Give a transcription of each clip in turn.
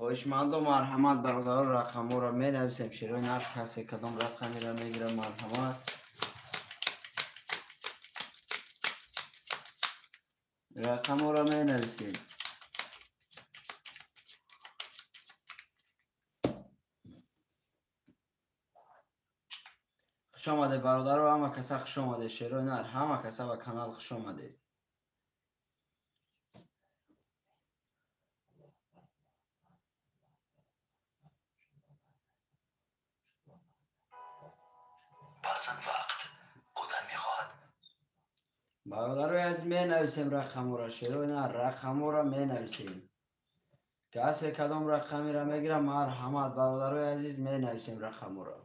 Хоҳишмандо, марҳамат, бародаро, рақамҳоро менависем. Шерои нарх, касе кадом рақамеро мегирам, марҳамат. Рақамҳоро менависем. Хуш омаде, бародаро, ҳама каса хуш омаде. Шерои нар, ҳама каса ба канал хуш омаде. Баъзан вақт одам мехоҳад. Бародарои азиз, менависем рақамҳоро. Шерои нар, рақамҳоро менависем. Касе кадом рақамеро мегирам, марҳамат, бародарои азиз, менависем рақамҳоро.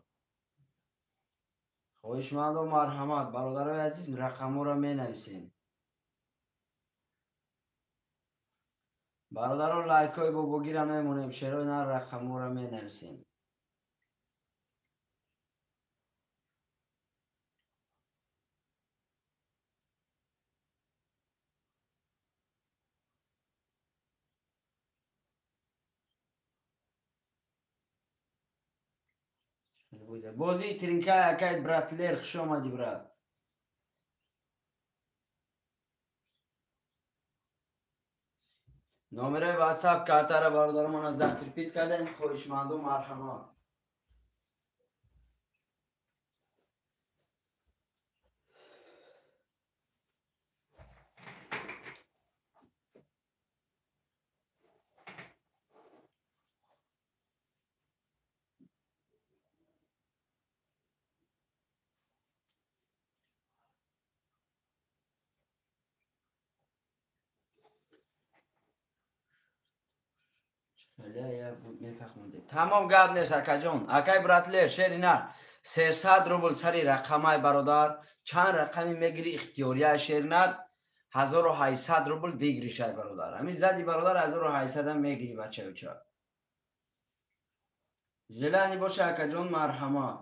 Хоҳишмандо, марҳамат, бародарои азиз, рақамҳоро менависем. Бародаро, лайкҳои бобогира мемонем. Шерои нар, рақамҳоро менависем. Бозии тринка, акай братлер, хуш омадӣ, брат. Номерои ватсап картара бародаромона закрепить кардем. Хоҳишманду, марҳамат. Тамом, гап нест, акаҷон, акай братлер. Шери нар, 300 рубл сари рақамай, бародар. Чанд рақами мегири, ихтиёрия. Шери нар, 1800 рубл выигрыш ай, бародар. Ҳамин зади, бародар, 1800-ам мегири, бачаюча. Желание боша, акаҷон, марҳамат.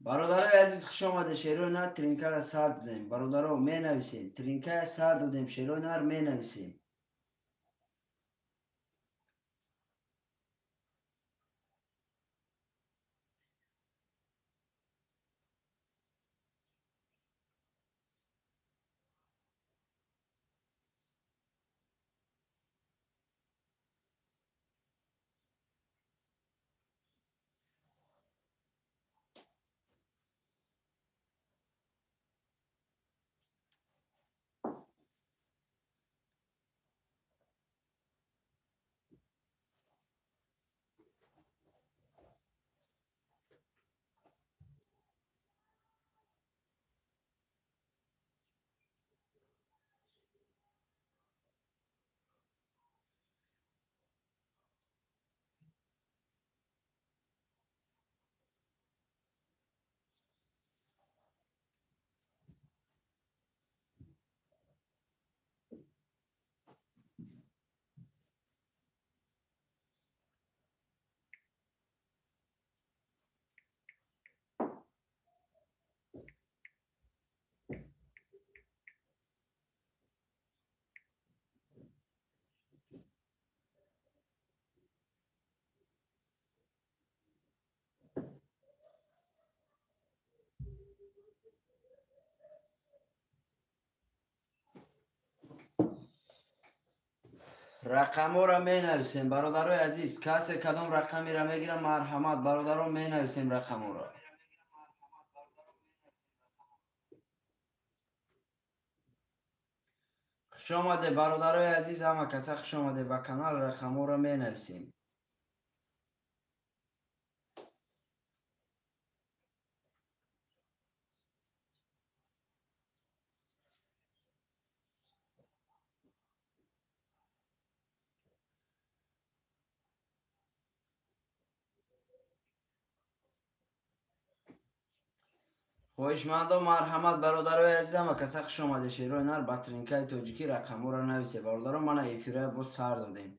Бародарои азиз, хуш омаде. Шерои нар, тринкара сар додем, бародаро, менависем. Тринкая сар додем, шерои нар, менависем. Рақамҳоро менависем, бародарои азиз. Касе кадом рақамеро мегирам, марҳамат, бародаро, менависем рақамҳоро. Хуш омаде, бародарои азиз, ҳама каса хуш омаде ба канал. Рақамҳоро менависем. Хоҳишмандо, марҳамат, бародарои азизам, каса хуш омаде. Шерои нар, ба тринкаи тоҷикӣ рақамҳоро нависе, бародаро. Мана эфирая боз сар додем.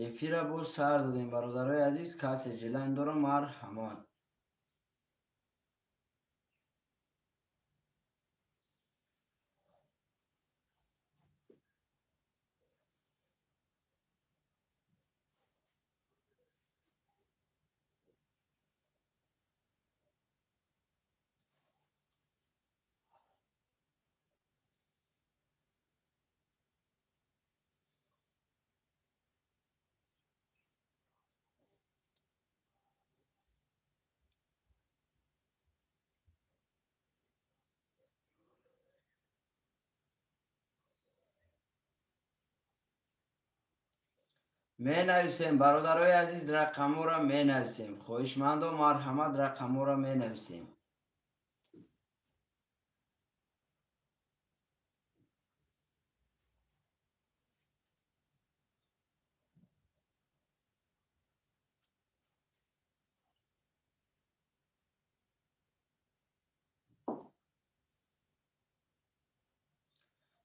Эфира боз сар додем, бародарои азиз, касе желание дорам, марҳамат. Менависем, бародарои азиз, рақамҳоро менависем. Хоҳишмандо, марҳамат, рақамҳоро менависем.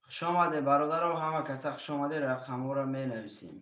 Хуш омаде, бародаро, ҳама каса хуш омаде, рақамҳоро менависем.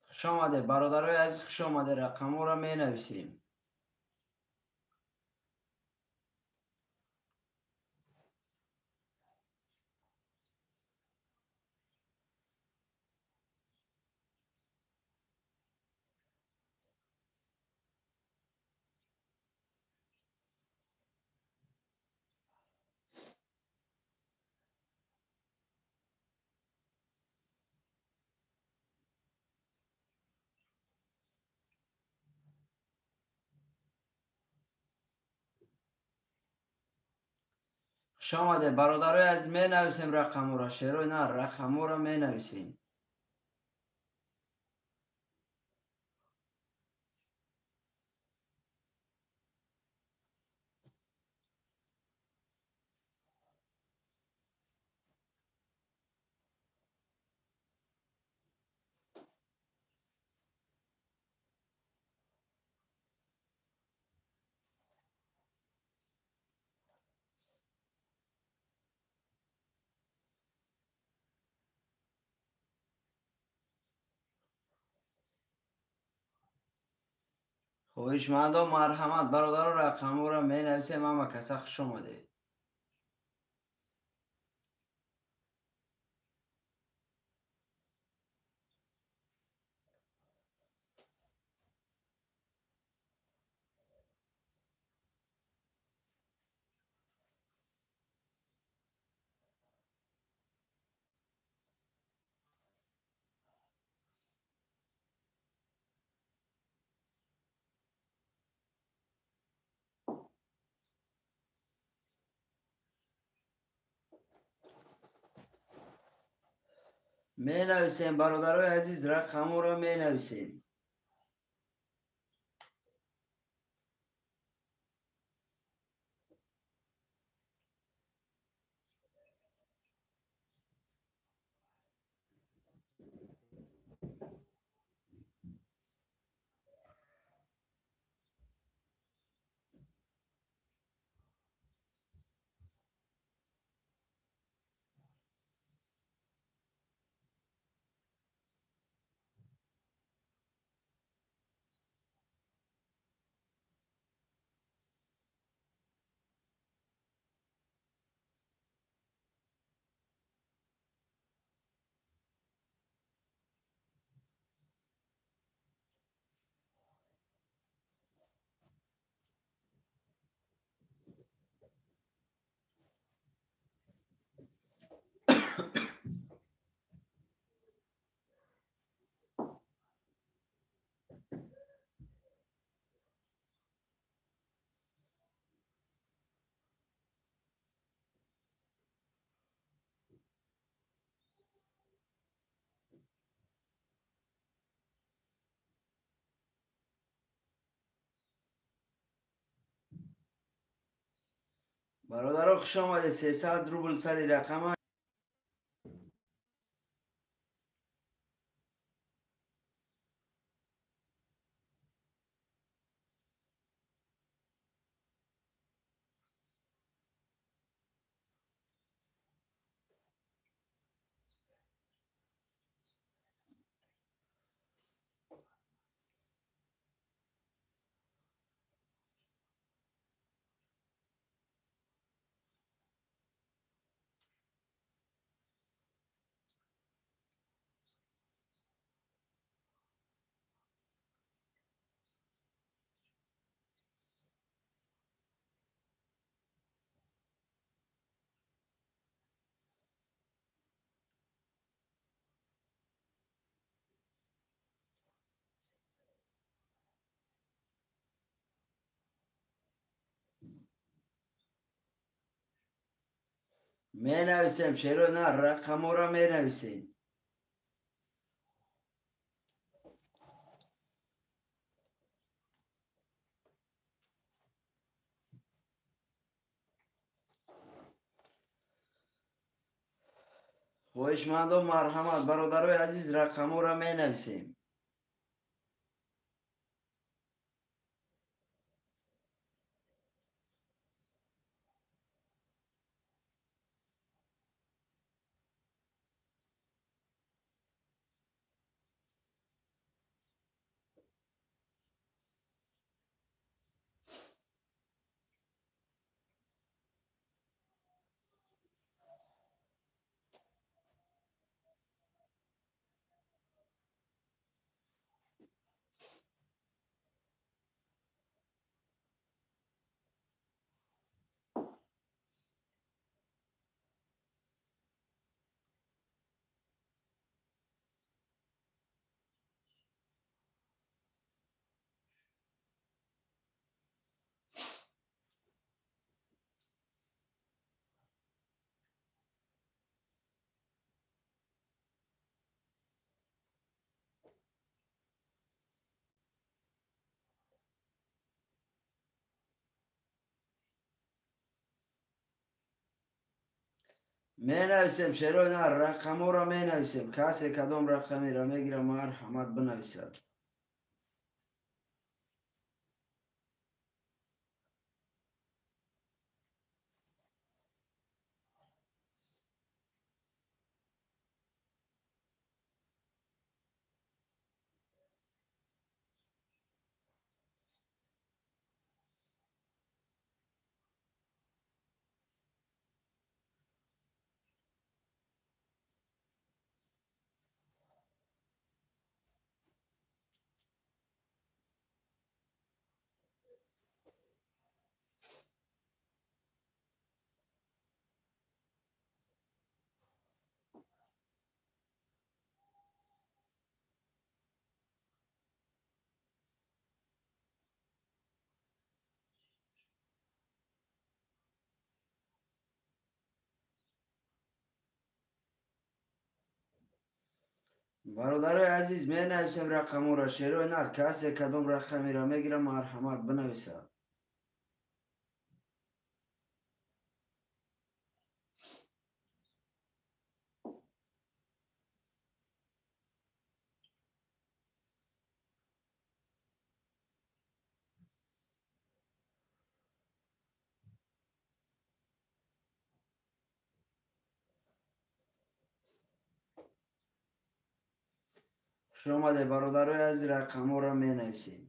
Хуш омаде, бародарои азиз, хуш омаде, рақамҳоро менависем. Хуш омаде, бародарои азиз, менависем рақамҳоро, шерои нар, рақамҳоро менависем. Хоҳишмандо, марҳамат, бародаро, рақамҳоро менависем, ҳама каса хуш омаде. Менависем, бародарои азиз, рақамҳоро менависем. Бародаро, хуш омадед. 300 рубл сари рақама. Менависем, шеро на рақамора менависем. Хоҳишмандо, марҳамат, бародарои азиз, рақамора менависем. Менависем, шеро на рақамора менависем. Касе кадом рақамеро мегира, марҳамат, бинависад. Бародарои азиз, менависем рақамора. Шерои нар, касе кадом рақамеро мегира, марҳамат, бинависад. Хуш омадед, бародарои азиз, рақамҳоро менависем.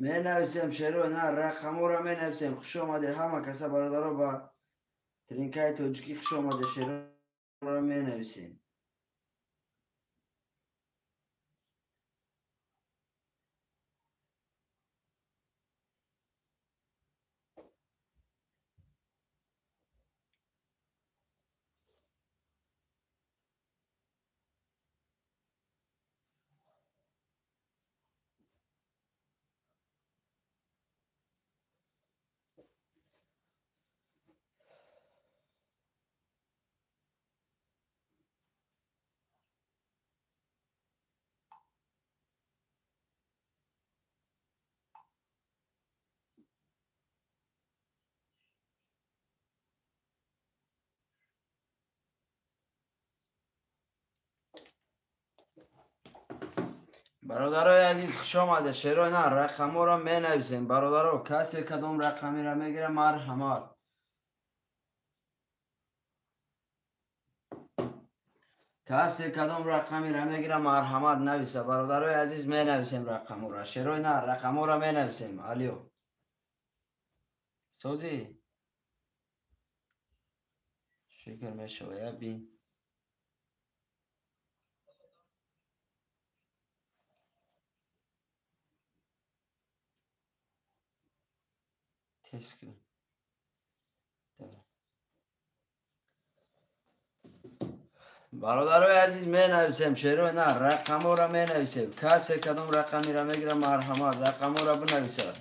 Менависем шеро на рақаморо менависем. Хуш омаде ҳама каса бародаро ба тринкаи тоҷикӣ хуш омаде, шероро менависем. Бародарои азиз хуш омаде, шерои на рақаморо менависем. Бародаро, касе кадом рақамеро мегира, марҳамат. Касе кадом рақамеро мегира, марҳамат нависа. Бародарои азиз, менависем рақаморо. Шерои на рақаморо менависем. Алио. Созӣ? Шукр мешава, я бин. Бародарои азиз, менависем шерои на рақаморо менависем. Касе кадом рақамеро мегира, марҳамат рақаморо бинависад.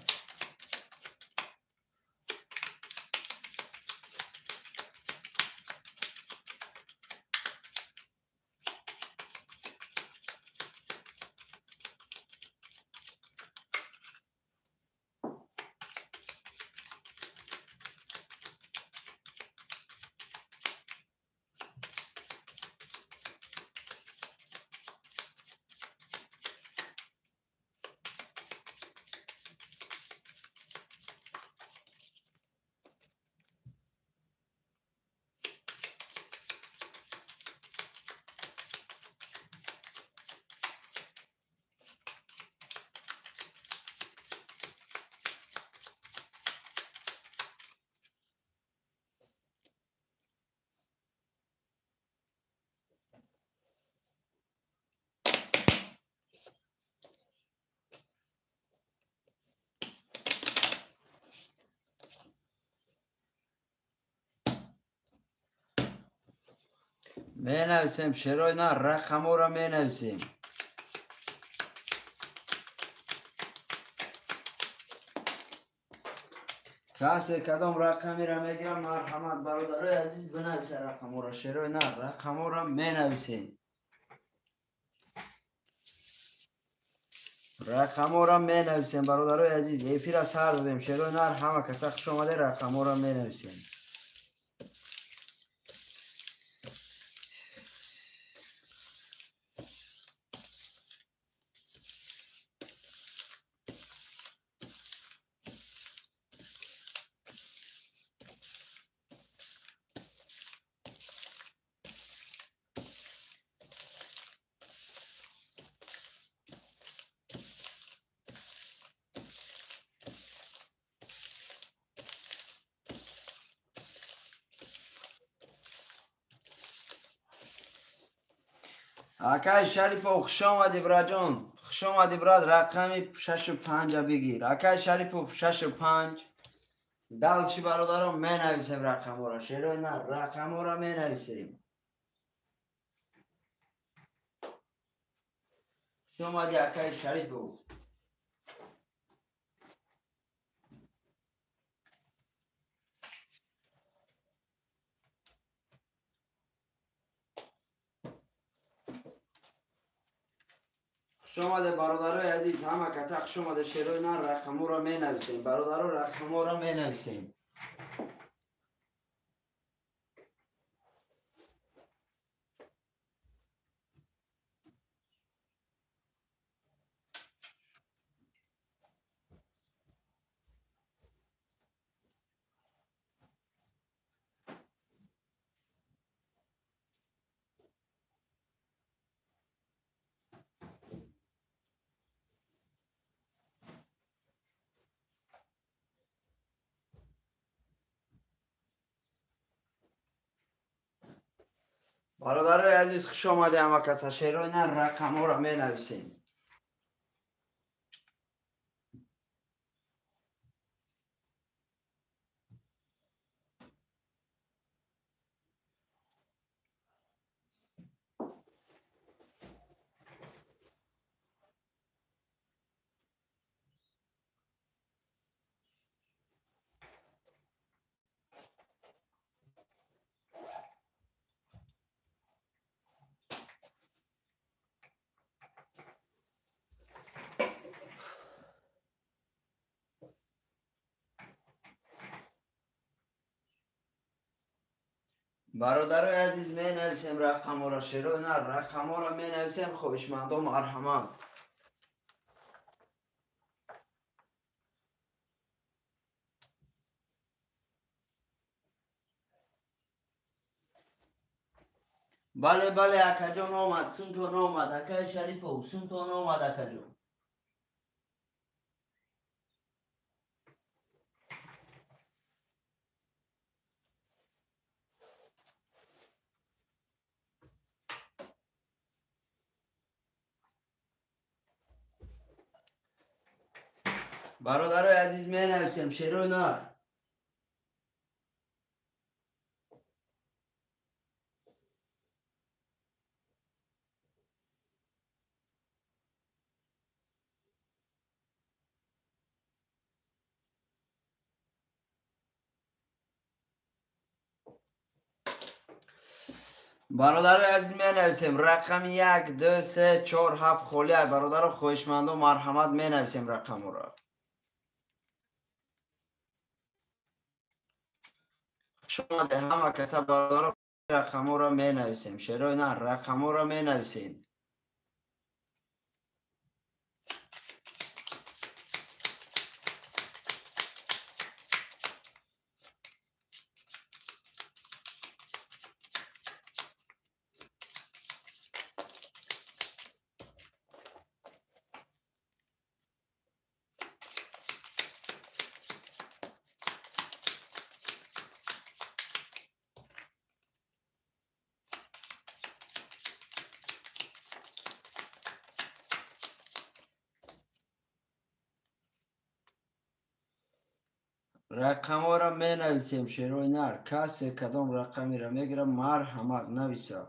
Менависем шерои на рақаморо менависем. Касе кадом рақамеро мегирам, марҳамат бародарои азиз бинависа рақаморо. Шерои на рақаморо менависем. Рақаморо менависем бародарои азиз. Эфира сар додем. Шерои нар ҳама каса хуш омаде, рақаморо менависем. Акай Шарипов, хуш омадӣ, браҷон. Хуш омадӣ, брат. Рақами 65 бигир. Акай Шарипов 65. Далчи бародаро менависем рақаморо. Шерои на рақаморо менависем. Хуш омадӣ, акай Шарипов. Хуш омаде бародарои азиз, ҳама каса хуш омаде. Шерои на рақаморо менависем. Бародаро, рақаморо менависем. Бародарои азиз, хуш омаде ҳама каса. Шерои нар рақамҳоро менависем. Бародарои азиз, менависем рақамҳоро. Шерои нар рақамҳоро менависем. Хоҳишмандо, марҳамат. Бале, бале, акаҷон омад, сумтон омад, акаи Шарипов, сумтон омад, акаҷон. Бародарои азиз, менависем шерои нар. Бародарои азиз, менависем рақами 1, 2, 3, 4, 7 холия. Бародаро, хоҳишмандо, марҳамат, менависем рақамҳоро. Хуш омаде ҳама каса, бародаро, рақамҳоро менависем. Шерои нар рақамҳоро менависем. Рақамҳоро менависем, шерои нар. Касе кадом рақамеро мегирад, марҳамат, нависа.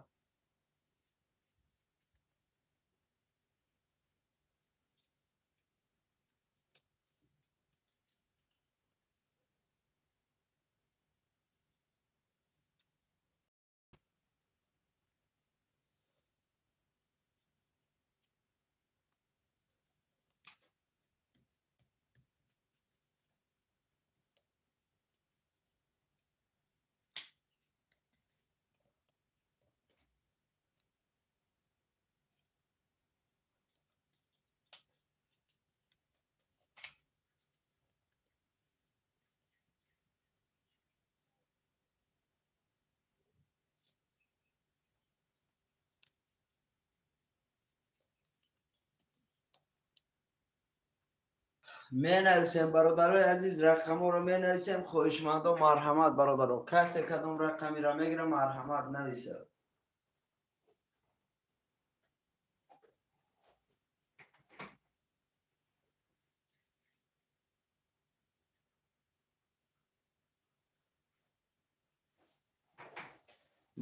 Менависем, бародарои азиз, рақамҳоро менависем. Хоҳишмандо, марҳамат, бародаро. Касе кадом рақамеро мегирад, марҳамат, нависа.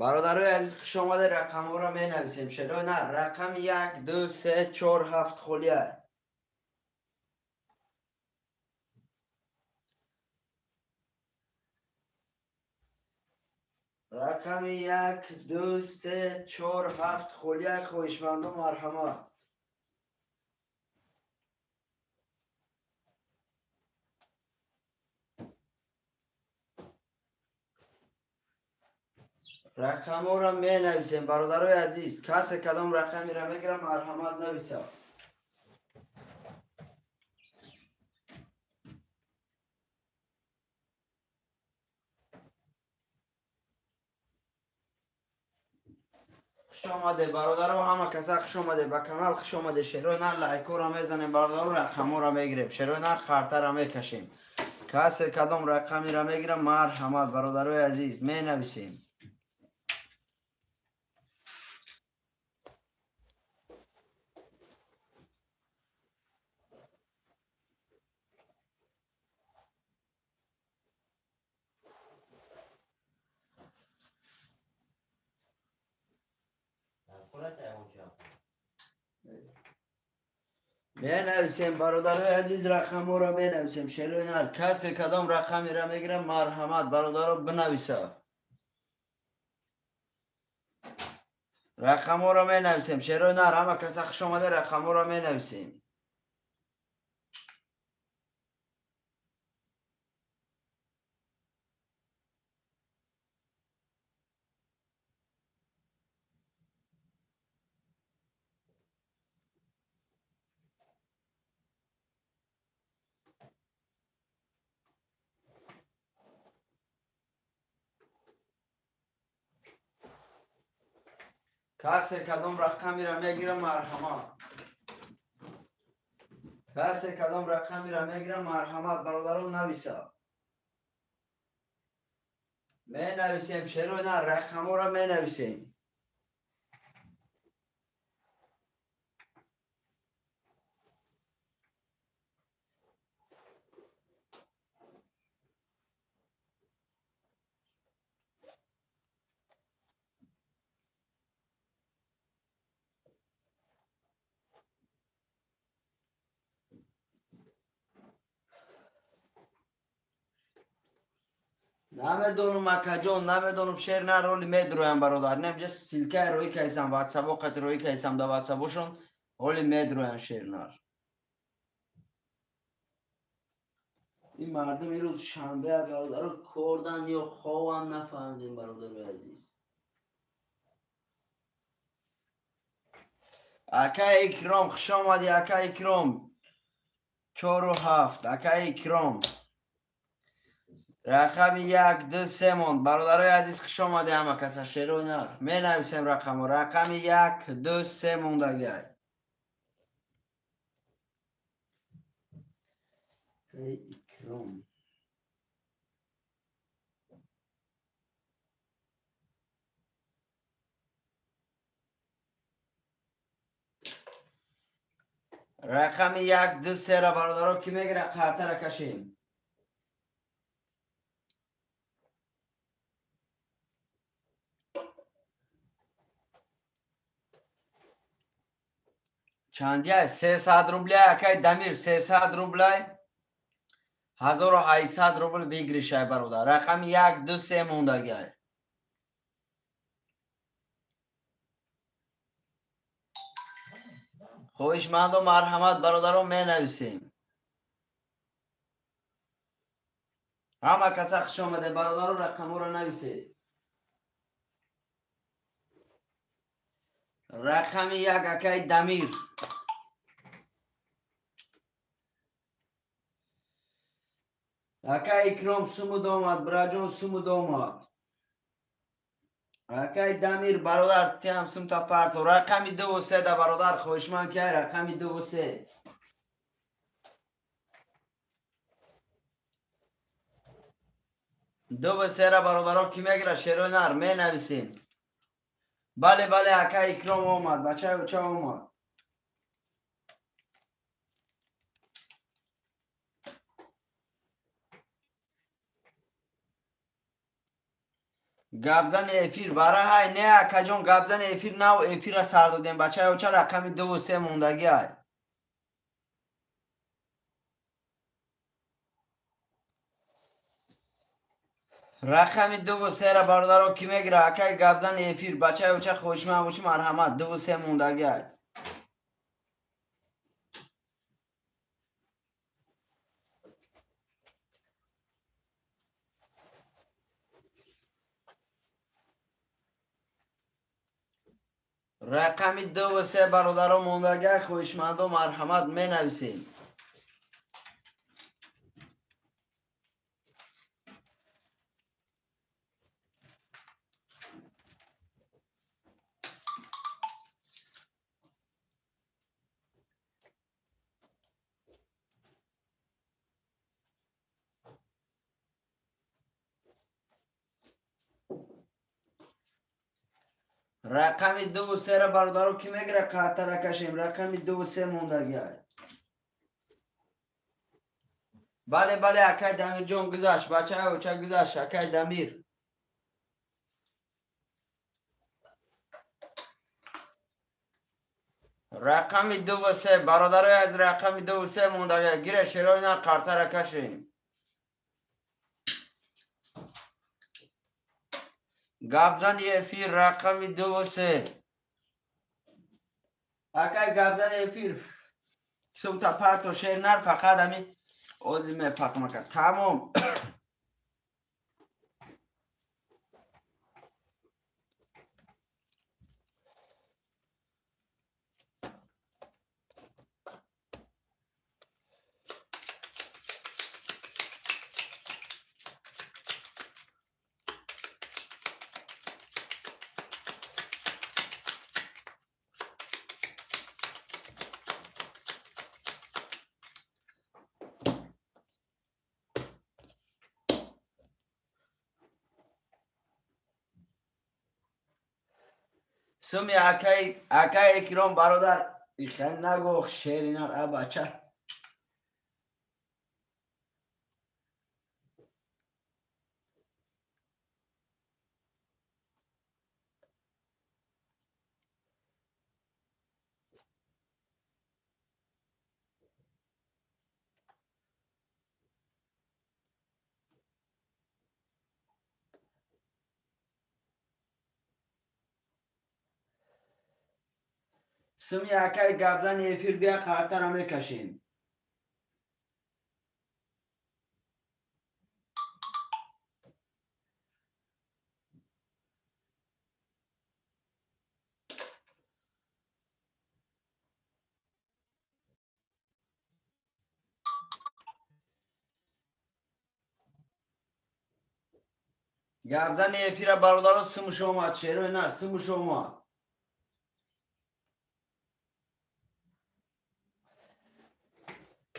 Бародарои азиз, хуш омаде. Рақамҳоро менависем. Шерои нар рақами 1, 2, 3, 4, 7 холия. Рақами 1, 2, 3, 4, 7 холия. Хоҳишмандо, марҳамат. Рақамҳоро менависем, бародарои азиз. Касе кадом рақамеро мегирад, марҳамат, нависа. Хуш омаде, бародаро, ҳама каса хуш омаде ба канал, хуш омаде. Шерои нар лайкҳоро мезанем, бародаро, рақамҳоро мегирем. Шерои нар қартаро мекашем. Касе кадом рақамеро мегирад, марҳамат, бародарои азиз, менависем. Менависем, бародарои азиз, рақамҳоро менависем. Шерои нар, касе кадом рақамеро мегирам, марҳамат, бародаро, бинависа. Рақамҳоро менависем. Шерои нар, ҳама каса хуш омада, рақамҳоро менависем. Касе кадом рақамеро мегирам, марҳамат. Касе кадом рақамеро мегирам, марҳамат, бародарон, нависа. Менависем, шерои нар, рақамҳоро менависем. Намедонам, акаҷон, намедонам, шер нар, роли медроям, бародар. Немҷа ссылкаи роӣ кайсам, ватсапо қати роӣ кайсам, да ватсапошон ҳоли медроям, шер нар. Ин мардум ирӯз шанбе, бародаро, кордан ё хован, нафаҳмидем, бародарои азиз. Ака Икром, хуш омадӣ, ака Икром. 4 7, ака Икром. Рақами 1, 2, 3 монд. Бародарои азиз, хуш омадед ҳама каса, шерои нар. Менависем рақамҳо. Рақами 1, 2, 3 мондагиай. Икром. Рақами 1, 2, 3 ра, бародаро, ки мегира, қартара кашем. Чандия? 300 рублей, акай Дамир, 300 рублей. 1800 рубл выигрышай, бародар. Рақами 1, 2, 3 мондагиай. Хоҳишманду марҳамат, бародарон, менависем. Ҳама каса хуш омаде, бародарон, рақамҳоро нависед. Рақами 1, акай Дамир. Акай Икром, сумуд омад, бираҷон, сумуд омад. Акай Дамир, бародар, тиам сумта парто. Рақами 2 ва 3 да, бародар, хоҳишманд ки рақами 2 ва 3. 2 ва 3 ра, бародаро, ки мегира, шерои нар, менависем. Бале, бале, акай Икром омад, бачаи оча омад. Гапзани эфир бараҳай, не, акаҷон, гапзани эфир нав эфира сар додем, бачаи оча, рақами 2 ва 3 мондагиай. Рақами 2 ва 3 ра, бародаро, ки мегира, акай гапзани эфир, бачаи оча, хоҳишманд бошӣ, марҳамат, 2 ва 3 мондагиай. Рақами 2 ва 3, бародаро, мондагиай, хоҳишмандо, марҳамат, менависем. Рақами 2 ва 3 ра, бародаро, ки мегира, қартара кашем. Рақами 2 ва 3 мондагиай. Бале, бале, акай Дамирҷон, гузашт, бачаи оча гузашт, акай Дамир. Рақами 2 ва 3 бародарои аз рақами 2 ва 3 мондага гира шерои нар қартара кашем. Гапзани эфир рақами 2 ва 3. Акай гапзани эфир сумта парто шер нар фақат ами ози мепартмака. Тамом. Суми акай Икром бародар ихел нагӯ шери нар а бача. Суми акай гапзани эфир бия қартара мекашем. Гапзани эфира бародаро сумуш омад, шерои нар сумуш омад.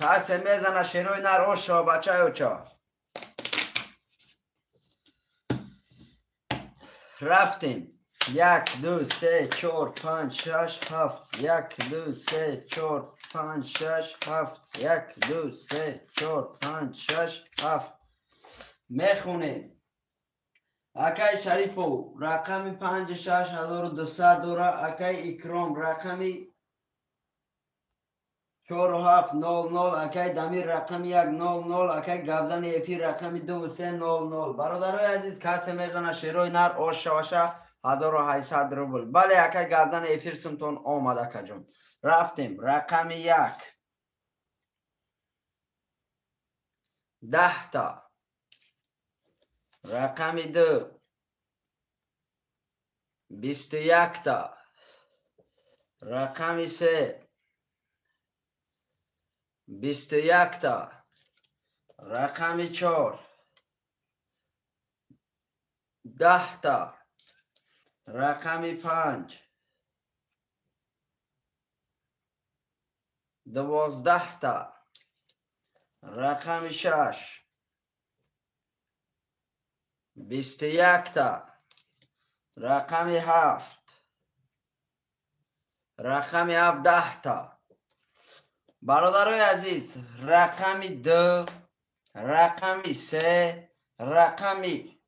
Касе мезана шерои нар ошо бачаи оча. Рафтем. 1 2 3 4 5 6 7 1 2 3 4 5 6 7 1 2 3 4 5 6 7 мехонем. Акай Шарипов рақами 5 6200 дора. Акай Икром рақами 4 7 0 0. Акай Дамир рақами 1 0 0. Акай Гапзани эфир рақами 2 3 0 0. Бародарои азиз касе мезана шерои нар ош шаваша 1800 рубл. Бале акай Гапзани эфир сумтон омад акаҷон. Рафтем. Рақами 1 10 та. Рақами 2 21 та. Рақами 3 21 та. Рақами 4 10 та. Рақами 5 12 та. Рақами 6 21 та. Рақами 7 рақами 17 та. Бародарои азиз рақами 2 рақами 3 рақами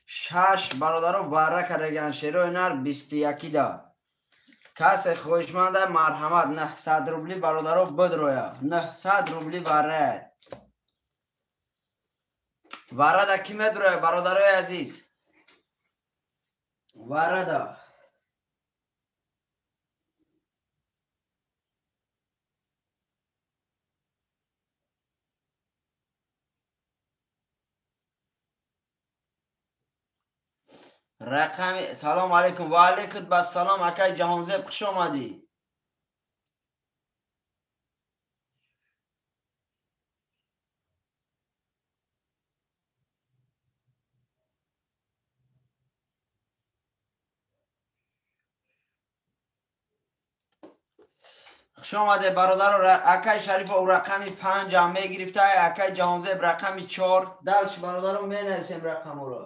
6 бародаро вара кардаган шерои нар 21 да. Касе хоҳишманда марҳамат 900 рубли бародаро бидроя. 900 рубли вара. Варада ки медроя бародарои азиз? Варада рақами салом алейкум ва алейкум бассалом акай Ҷаҳонзеб хуш омадӣ. Хуш омаде бародаро. Акай Шарифов рақами 5 ҳам мегирифта, акай Ҷаҳонзеб рақами 4. Далш бародаро менависем рақаморо.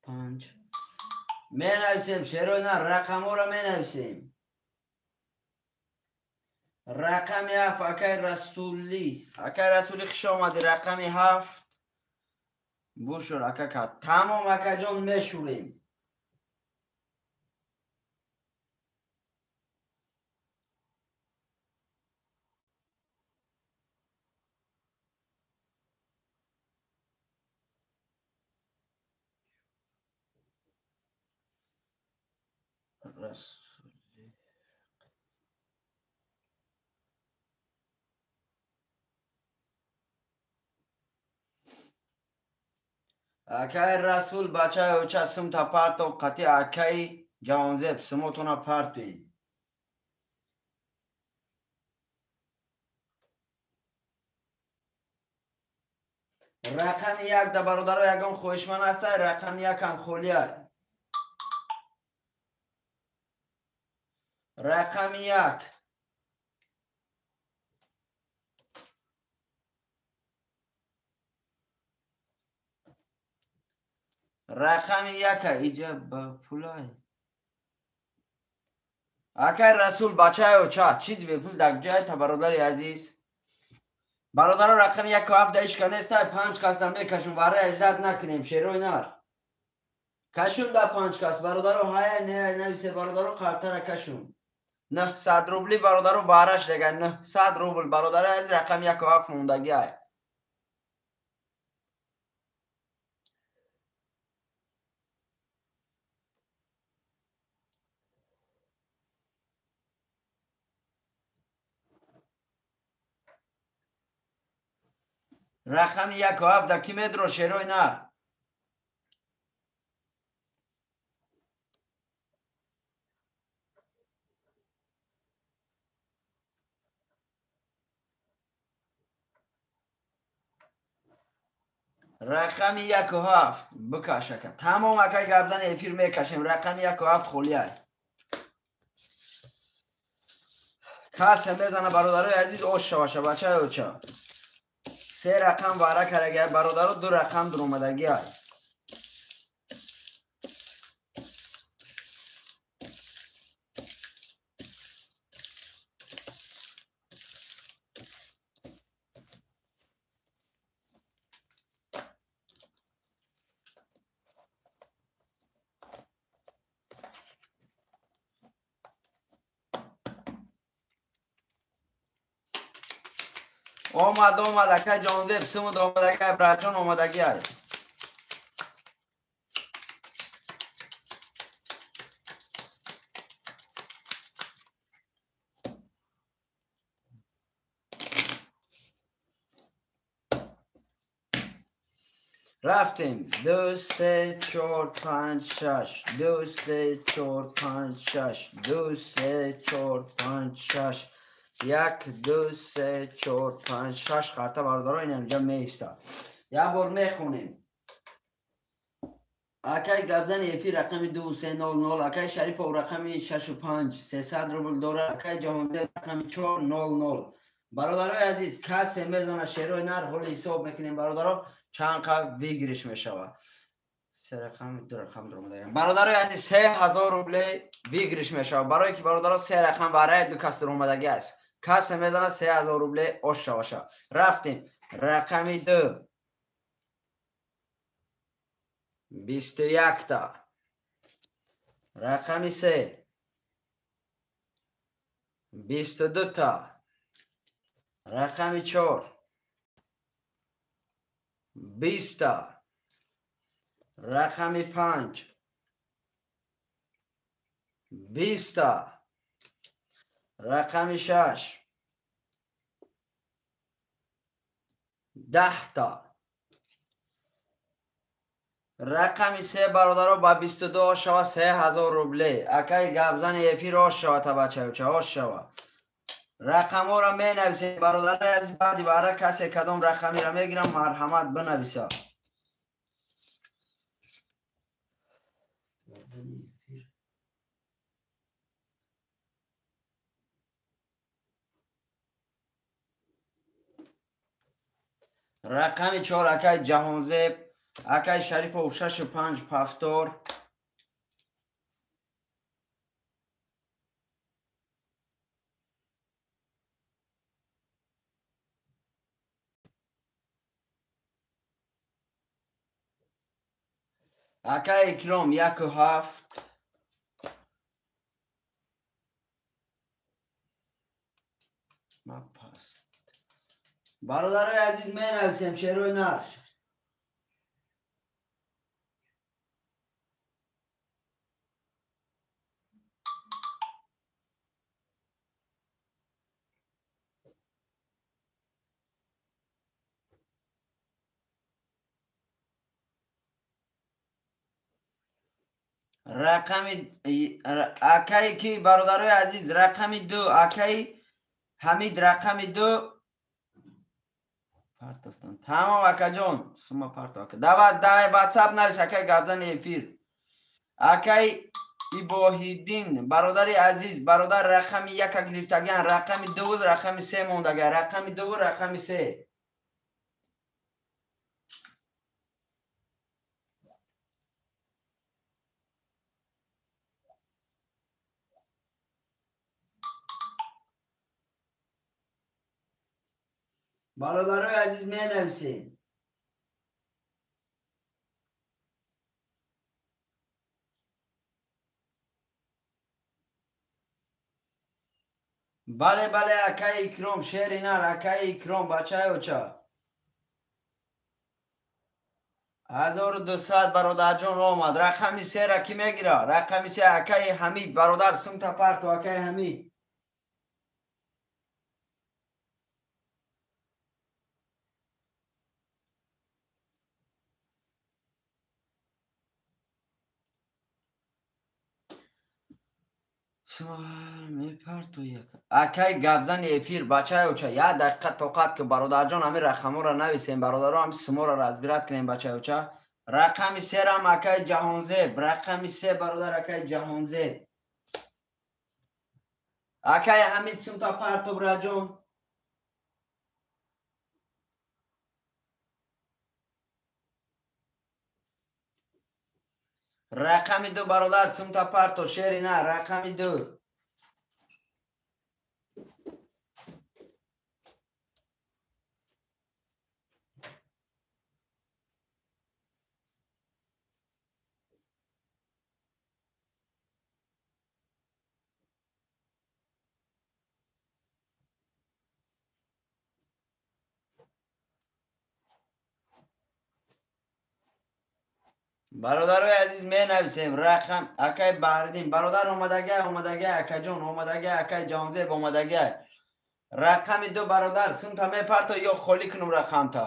5 менависем шерои нар рақаморо менависем. Рақами 7 акай Расулӣ. Акай Расулӣ хуш омадӣ. Рақами 7 бушур ака. Тамом акаҷон мешурем. Расул акай Расул бачаи оча симта партов қати акаи Ҷаҳонзеб симотона партвен. Рақами як да бародаро ягон хоҳишманд ҳастай, рақами якам холия. Рақами як. Рақами яка иҷа ба пулай. Акай Расул бачаи оча чизи бепул дар ҷай та бародари азиз. Бародаро рақами 1 7 ишка нестай, 5 касам мекашум, вара аждат накунем, шерой нар. Кашум да 5 кас, бародаро ҳая не нависе, бародаро қартара кашум. 900 рубли бародаро бараш дега 900 рубл бародаро аз рақами 1 7 мондаги ай. Рақами 1 7 да ки медро шерой нар. Рақами 1 7 бикаш ака. Тамом акай гапзани эфир мекашем. Рақами 1 7 холӣ аст. Касе мезана бародарои азиз ош шаваша бачаи оча. 3 рақам вара кардаги бародаро, 2 рақам дуромадаги ай. Омад омад акай Ҷонзеб симуд омад акай братҷон омадаги ай. Рафтем 2 3 4 5 6 2 3 4 5 6 2 3 4 5 6 1 2 3 4 5 6 қарта бародаро ин инҷа меиста. Як бор мехонем. Акай гапзани эфир рақами 2 3 0 0, акай Шарипов рақами 6 5 300 рубл дора, акай Ҷаҳонзеб рақами 4 0 0. Бародарои азиз, касе мезана шерои нар, ҳоли ҳисоб мекунем бародаро чанд қа выигрыш мешавад. 3 рақам 2 рақам дуромадаям. Бародарои азиз, 3000 рубле выигрыш мешавад. Барое ки бародаро 3 рақам барои ду кас дуромадаги аст. Касе мезана 3000 рубле ош шаваша. Рафтем. Рақами 2 21 та. Рақами 3 22 та. Рақами 4 20 та. Рақами 5 20 та. Рақами 6 10 та. Рақами 3 бародаро ба 22 ош шава 3000 рубле. Акай гапзани эфир ош шава та бачаюча ош шава. Рақамҳоро менависем бародари азиз, баъди баъда касе кадом рақамиро мегирам марҳамат бинависа. Рақами 4 акай Ҷаҳонзеб, акай Шарипов 6 5 пафтор. Акай Икром 1 7. Ма паст. Бародарои азиз менависем шерои нар. Рақами акай ки бародарои азиз, рақами 2 акай Ҳамид, рақами 2 партофтан. Тамом акаҷон, сума партов ака. Давай, давай WhatsApp навис акай гапзани эфир. Акай Ибоҳиддин, бародари азиз, бародар рақами 1 гирифтагиан, рақами 2, рақами 3 мондага, рақами 2, рақами 3. Бародарои азиз, менависем. Бале, бале, акаи Икром, шери нар, акаи Икром, бачаи оча. 1200 бародарҷон омад. Рақами 3-ра кӣ мегира? Рақами 3 акаи Ҳамид, бародар, сумта парту акаи Ҳамид. Акай гапзани эфир, бачаи оча, як дақиқа тоқат ки бародарҷон, ҳамин рақамҳоро нависем, бародаро, ҳамин суморо разбират кунем, бачаи оча. Рақами 3-рам акай Ҷаҳонзеб, рақами 3 бародар акай Ҷаҳонзеб. Акай Ҳамид, сумта партоб раҷон. Рақами 2 бародар, сумта парто, шери на, рақами 2. Бародарои азиз, менависем рақам акай Баҳриддин, бародар омадагай, омадагай, акаҷон омадагай, акай Ҷаҳонзеб омадагай. Рақами 2 бародар, сумта мепарто ё холӣ кунум рақамта?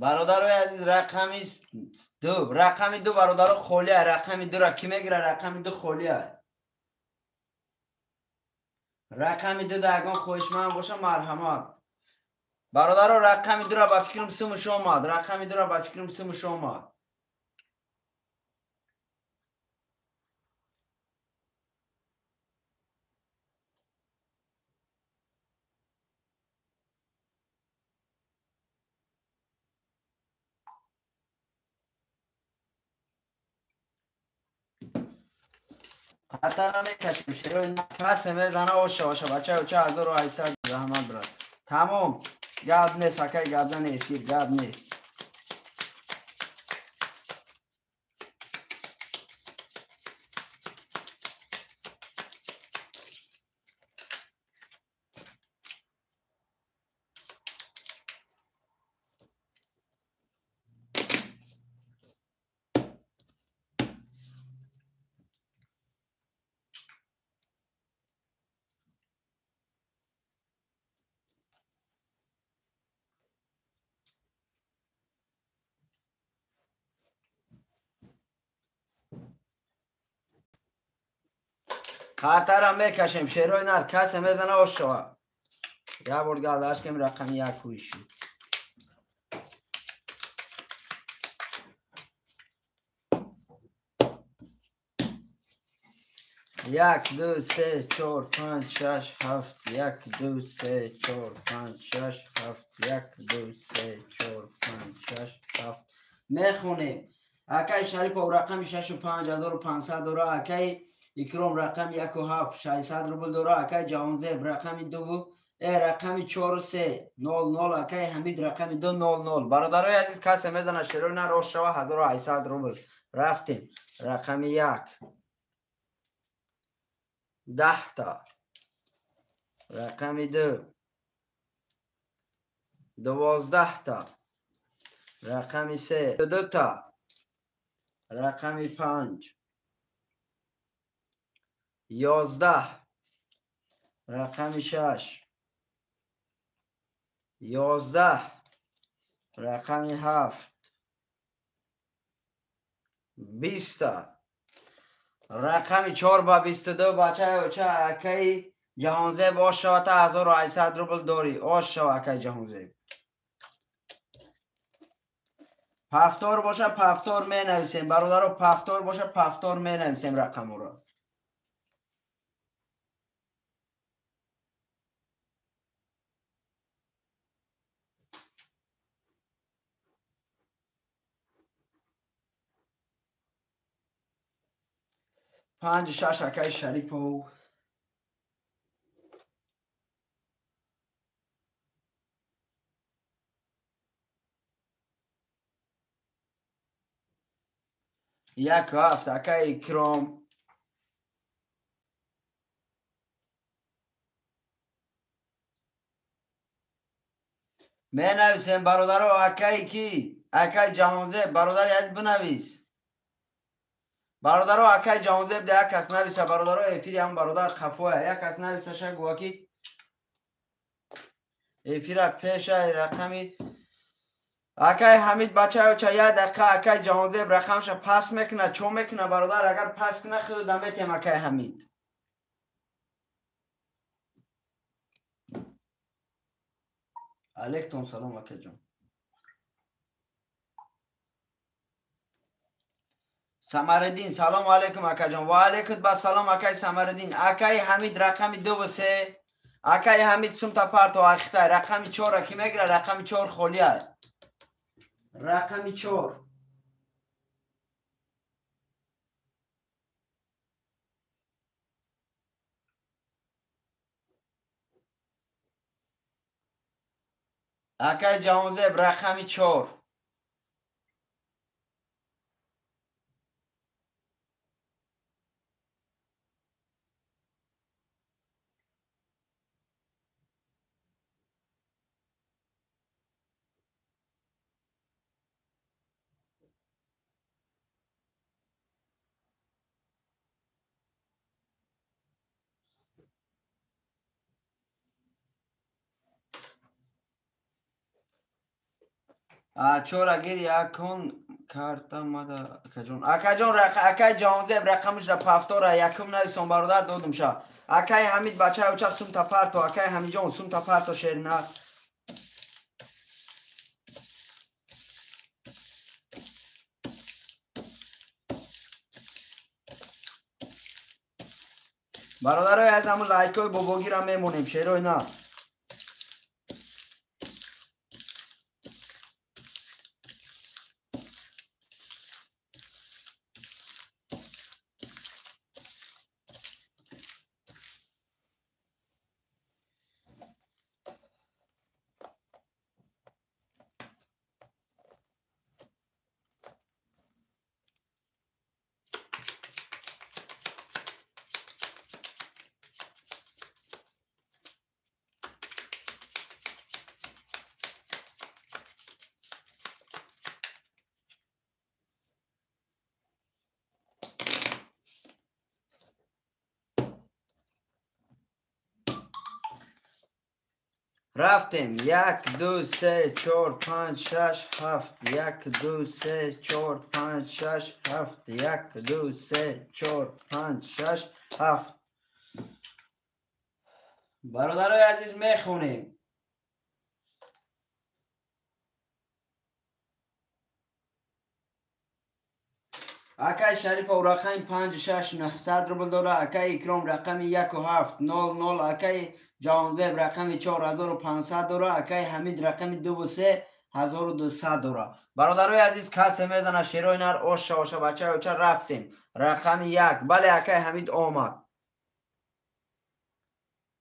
Бародарои азиз, рақами 2, рақами 2 бародаро холия, рақами 2-ра кӣ мегира? Рақами 2 холия. Рақами 2 да ягон хоҳишманд боша, марҳамат. Бародаро, рақами 2-ра ба фикрам сумуш омад, рақами 2-ра ба фикрам сумуш омад. Хатара мекашем, шерои касе мезана, оша оша, бачаи оча, 1800 раҳмат, брат. Тамом, гап нест, акай гапзани эфир, гап нест. Хатара мекашем, шерои нар, касе мезана, ош шава. Як бор галдаш кем, рақами 1 кӯиши. Як, ду, се, чор, панҷ, шаш, ҳафт, як, ду, се, чор, панҷ, шаш, ҳафт, як, ду, се, чор, панҷ, шаш, ҳафт. Мехонем. Акай Шарипов рақами 6 5500 дора, акай Икром рақами 1 7 600 рубл дора, акай Ҷаҳонзеб рақами 2, рақами 4 3 0 0, акай Ҳамид рақами 2 0 0. Бародарои азиз, касе мезана, шерои нар, ош шава, 1800 рубл. Рафтем. Рақами 1. 10 та. Рақами 2, 12 та. Рақами 3, 2 та. Рақами 5, 11. Рақами 6, 11. Рақами 7, 20 та. Рақами 4 ба 22, бачаи оча, акаи Ҷаҳонзеб, ош шавата, 1800 рубл дорӣ, ош шава, акаи Ҷаҳонзеб. Повтор боша, повтор менависем, бародаро, повтор боша, повтор менависем рақаморо. 5, 6, акаи Шарипов. 1, 7, акаи Икром. Менависем, бародаро. Акаи ки, акаи Ҷаҳонзеб, бародари азиз, бинавис. Бародаро, акаи Ҷаҳонзеб да як кас нависа. Бародаро, эфири ҳам, бародар, қафоя, як кас нависаша, гӯва ки эфира пеша. Рақами акаи Ҳамид, бачаоча, як дақиқа. Акаи Ҷаҳонзеб рақамша пас мекуна, чо мекуна, бародар? Агар пас куна, худу даметем, акаи Ҳамид. Алейкум салом, акаҷон. Самариддин, салому алейкум, акаҷон. Ва алейкум ба салом, акаи Самариддин. Акаи Ҳамид, рақами 2 ва 3. Акаи Ҳамид, сумта парто, ахитай. Рақами 4-а ки мегира? Рақами 4 холия, рақами 4. Акаи Ҷаҳонзеб, рақами 4. Чора гир, якун карта мада, акаҷон. Акаҷон, акаи Ҷаҳонзеб, рақамашра повтора якум нависон, бародар, додумша. Акаи Ҳамид, бачаи оча, сумта парто. Акаи Ҳамидҷон, сумта парто, шерина. Бародарои аз ҳамун лайкҳои бобогира мемонем, шерои на. Рафтем: 1, 2, 3, 4, 5, 6, 7. 1, 2, 3, 4, 5, 6, 7. 1, 2, 3, 4, 5, 6, 7. Бародарои азиз, мехонем. Акаи Шарипов, рақами 5, 6, 900 рубл дора. Акаи Икром, рақами 1, 7, 0, 0. Акаи Ҷаҳонзеб, рақами 4, 1500 дора. Акаи Ҳамид, рақами 2 ва 3, 1200 дора. Бародарои азиз, касе мезана, шерои нар, ош шавоша, бачаи оча. Рафтем: рақами 1. Бале, акаи Ҳамид омад.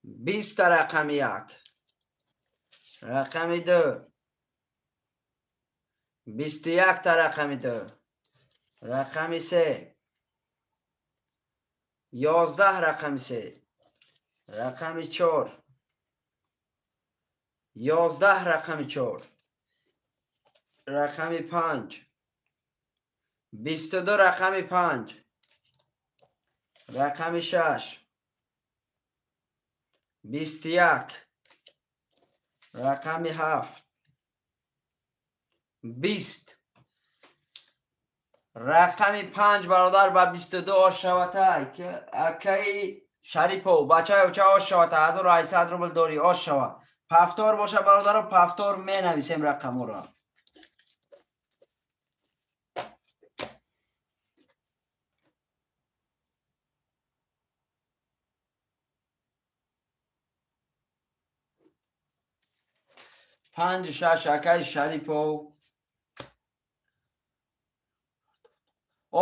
20-та. Рақами 1, рақами 2, 21-та. Рақами 2, рақами 3, 11 рақами се, рақами 4, 11 рақами 4, рақами 5, 22 рақами 5, рақами 6, 21 рақами 7, 20 рақами 5 бародар ба 22 ош шавата. Акаи Шарипов бачаи оча ош шавата, 1800 рубл дорӣ, ош шава. Пафтор боша бародаро, пафтор менависем рақаморо. Панҷ шаш акаи Шарипов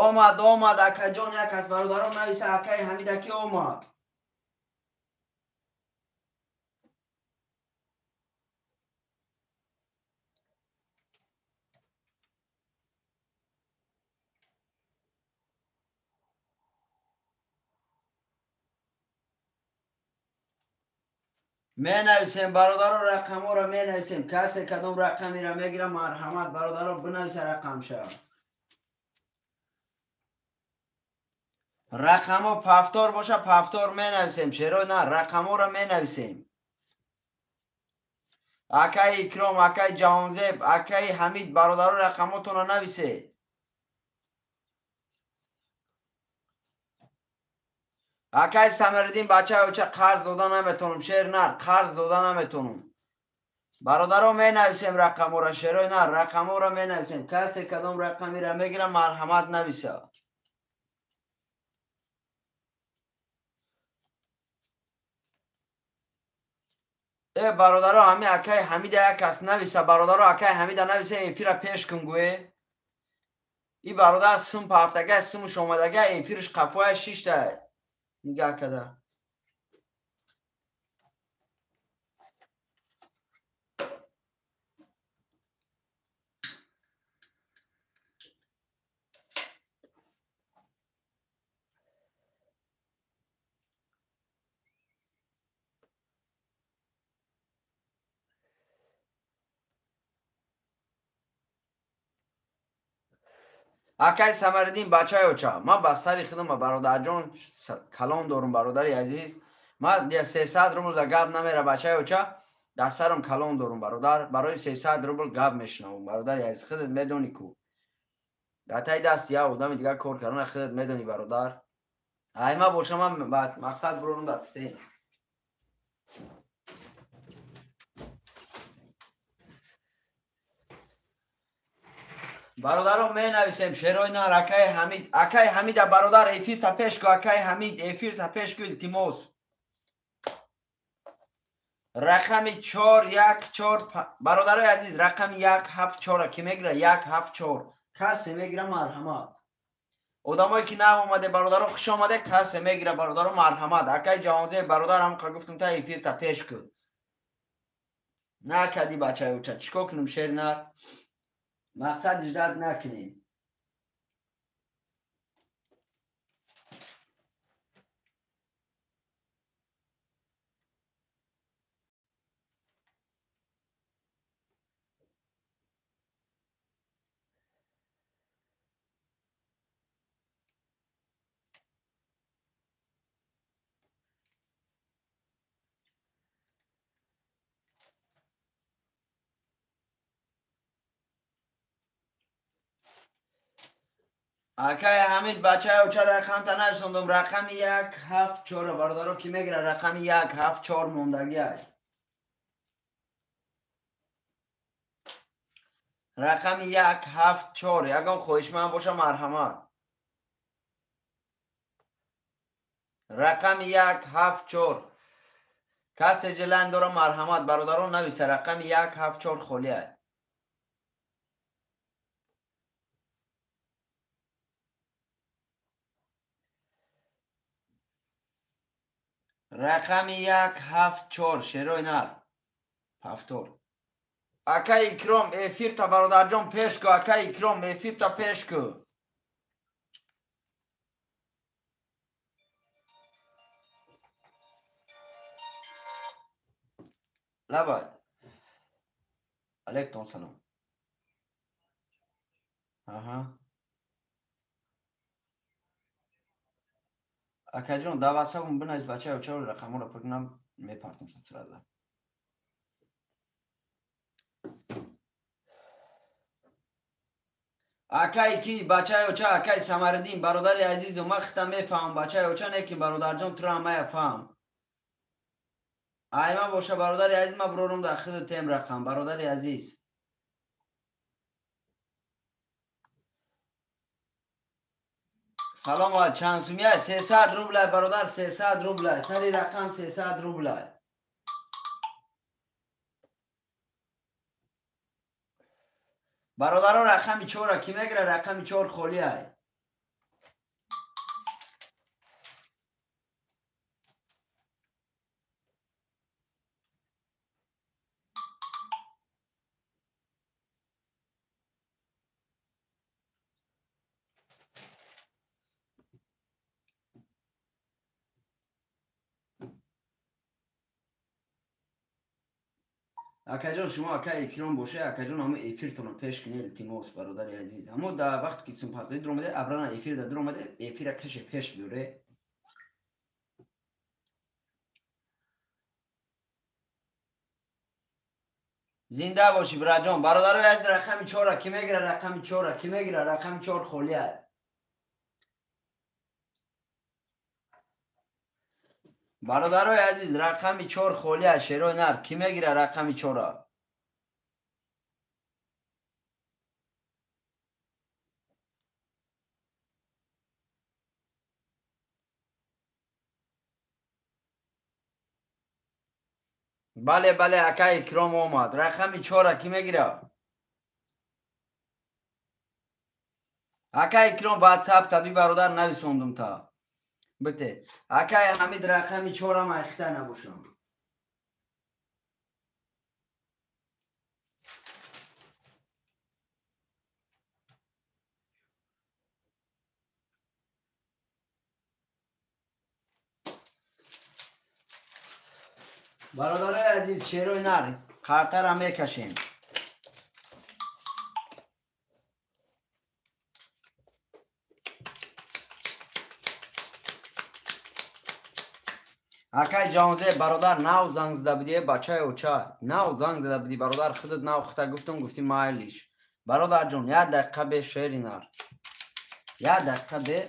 омад, омад акаҷон, як аз бародарон нависа акаи Ҳамидаки омад. Менависем бародаро, рақаморо менависем. Касе кадом рақамеро мегира, марҳамат бародаро, бинависа рақамша. Рақамо пафтор боша, пафтор менависем. Шеро на, рақаморо менависем. Акаи Икром, акаи Ҷаҳонзеб, акаи Ҳамид, бародаро рақамотонро нависе. Акаи Самариддин бачаи оча, қарз дода наметонам, шер нар, қарз дода наметонам. Бародаро менависем рақаморо, шерои нар, рақаморо менависем. Касе кадом рақамеро мегира, марҳамат нависа. Э бародаро, ҳами акаи Ҳамида як кас нависа, бародаро, акаи Ҳамида нависа, эфира пеш кун гӯе. И бародар сум пафтага, сумуш омадага, эфирш қафоя шишта нигаҳ када. Акаи Самариддин бачаи оча, ман ба сари худам бародарҷон калон дорум, бародари азиз. Ман 300 рубл за гап намера, бачаи оча, дар сарам калон дорум бародар. Барои 300 рубл гап мешунавам, бародари азиз. Худат медонӣ ку дар таи даст я одами дигар кор кардан, худат медонӣ бародар. Айма боша, ман мақсад бурорум дар тите. Бародаро менависем шерои нар, акаи Ҳамид, акаи Ҳамида бародар эфир та пеш ку, акаи Ҳамид эфир та пеш ку, илтимос. Рақами 4 1 4 бародарои азиз, рақами 1 7 4 ки мегира, 1 7 4 касе мегира, марҳамат. Одамое ки нав омаде бародаро, хуш омаде, касе мегира бародаро, марҳамат. Акаи Ҷаҳонзеб бародар, ҳамқа гуфтум та эфир та пеш ку. Накади бачаи оча, чӣ кор кунам шер нар? Мақсад иждат накунем. Акаи Ҳамид бачаи оча, рақамта нависондум, рақами 1 7 4 бародаро ки мегира, рақами 1 7 4 мондагиай. Рақами 1 7 4 ягон хоҳишманд боша, марҳамат. Рақами 1 7 4 касе ҷелан дора, марҳамат бародарон нависа, рақами 1 7 4 холиай. Рақами 1 7 4 шерои нар пафтор. Акаи Икром эфирта бародарҷон пеш ку, акаи Икром эфирта пеш ку. Лабад. Алейкум салом. Аҳа. Акаҷон, дар ватсапам бинавис бачаё чаро рақамҳоро пур кунам, мепартам сразу. Акай ки бачаё ча, акай Самариддин, бародари азизу, ман хита мефаҳмам бачаё ча, не ки бародарҷон туро мая фаҳм. Ай ман боша бародари азиз, ман бирорум дар хиди тем рақам, бародари азиз. Салом, чанд сумия? 300 рубля, бародар, 300 рубля. Сари рақам 300 рубля. Бародаро, рақами 4 ки мегира? Рақами 4 холӣ ай. Акаҷон, шумо акай Икром боше, акаҷон, ҳамо эфиртонро пеш кунед, илтимос, бародари азиз. Ҳамо дар вақте ки симпартоӣ дуромаде, абрана эфир да дуромаде, эфира каше пеш биёре. Зинда бошӣ, бираҷон. Бародарои азиз, рақами 4 ки мегира? Рақами 4 ки мегира? Рақами 4 холӣ аст. Бародарои азиз, рақами 4 холӣ аст, шерои нар. Ки мегира рақами 4-ро? Бале, бале, акай Икром омад. Рақами 4-ро ки мегира? Акай Икром, ватсап таби бародар нависондум та. Бите. Акай Ҳамид, рақами 4-ам айхта набошам. Бародарои азиз, шерои нар, қартара мекашем. Акай Ҷаҳонзеб, бародар, нав занг зада будӣ, бачаи оча, нав занг зада будӣ, бародар, худат нав хита гуфтум, гуфтӣ майлиш. Бародарҷон, як дақиқа бе, шери нар. Як дақиқа бе.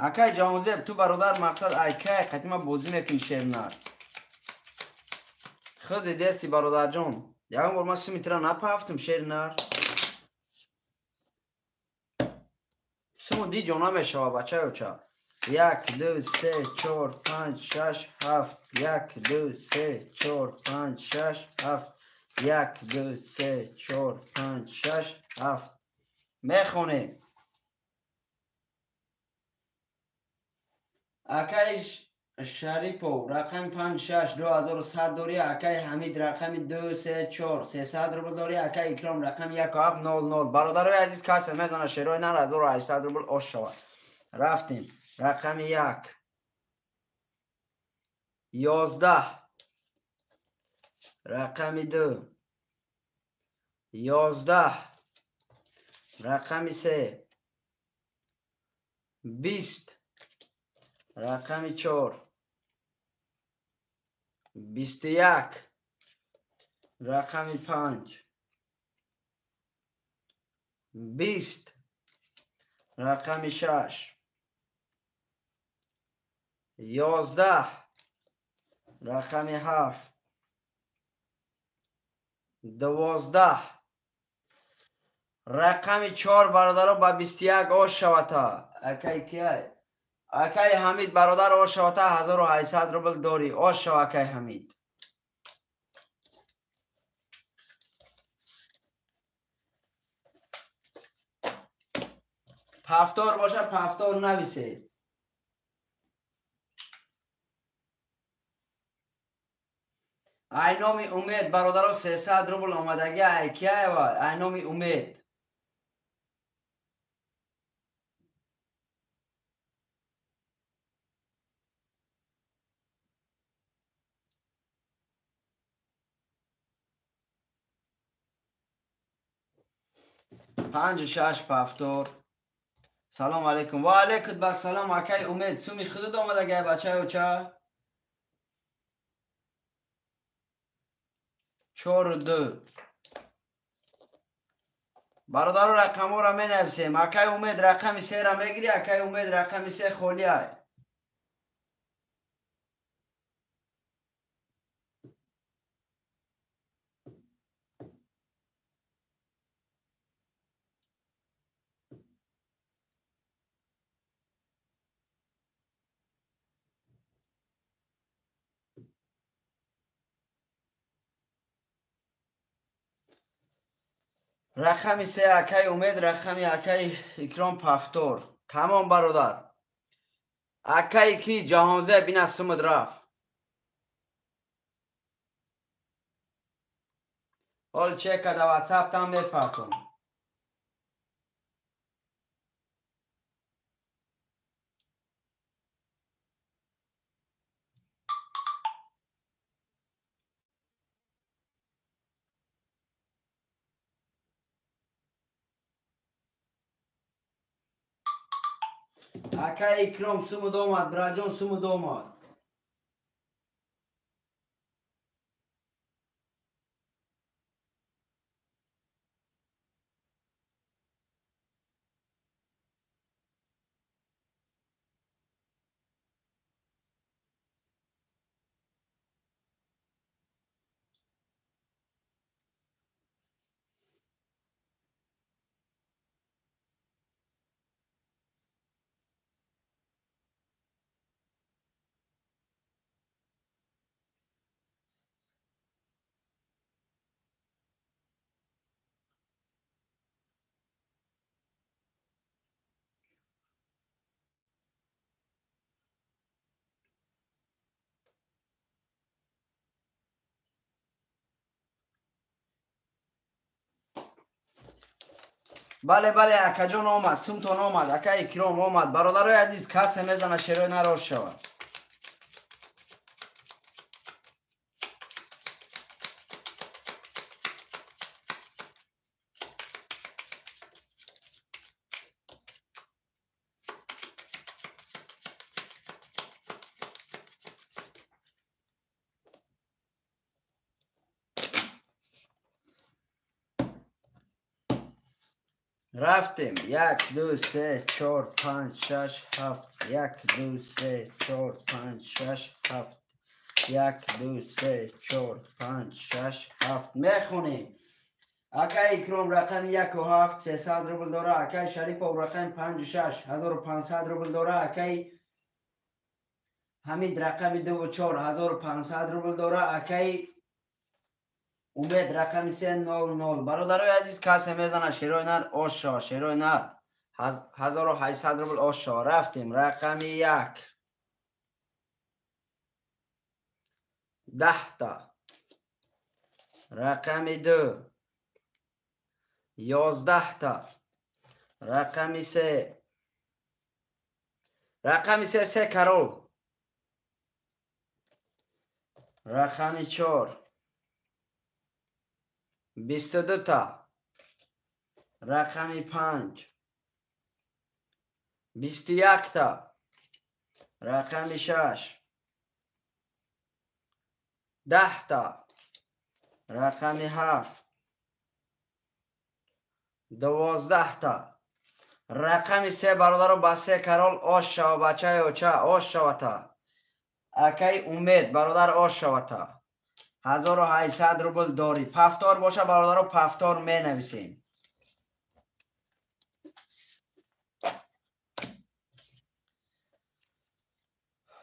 Акай Ҷаҳонзеб, ту бародар, мақсад айкай қатима бозӣ мекунӣ, шернар. Худи деси, бародарҷон. Ягон бор ман суми тира напафтум, шернар. Суму ди ҷо намешава, бачаёча. 1, 2, 3, 4, 5, 6, 7. 1, 2, 3, 4, 5, 6, 7. 1, 2, 3, 4, 5, 6, 7. Мехонем. Акай Шарипов, рақами 5, 6, 2100 дорӣ. Акай Ҳамид, рақами 2, 3, 4, 300 рубл дорӣ. Акай Икром, рақами 1, 7, 0, 0. Бародарои азиз, касе мезана шерои нар, 1800 рубл ош шавад. Рафтем. Рақами 1, 11, рақами 2, 11, рақами 3, 20, рақами 4, 21, рақами 5, 20, рақами 6, 11, рақами 7, 12, рақами 4, бародаро, ба 21 ош шавата. Акай киай? Акай Ҳамид, бародар, ош шавата, 1800 рубл дорӣ. Ош шава, акай Ҳамид. Пафтор боша, пафтор нависед. Ай номи Умед бародаро 300 рубл омадаги ай кияева? Ай номи Умед. Панҷ шаш пафтор. Салом алейкум. Ва алейкум бассалом акай Умед. Суми худат омадаги ай бачаи оча? 4-2. Бародаро рақамҳоро менависем. Акай Умед рақами 3-ра мегирӣ, акай Умед рақами 3 холӣ ай. Рақами 3 акай Умед, рақами акай Икром пафтор. Тамом бародар. Акай ки Ҷаҳонзеб бина сумад рафт. Ҳол чека да WhatsApp там мепартом. Акай Икром сумуд омад, браҷон сумуд омад. Бале, бале, акаҷон омад, сумтон омад, ака Икром омад. Бародарои азиз, касе мезана шерои нарош шавад. Рафтем. 1, 2, 3, 4, 5, 6, 7. 1, 2, 3, 4, 5, 6, 7. 1, 2, 3, 4, 5, 6, 7. Мехонем. Акай Икром рақами 1 ва 7 300 рубл дора. Акай Шарипов рақами 5 6 1500 рубл дора. Акай Ҳамид рақами 2 ва 4 1500 рубл дора. Акай Умед рақами 300. Бародарои азиз, касе мезана шерои нар ош шава, шерои нар 1800 рубл ош шава. Рафтем. Рақами 1 10та, рақами 2 11та, рақами 3, рақами 3 3 карол, рақами 4 22та, рақами 5 21та, рақами 6 10та, рақами 7 12та, рақами 3. Бародаро, ба 3 карол ош шава, бачаи оча ош шавата. Акай Умед бародар ош шавата. 1800 рубл дорӣ. Пафтор боша бародаро, пафтор менависем.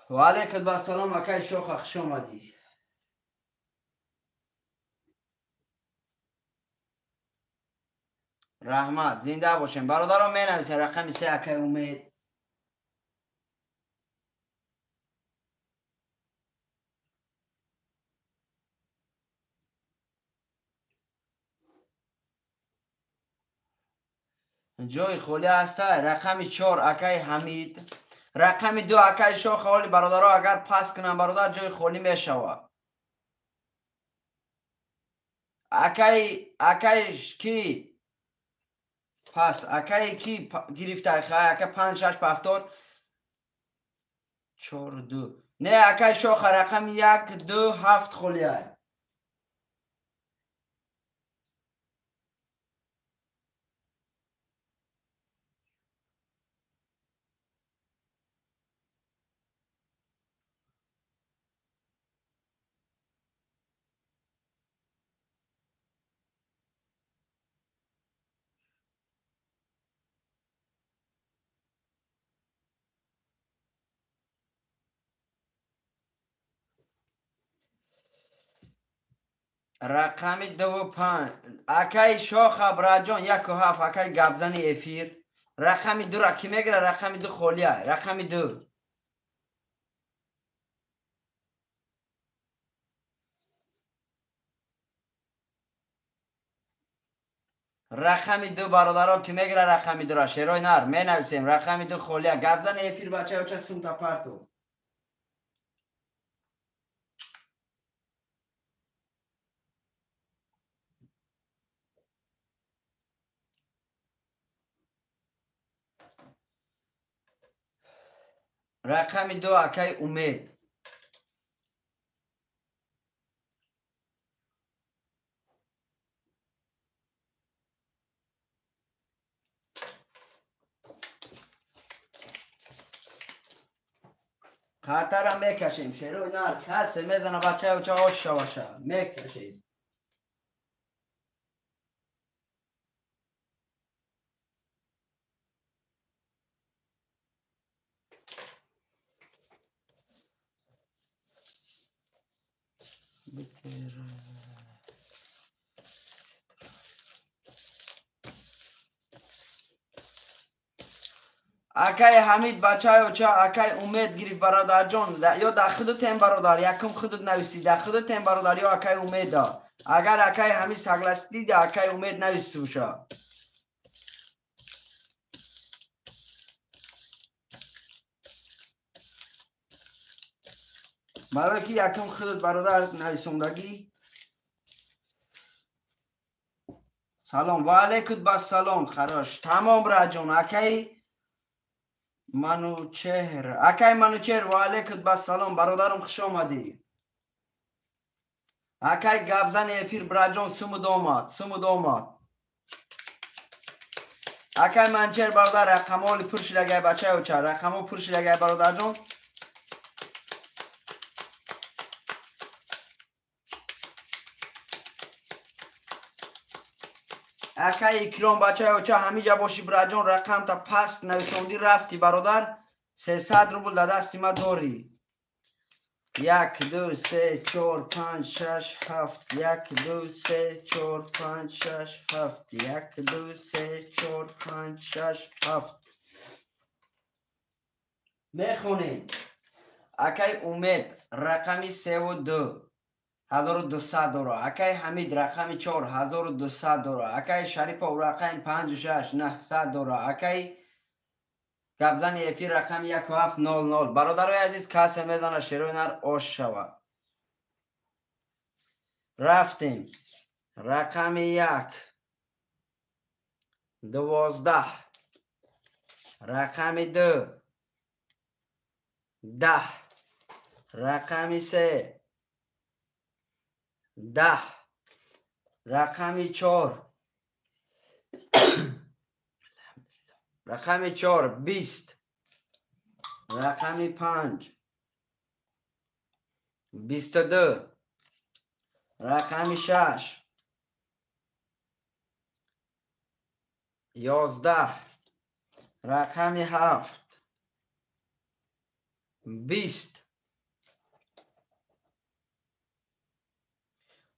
Ва алейкум ассалом акай Шоха, хуш омадӣ. Раҳмат, зинда бошем. Бародаро менависем рақами 3 акай Умед. Ҷои холӣ ҳаста. Рақами 4 акай Ҳамид. Рақами 2 акай Шоха. Оли бародаро агар пас кунам бародар ҷои холӣ мешавад. Акай акай ки пас акай ки гирифта хай ака 5 6 7 4 2. Не акай Шоха рақами 1 2 7 холия. Рақами 2 5 акай Шоха браҷон 1 7 акай гапзани эфир. Рақами 2 ра ки мегира? Рақами 2 холия. Рақами 2. Рақами 2 бародаро ки мегира рақами 2 ра? Шерои нар менависем. Рақами 2 холия. Гапзани эфир бачаё ча сумта парту. Рақами 2 акай Умед. Хатара мекашем. Шерои нар касе мезана бачаё ча ош шаваша. Мекашем. Акай Ҳамид бачаё ча акай Умед гирифт бародарҷон. Ё дар худутем бародар, якум худут навистӣ, дар худутем бародар ё акай Умеда. Агар акай Ҳамид согласитӣ, да акай Умед навистӣ боша. Барои ки якум худут бародар нависондагӣ. Салом ва алайкум бассалом. Харош. Тамом браҷон. Акай Манучеҳр. Акай Манучеҳр ва алайкум бассалом. Бародарам хуш омадӣ. Акай гапзани эфир браҷон сумуд омад. Сумуд омад. Акай Манучеҳр бародар рақамҳо пур шудагай бачаё ча. Рақамҳо пур шудагай бародарҷон. Акай Икром бачаё ча ҳамиҷа боши браҷон рақамта паст нависондӣ рафти бародар 300 рубл дар дасти ма дорӣ. 1 2 3 4 5 6 7 1 2 3 4 5 6 7 1 2 3 4 5 6 7 мехонем. Акай Умед рақами 3 ва 2 1200 дора. Акай Ҳамид рақами 4 1200 дора. Акай Шарипов рақами 5 6 900 дора. Акай гапзани эфир рақами 1 7 0 0. Бародарои азиз касе медона шерои нар ош шава. Рафтем. Рақами 1 12 рақами 2 10 рақами 3 10 рақами 4 рақами 4 20 рақами 5 22 рақами 6 11 рақами 7 20.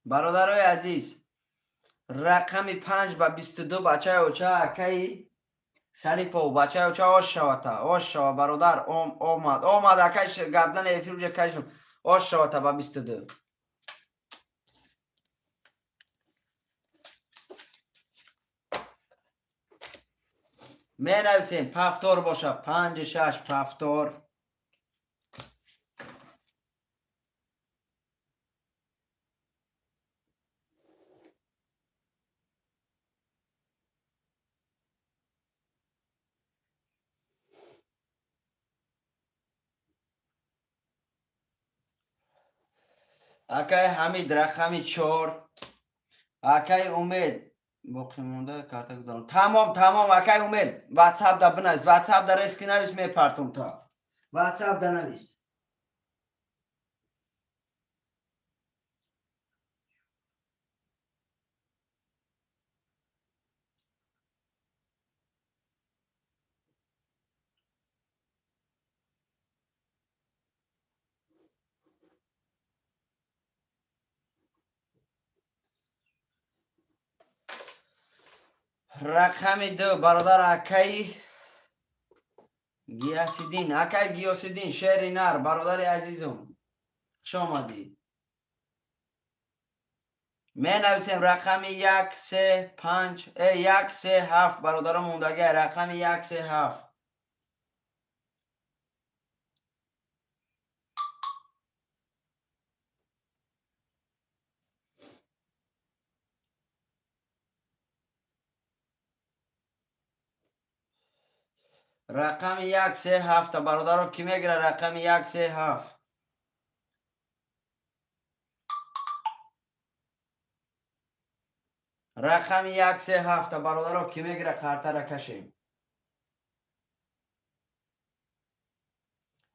Бародарои азиз рақами 5 ба 22 бачаи оча акаи Шарипов бачаи оча ош шавата. Ош шава бародар. Омад. Омад акаи гапзани эфир уҷа кашм. Ош шавата ба 22. Менависем повтор боша 5 6 повтор. Акай Ҳамид рақами 4. Акай Умед боқӣ монда карта гузарон. Тамом, тамом акай Умед. WhatsApp да бинавис. WhatsApp да рески навис мепартум та. WhatsApp да навис. Рақами 2 бародар акай Гиёсиддин, акай Гиёсиддин шери нар бародари азизум, хуш омадӣ. Менависем рақами 1 3 5 1 3 7 бародарон мондагӣ рақами 1 3 7. Рақами 1 3 7 бародаро ки мегира рақами 1 3 7. Рақами 1 3 7 бародаро ки мегира картара кашем.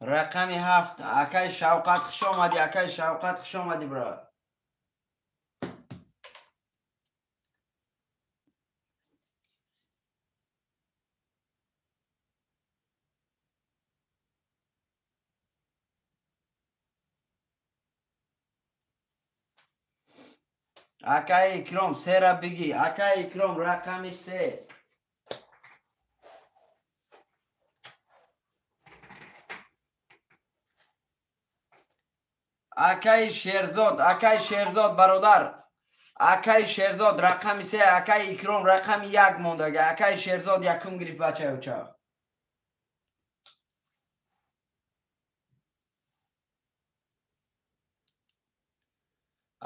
Рақами 7 акай Шавқат хуш омадӣ, акай Шавқат хуш омадӣ брат. Акай Икром сера биги, акай Икром рақами 3. Акай Шерзод, акай Шерзод бародар, акай Шерзод рақами 3, акай Икром рақами 1 мондага, акай Шерзод якум гирифт бачаюча.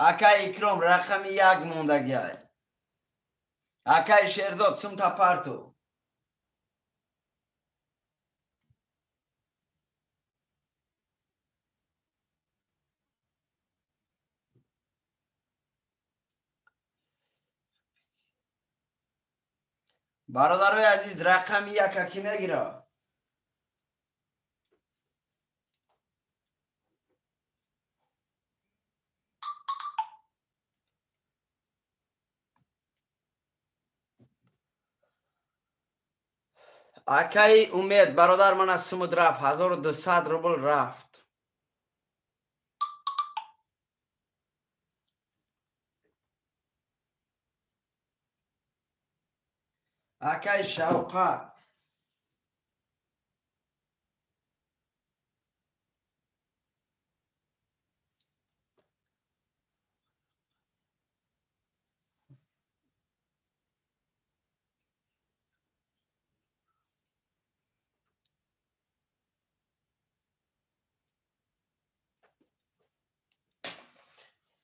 Акай Икром рақами 1 мондагиай. Акай Шерзод сумта парту. Бародарои азиз рақами 1 ки мегира? Акай Умед бародар ман аз сумуд рафт 1200 рубл рафт. Акай Шавқат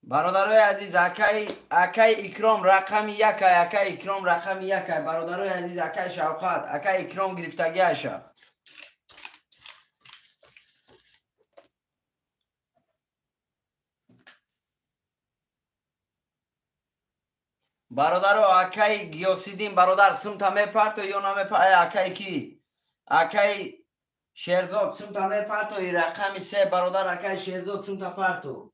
бародарои азиз, акай Икром рақами 1, акай Икром рақами 1. Бародарои азиз, акай Шавқат, акай Икром гирифтагиаша. Бародаро, акай Гиёсиддин бародар сумта мепарто ё намепар? Акай ки? Акай Шерзод сумта мепарто и рақами 3 бародар, акай Шерзод сумта парто.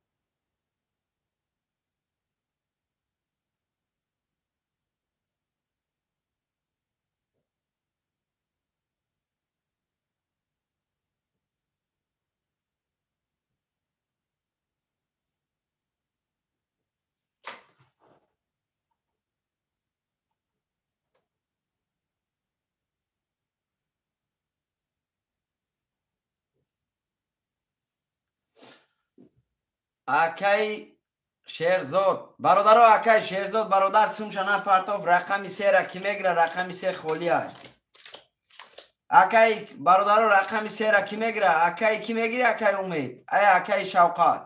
Акай Шерзод бародаро, акай Шерзод бародар сумша напартов, рақами 3 ра ки мегира? Рақами 3 холӣ аст. Акай бародаро рақами сера ки мегира? Акай ки мегири? Акай Умед. Ай акай Шавқат.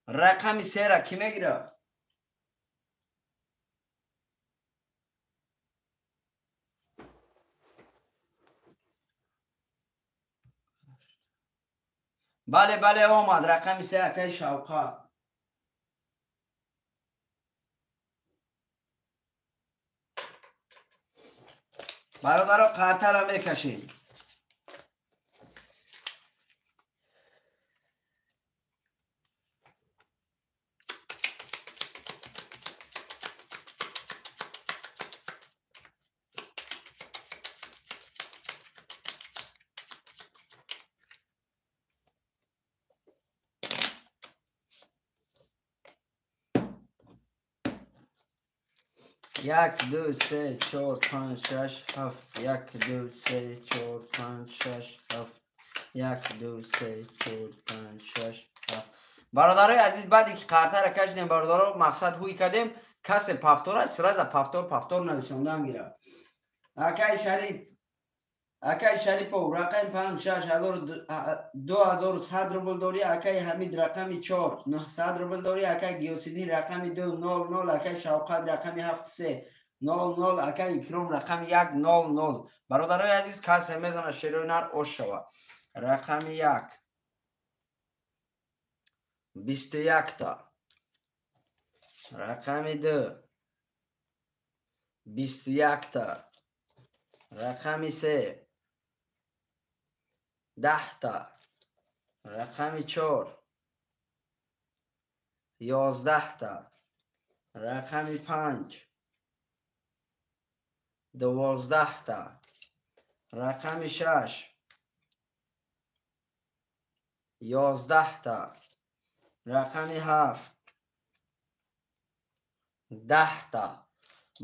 Рақами сера ки мегира? Бале, бале, омад рақами се акай Шавқат. Бародаро қартара мекашем. Як, ду, се, чор, панҷ, шаш, ҳафт. Як, ду, се, чор, панҷ, шаш, ҳафт. Як, ду, се, чор, панҷ, шаш, ҳафт. Бародарои азиз, баъде ки қартара кашидем, бародаро, мақсад ҳуй кардем, касе пафтора сразу пафтор пафтор нависондан гира. Акай Шариф, акай Шарипов, рақами панҷ, шаш, 2100 рубл дорӣ. Акай Ҳамид рақами чор, 900 рубл дорӣ. Акай Гиёсиддин рақами ду, нол, нол. Акай Шавқат рақами ҳафт, се, нол, нол. Акай Икром рақами як, нол, нол. Бародарои азиз, касе мезана шерои нар ош шава. Рақами як, 21-та. Рақами ду, 21-та. Рақами се, 10-та. Рақами чор, 11-та. Рақами панҷ, 12-та. Рақами шаш, 11-та. Рақами ҳафт, 10-та.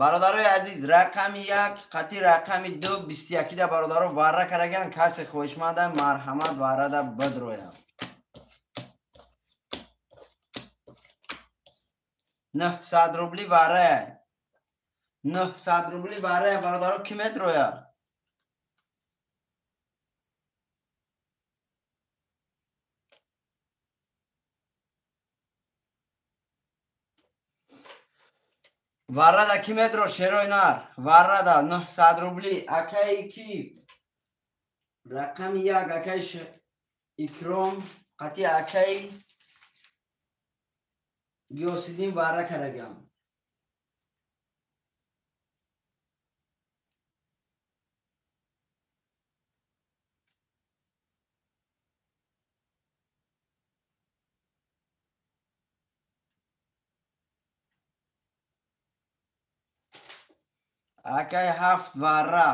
Бародарои азиз, рақами як қатъи рақами ду 21-да бародаро варра караган. Касе хоҳишманда марҳамат варрада бидрояд. 900 рубли варрая. 900 рубли варрая бародаро, ки медрояд? Варрада ки медро шерои нар? Варрада 900 рубли. Акаи ки? Рақами як акаи Икром қатъи акаи Гиёсиддин варра карагам. Акай ҳафт варра.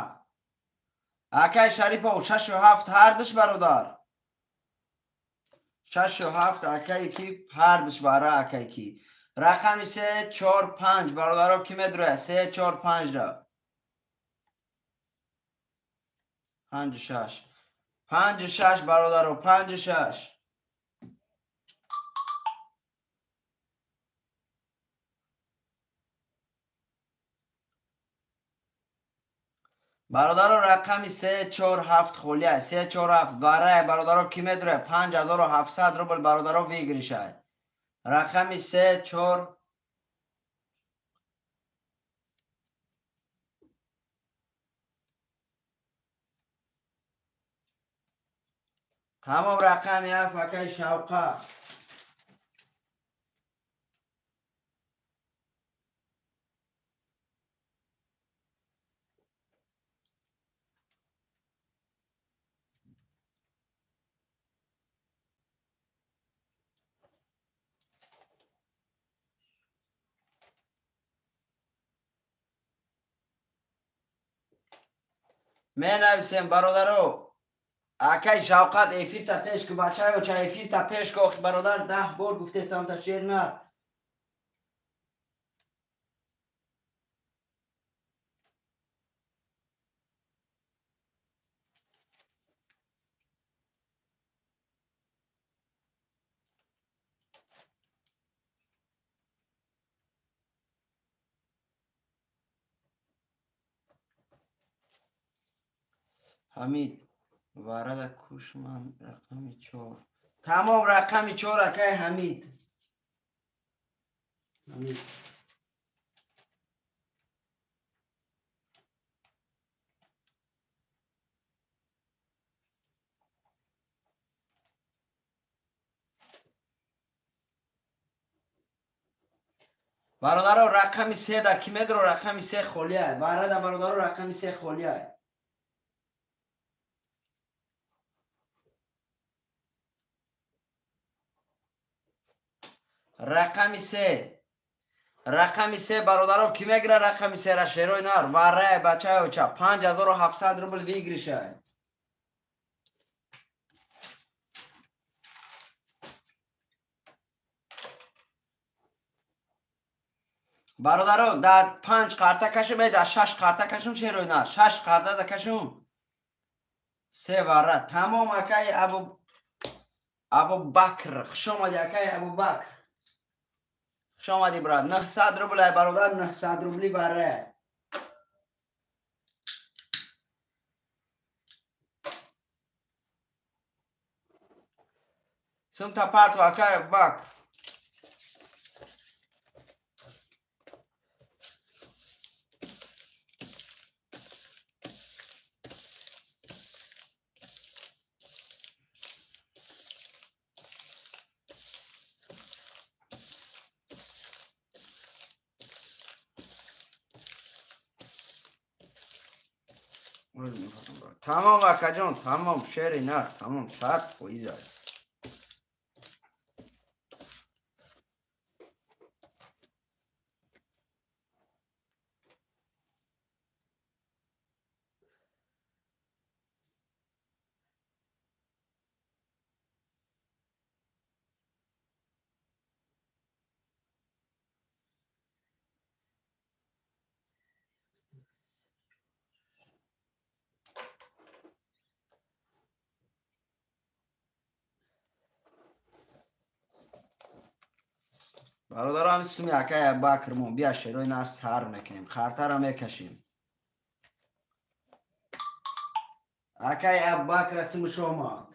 Акай Шарипов шашу ҳафт ҳардуш бародар. Шашу ҳафт акай ки ҳардуш варра акай ки. Рақами се, чор, панҷ бародаро ки медроя? Се, чор, панҷ ра. Панҷу шаш. Панҷу шаш бародаро, панҷу шаш. Бародаро рақами се, чор, ҳафт холия. Се, чор, ҳафт варрая бародаро ки медроя? 5700 рубл бародаро выигрышай. Рақами се, чор, тамом рақами ҳафт акай Шавқат. Менависем бародаро. Акай Шавқат эфирта пеш ку, бачаё ча эфирта пеш ку. Охи бародар 10 бор гуфтестам та шер нар. Ҳамид варада кушман рақами 4. Тамом, рақами 4 акай Ҳамид. Ҳамид. Бародаро, рақами 3 да ки медро, рақами 3 холия. Варада бародаро, рақами 3 холия. Рақами 3. Рақами 3 бародаро ки мегира рақами 3 ра шерои нар. Варая бачаё ча 5700 рубл выигрыша. Бародаро, да 5 карта кашум, да 6 карта кашум шерои нар. 6 карта да кашум. 3 вара. Тамом акай Абу Бакр. Хуш омади акай Абу Бакр. Хуш омади брат. 900 рубл ай бародар, 900 рубли вара. Сумта парту акай Абу Бакр. Тамом акаҷон, тамом, шери нар, тамом, 100%. Бародаро, ҳами суми акай Абубакр мо бия шерои нар сар мекунем, қартара мекашем. Акай Абубакр сумуш омад.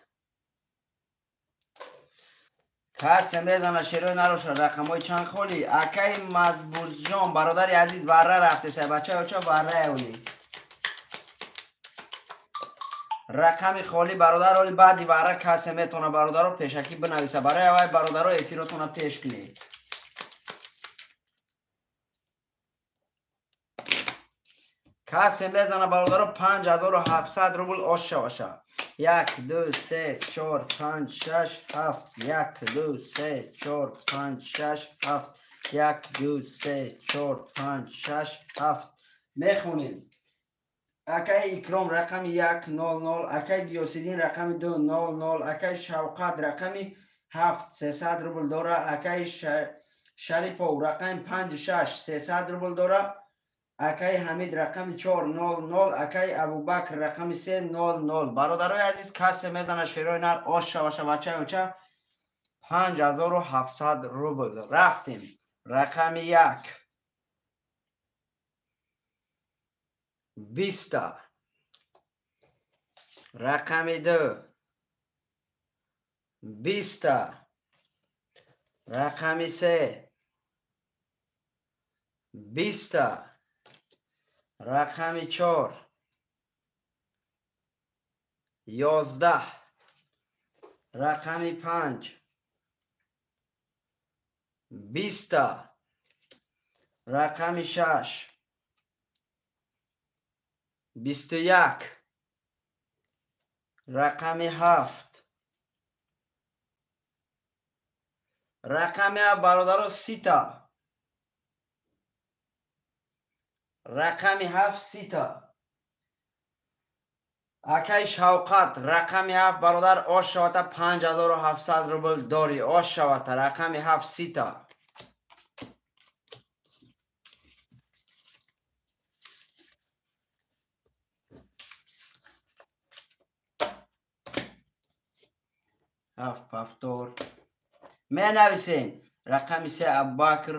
Касе мезана шерои нароша рақамҳои чанд холи. Акай Мазбурҷон, бародари азиз, варра рафтеса, бачаё ча варра оли. Рақами холи бародар оли баъди варра касе метона бародаро пешакӣ бинависа. Барои аввай бародаро эфиротона пеш кунед. Касе мезана бародаро 5700 рубл ош шаваша. 1 2 3 4 5 6 7 1 2 3 4 5 6 7 1 2 3 4 5 6 7 мехонем. Акай Икром рақами 1 0 0, акай Гиёсиддин рақами 2 0 0, акай Шавқат рақами 7 300 рубл дора, акай Шарипов рақами 5 6 300 рубл дора, акай Ҳамид рақами 4 0 0, акай Абубакр рақами 3 0 0. Бародарои азиз, касе мезана шерои нар ош шаваша бачаё ча 5700 рубл. Рафтем. Рақами 1 20, рақами 2 20, рақами 3 20, рақами 4 11, рақами 5 20, рақами 6 21, рақами 7, рақами 7 бародаро 30, рақами 7 30. Акай Шавқат рақами 7 бародар ош шавата 5700 рубл дорӣ. Ош шавата рақами 7 30. Ҳафт повтор. Менависем рақами 3 Абубакр.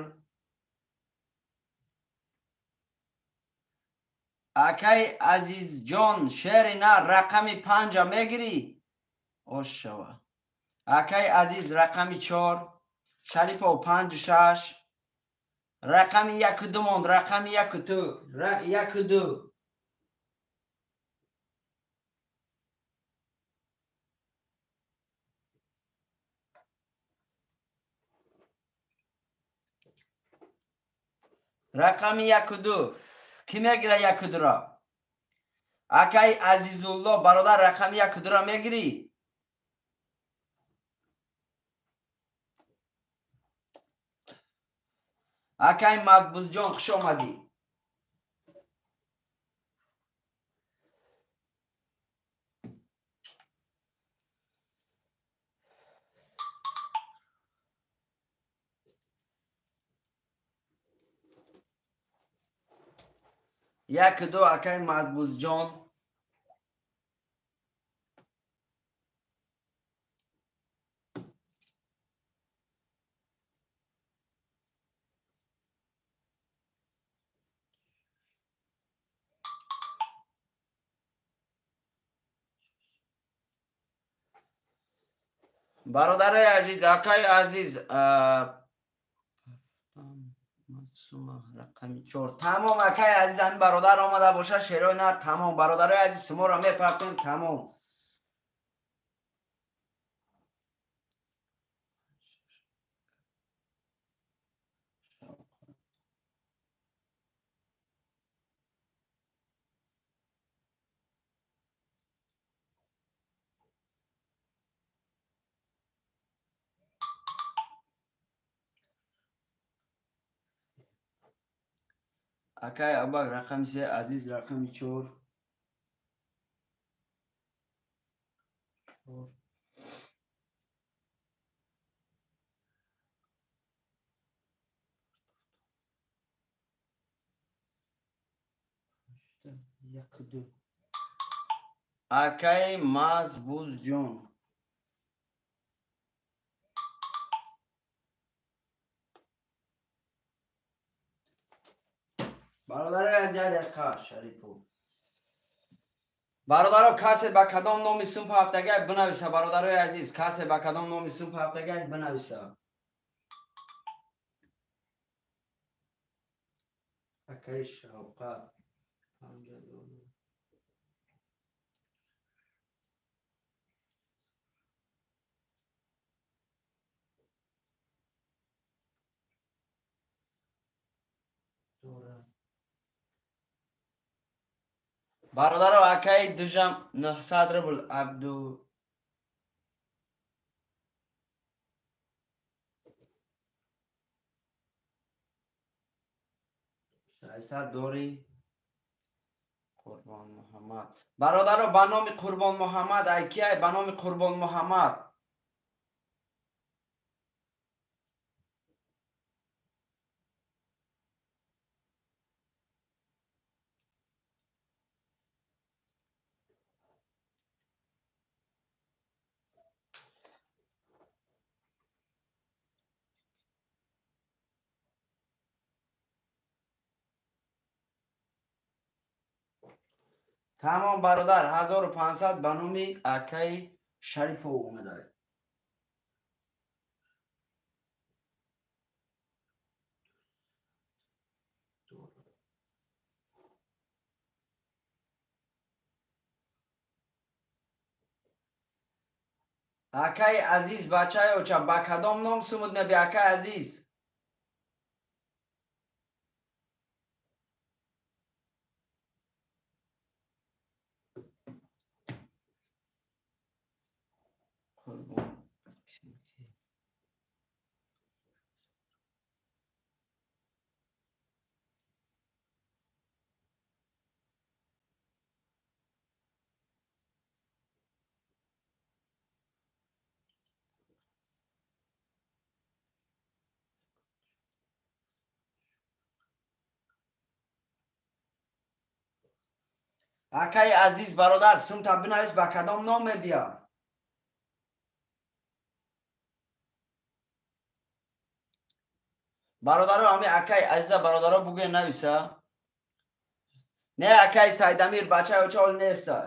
Акай Азизҷон, шери нар, рақами 5 мегирӣ? Ошава. Акай Азиз, рақами 4. Шарипов 5 6. Рақами 1 2 монд, рақами 1 2. 1 2. Рақами 1 2. Ки мегира 1 2-ро? Акай Азизулло, бародар, рақами 1 2-ро мегирӣ? Акай Мазбузҷон, хуш омадӣ. Як 2, акай Мазбузҷон. Бародарои азиз, акаи азиз, рақами 4. Тамом, акаи азиз, ҳамин бародар омада боша, шерои нар, тамом. Бародарои азиз, шуморо мепартоем, тамом. Акай Абак, рақами 3, Азиз, рақами 4. 1 2. Акай Мазбузҷон. Бародарои азиз, як дақиқа, Шарипов. Бародаро, касе ба кадом номи сум ҳафтагай бинависа, бародарои азиз, касе ба кадом номи сум ҳафтагай бинависа. Акай Шавқат 50. Бародаро, акаи Дужам 900 рубл, Абду 600 дори Қурбон Муҳаммад. Бародаро, ба номи Қурбон Муҳаммад, ай киай ба номи Қурбон Муҳаммад? Тамом, бародар, 1500 ба номи акаи Шарипов омада. Акаи азиз, бачаи оча, ба кадом ном сумуд меби, акаи азиз? Акаи азиз, бародар, сумта бинавис, ба кадом ном мебия? Бародаро, ҳами акаи азиза, бародаро, бугӯе нависа. Не акай Сайдамир бачаи оча ҳол неста.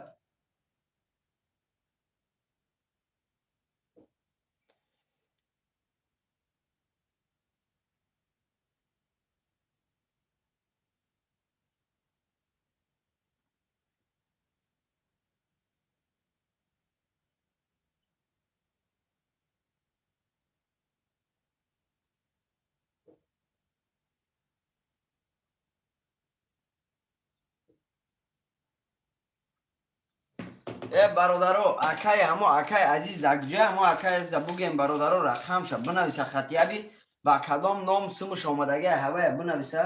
Э бародаро, акай ҳамо акай азиз дар куҷоя ҳамо акай азиз бугем бародаро рақамша бинависа хатияби ба кадом ном сумуш омадагия ҳавая бинависа.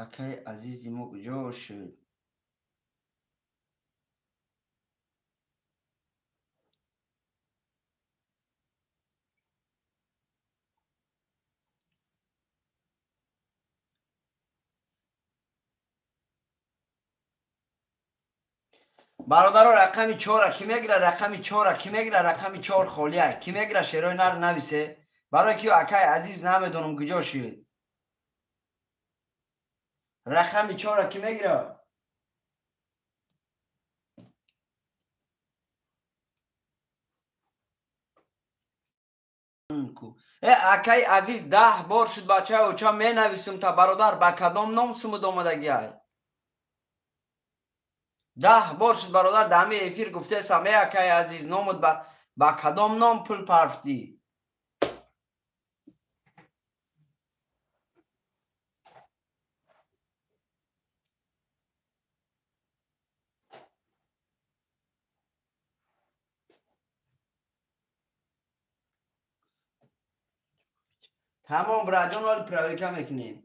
Акай азизи мо куҷо шуд? Бародаро рақами чора ки мегира, рақами чора ки мегира, рақами чор холия ки мегира, шерои нар нависе. Барои ки акай азиз намедонам куҷо шуд. Рақами чора ки мегира? Э акай азиз 10 бор шуд бачаи оча менависум та бародар ба кадом ном сумуд омадагиай? 10 бор шуд бародар дар ҳамин эфир гуфтесам э акай азиз номуд ба кадом ном пул парфтӣ? Тамом браҷон, ҳоли проверка мекунем.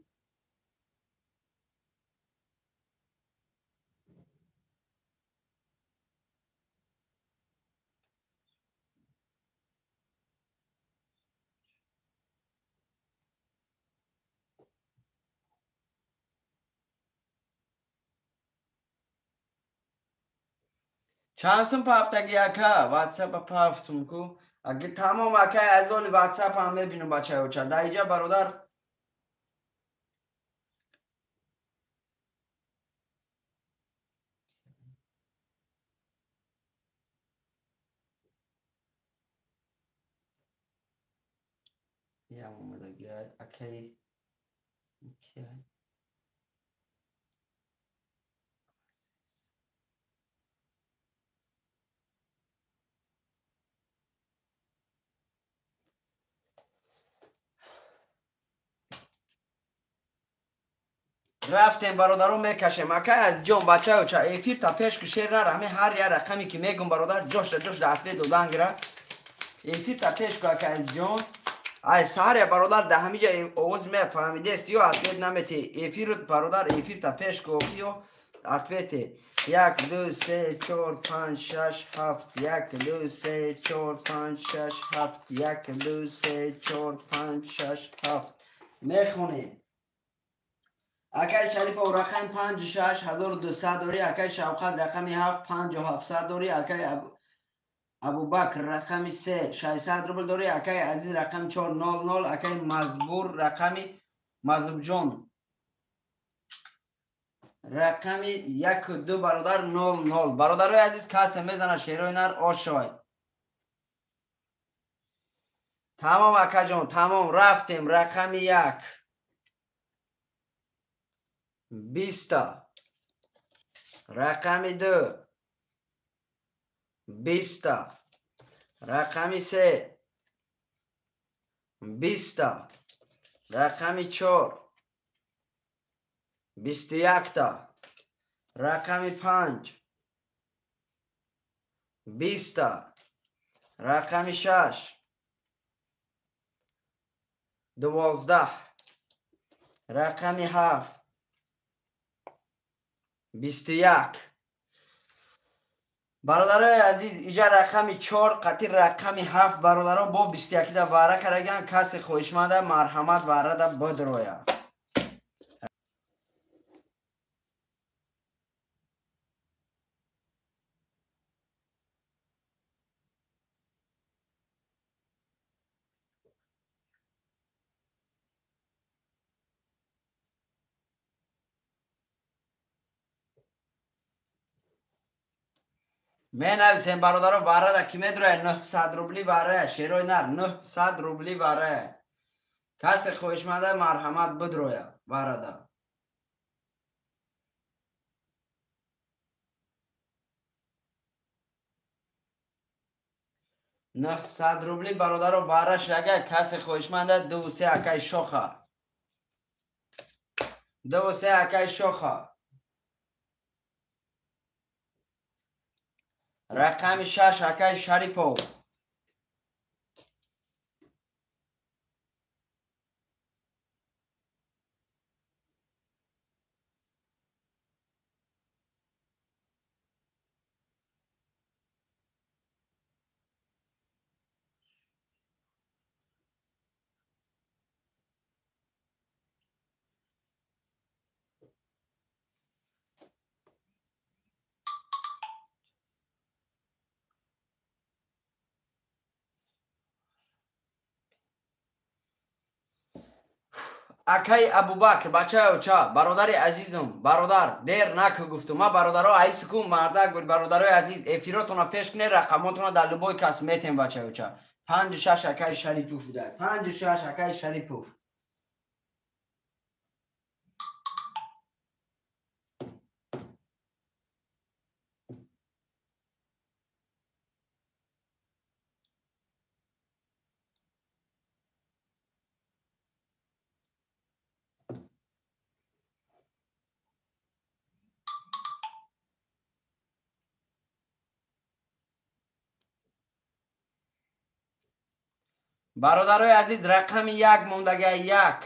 Чанд сум пафтаги ака? Ватсапа пафтум ку. Аги тамом акай аз оли ватсап ҳам мебинум бачаи оча. Дар иҷа бародар ям омадаги акай киай. Рафтем бародаро мекашем. Акай азизҷон бачаи оча эфир та пеш ки шер нара, ҳамин ҳар як рақаме ки мегум бародар ҷошда ҷошда ответ додан гира. Эфир та пеш ку акай азизҷон. Ай саҳар я бародар дар ҳамиҷа овоз мефаҳмидест ё ответ намети. Эфир бародар эфир та пеш ку ё ответе. 1 2 3 4 5 6 7 1 2 3 4 5 6 7 1 2 3 4 5 6 7 мехонем. Акай Шарипов рақами 5 6 1200 дорӣ, акай Шавқат рақами 7 5 700 дорӣ, акай Абубакр рақами 3 600 рубл дорӣ, акай Азиз рақами 4 00, акай Мазбур рақами Мазбурҷон рақами 1 2 бародар 00. Бародарои азиз касе мезана шерои нар ошой. Тамом акаҷон, тамом рафтем рақами 1 20, рақами 2 20, рақами 3 20, рақами 4 21, рақами 5 20, рақами 6 12, рақами 7, 21. Бародарои азиз, иҷа рақами 4 қатъи рақами 7 бародаро бо 21 да ваъра караган. Касе хоҳишманда марҳамат ваърада бидроя. Менависем бародаро, ваърада ки медроя 900 рубли ваъра, шерои нар 900 рубли ваъра. Касе хоҳишманда марҳамат бидроя ваърада. 900 рубли бародаро ваъра шага. Касе хоҳишманда 2-3 акай шоха, 2-3 акай шоха. Рақами 6 акай Шарипов. Акай Абубакр, бачаё ча, бародари азизум, бародар, дер наку гуфтум. Ма бародаро айс кун мардак буд, бародарои азиз, эфиротона пеш кне, рақамотона дар любой кас метем, бачаё ча. 5-6 акай Шарипов буда. 5-6 акай Шарипов. Бародарои азиз, рақами 1 мондага 1.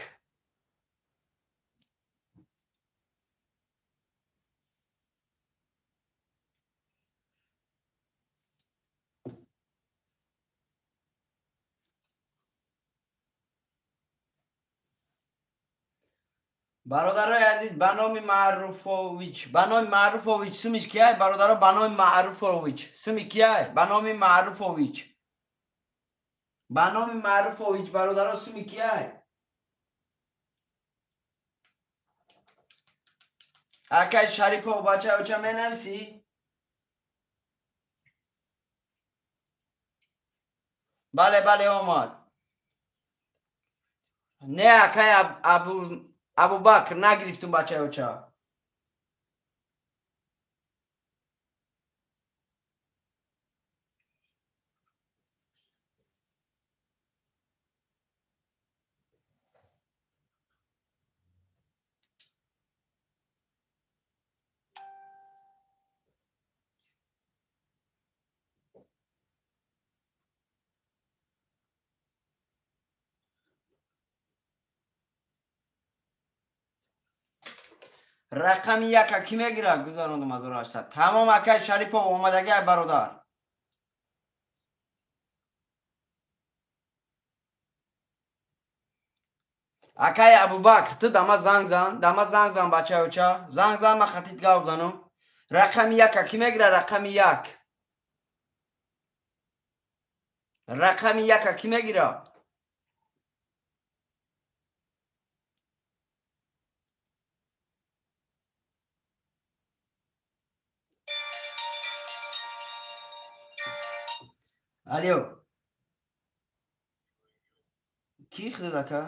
Бародарои азиз, ба номи Маъруфович, ба номи Маъруфович сумиш кияй? Бародаро, ба номи Маъруфович суми кияй? Ба номи Маъруфович, ба номи Маъруфович бародаро суми кияй? Акай Шарипов, бачаё ча менависӣ? Бале, бале, омад. Не, акай Абубакр нагирифтум, бачаё ча. Рақами 1 ки мегирад? Гузарондум 1800. Тамом, акай Шарипов омадагай бародар. Акай Абубакр, ту дама занг зан, дама занг зан, бачаё ча. Занг зан, ма хатит гав занум. Рақами 1 ки мегирад? Рақами 1. Рақами 1 ки мегирад? Алло. Ки худат ака?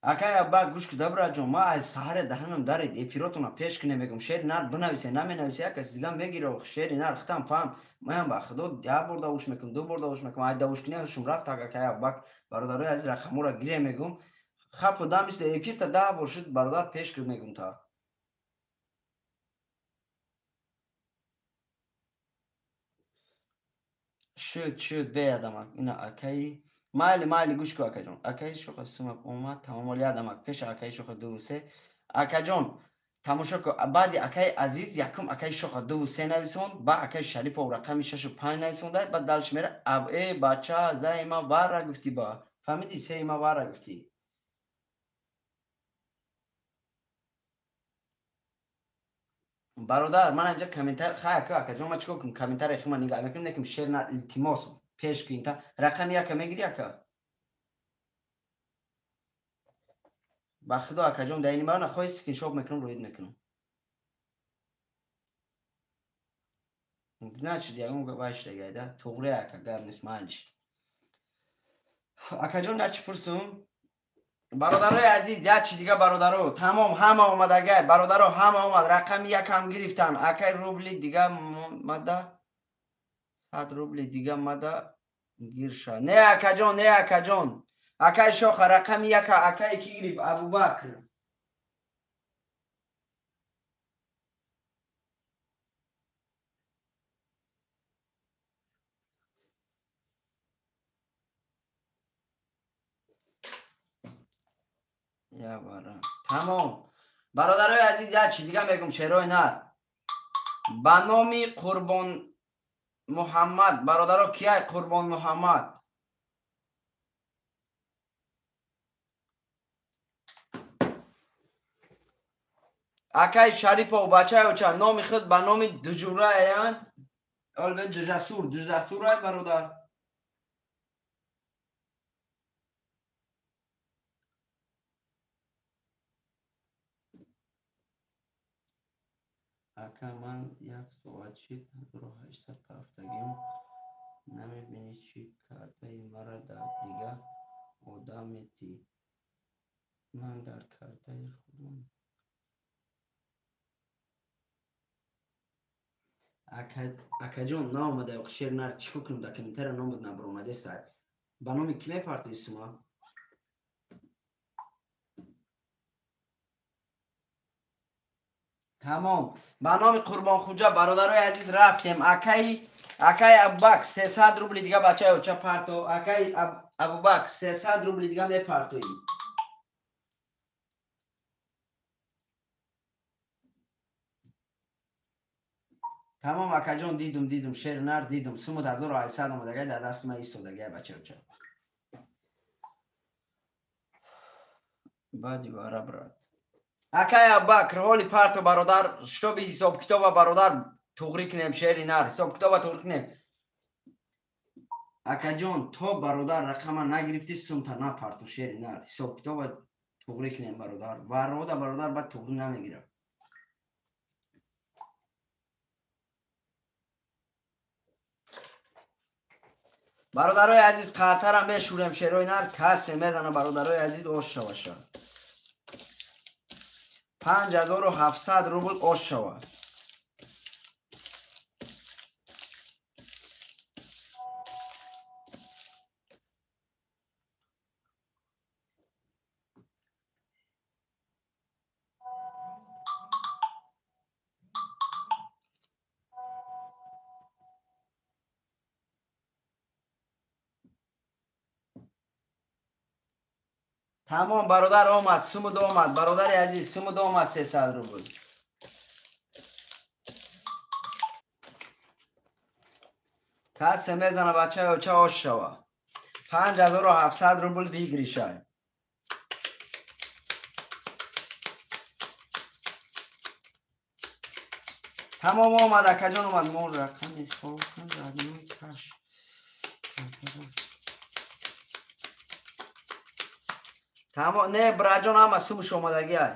Акай Аббак, гӯш куда, браҷон, ма аз саҳаре даҳанам дарид, эфиротона пеш кунем, мегум, шери нар бинависе, наменависе, як каси дига мегира, шери нар хитам фаҳм, маям ба худо як бор давуш мекунам, ду бор давуш мекунам, ай давуш кунем, ҳушум рафт, акай Аббак, бародарои азиз, рақаморо гире мегум, хапу дам исте эфирта 10 бор шуд, бародар пеш кун мегум та. Шуд, шуд, беадамак, ина акаи Майли, майли, гӯш кун, акаҷон. Акаи шоха сумак омад, тамом, оли адамак пеша акаи шоха 2 3. Акаҷон, тамошо кун, баъди акаи Азиз якум акаи шоха 2 3 нависонд, ба акаи Шарипов рақами 6 5 нависонда, баъд дальше мера. Э, бача, заима вара гуфтӣ, ба фаҳмидӣ, сеима вара гуфтӣ. Бародар, ман инҷа комментар хай, ака, акаҷон, ман чикор кунам? Комментария хима нигаҳ мекунем, неким шер на, илтимос, пеш кунин та рақами яка мегири, ака. Ба худо, акаҷон, дар ини мана хоҳи скриншот мекунам, роид мекунам. Значит, ягон вай шудагайда, туғри, ака, гап нест, майлиш. Акаҷон, як чи пурсум, бародарои азиз, як чи дига, бародаро, тамом, ҳама омадагай, бародаро, ҳама омад, рақами якам гирифтан. Акай, рубли дига мада, 100 рубли дига мада гирша. Не, акаҷон, не, акаҷон. Акай шоха рақами яка, акай ки гирифт? Абубакр. Тамом, бародарои азиз, як чи дига мегум, шерои нар, ба номи Қурбон Муҳаммад. Бародаро, кияй Қурбон Муҳаммад? Акай Шарипов, бачаи оча, номи худ ба номи дужураян, дужасур, дужасурай, бародар. Ака, ман як соат шид, 1800 ҳафтагим, намебинӣ чӣ картаи мара дар дига одам метӣ? Ман дар картаи худам. Акаҷон, наомада шер нар, чӣ кунам? Дар комментария номад набаромадеста. Ба номи кӣ мепартои сума? Тамом, ба номи Қурбонхуҷа. Бародарои азиз, рафтем. Акаи Абубакр, 300 рубли дига, бачаи оча, парто. Акаи Абубакр, 300 рубли дига мепартоӣ. Тамом, акаҷон, дидум, дидум, шер нар, дидум. Сумуд 1800 омадагай, дар дасти ман истодагай, бачаи оча. Баъди вара, брат. Акай Абубакр, ҳоли парто, бародар, чтобы ҳисобкитоба, бародар, туғрӣ кунем. Шери нар, ҳисобкитоба туғрӣ кунем. Акаҷон, то бародар рақама нагирифтӣ, сумта напарто. Шери нар, ҳисобкитоба туғрӣ кунем, бародар. Варода, бародар, баъд туғрӣ намегирам. Бародарои азиз, қартарам мешӯрем. Шерои нар, касе мезана, бародарои азиз, ош шаваша. 5700 рубл ош шавад. Тамом, бародар, омад сумуд, омад, бародари азиз, сумуд омад, 300 рубл. Касе мезана, бачаи оча, ош шава. 5700 рубл выигрышай. Тамом, омад, акаҷон, омад. Мо рақами каш. Тамом, не, браҷон, ҳама сумуш омадагиай.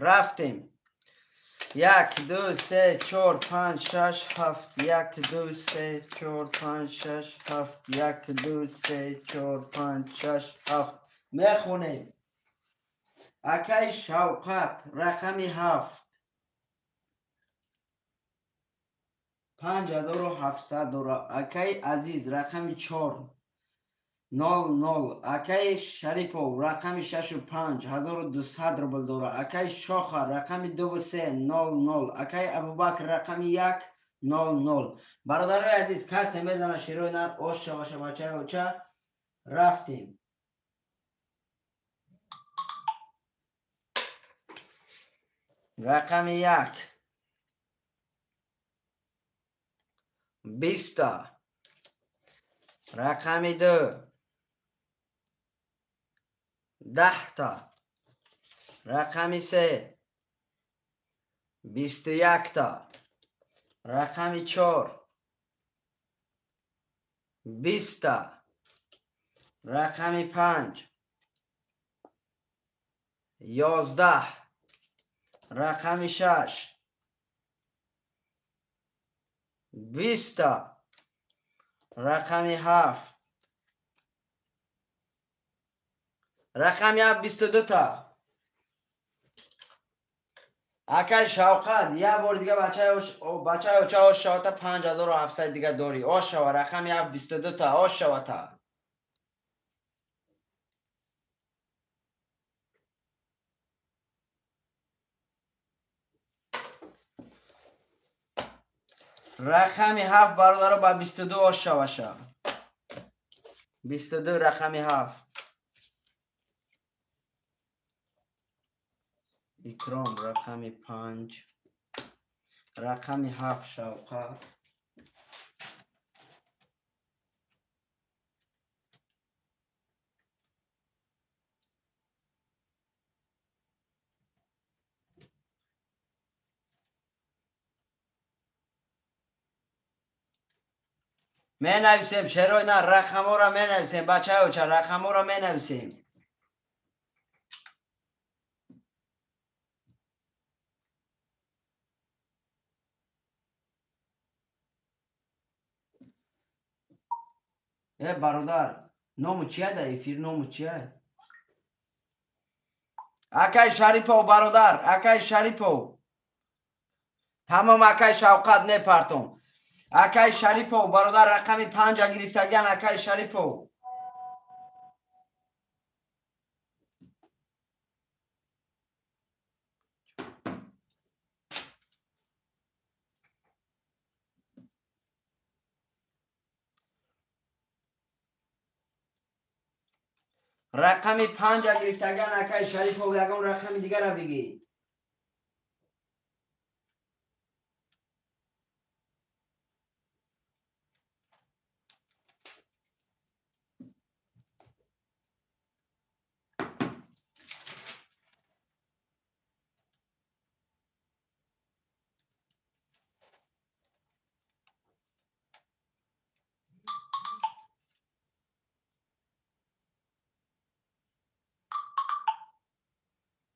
Рафтем. Як, ду, се, чор, панҷ, шаш, ҳафт. Як, ду, се, чор, панҷ, шаш, ҳафт. Як, ду, се, чор, панҷ, шаш, ҳафт. Мехонем. Акаи Шавқат, рақами 7, 5700 дора. Акаи Азиз, рақами 4, 00. Акаи Шарипов, рақами 6 5, 1200 рубл дора. Акаи Шоха, рақами 2 3, 00. Акаи Абубакр, рақами 1. 0 0. Бародарои азиз, касе мезана шерои нар ош шаваша бачаи оча рафтем. Рақами 1 20, рақами 2 10, рақами 3 21, рақами 4 20, рақами 5 11, рақами 6 20, рақами 7, рақами 7 22. Акай Шавқат, як бор дига бачаи оча ош шавата 5700 дига дорӣ. Ош шава, рақами 7 22 та, ош шавата. Рақами 7 бародаро ба 22 ош шаваша. 22 рақами 7. Икром рақами 5, рақами 7 Шавқат. Менависем шерои на рақамҳоро менависем, бачаи оча рақамҳоро менависем. Э бародар, ному чия да эфир, ному чия? Акай Шарипов бародар, акай Шарипов. Тамом акай Шавқат мепартом. Акай Шарипов бародар рақами 5 гирифтагиан акай Шарипов. Рақами 5 гирифтагиан акай Шарипов, ягон рақами дигара бигӣ.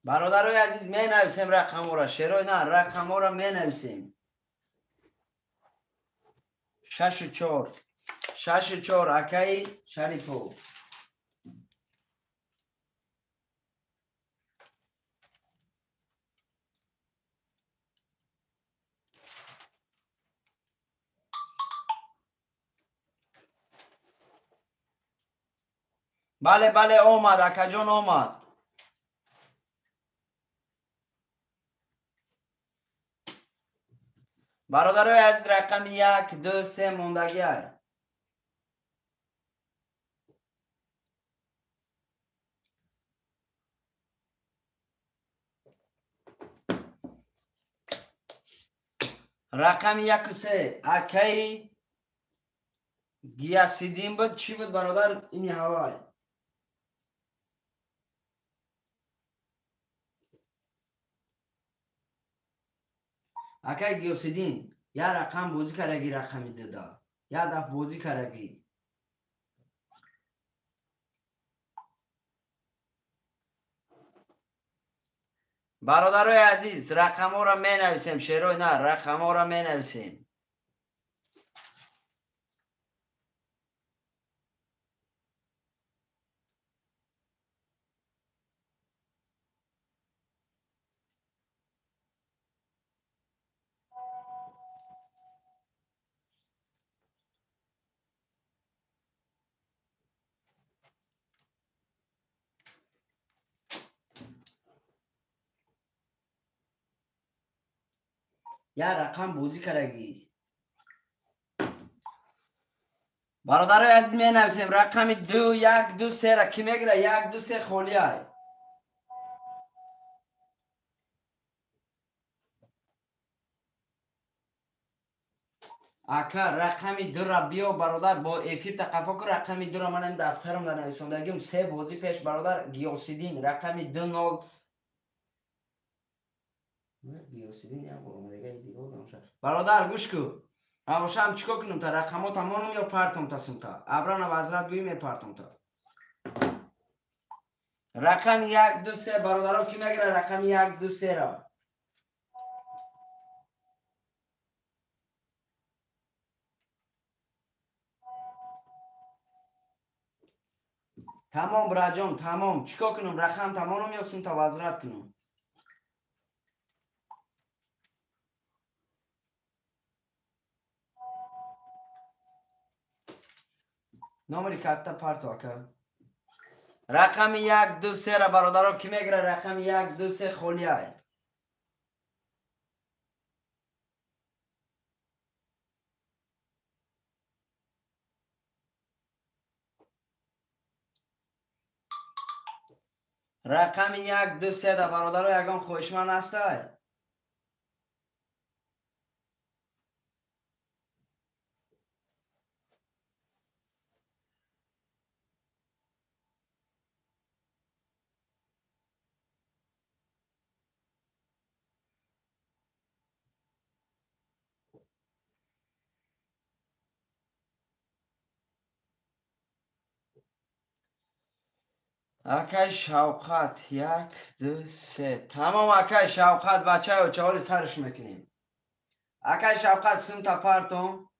Бародарои азиз, менависем рақамҳоро, шерои на рақамҳоро менависем. 6 4 6 4 акаи Шарипов. Бале, бале, омад, акаҷон омад. Бародарои азиз, рақами 1 2 3 мондагиай. Рақами 1 3 акаи Гиясиддин буд, чӣ буд бародар? Ини ҳавай. Акай Гиёсиддин, як рақам бозӣ кардаги, рақами 2, як дафъ бозӣ кардаги. Бародарои азиз, рақамҳоро менависем, шерои на рақамҳоро менависем. Як рақам бозӣ кардаги. Бародарои азиз, менависем рақами 2 1 2 3 ра ки мегира? 1 2 3 холӣ ай. Ака, рақами 2 ра биё, бародар, бо эфир тақафо кун. Рақами 2 ра манам дафтарам дар нависондагим. Се бозӣ пеш, бародар, Гиёсиддин рақами 2 0 Гиёсиддин як бор омадагаи дига одам ша. Бародар, гӯш кун. Абошам чикор кунам та рақамо тамоном ё партом та сумта? Абрана вазрат гӯй мепартом та. Рақами 1 2 3, бародаро, ки мегира рақами 1 2 3 ра? Тамом, браҷон, тамом. Чикор кунам, рақам тамоном ё сумта вазрат кунам? Номери карта парто, ака. Рақами 1 2 3 ра, бародаро, ки мегира? Рақами 1 2 3 холӣ ай. Рақами 1 2 3 да, бародаро, ягон хоҳишманд ҳастай? Акай Шавқат 1 2 3. Тамом, акай Шавқат, бачаё, чаҳори сарш мекунем. Акай Шавқат, сумта партом.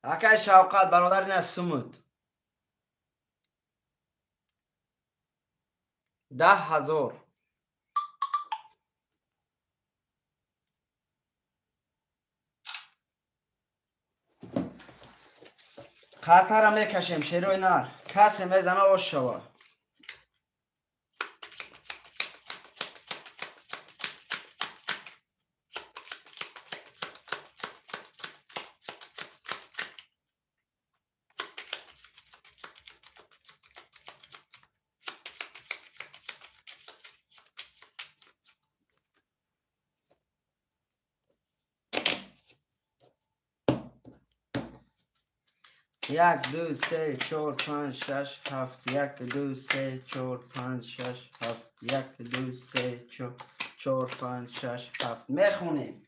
Акай Шавқат, бародар, ина сумуд. 10,000. Қартара мекашем, шерои нар. Касе мезана, ош шава. 1 2 3 4 5 6 7 1 2 3 4 5 6 7 1 2 3 4 5 6 7. Мехонем.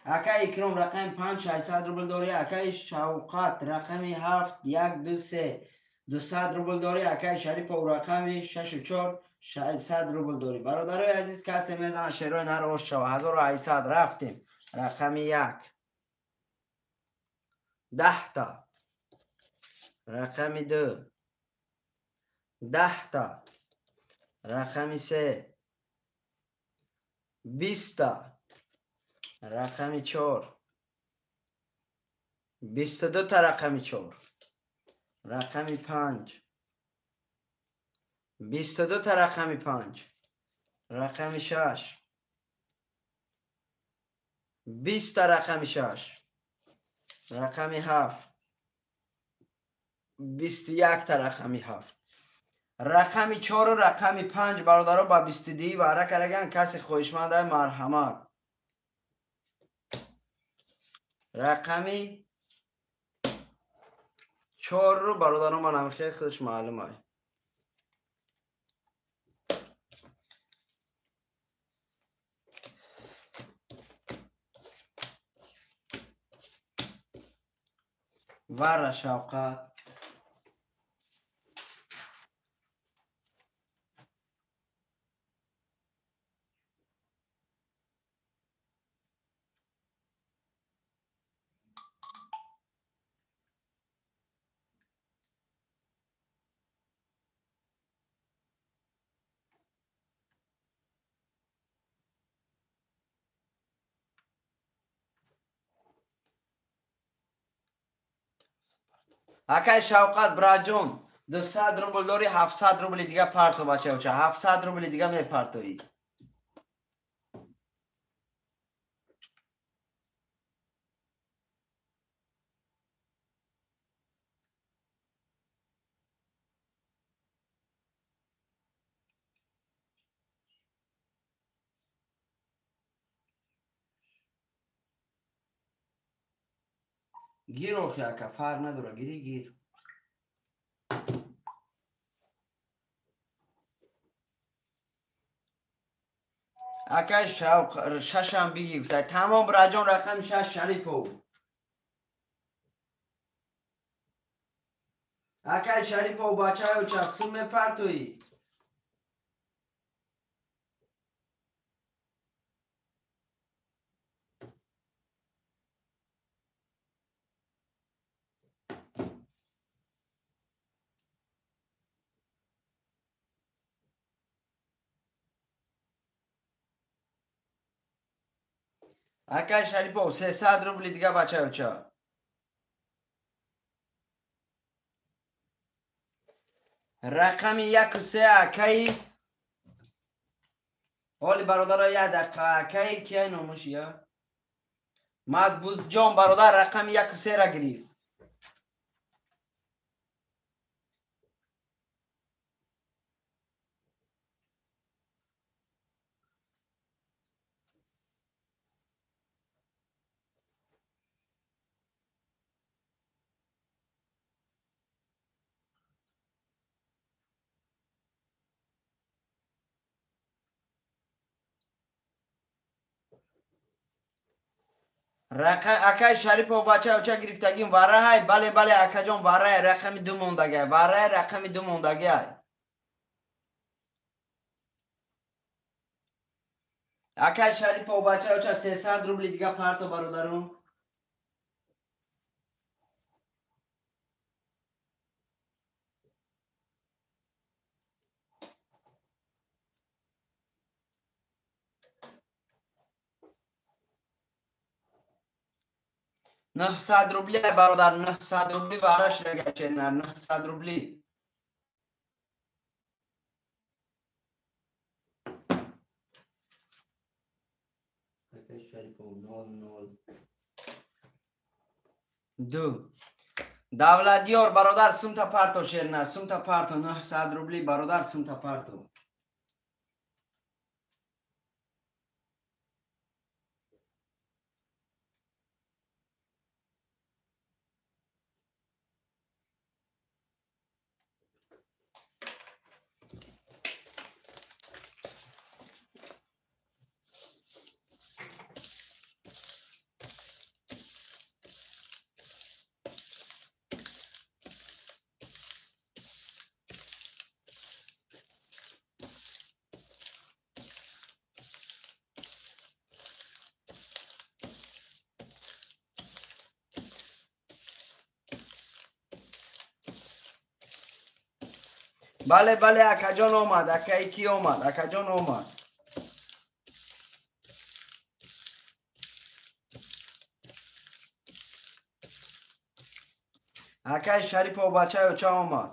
Акай Икром рақами 5 600 рубл дорӣ. Акай Шавқат рақами 7 1 2 3 200 рубл дорӣ. Акай Шарипов рақами 6 4 600 рубл дорӣ. Бародарои азиз, касе мезана, шерои нар ош шава. 1800 рафтем. Рақами 1 10 та. Рақами 2 10 та. Рақами 3 20 та. Рақами 4 22 та. Рақами 4. Рақами 5 22 та. Рақами 5. Рақами 6 20 та. Рақами 6. Рақами 7 21 та. Рақами 7. Рақами 4 рақами 5, бародаро, ба 22 вара караган. Касе хоҳишманд ай, марҳамат. Рақами 4 бародаро, манам хеле худаш маълум ай. Вара, Шавқат. Акай Шавқат браҷон, 200 рубл дори, 700 рубли дига парто бачаоча, 700 рубли дига мепартоӣ. Гир охи ака, фарқ надора, гири гир. Акай Шавқ шашам биги гуфта. Тамом браҷон, рақами 6 Шарипов. Акай Шарипов бачаёча сум мепартоӣ. Акай Шарипов 300 рубли дига бачаёча. Рақами 1 3 акай. Оли бародаро як дақиқа акай кияй номуш я? Мазбузҷон бародар рақами 1 3 ра гирифт. Акай Шарипов бачаоча гирифтагим вараҳай. Бале бале акаҷон, вараҳай, рақами 2 мондагиай. Вараҳай, рақами 2 мондагиай. Акай Шарипов бачаоча 300 рубли дига парто бародарум. 900 рубли бародар, 900 рубли вараш рагаченар, 900 рубли. Акай Шарипов 0 0 2. Давладиёр бародар сумта парто шернар, сумта парто 900 рубли бародар, сумта парто. Бале бале акаҷон омад, акай ки омад, акаҷон омад. Акай Шарипов бачаёча омад.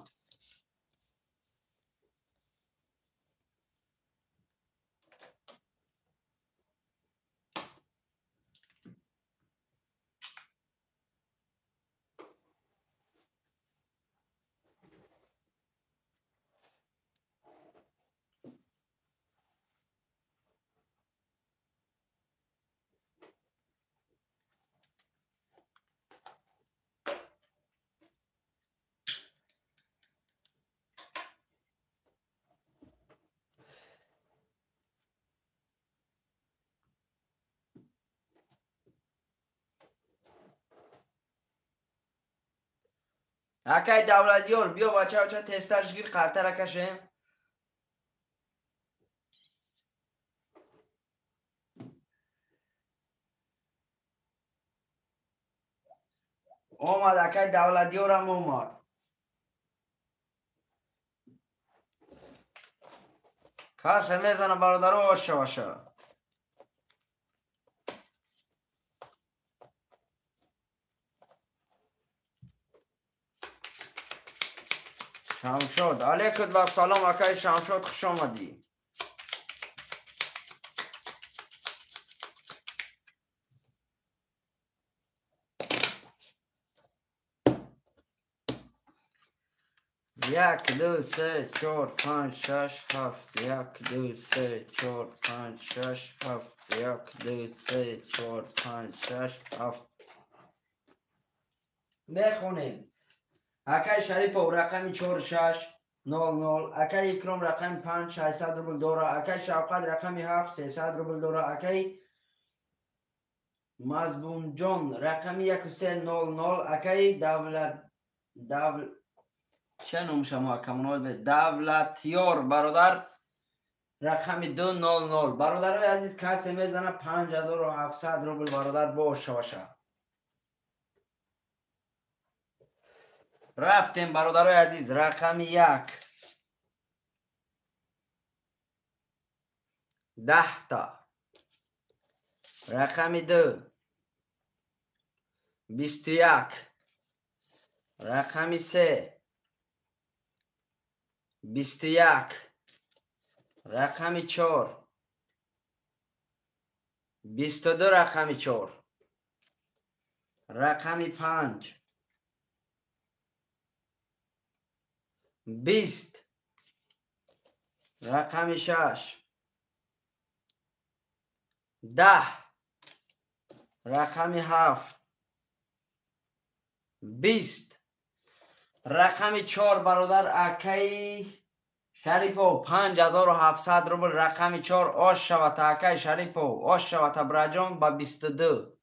Акай Давладиёр биё бачаоча тезтарш гир, қартара кашем. Омад акай Давладиёрам омад. Касе мезана бародаро оша баша. Шамшод. Алейкум ва салом акай Шамшод, хуш омадӣ. Як, ду, се, чор, панҷ, шаш, ҳафт. Як, ду, се, чор, панҷ, шаш, ҳафт. Як, ду, се, чор, панҷ, шаш, ҳафт. Мехонем. Акай Шарипов рақами 4 6 0 0. Акай Икром рақами 5 600 рубл дора. Акай Шавқат рақами 7 300 рубл дора. Акай Мазбунҷон рақами 1 3 0 0. Акай Давлат ча номша мо акамоно Давлатёр бародар рақами 2 0 0. Бародарои азиз, касе мезана 5700 рубл бародар бошоша. Рафтем бародарои азиз, рақами 1 10та, рақами 2 21, рақами 3 21, рақами 4 22, рақами 4, рақами 5 20, рақами 6 10, рақами 7 20, рақами 4 бародар акай Шарипов 5700 рубл. Рақами 4 ош шавата акай Шарипов, ош шавата браҷон ба 22.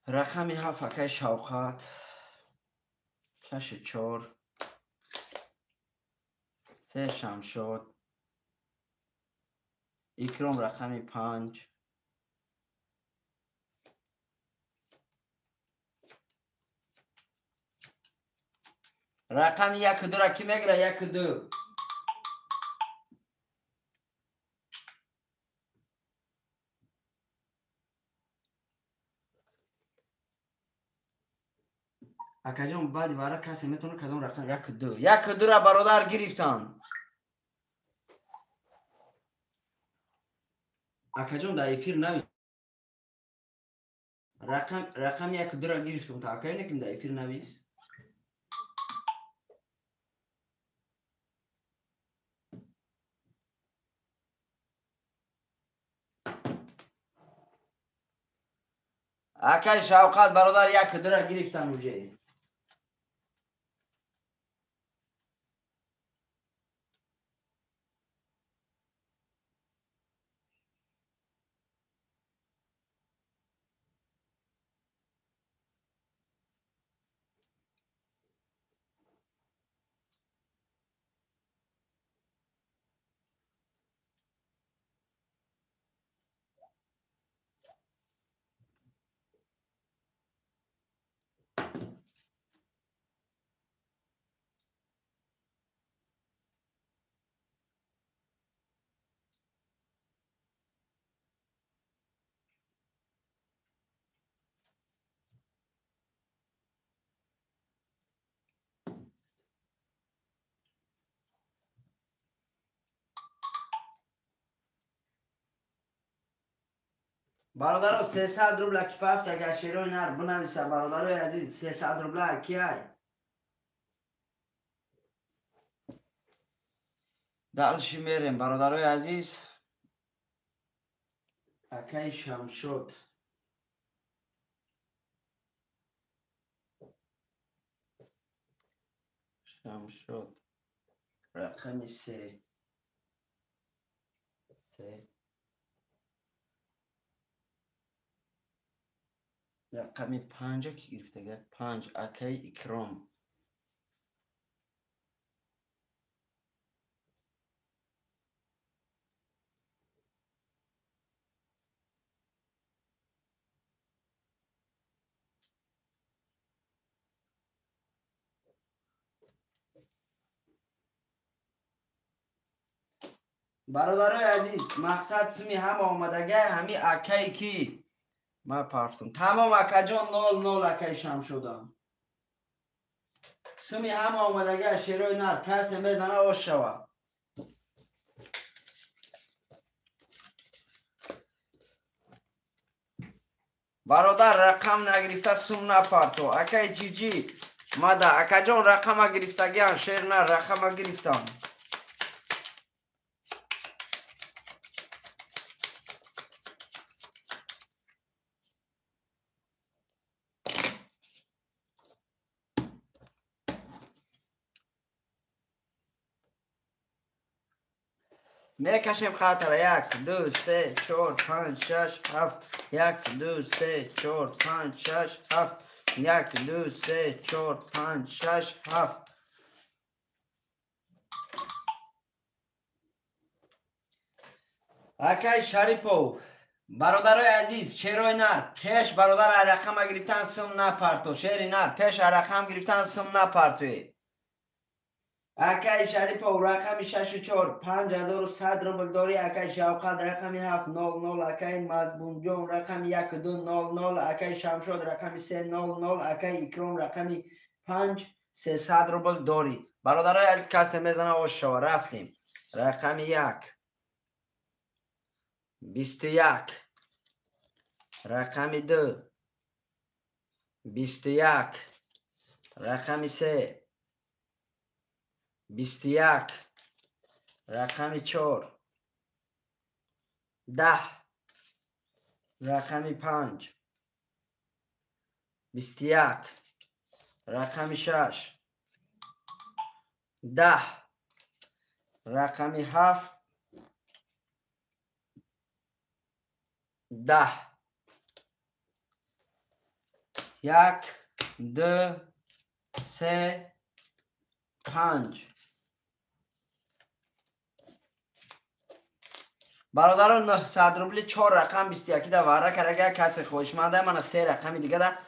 Рақами 7 акай Шавқат 6 4 3 Шамшод. Икром рақами 5 рақами 1 2 ра ки мегира? 1 2. Акаҷон, баъди вара касе метавонад кадом рақам 1 2 1 2 ра бародар гирифтанд. Акаҷон, дар эфир навис. Рақами 1 2 ра гирифтум, та акаё неким дар эфир навис. Акай Шавқат бародар 1 2 ра гирифтан уже. Бародаро, 300 рубла ки пафт, агар шерои нар бинависа, бародарои азиз, 300 рубла ки ай? Дальше мерем, бародарои азиз. Акай Шамшод. Шамшод. Рақами 3. 3. Рақами 5 ки гирифтага? 5 акай Икром. Бародарои азиз, мақсад суми ҳама омадагай, ҳами акай ки ма партум. Тамом акаҷон 0-0 акай Шамшудам. Суми ҳама омадагай шерои нар, касе мезана ош шава. Бародар рақам нагирифта сум напарто. Акай ҷиҷи мада акаҷон рақама гирифтагиан, шер нар рақама гирифтам. Мекашем хатара 1 2 3 4 5 6 7 1 2 3 4 5 6 7 1 2 3 4 5 6 7. Акай Шарипов, бародарои азиз, шерои нар, пеш бародар рақама гирифтан сум напарто, шери нар, пеш рақам гирифтан сум напартоед. Акай Шарипов рақами 6-4 5100 рубл дорӣ. Акай Шавқат рақами 7-0-0, акай Мазбунҷон рақами 1-2-0-0, акай Шамшод рақами 3-0-0, акай Икром рақами 5 300 рубл дорӣ. Бародарои азиз, касе мезана ош шава. Рафтем. Рақами 1 21, рақами 2 21, рақами 3 21, рақами 4 10, рақами 5 21, рақами 6 10, рақами 7 10. 1 2 3 5. Бародарон 900 рубли 4 рақам 21 да вара карага, касе хоҳишманда мана 3 рақами дига да.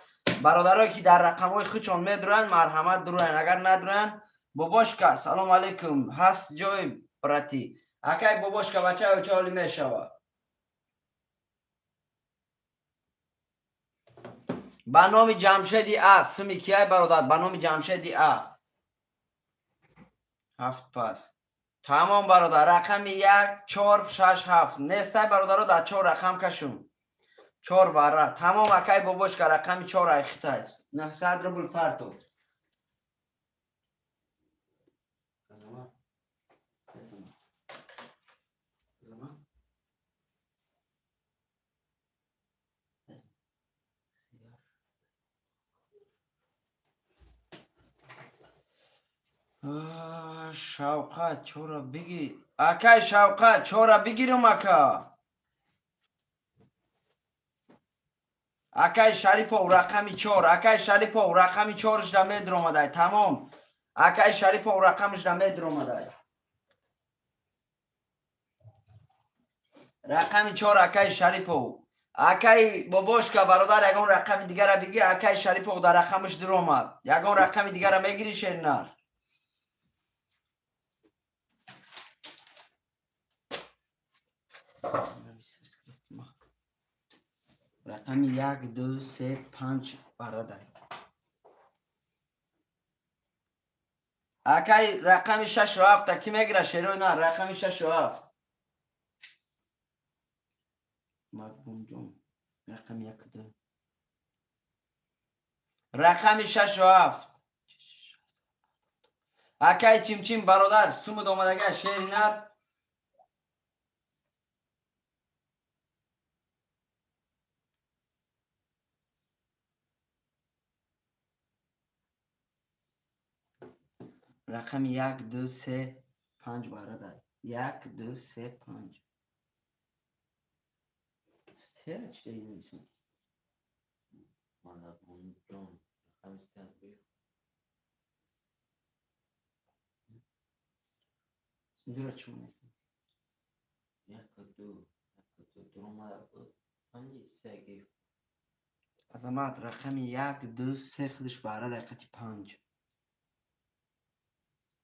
Бародарое ки дар рақамҳои худшон медуранд, марҳамат дуроянд, агар надуроянд. Бобошка, салом алейкум, ҳаст ҷой брати. Акай бобошка, бачаё ча ҳоли мешава? Ба номи Ҷамшеди А, суми кияй бародар? Ба номи Ҷамшеди А. 7 пас. Тамом бародар, рақами 1 4 6 7. Нестай бародаро, дар 4 рақам кашум. 4 вара. Тамом акай бобошка, рақами 4 ай хитай. 900 рубл парто. Шавқат чора бигир. Акай Шавқат чора бигирум ака. Акай Шарипов рақами 4, акай Шарипов рақами 4-шда медромадай. Тамом. Акай Шарипов рақамишда медромадай. Рақами 4 акай Шарипов. Акай бобошка бародар, ягон рақами дигара бигир. Акай Шарипов дар рақамиш дуромад. Ягон рақами дигара мегири шернар. Рақами 1 2 3 5 барадай. Акай рақами 6 7 ки мегира шерои на? Рақами 6 7. Мазбунҷон рақами 1 2. Рақами 6 7. Акай Чимчим бародар, сумуд омадага шери нар. Рақами 1 2 3 5 барадай. 1 2 3 5. Сера чӣ дорӣ? Мазбунҷон рақами 3. Дура чӣ монест? 1 2 1 2 дуромада буд. 5 3 гирифт. Азамат рақами 1 2 3 худаш барадай қати 5.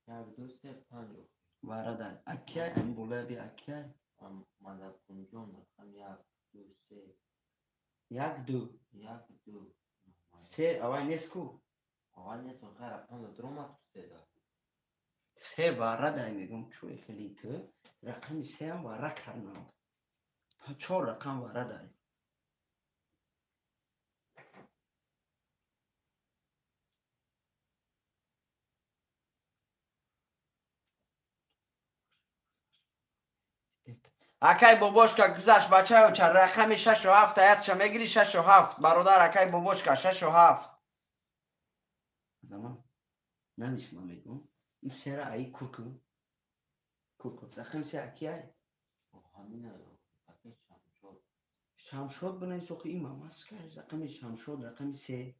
1 2 3 5. Варада. Акай, ам болая би акай. Мадакунҷон рақам 1 2 3. 1 2. 1 2. Се авай неску. Авай неску, хай рақам да дромад се да. Се варада мегум чӯй хели ту. Рақами се ам вара карнам. 4 рақам варада. Акай бобошка гузашт бачаёча рақами 6 ва 7 аятша мегири 6 ва 7 бародар акай бобошка 6 ва 7. Заман намисма мегум. Ин сера ай курку. Курку. Рақами се акияй? Ҳамина акай Шамшод. Шамшод бинай соқи ин мамаска рақами Шамшод рақами се.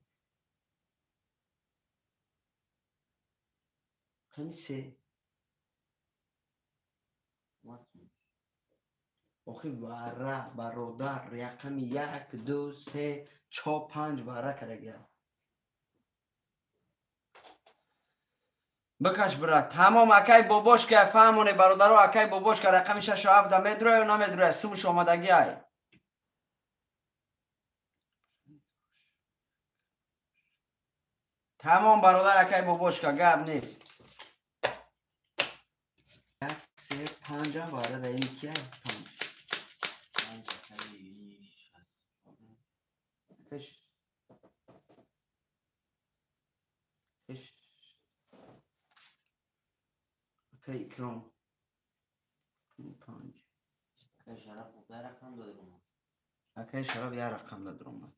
Рақами се. Охи вара бародар рақами 1 2 3 4 5 вара карагия. Бикаш брат. Тамом акай бобошка фаҳмоне бародаро акай бобошка рақами 6 ва 7 медроя ё намедроя сумуш омадагиай. Тамом бародар акай бобошка гап нест. 1 3 5 вара да ин кия 5. Акай Икром 5. Акай Шараф як рақам додум. Акай Шараф як рақам додум.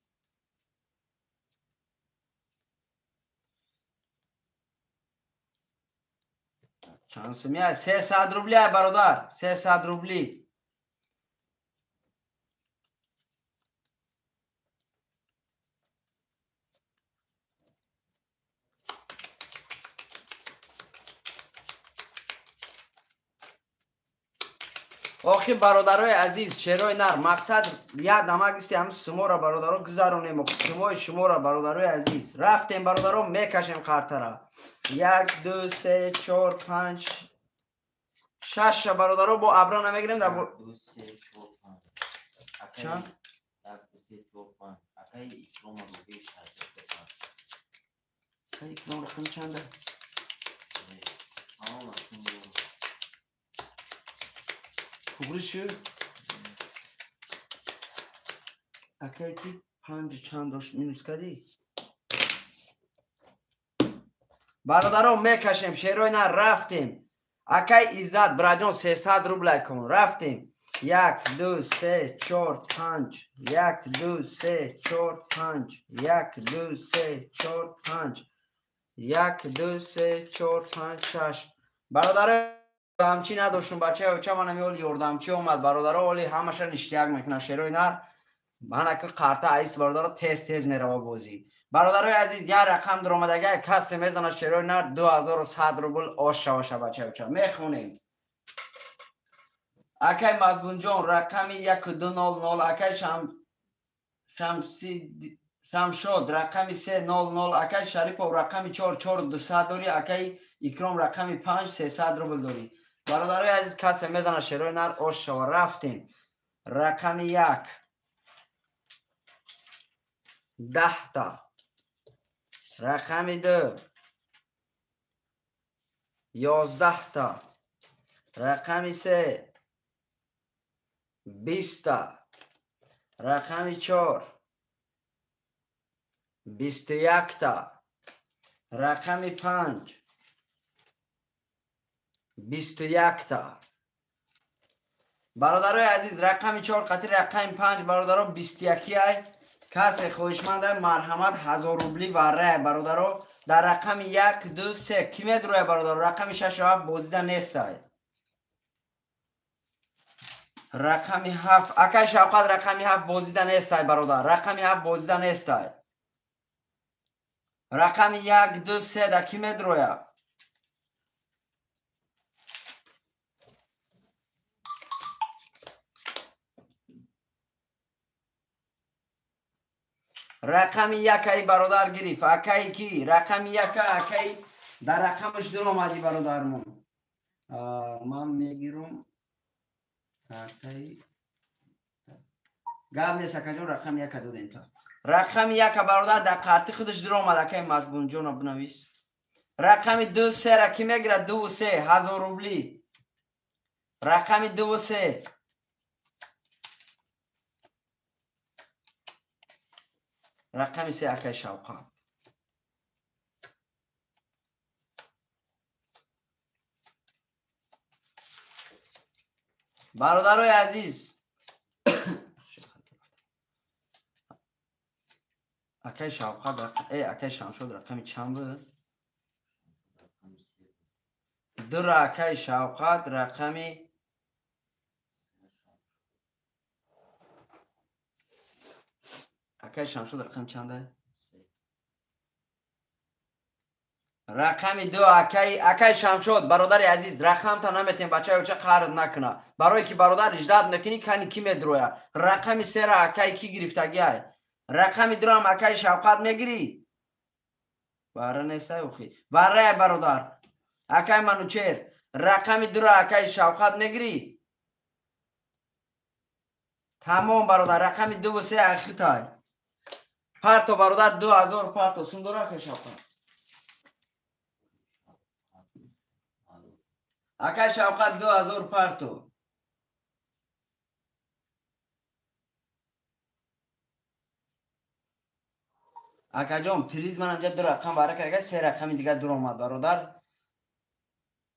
Чанд сумия? 300 рубли бародар, 300 рубли. Охи бародарои азиз, шерои нар, мақсад як дамагисти ҳам суморо бародаро гузаронем, сумои шуморо бародарои азиз. Рафтем бародаро, мекашем қартара. 1 2 3 4 5 6 бародаро бо абра намегирем дар 2 3 4 5. Чанд? 1 2 3 4 5. Акай Икром рубли 65. Акай Икром рақам чанда? Тамом Туғри шуд? Акай ки 5 чанд дошт минус кардӣ? Бародарон мекашем, шерои нар рафтем. Акай Иззат, браҷон 300 рублай кун. Рафтем. 1 2 3 4 5 1 2 3 4 5 1 2 3 4 5 1 2 3 4 5 6. Бародарон ёрдамчӣ надоштум бачаё, ча манам ёл ёрдамчӣ омад бародаро, оли ҳамаша ништияк мекунад шерои нар. Ман ака қарта айс бародаро тез тез мерава бозӣ. Бародарои азиз, як рақам дуромадага касе мезанад шерои нар 2100 рубл ош шаваша бачаё, ча мехонем. Акай Мазгунҷон рақами 1200, акай Шамшод рақами 300, акай Шарипов рақами 44200 дорӣ, акай Икром рақами 5 300 рубл дорӣ. Бародарои азиз, касе мезанад шерои нар ош шава. Рафтем. Рақами 1 10 та. Рақами 2 11 та. Рақами 3 20 та. Рақами 4 21 та. Рақами 5 21 та. Бародарои азиз, рақами 4 қатъи рақами 5 бародаро 21 ай. Касе хоҳишманд марҳамат 1000 рубли варрай бародаро. Дар рақами 1 2 3 ки медроя бародаро? Рақами 6 ва 7 бозида нестай. Рақами 7 акай Шавқат рақами 7 бозида нестай бародар. Рақами 7 бозида нестай. Рақами 1 2 3 да ки медроя? Рақами 1 ай бародар гирифт. Акай ки? Рақами 1 акай дар рақамаш дур омадӣ бародармон. Ман мегирам картаи гап нест акаҷон, рақами яка додем та. Рақами яка бародар дар карти худаш диромад, акаи Мазбунҷона бинавис. Рақами 2 3-ра ки мегирад? 2 3 1000 рубли. Рақами 2 3. Рақами 3 акаи Шавқат. Бародарои азиз, акаи Шавқат, акаи Шамшод рақами чанд буд? 2 акаи Шавқат рақами акаи Шамшод рақами чанда? Рақами 2 акаи Шамшод. Бародари азиз, рақамта наметем, бачаи оча қард накуна. Барое ки бародар иждат мекунӣ, кани ки медроя. Рақами 3-ра акаи ки гирифтагиай? Рақами 2-ам акаи Шавқат мегирӣ? Бара нестай охи. Барая бародар. Акаи Манучер, рақами 2-ра акаи Шавқат мегирӣ? Тамом бародар, рақами 2 ва 3 ахитай. Парто бародар 2000 парто. Сундора акаи Шавқат. Акаи Шавқат 2000 парто. Акаҷон, приз ман инҷа 2 рақам бара карда, 3 рақами дигар дур омад бародар.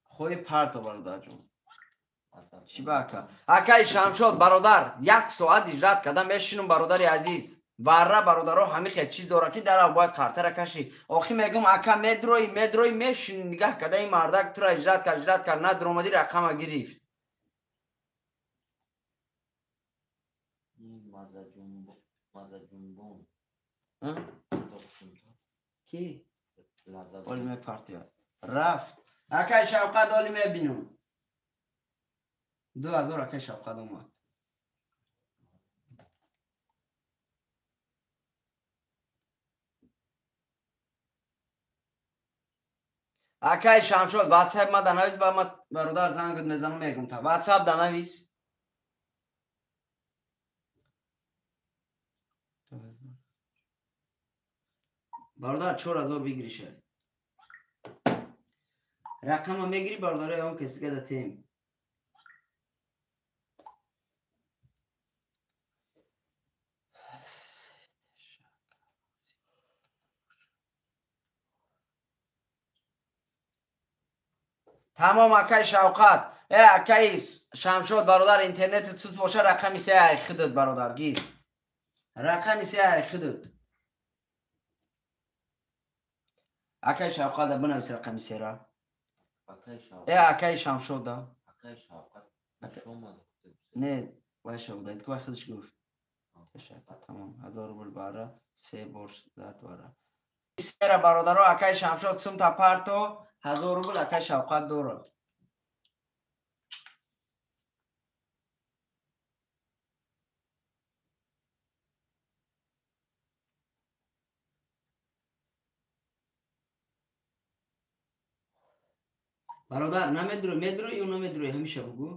Хои парто бародарҷон. Чӣ ба ака? Акаи Шамшод бародар, 1 соат ижрат карда мешинум бародари азиз. Варра бародаро ҳамин хел чиз дора ки дарав бояд қартара кашӣ. Охи мегум ака медрои мешини нигаҳ карда ин мардак тура ижрат кард, надромадӣ рақама гирифт. Ки? Оли мепартия. Рафт. Акаи Шавқат оли мебинум. 2000 акаи Шавқат омад. Акаи Шамшод, ватсап ма данавис, ба ма бародар зангат мезанам мегум та. Ватсап данавис. Бародар 4000 бигириша. Рақама мегири бародарои он каси ка датем. Тамом акаи Шавқат. Акаи Шамшод бародар, интернети суст боша, рақами 3 ай худат бародар гир. Рақами 3 ай худат. Акаи Шавқат бинавис рақами 3-ра. Акаи Шамшод да. Акаи Шавқат не, вай Шавқат, вай худаш гуфт. Тамом, 1000 рубл бара, 3 бор зад бара. 3-ра бародаро акаи Шамшод сумта парто, 1000 рубл акаи Шавқат дорад. Бародар, намедрои, медрои ё намедрои, ҳамеша бугӯ.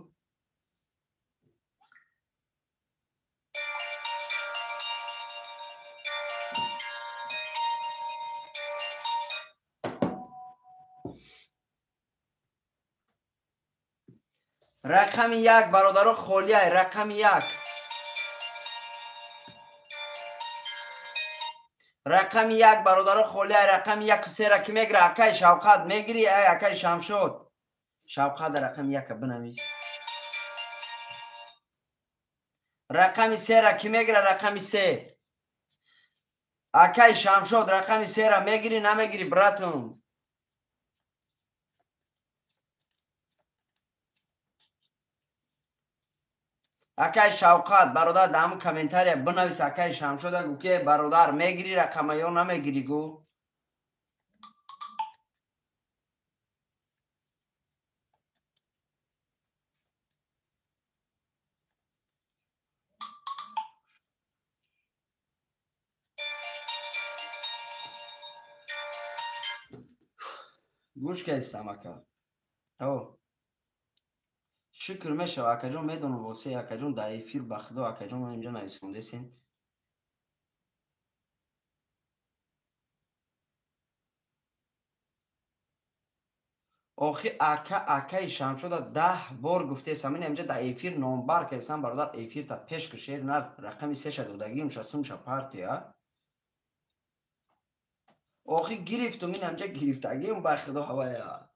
Рақами 1 бародаро холиай, рақами 1. Рақами 1 бародаро холиай, рақами 1 3-ра ки мегира? Акаи Шавқат мегири, ай акаи Шамшод. Шавқат рақами 1-ка бинавис. Рақами 3-ра ки мегира? Рақами 3. Акаи Шамшод рақами 3-ра мегири, намегири, братум? Акаи Шавқат бародар дар ҳамун комментария бинавис акаи Шамшода гӯ ки бародар мегири рақама ё намегири гӯ. Гӯш кайстам ака. О. Шукр мешава, акаҷон, медонам восе, акаҷон, дар эфир ба худо, акаҷон, ман инҷо нависондесен. Охи ака, акаи Шамшода 10 бор гуфтесам, ин инҷа дар эфир номбар кардесам, бародар, эфирта пеш ки шер нар рақами сеша додагиум ша сумша партия. Охи гирифтум, ин инҷа гирифтагиум ба худо ҳавая.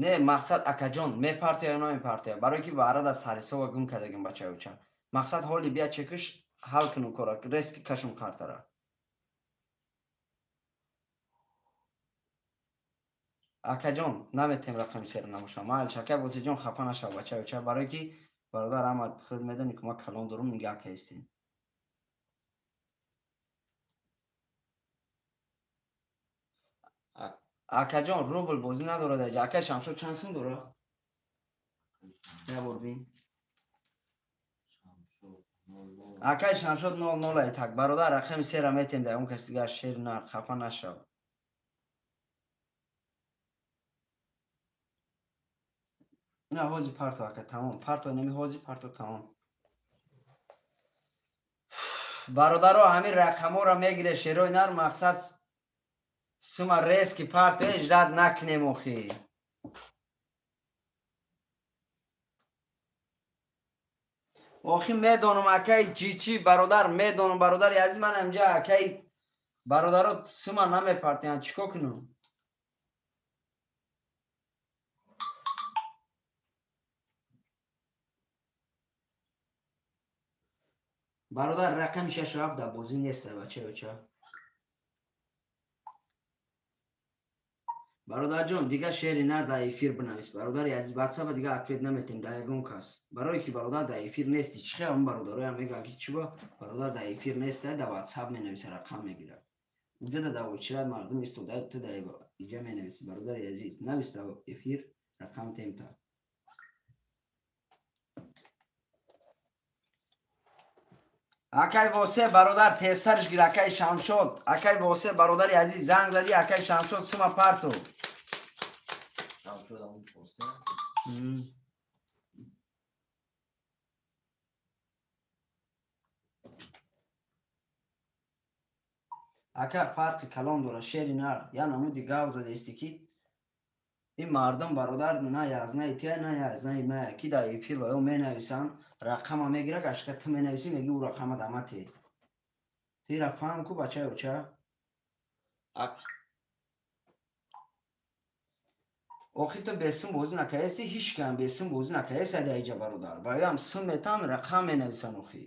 Не, мақсад акаҷон, мепартоя ё намепартоя? Барое ки ваъра дар сарисова гум кардагим бачаюча. Мақсад ҳоли бия чекуш ҳал кунум кора, резки кашум қартара. Акаҷон, наметем рақами сера набоша. Майлш, акай Босиҷон, хафа нашав бачаюча, барое ки бародар ама худ медонӣ ки ма калон дорум, нига ака ҳестем. Акаҷон, рубл бозӣ надорад аҷа. Акай Шамшод чанд сум дорад? Як бор бин. Акай Шамшод 0-0 ай так. Бародар, рақами сера метем дар он кас дигар, шер нар, хафа нашав. Ина ҳози парто ака, тамом. Парто неми ҳози парто тамом. Бародаро, ҳамин рақамҳоро мегире шерои нар, мақсад сума резки парто ждат накунем охи. Охи медонам акай чичи бародар, медонам бародари азиз, ман инҷа акай бародаро сума намепартиян, чико кунам? Бародар, рақами 6-7 дар бозӣ нест, бачаюча. Бародарҷон, дигар шери нар дар эфир бинавис. Бародари азиз, ватсапа дигар ответ наметем дар ягон кас. Барое ки бародар дар эфир нести. Чӣ хел он бародароям мегӯянд ки чиба бародар дар эфир неста, дар ватсап менависа, рақам мегирад. Унҷа дар очират мардум истода, ту дар иҷа менависи. Бародари азиз, навис дар эфир рақам темта. Акай Восе бародар, тезтарш гир, акай Шамшод. Акай Восе бародари азиз, занг зади, акай Шамшод, сума парту. Шамшод ам поста. Ака фарқи калон дора, шери нар. Я намуди гав задести ки ин мардум бародар на язнаи тия, на язнаи мая. Ки дар эфир ва ё менависанд, рақама мегира, гашка ту менависӣ, меги ӯ рақама дамате. Тира фаҳм ку бачаюча. Охи ту бесум бозӣ накардеси, ҳеч кам бесум бозӣ накардеси дар иҷа бародар. Бароям сум метан, рақам менависанд охи.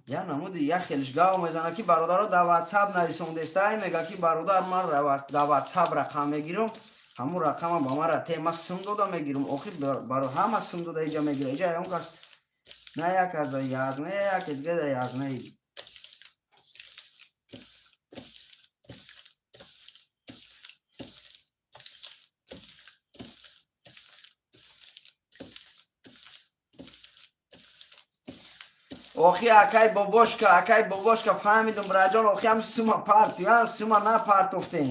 Я намуди як хелиш гав мезана ки бародаро дар ватсап нависондестай, мега ки бародар ман дар ватсап рақам мегирам, ҳамун рақама ба ман те ман сум дода мегирам. Охи баро ҳама сум дода иҷа мегира. Иҷа ягон кас на як аз язна, як дига да язнаи. Охи акай бобошка, акай бобошка, фаҳмидум браҷон, охи ҳам сума партиян, сума напартофтем.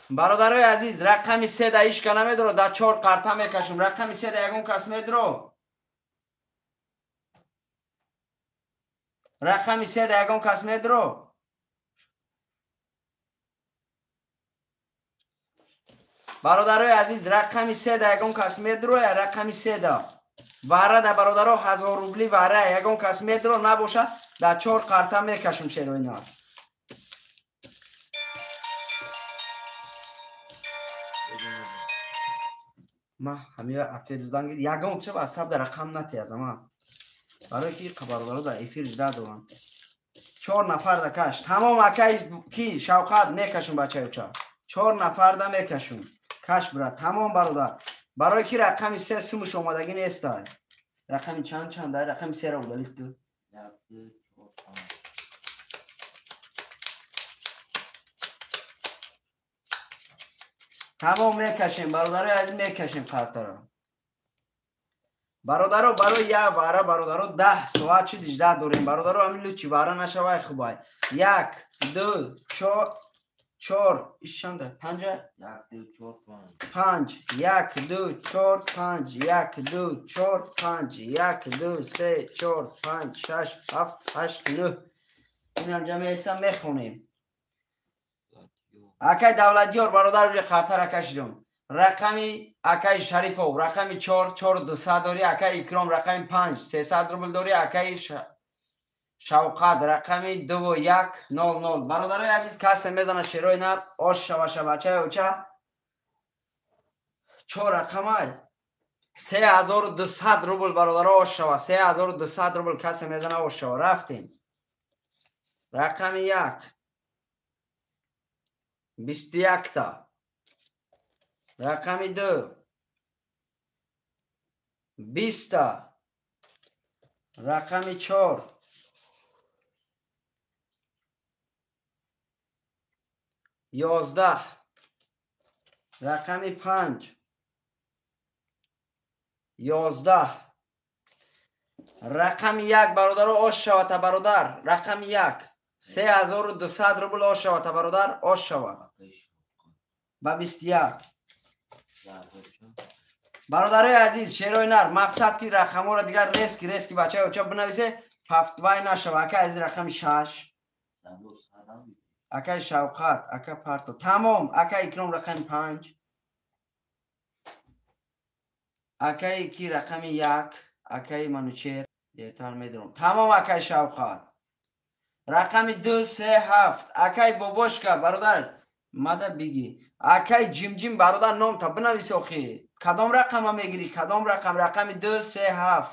Бародарои азиз, рақами 3 да ишка намедоро, да 4 қарта мекашум. Рақами 3 да ягон кас медро? Рақами 3 да ягон кас медро? Бародарои азиз, рақами 3 да ягон кас медро? Рақами 3 да вара да бародаро 1000 рубли вара ягон кас медро набоша, да 4 қарта мекашум шероина. Ма ҳамия ответ додан гир, ягон ча ватсап да рақам натиязам ма. Барои ки бародаро да эфир жда дорам. 4 нафар да каш. Тамом акай ки Шавқат мекашум бачаюча. 4 нафар да мекашум. Каш брат, тамом бародар. Барои ки рақами 3 сумуш омадагӣ нестай. Рақами чанд чанд? Рақами 3-ро удалить кун. 1 2 4 5. Тамом мекашем, бародарои азиз, мекашем қартаро. Бародаро, барои як вара, бародаро, 10 соат шуд 18 дорем. Бародаро, ҳамин лучи вара нашавай хубай. 1 2 4 иш чанда? 5 1 2 4 5. 5 1 2 4 5 1 2 4 5 1 2 3 4 5 6 7 8 9. Инам ҷамъ мехонем. Акай Давлатёр, бародар, уже қартара кашидум. Рақами акай Шарипов, рақами 4 4 200 дори, акай Икром рақами 5 300 рубл дори, акай Шавқат рақами 2 1 0 0. Бародарои азиз, касе мезана шерои нар, ош шаваша бачаи оча. 4 рақамай 3200 рубл, бародаро, ош шава. 3200 рубл касе мезана ош шава. Рафтем. Рақами 1 21 та. Рақами 2 20 та. Рақами 4 11. Рақами 5 11. Рақами 1, бародаро, ош шавата, бародар. Рақами 1 3200 рубл ош шавата, бародар, ош шава. Ба 21. Бародарои азиз, шерои нар, мақсад ки рақамҳоро дигар рески рески бачаи оча бинависе, пафтвай нашава. Ака азиз, рақами 6. Акай Шавқат, ака Парто. Тамом, ака Икром рақами 5. Акай ки рақами 1, акай Манучер, дертар медорам. Тамом, акай Шавқат. Рақами 2 3 7, акай Бобошка, бародар, мада биги. Акай Ҷимҷим, бародар, номта бинавис охи. Кадом рақама мегирӣ? Кадом рақам? Рақами 2 3 7.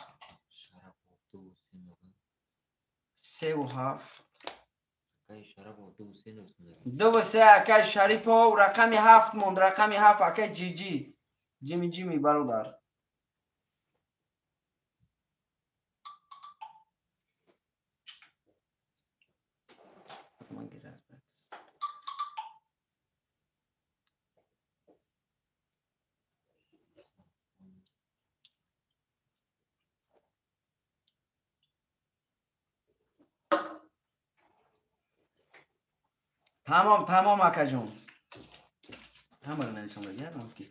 3 7. 2 3 акай Шарипов, рақами 7 монд, рақами 7 акай Ҷиҷи. Ҷими Ҷими, бародар. Тамом, тамом, акаҷон. Ҳамаро нависонда ядам ки.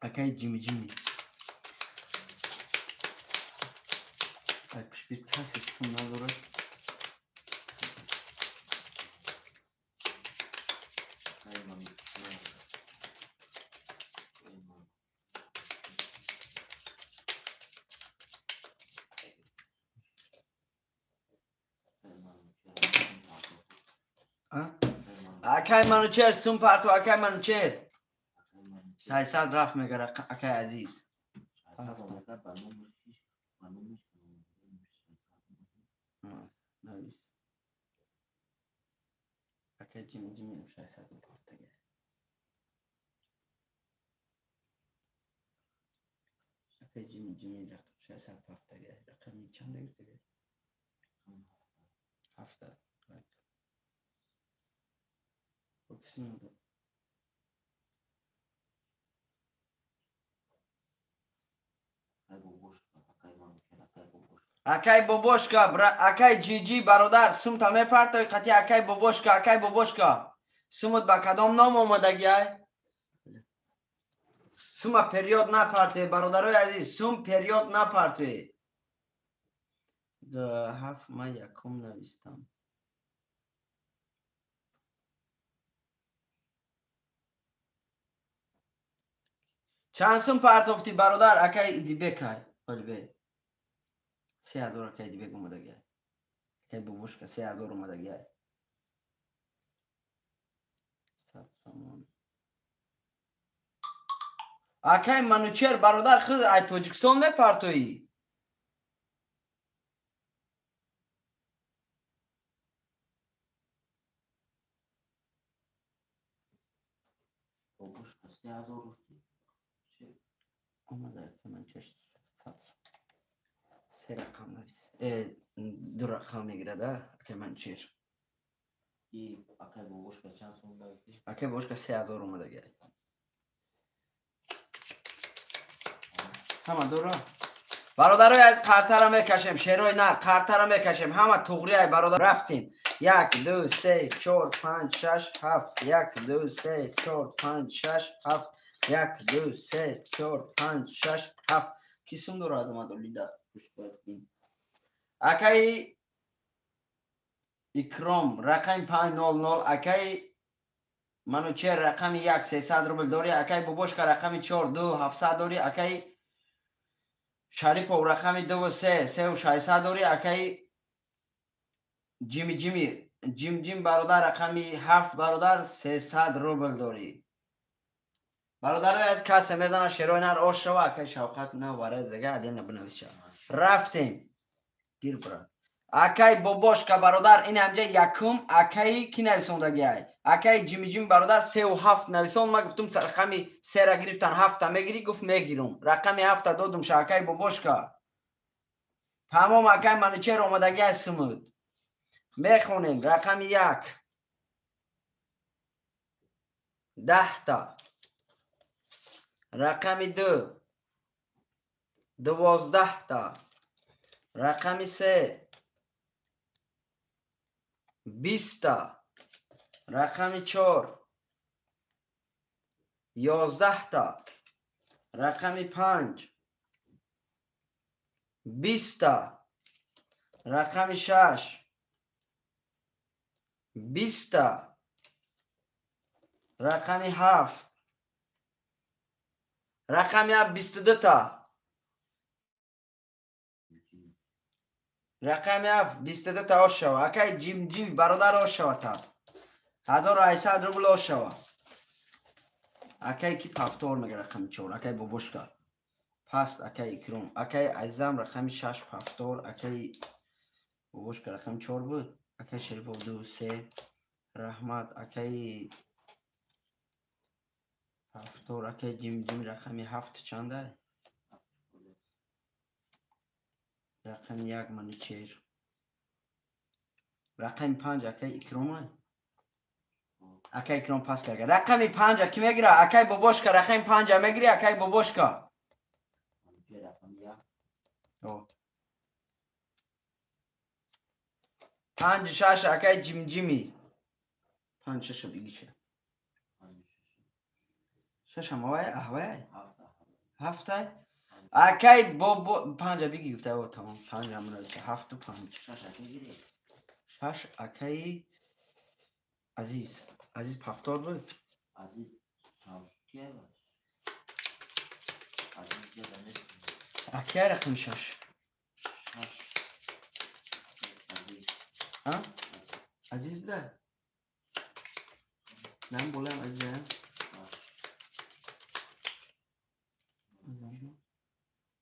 Акай Ҷими Ҷими. Ай пишбир касе сум надорад. Акай Манучер, сум парту, акай Манучер. 600 рафт мегара, акай азиз. Акай Ҷими Ҷими 600 партага. Акай Ҷими Ҷими 600 партага. Рақами чанд гирифтага? 7. Акай Бобошка, акай Ҷиҷи, бародар, сумта мепартои қати акай Бобошка, акай Бобошка. Сумут ба кадом ном омадагиай? Сума период напартои, бародарои азиз, сум период напартои. 7 ман якум навистам. Чанд сум партофтӣ, бародар, акай Идибекай? Олбе. 3000 акай Идибек омадагиай. Акай Бобошка 3000 омадагиай. 100 сомон. Акай Манучер, бародар, худ ай Тоҷикистон мепартоӣ? Бобошка 3000 гуфтӣ? Омада акай 600. Се рақам навис. Ду рақам мегирад, акай Манчер. И акай бобошка чанд сум дагти? Акай бобошка 3000 омадаги. Ҳама дора. Бародарои аз қартара мекашем, шерои нар, қартара мекашем. Ҳама туғриай бародар. Рафтем. 1 2 3 4 5 6 7 1 2 3 4 5 6 7 1 2 3 4 5 6 7. Ки сум дорад омадо лида? Акай Икром рақами 500, акай Манучер рақами 1 300 рубл дори, акай Бобошка рақами 4 2 700 дори, акай Шарипов рақами 2 3 3 600 дори, акай Ҷими Ҷими Ҷим Ҷим бародар рақами 7 бародар 300 рубл дори. Бародарои аз касе мезана шерои нар ош шава, акай Шавқат на вараз дига адена бинависа. Рафтем. Гир брат. Акай Бобошка бародар ин ҳамҷа якум акай ки нависондагиай? Акай Ҷими Ҷим бародар 3 7 нависон. Ма гуфтум рақами 3-ра гирифтан 7-та мегирӣ, гуфт мегирум. Рақами 7-та додум ша акай Бобошка. Тамом акай Манучер омадагиай сумуд. Мехонем рақами 1 10-та, рақами 2 12-та, рақами 3 20-та, рақами 4 11-та, рақами 5 20-та, рақами 6 20-та, рақами 7, рақами 22-та, рақами 7 22-та ош шава. Акай Ҷим Ҷим бародар ош шава та 1800 рубл ош шава. Акай ки пафтор мега рақами 4, акай Бобошка паст, акай Икром, акай Азизам рақами 6 пафтор, акай Бобошка рақами 4 буд, акай Шарипов 2 3 раҳмат, акай пафтор, акай Ҷим Ҷим рақами 7 чанда? Рақами 1 Манучер, рақами 5 акай Икрома, акай Икром пас карда. Рақами 5 ки мегира? Акай Бобошка рақами 5 мегири, акай Бобошка. 5 6 акай Ҷим Ҷими. 5 6 бигиша. 6 ҳамавай аҳвай? 7 акай бобо 5 биги гуфта, о тамом 5 ҳамра 7 5 6 акай Азиз. Азиз пафтор буд? Азиз шавкева. Азиз ҷада нест. Акай рақами 6. 6 Азиз. А? Азиз буда? Нам болам Азиз.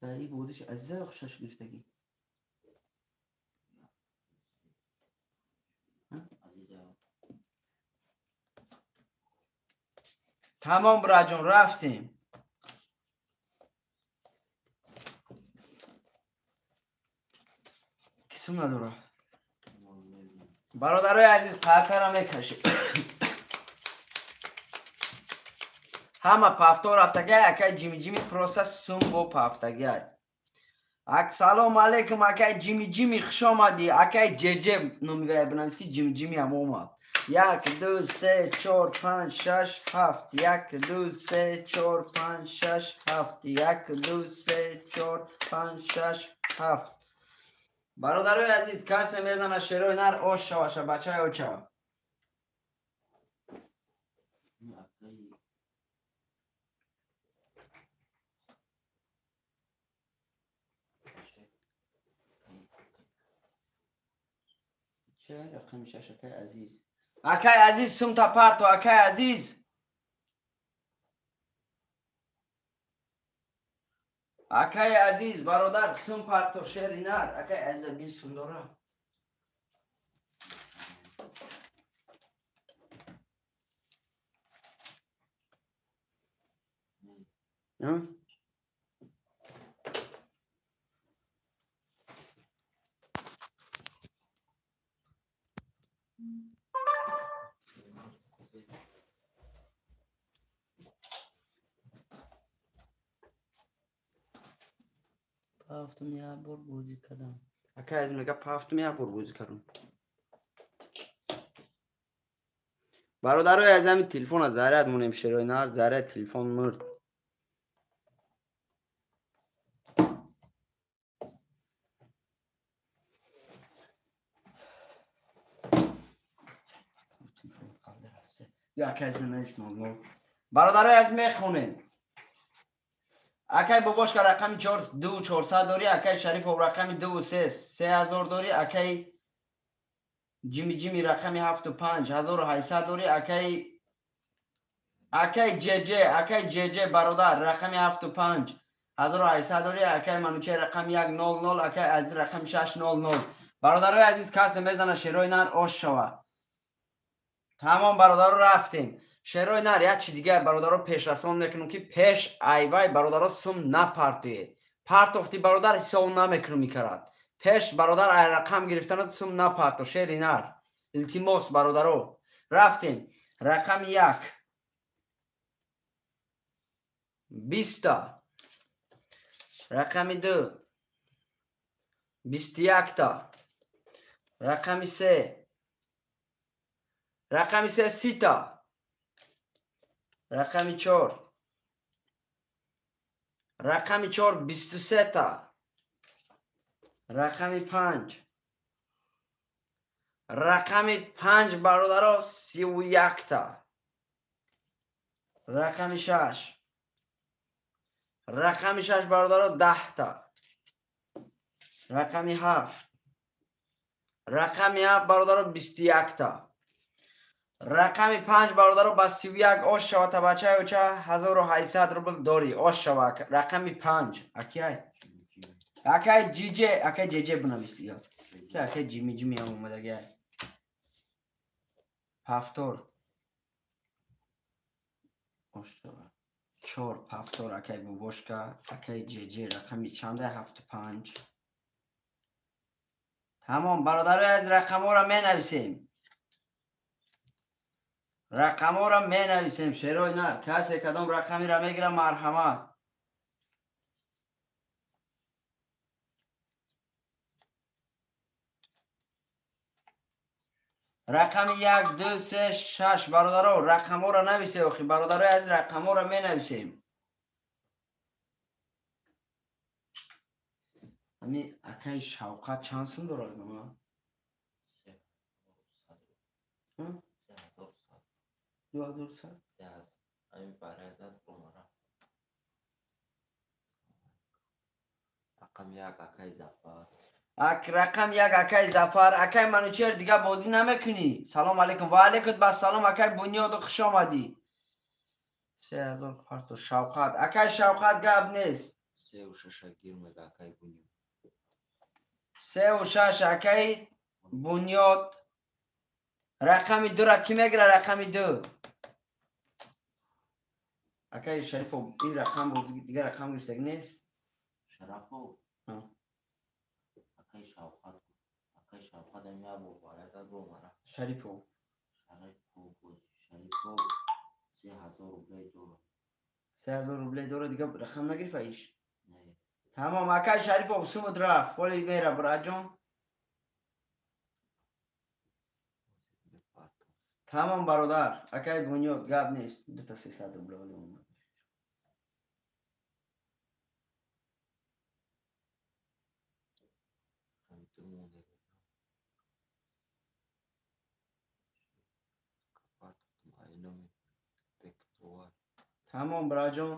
Дар будиш Азиза 6 гирифтагӣ. Тамом браҷон, рафтем. Кисум надора. Бародарои азиз, қартара мекашем. Ҳама пафтор рафтагиай, акай Ҷими Ҷими просто сум бо пафтагиай. Ак салом алейкум акай Ҷими Ҷими, хуш омадӣ. Акай Ҷеҷе номи вай бинавис ки Ҷими Ҷими ҳам омад. 1 2 3 4 5 6 7 1 2 3 4 5 6 7 1 2 3 4 5 6 7. Бародарои азиз, касе мезана шерои нар ош шаваша бачаи оча. Ча рақами 6 акай Азиз. Акай Азиз сумта парто, акай Азиз. Акай Азиз бародар сум парто шери нар. Акай Азиза 20 сум дора. Пафтум як бор бозӣ кардам. Акай аз мега пафтум як бор бозӣ кардам. Бародарои аз ҳамин телефона заряд монем, шерои нар, заряд телефон мурд. Бародарои аз мехонем. Акай бобошка рақами 2400 дорӣ, акай Шарипов рақами 23 3000 дорӣ, акай Ҷими Ҷими рақами 75 1800 дорӣ, акай ҷеҷе, акай ҷеҷе бародар рақами 75 1800 дорӣ, акай Мануче рақами 100, акай Азиз рақами 600. Бародарои азиз, касе мезана шерои нар ош шава. Тамом бародаро, рафтем. Шерои нар як чи дигар бародаро пешрасон мекунам, ки пеш айвай бародаро сум напартуе. Партофти бародар ҳисоб намекунам мекарад. Пеш бародар ай рақам гирифтанат сум напарто, шери нар. Илтимос бародаро. Рафтем. Рақами 1 20та. Рақами 2 21та. Рақами 3 рақами 3 30та. Рақами 4 рақами 4 23та. Рақами 5 рақами 5 бародаро 31та. Рақами 6 рақами 6 бародаро 10та. Рақами 7 рақами 7 бародаро 21та. Рақами 5 бародаро ба 31 ош шава табачаи оча 1800 рубл дорӣ. Ош шава рақами 5. Акай акай ҷиҷе, акай ҷеҷе бинавис дига. Ки акай ҷими ҷими ҳам омадагай. Пафтор. Ош шава. 4 пафтор акай бобошка, акай ҷеҷе рақами чанда 75. Тамом бародарои аз рақамҳоро менависем. Рақамҳоро менависем, шерои нар. Касе кадом рақамиро мегира, марҳамат. Рақами 1, 2, 3, 6 бародаро, рақамҳоро нависе охи бародарои аз рақамҳоро менависем. Ами акай Шавқат чанд сум дорад ма? 2100. Рақами 1 акай Зафар. Рақам 1 акай Зафар. Акай Манучер дига бозӣ намекунӣ. Салом алейкум. Ва алейкум бассалом акай Бунёду, хуш омадӣ. 3000 парто Шавқат. Акай Шавқат гап нест. 3 6 гир мега акай Бунёд. 3 6 акай Бунёд. Рақами 2-ра кӣ мегира? Рақами 2. Акай Шарипов ин рақам боз дигар рақам гирифтагӣ нест? Шарапов. Акай Шавқат. Акай Шавқат ам як бор баразад бо мара. Шарипов. Шарипов. Шарипов 3000 рублей дорад. 3000 рублей дорад, дигар рақам нагирифта иш? Не. Тамом акай Шарипов сумуд рафт. Ҳоли мера браҷон. Тамом бародар, акай Бунёд гап нест. 2 та 300 рубля оли омад. Тамом браҷон.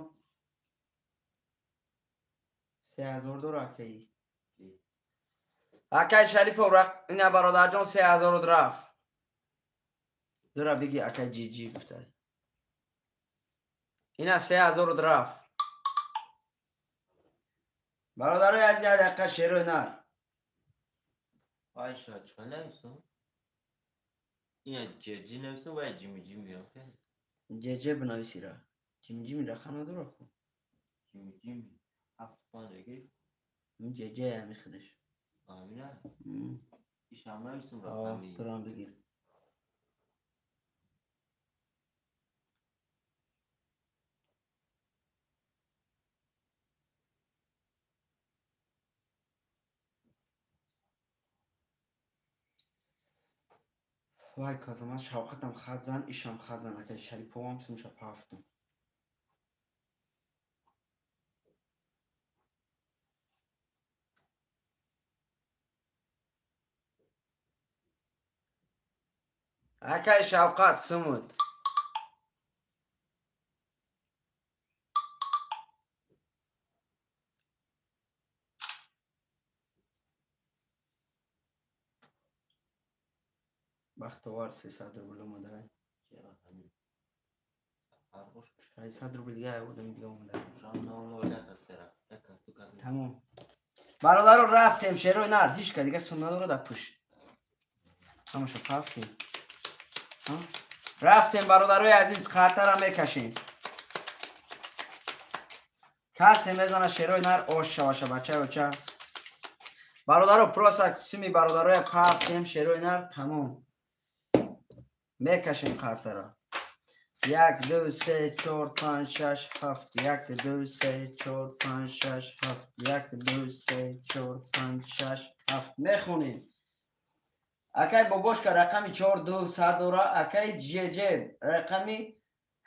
3000 дора акай. Акай Шарипов ина бародарҷон 3000 рафт. Дура биги акай ҷиҷи гуфта. Ина 3000 рафт. Бародарои азиз, як дақиқа шерои нар. Айша, чӣ нависам? Ина ҷеҷи нависам ва ҷими ҷими окей? Ҷеҷе бинависира. Ҷими ҷими рақам надора ку? Ҷими ҷими 7 5 гирифт. Ҷеҷе ҳами худаш. Амина? Ишам нависам рақами. Турам бигир. Вай казама Шавқатам хат зан, ишам хат зан, акай Шариповам сумша пафтум. Акай Шавқат сумуд. Бахтовар 300 рубл омада. 600 рубл дига одами дига омада. Тамом. Бародаро рафтем шерои нар, ҳеч ка дига сум надора дар пушт. Ҳамаша пафтем. Рафтем бародарои азиз, қартара мекашем. Касе мезана шерои нар ош шаваша бачаи оча. Бародаро просто суми бародароя пафтем шерои нар тамом. Мекашем қартара. 1 2 3 4 5 6 7 1 2 3 4 5 6 7 1 2 3 4 5 6 7 мехонем. Акай бобошка рақами 4 2 100 дора, акай ЖЖ рақами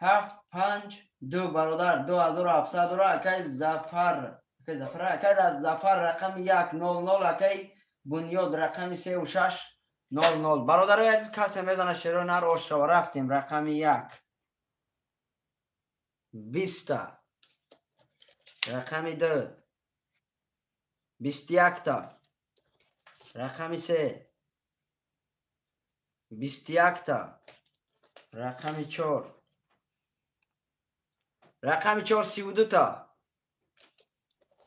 7 5 2 бародар 2700 дора, акай Зафар, акай Зафар, акай Зафар рақами 1 0 0, акай Бунёд рақами 3 6 0 0. Бародарои азиз, касе мезана шерои нар ош шава. Рафтем рақами 1 20, рақами 2 21, рақами 3 21, рақами 4, рақами 4 32,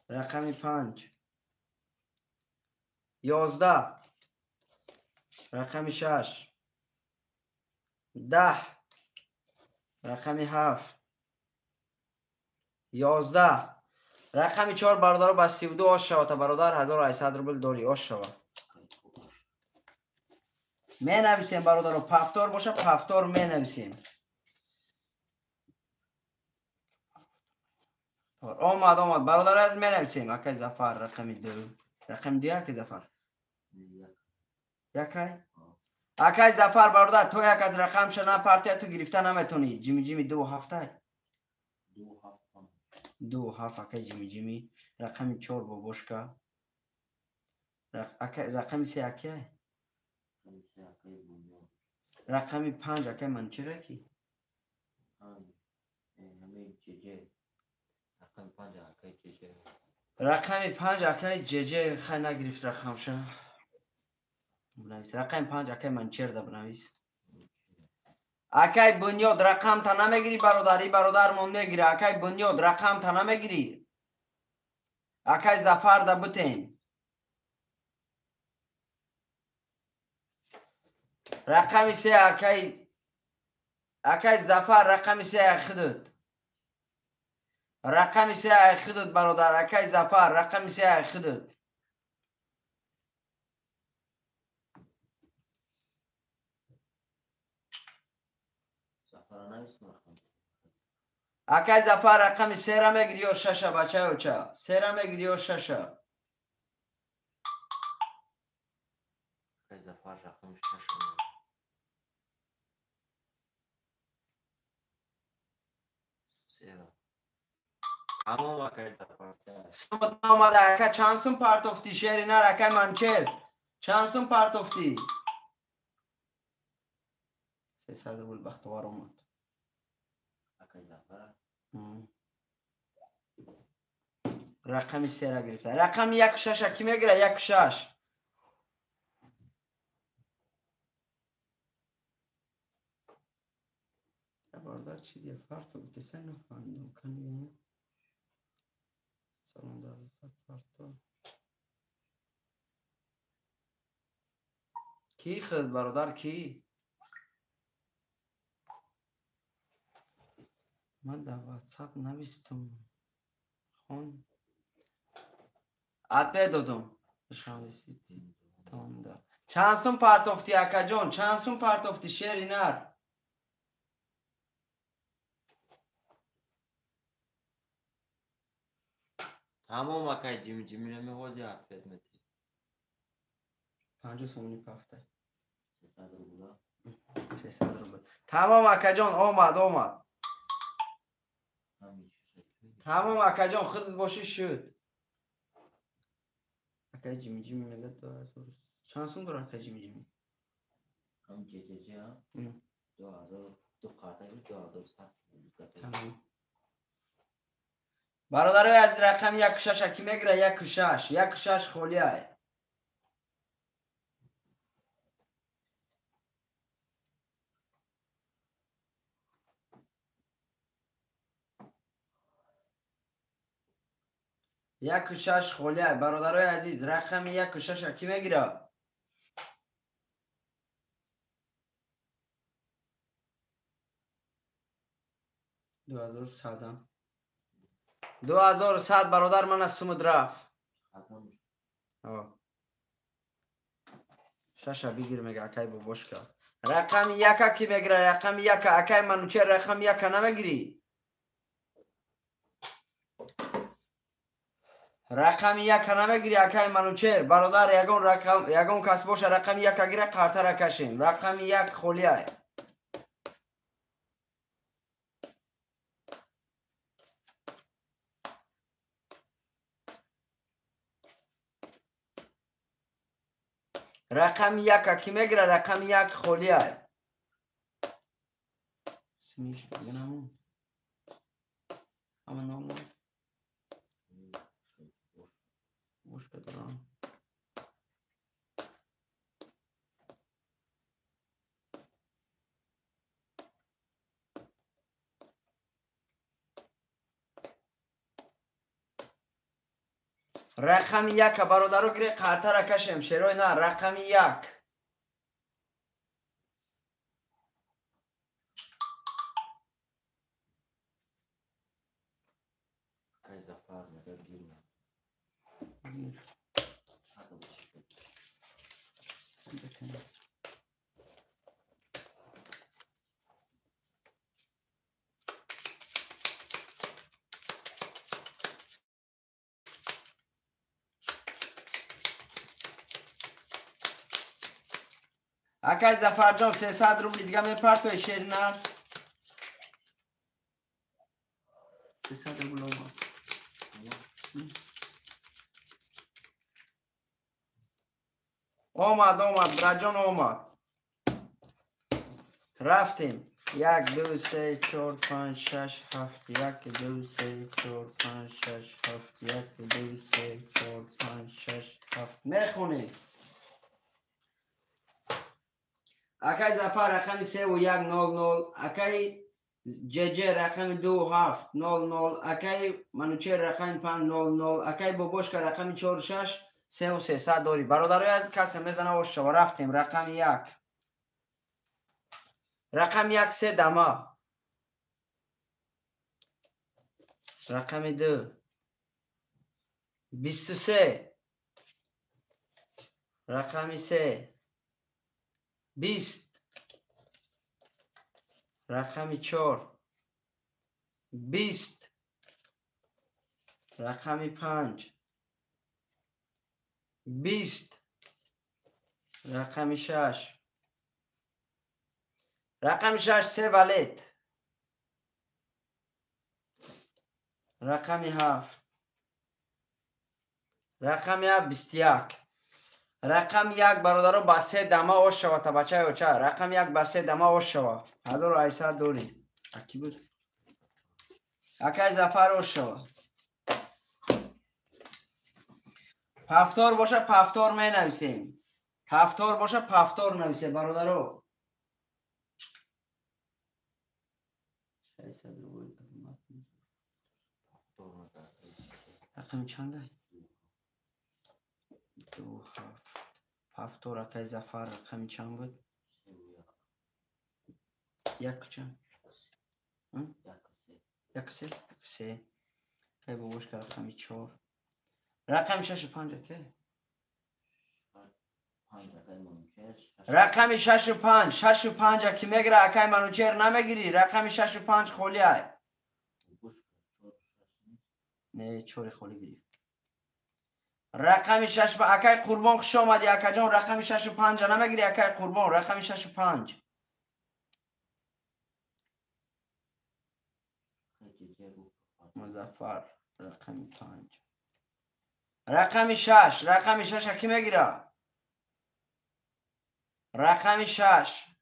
рақами 5 11, рақами 6 10, рақами 7 11, рақами 4 бародаро ба 32 ош шава. Та бародар 1800 рубл дорӣ, ош шава. Менависем бародаро, пафтор боша, пафтор менависем. Омад, омад бародаро, аз менависем. Акай Зафар рақами 2, рақами 2 акай Зафар. Якай? Акай Зафар бародар, то як аз рақамша на партия ту гирифта наметонӣ. Ҷими ҷими 2 7 2 7 акай ҷими ҷими рақами 4 бобошка. Акай рақами 3 акай? Рақами 5 акай Манчера ки? Рақами 5 акай ЖЖ хай нагирифт рақамша. Бинавис. Рақами 5 акай Манчерда бинавис. Акай Бунёд рақамта намегирӣ бародар, и бародармон мегира. Акай Бунёд рақамта намегирӣ. Акай Зафарда бутем. Рақами 3 акай акай Зафар рақами 3 ай худут. Рақами 3 ай худут бародар, акай Зафар рақами 3 ай худут. Акай Зафар рақами 3-ра мегирӣ ё 6-а бачаи оча? 3-ра мегирӣ ё 6-а? Акай Зафар рақами 6-а. Тамом акай Зафар. Сумат наомада ака, чанд сум партофтӣ шери нар акай Манчер? Чанд сум партофтӣ? 300 рубл бахтовар омад. Акай Зафар. Рақами 3-ра гирифта. Рақами 1 6 ки мегира? 1 6. Бародар чизе фарто гуфтесай нафаҳмидам. Кани салом дар фарто. Ки хӯрд бародар ки? Ман дар WhatsApp навистам. Хон. Ответ додум. Чанд сум партофтӣ акаҷон? Чанд сум партофтӣ шери нар? Тамом акай ҷими ҷими намехози ответ мети. 50 сомонӣ пафта. 300 рубла. 300 рубл. Тамом акаҷон, омад, омад. Тамом акаҷон, худат бошӣ шуд. Акай Ҷими Ҷими мегӯяд 2000. Чанд сум дорад акай Ҷими Ҷими? Ҳам ҷеҷеҷе 2000 ду қарта 2100. Тамом. Бародарои азиз, рақами 16 ки мегирад? 16, 16 холиай. 16 холиай. Бародарои азиз, рақами 16 ки мегирад? 2100. 2100 бародар, ман аз сумуд рафт. Шаша бигир мега акай бобошка. Рақами яка ки мегира? Рақами яка акай Манучер, рақами яка намегирӣ? Рақами яка намегирӣ акай Манучер? Бародар, ягон рақам, ягон кас боша рақами яка гира, қартара кашем. Рақами як холиай. Рақами яка ки мегира? Рақами як холиай. Смиш бигинамон. Ама нол нол. Бошка дорам. Рақами яка бародаро гире, қартара кашем. Шерой на, рақами як. Акай Зафар мега гирма. Гир. Акай Зафарҷон, 300 рубли дига мепартои шеринар. 300 рубл омад. Омад, омад, браҷон омад. Рафтем. 1, 2, 3, 4, 5, 6, 7, 1, 2, 3, 4, 5, 6, 7, 1, 2, 3, 4, 5, 6, 7. Мехонем. Акай Зафар рақами 3100, акай ҷеҷе рақами 2700, акай Манучер рақами 500, акай Бобошка рақами 46, 3300 дорӣ. Бародарои азиз, касе мезана ошава. Рафтем. Рақами як. Рақами як се дама. Рақами ду. 23. Рақами се. 20. Рақами 4. 20. Рақами 5. 20. Рақами 6. Рақами 6 се валет. Рақами 7. Рақами 7 21. Рақами як бародаро ба се дама ош шава, табачаи оча. Рақами як ба се дама ош шава. 1800 дорӣ. Аки буд? Акай Зафар ош шава. Пафтор боша, пафтор менависем. Пафтор боша, пафтор нависем, бародаро. 600 рубл аз матн. Рақами чандай? 2 7. Пафтор акай Зафар рақами чанд буд? Як чанд? Як се? Як се. Акай Бобошка рақами 4. Рақами 6 5 акай? Рақами 6 5. 6 5 ки мегира акай Манучер намегирӣ? Рақами 6 5 холиай. Не, 4 холӣ гирифт. Рақами 6 акай Қурбон, хуш омадӣ акаҷон. Рақами 6 5 намегирӣ акай Қурбон? Рақами 6 5. Музаффар рақами 5. Рақами 6, рақами 6 ки мегира? Рақами 6.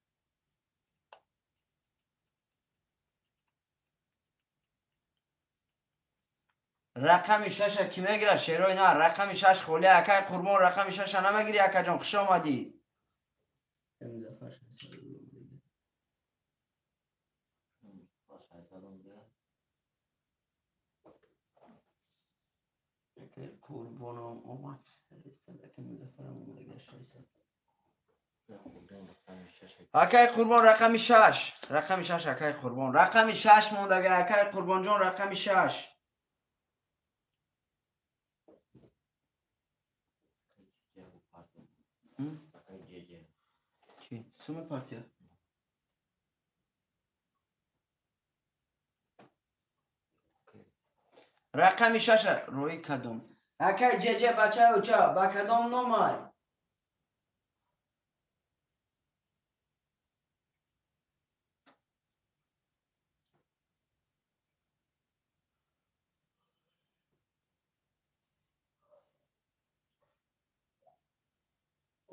Рақами 6 ки мегира? Шерои на, рақами 6 холӣ. Акай Қурбон, рақами 6 намегири, акаҷон, хуш омадӣ. Қурбоном омад. Акай Қурбон рақами 6. Рақами 6 акай Қурбон. Рақами 6 мондага акай Қурбонҷон, рақами 6. Чи? Суми партия? Рақами 6 рӯи кадом? Акай ҷеҷе бачаи уча ба кадом номай?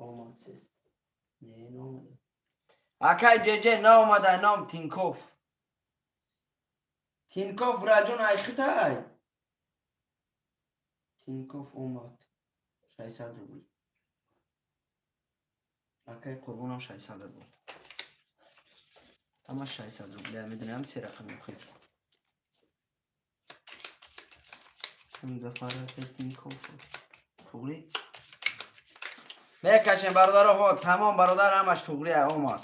Омад сес. Не, наомада. Акай ҷеҷе наомада, ном Тинков. Тинков раҷон айхитай. Тинков омад. 600 рубл. Акай Қурбонам 600 рубл. Ама 600 рубл. Я медонам се рақами охир. Музаффар акай Тинков. Туғри? Мекашем бародаро, ҳо, тамом бародар, ҳамаш туғри омад.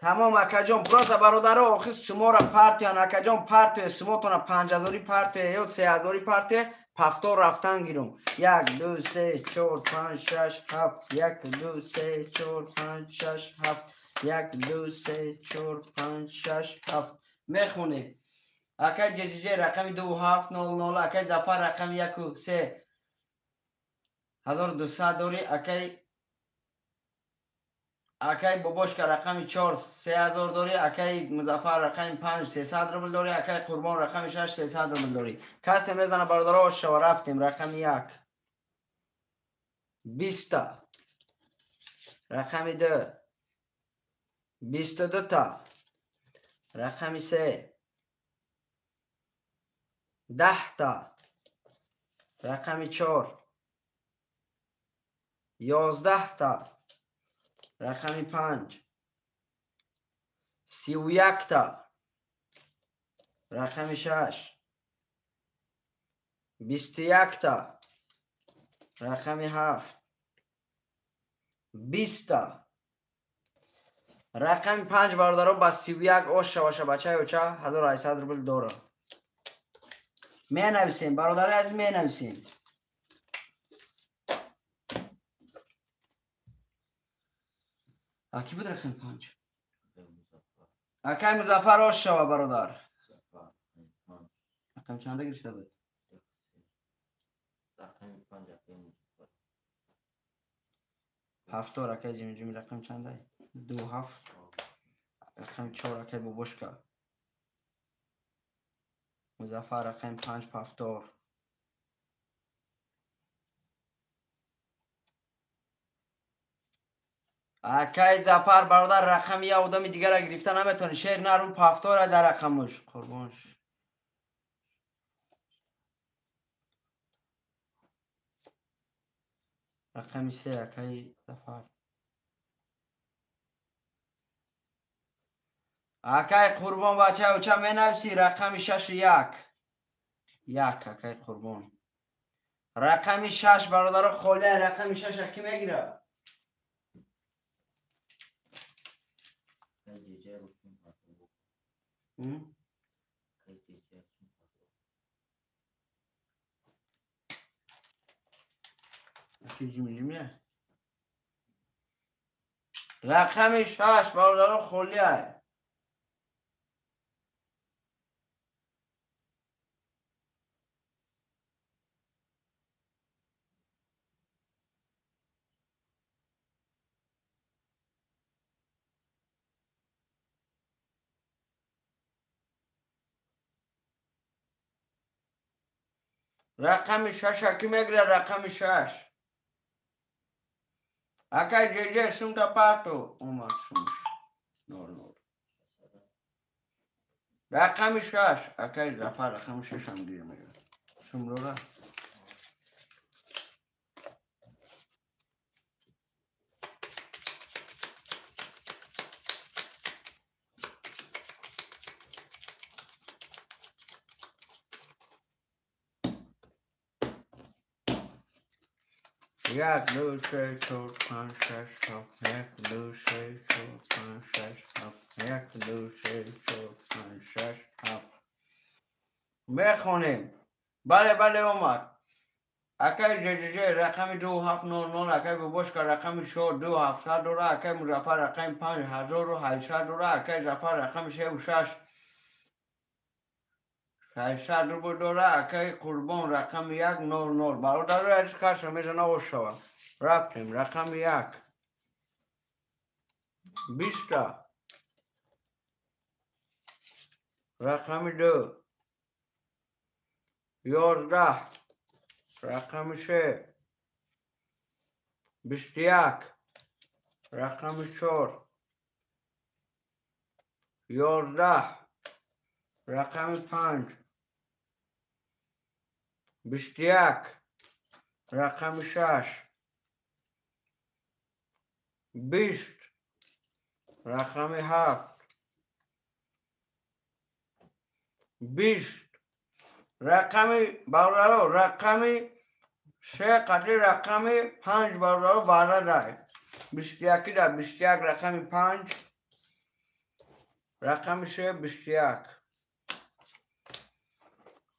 Тамом акаҷон, просто бародаро, охир шуморо партиян, акаҷон, партия, шумотона 5000 партия ё 3000 партия, пафтор рафтан гирум. 1 2 3 4 5 6 7 1 2 3 4 5 6 7 1 2 3 4 5 6 7 мехонем. Акай ҷеҷеҷе рақами 2700, акай Зафар рақами 1 3 1200 дорӣ, акай Бобошка рақами 4 3000 дорӣ, акай Музаффар рақами 5 300 рубл дорӣ, акай Қурбон рақами 6 300 рубл дорӣ. Касе мезана бародаро, шава рафтем. Рақами 1 20, рақами 2 22 та, рақами 3 10 та, рақами 4 11 та, рақами 5 31 та, рақами 6 21 та, рақами 7 20 та, рақами 5 бародаро ба 31 ош шаваша бачаи оча 1800 рубл дора. Менависем бародари азиз, менависем. Аки буд рақами 5? Акай Музаффар ош шава бародар. Рақами чанда гирифта буд? 7 акай Ҷимиҷими рақами чанда? 2 7. Рақами 4 акай Бобошка. Музаффар рақами 5 пафтор. Акай Зафар бародар, рақами я одами дигара гирифта наметавонӣ. Шер нару пафтора дар рақамуш. Қурбонш. Рақами 3 акай Зафар. Акай Қурбон бача уча менависӣ рақами 6 1. 1 акай Қурбон. Рақами 6 бародаро холӣ, рақами 6 ки мегира? Рақами 6 бародаро холӣ. Рақами шаша ки мегирад? Рақами шаш. Акай ҷеҷе сумта парту. Омад сумш. Нол нол. Рақами шаш. Акай Зафар рақами шашам гир мегирад. Сумрора. Як, ду, се, чор, панҷ, шаш, ҳафт. Як, ду, се, чор, панҷ, шаш, ҳафт. Як, ду, се, чор, панҷ, шаш, ҳафт. Мехонем. Бале, бале, омад. Акай ҷҷ рақами 2700, акай Бобошка рақами 4 2700 дора, акай Музаффар рақами 5800 дора, акай Зафар рақами 3 6 600 рубл дора, акай Қурбон рақами 1 00. Бародаро, аз каша мезана ош шава. Рафтем, рақами 1. 20. Рақами 2. 11. Рақами 3. 21. Рақами 4. 11. Рақами 5. 21. Рақами 6. 20. Рақами 7. 20. Рақами бародаро, рақами 3 қадри рақами 5 бародаро барадай. 21 да 21 рақами 5. Рақами 3 21.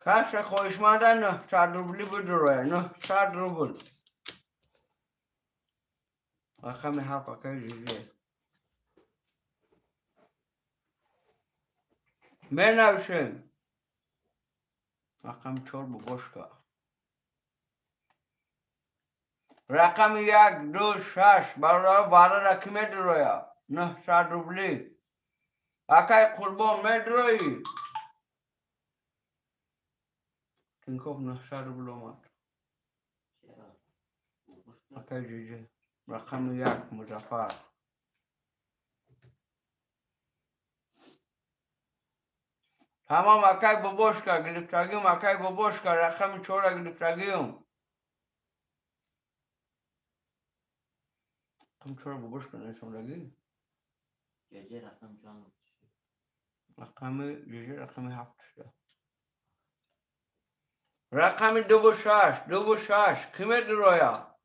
Каша хоҳишманда 900 рубли бидуроя, 900 рубл. Рақами 7 акай ҷиҷе. Менависем. Рақами 4 Бобошка. Рақами 1, 2, 6 бародаро барара ки медуроя? 900 рубли. Акай Қурбон медуроӣ? Тинков 900 рубл омад. Акай ҷиҷе. Рақами 1 Музаффар. Тамом, акай Бобошка гирифтагиум, акай Бобошка рақами 4 гирифтагиум. Рақами 4 Бобошка нишондагӣ? Ҷеҷе рақам чанд? Рақами ҷеҷе рақами 7 шуда. Рақами 2 6, 2 6 ки медуроя?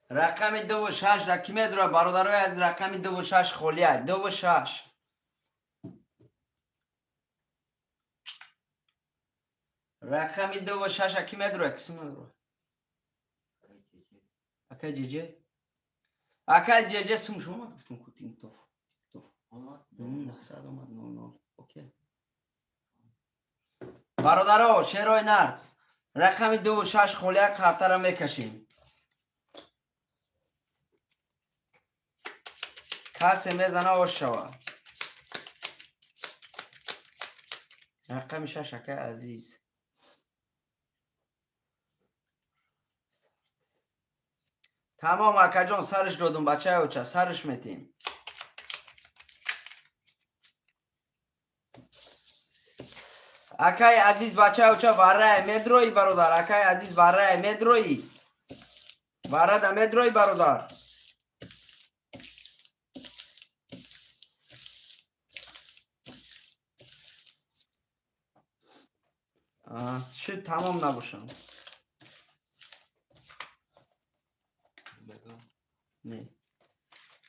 Рақами 2 6 ра ки медуроя? Бародарои азиз, рақами 2 6 холия. 2 6. Рақами 2 6 ки медуроя? Киси медуроя? Акай ҷеҷе. Акай ҷеҷе сум шумо гуфтум ку тинтоф. Тинтоф. Омад? 900 омад 00. Окей. Бародаро, шерои нард. Рақами 2 6 холия қартара мекашем. Касе мезана ош шава. Рақами 6 акай азиз. Тамом акаҷон, сариш додум бачаи оча, сариш метем. Акай азиз бачаи оча варрае медроӣ бародар, акай азиз варрае медроӣ. Варрада медроӣ бародар. Чӣ тамом набошам. Не.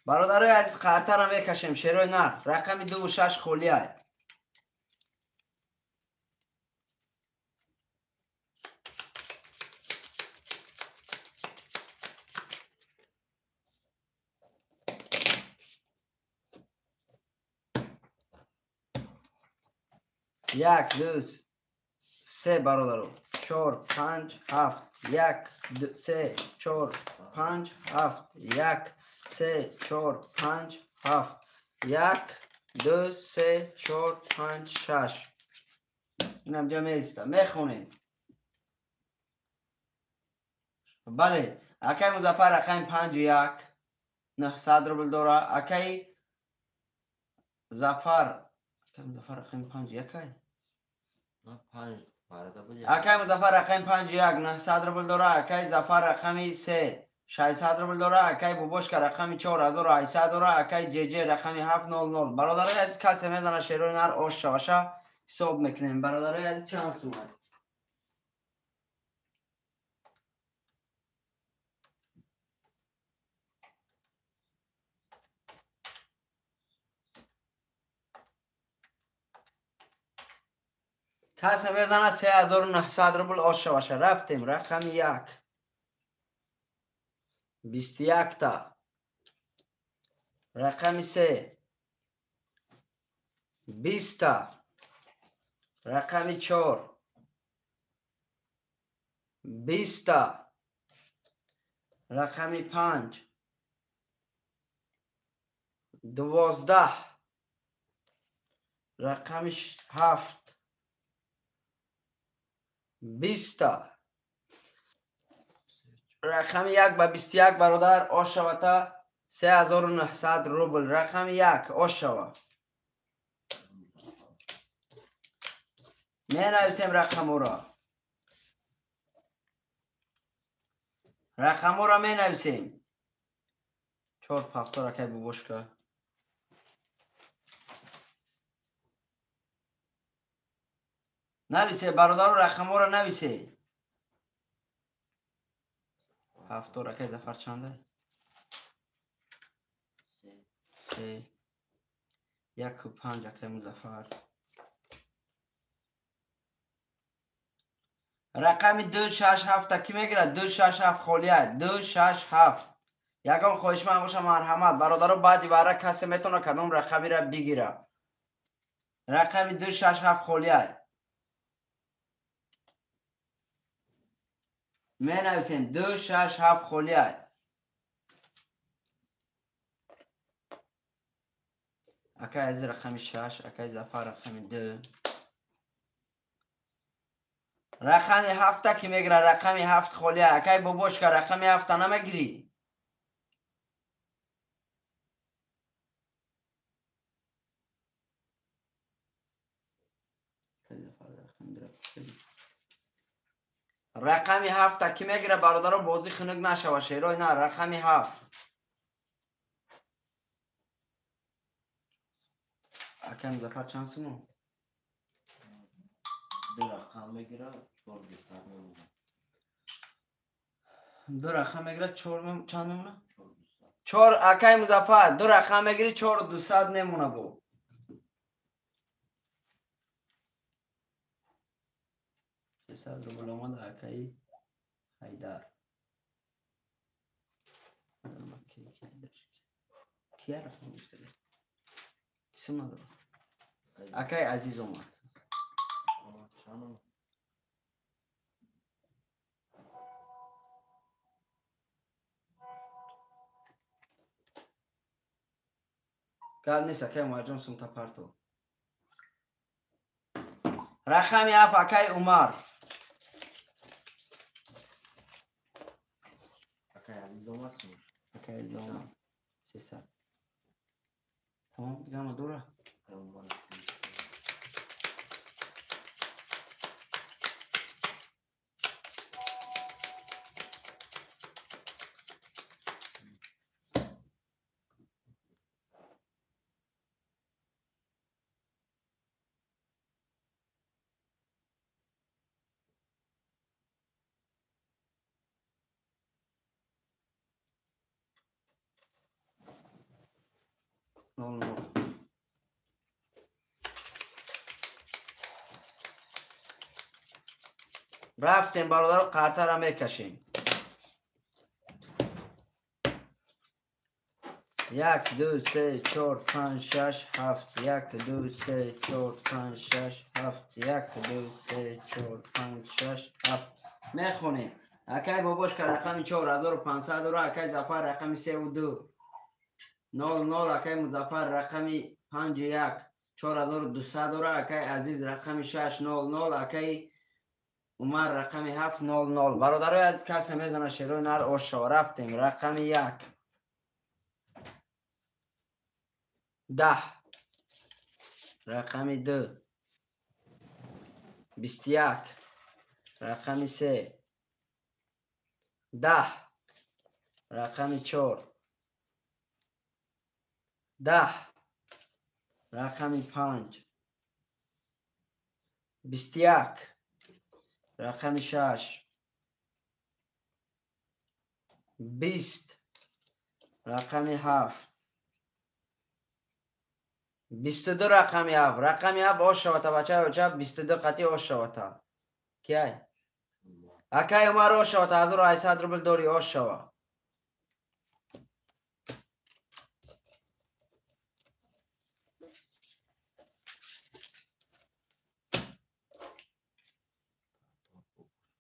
Бародарои азиз, қартара мекашем, шерои нар. Рақами 2 6 холия. 1 2 3 бародаро 4 5 7 1 2 3 4 5 7 1 3 4 5 7 1 2 3 4 5 6 инам ҷа меиста мехонем. Бале, акай Музаффар рақами 5 1 900 рубл дора. Акай Зафар, акай Музаффар рақами 5 1 ай? Акай Музаффар рақами 5 1 900 рубл дора. Акай Зафар рақами 3 600 рубл дора. Акай Бубошка рақами 4800 дора. Акай ЖЖ рақами 700. Бародарои азиз, касе мезана шерои нар ош шаваша ҳисоб мекунем. Бародарои азиз, чанд сум аст? Касе мезана 3900 рубл ош шаваша. Рафтем рақами 1 21 та, рақами 3 20 та, рақами 4 20 та, рақами 5 12, рақами 7 20 та, рақами 1 ба 21 бародар ош шавата 3900 рубл. Рақами 1 ош шава. Менависем рақаморо. Рақаморо менависем. 4 7 ракай бубошка. Нависе бародаро, рақаморо нависе. 7 ракай Зафар чанда? 3 1 5 ракай Музаффар. Рақами 2 6 7 ки мегирад? 2 6 7 холия. 2 6 7. Ягон хоҳишманд боша марҳамат. Бародаро, баъди вара касе метавона кадом рақамиро бигира. Рақами 2 6 7 холия. Менависем 2 6 7 холия. Акай Азиз рақами 6, акай Зафар рақами 2. Рақами 7 ки мегира? Рақами 7 холия. Акай Бобошка рақами 7 намегирӣ? Рақами 7 ки мегира? Бародаро, бозӣ хунук нашава, шерой на. Рақами 7. Акай Музаффар чанд сум? 2 рақам мегира 4 200 мемона. 2 рақам мегира 4 чанд мемона? 4. Акай Музаффар 2 рақам мегири 4 200 мемона бо. 600 рубл омад акай Ҳайдар. Кия рақам гирифта? Исм надорад. Акай Азиз омад. Гап нест, акай Умарҷон, сумта парто. Рақами 7 акай Умар. Акай Азиз омад сумш. Акай Азиз омад. 300. Тамом, дига ҳама дора? 0 0. Рафтем бародаро, қартара мекашем. 1 2 3 4 5 6 7 1 2 3 4 5 6 7 1 2 3 4 5 6 7 мехонем. Акай бобошка рақами 4500 дора, акай Зафар рақами 3 ва 2 0 0, акай Музаффар рақами 5 1 4200 дора, акай Азиз рақами 6 0 0, акай Умар рақами 7 0 0. Бародарои азиз, касе мезана шерои нар ошава. Рафтем. Рақами 1 10, рақами 2 21, рақами 3 10, рақами 4 10, рақами 5 21, рақами 6 20, рақами 7 22, рақами 7, рақами 7 ошавата бача, бача 22 қати ошавата. Киай? Акай Умар ошавата, 1800 рубл дори ошава.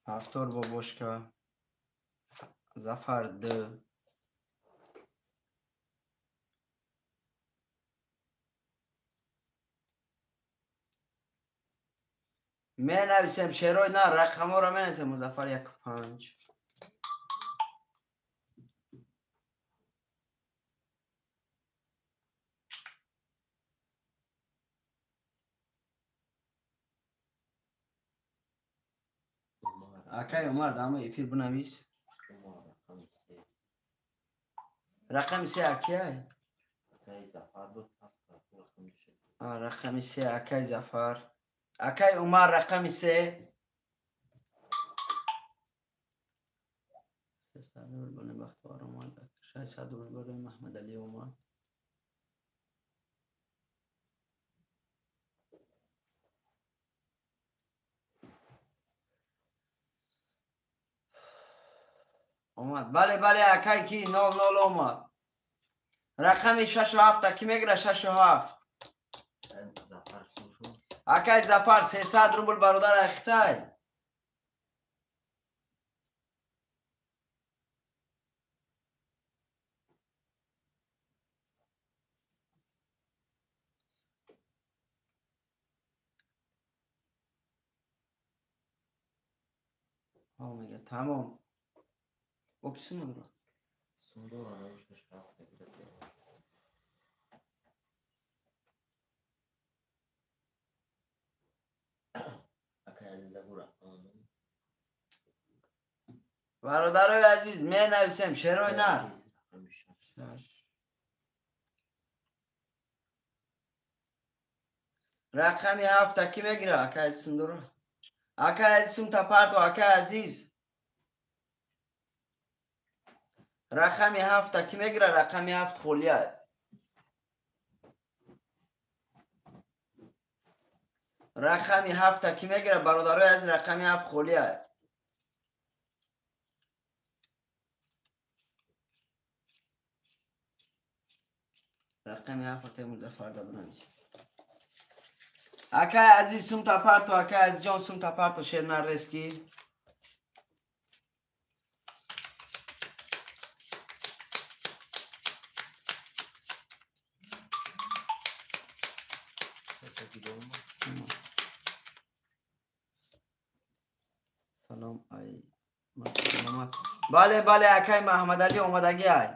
Ҳафтор бобошка, Зафар 2 менависем шерои на рақамҳоро менависем. Музаффар 1 5 акай Умар дар ҳама эфир бинавис. Рақами 3 акай? Рақами 3 акай Зафар. Акай Умар рақами 3. 300 рубл барои Бахтовар омад, 600 рубл барои Маҳмадалӣ омад. Омад. Бале, бале, акай ки 0 0 омад. Рақами 6 7 ки мегира 6 7. Акай Зафар 300 рубл бародар Хитай. Ҳо мега тамом. О ки сум дорад? Сум дорад, 6 7 мегирад. Бародарои азиз, менависем шерои нар. Рақами 7 ки мегира? Акай азиз сум дора? Акай азиз сум тапарто, акай азиз. Рақами 7 ки мегира? Рақами 7 холия. Рақами 7 ки мегира? Бародарои азиз, рақами 7 холия. Рақами 7 акай Музаффар да бинавис. Акай азиз сум тапарто, акай азизҷон сум тапарто, шер наррески. Салом ай Муҳаммад. Бале, бале, акай Маҳмадалӣ омадагӣ ай.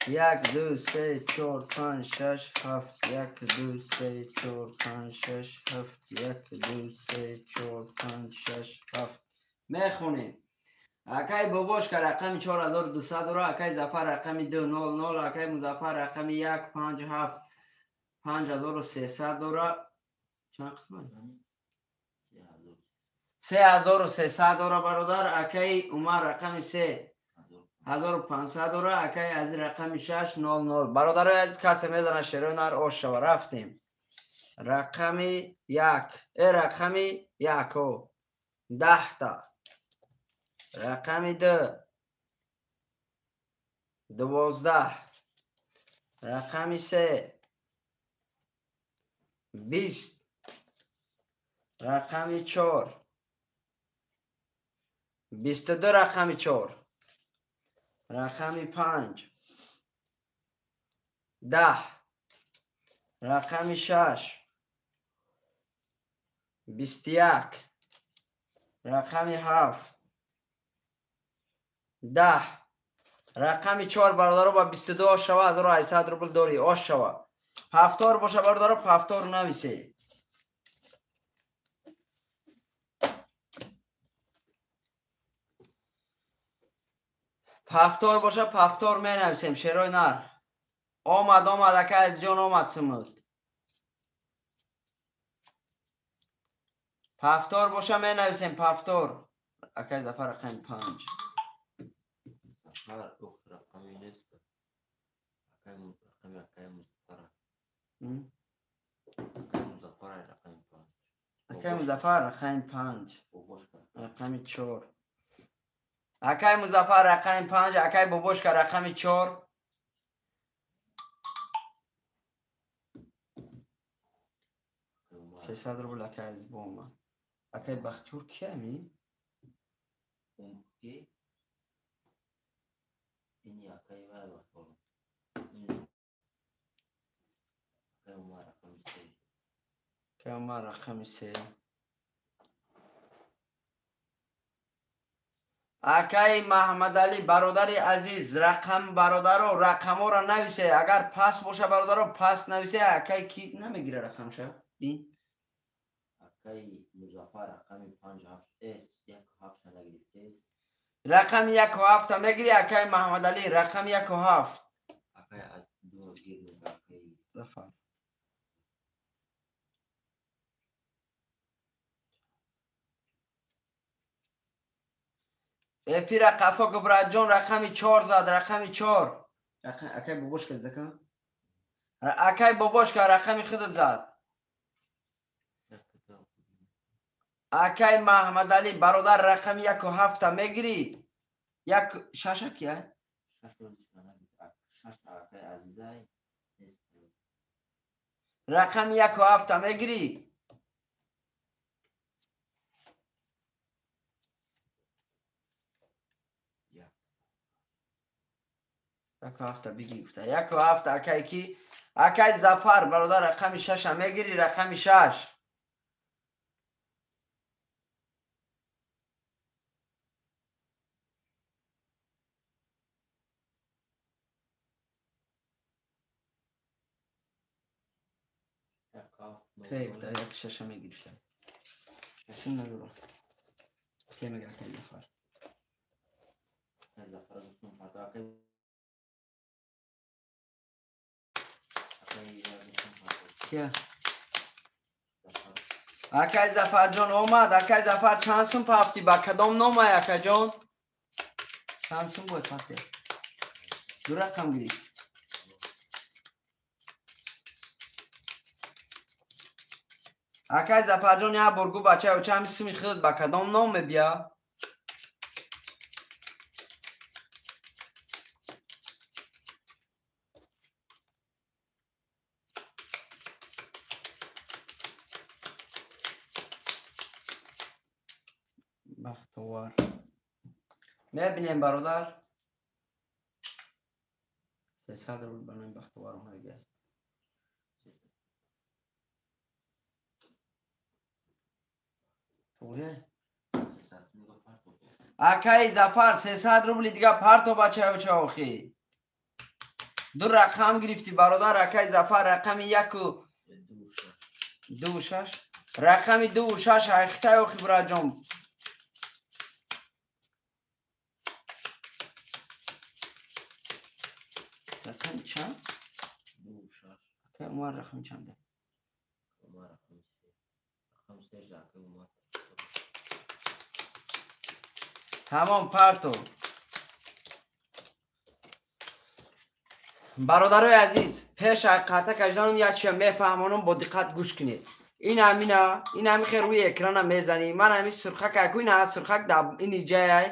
1 2 3 4 5 6 7 1 2 3 4 5 6 7 1 2 3 4 5 6 7 мехонем. Акай бобошка рақами 4200 дора, акай Зафар рақами 2 0 0, акай Музаффар рақами 1 5 7 5300 дора. Чанд қисмат? 3300 дора бародар. Акай Умар рақами 3 1500 дора, акай азиз рақами 6 0 0. Бародарои азиз, касе мезана шерои нар ошава. Рафтем. Рақами 1, рақами 1 10 та. Рақами 2 12 рақами 3 20 рақами 4 22 рақами 4 рақами 5 10 рақами 6 21 рақами 7 10 рақами 4 бародаро ба 22 ош шава 1800 рубл дорӣ ош шава ҳафтор боша бародаро ҳафтор нависе ҳафтор боша ҳафтор менависем шерои нар омад омад ака азизҷон омад сумуд ҳафтор боша менависем ҳафтор акай Зафар рақами 5 Зафар ух рақами нест акай рақами акай Музаффар акай Музаффар рақами 5 акай Музаффар рақами 5 рақами 4 акай Музаффар рақами 5 акай Бобошка рақами 4 300 рубл акай азиз бо омад акай Бахтиёр ки ами акай Умар рақами 3 акай Маҳмадалӣ бародари азиз рақам бародаро рақамҳоро нависе агар пас боша бародаро пас нависе акай ки намегира рақамша бин акай Музаффар рақами 5 7 1 7 нагирифтест рақами 1 7 мегири акай Маҳмадалӣ рақами 1 7 акай аз ду гир акай Зафар эфира қафо губраҷон рақами 4 зад рақами 4 акай Бобошка задака акай Бобошка рақами худат зад акай Маҳмадалӣ бародар рақами 1 7 мегирӣ 1 6 кия рақами 1 7 мегирӣ як ҳафта бигӣ гуфта 1 7 акай ки акай Зафар бародар рақами 6 мегирӣ рақами 6 хей гуфта 1 6 мегирифта син надорам ке мега акай Зафар Кия? Акай Зафарҷон омад. Акай Зафар чанд сум пафтӣ? Ба кадом номай акаҷон? Чанд сум бояд пафтӣ? Ду рақам гирифт. Акай Зафарҷон як бор гӯ бачаё чанд суми худат ба кадом ном мебия? Бахтовар. Мебинем бародар. 300 рубл ба номи Бахтовар омадагай. Туғри? Акай Зафар 300 рубли дига парто бачаё чаохи. Ду рақам гирифтӣ бародар акай Зафар рақами 1 2 6 рақами 2 6 ҳақиқатай охи бураҷон. Рақами чанд? 2 6. Акай Умар рақами чанде? Умар рақами 3. Рақами 3 акай Умар. Тамом парто. Бародарои азиз, пеш аз қарта кашиданам як чиза мефаҳмонам, бо диққат гӯш кунед. Ин ҳамина, ин ҳами хел рӯи экрана мезанӣ. Ман ҳами сурхак аку, ин сурхак дар ини ҷаяй.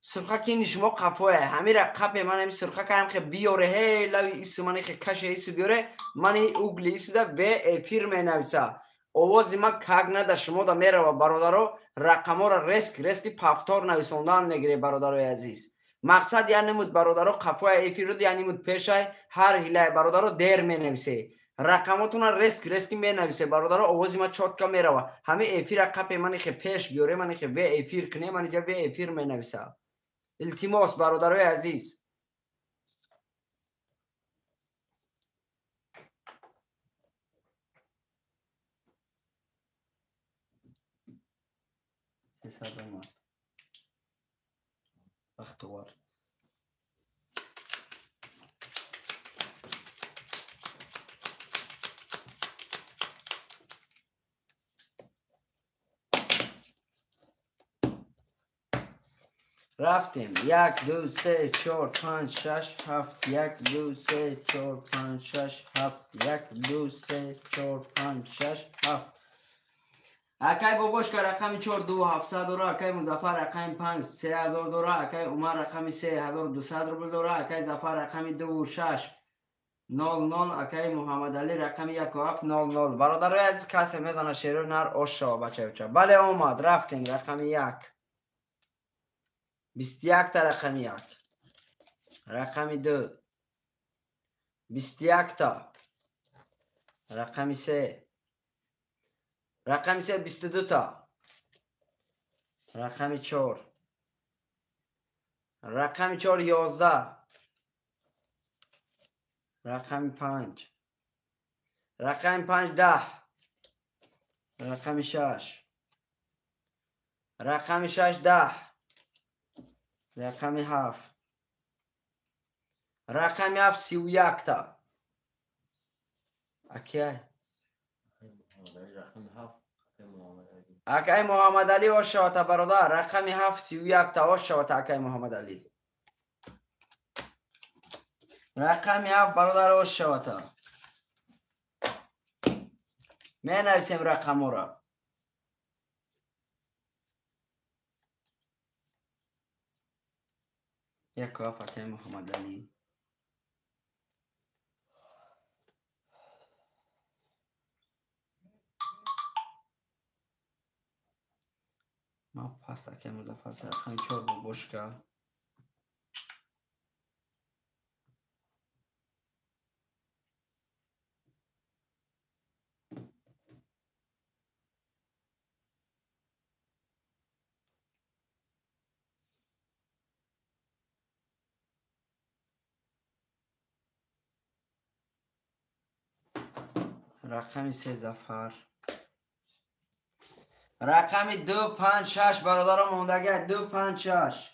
Сурхаки ини шумо қафое. Ҳамира қапе ман ҳами сурхака ҳам хе биёре, ҳей лави ису мани хе каше ису биёре, мани угли исуда в эфир менависа. Овози ман как нада шумо да мерава бародаро, рақаморо реск рески пафтор нависондан мегире бародарои азиз. Мақсад я намуд бародаро қафоя эфирро я намуд пешай ҳар ҳилай бародаро дер менависе. Рақамотона реск рески менависе бародаро, овози ман чотка мерава. Ҳами эфира қапе мани хе пеш биёре, мани хе в эфир кне, мани ҷа в эфир менависа. Илтимос бародарои азиз. Сесад омад. Бахтовар. Рафтем. 1, 2, 3, 4, 5, 6, 7, 1, 2, 3, 4, 5, 6, 7, 1, 2, 3, 4, 5, 6, 7. Акай Бобошка рақами 4, 2, 700 дора, акай Музаффар рақами 5, 3000 дора, акай Умар рақами 3, 1200 рубл дора, акай Зафар рақами 2, 6, 0, 0, акай Муҳаммадалӣ рақами 1, 7, 0, 0. Бародарои азиз, касе медона шерои нар ош шава бача бача. Бале омад, рафтем рақами 1. 21 та рақами 1. Рақами 2. 21 та. Рақами 3. Рақами 3 22 та. Рақами 4. Рақами 4 11. Рақами 5. Рақами 5 10. Рақами 6. Рақами 6 10. Рақами 7. Рақами 7 31 та. Акай. Акай Муҳаммадалӣ ошавата бародар. Рақами 7 31 та ошавата акай Муҳаммадалӣ. Рақами 7 бародар ошавата. Менависем рақамора. Як акай Муҳаммадалӣ. Ма паст акай Музаффар рақами 4 Бобошка. Рақами 3 Зафар. Рақами 2, 5, 6 бародаро мондага 2, 5, 6.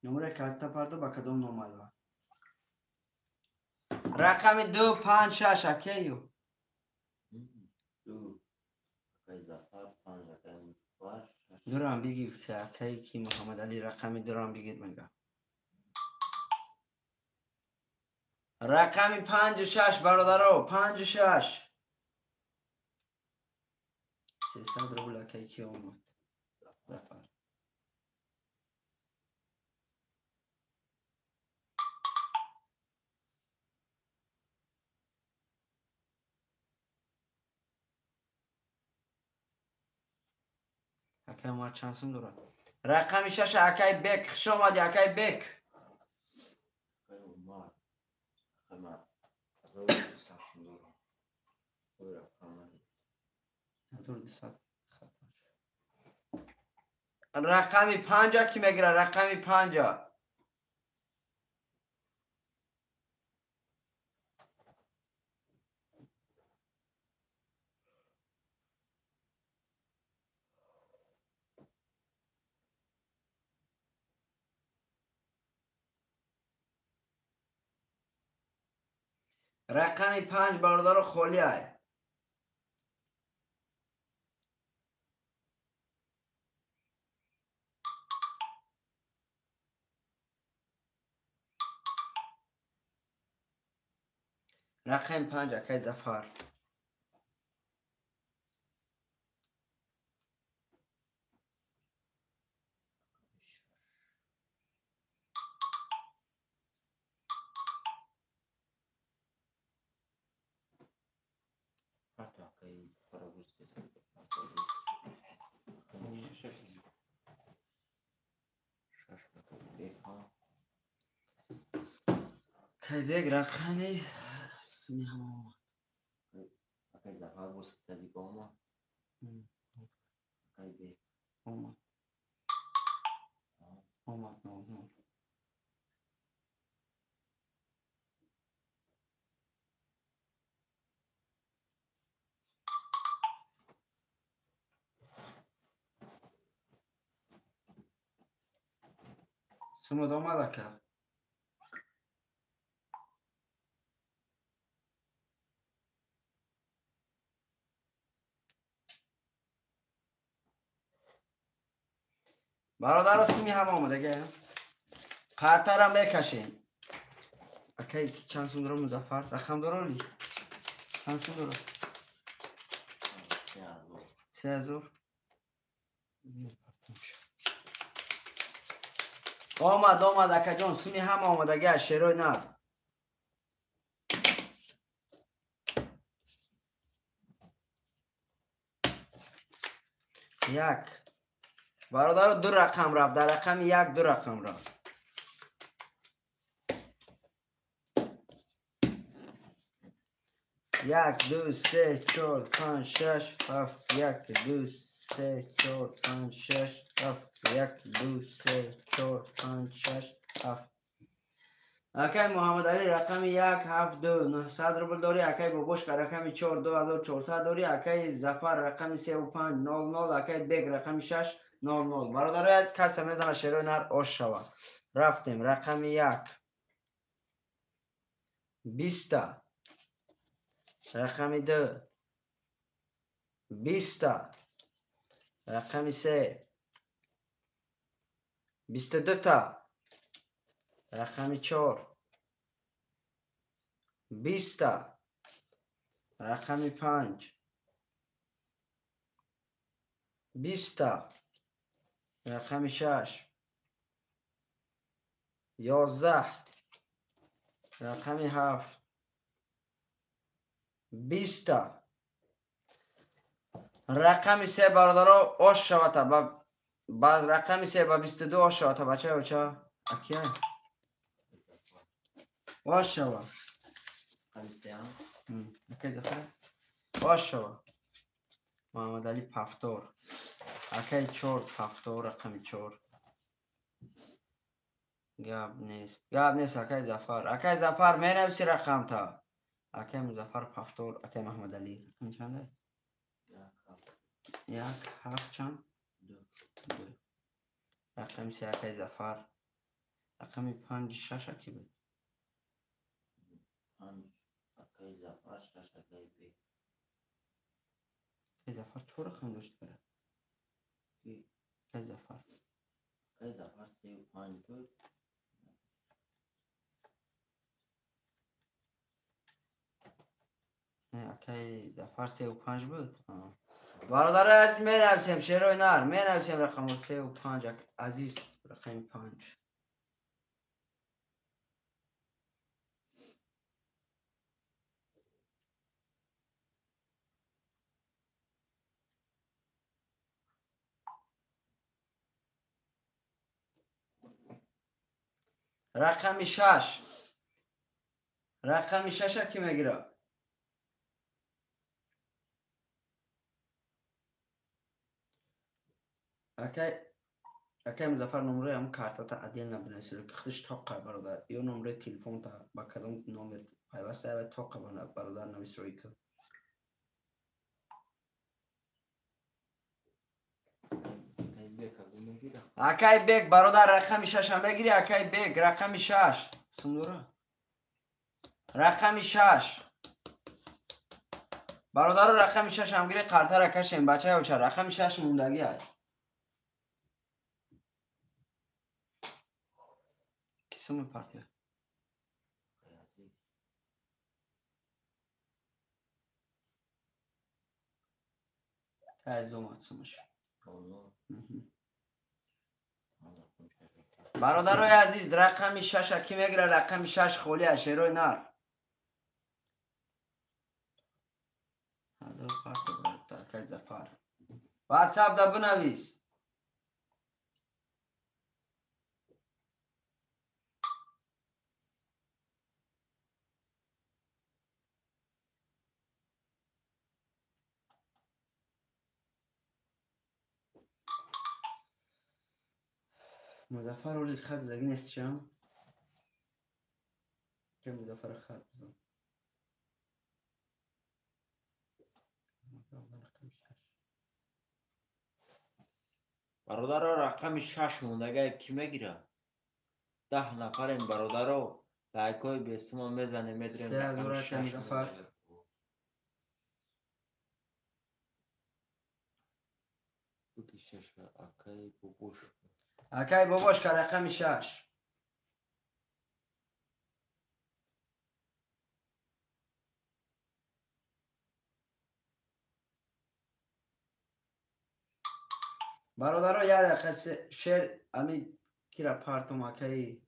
Номери карта пардо ба кадом ном омад? Рақами 2, 5, 6 акею. 2 акай Зафар, 5 акай Музаффар. Дурам бигир акай ки Муҳаммадалӣ рақами дурам бигир мега. Рақами 5, 6 бародаро, 5, 6. 300 рубл акай ки омад? Зафар. Акай Умар чанд сум дорад? Рақами 6 акай Бек, хуш омадӣ акай Бек. Акай Умар. Рақами 1200 сум дорам. Ой рақами 1200 хато. Рақами 5 ки мегирад? Рақами 5. Рақами 5 бародаро холӣ ай. Рақами 5 акай Зафар. Кайбек рақами суми ҳама омад. Акай Зафар бо садиқа омад. Акай Бек омад. Омад 00. Сумад омад ака. Бародаро суми ҳама омадага. Қартара мекашем. Акай чанд сум дора Музаффар? Рақам дороли? Чанд сум дора? 3000. Омад, омад акаҷон, суми ҳама омадага, шерои нар. Як. Бародаро ду рақам рафт, дар рақами як ду рақам рафт. Як, ду, се, чор, панҷ, шаш, ҳафт, як, ду, се, чор, панҷ, шаш, ҳафт, як, ду, се, чор, панҷ, шаш, ҳафт. Акай Муҳаммадалӣ рақами 1, 7, 2, 900 рубл дорӣ. Акай Бобошка рақами 4, 2400 дорӣ. Акай Зафар рақами 3, 5, 0, 0. Акай Бек рақами 6, 0, 0. Бародарои азиз, касе мезана шерои нар ош шава. Рафтем. Рақами 1, 20. Рақами 2, 20. Рақами 3, 22 та. Рақами 4, 20 та. Рақами 5, 20 та. Рақами 6, 11. Рақами 7, 20 та. Рақами 3 бародаро ош шавата. Ба рақами 3 ба 22 ош шавата. Бача оча акия ош шава. Акай Зафар ош шава. Муҳаммадалӣ Пафтор. Акай 4 Пафтор рақами 4. Гап нест. Гап нест акай Зафар. Акай Зафар менависи рақамта. Акай Музаффар Пафтор, акай Муҳаммадалӣ. Рақами чанда? 1, 7 чанд? 2. Рақами 3 акай Зафар. Рақами 5, 6 аки буд? 5 акай Зафар, 6 акай Бек. Акай Зафар чор рақам дошт брат? Акай Зафар. Акай Зафар 3, 5 буд. Не, акай Зафар 3, 5 буд. Бародарои азиз, менависем шерои нар, менависем рақамро 3, 5, азиз рақами 5. Рақами 6. Рақами 6 ки мегирад? Акай Музаффар номраи ҳам картата отдельно бинависед, ки худаш тоқа бародар. Ё номраи телефонта ба кадом номер пайваста ва тоқа бародар нависроӣ кун. Акай Бек бародар рақами 6 мегири. Акай Бек рақами 6. Сумдора? Рақами 6. Бародаро рақами 6 ҳам гири, қартара кашем бачаё ча рақами 6 мондагӣ аст. Ки суми партия? Кай зомад сумаш. Бародарои азиз, рақами 6 ки мегира? Рақами 6 холӣ аст, шерои нар. Музаффар. WhatsApp да бинавис. Музаффар оли хат заги нест чам? Ке Музаффар хат бизан. Бародаро рақами 6 мондагай ки мегира? 10 нафарем бародаро, лайкҳои бесума мезанем, медирем рақами 6 мондагай. Буки 6 акай бобош. Акай бобошка рақами 6. Бародаро як дақиқа шер ами кира партум акаи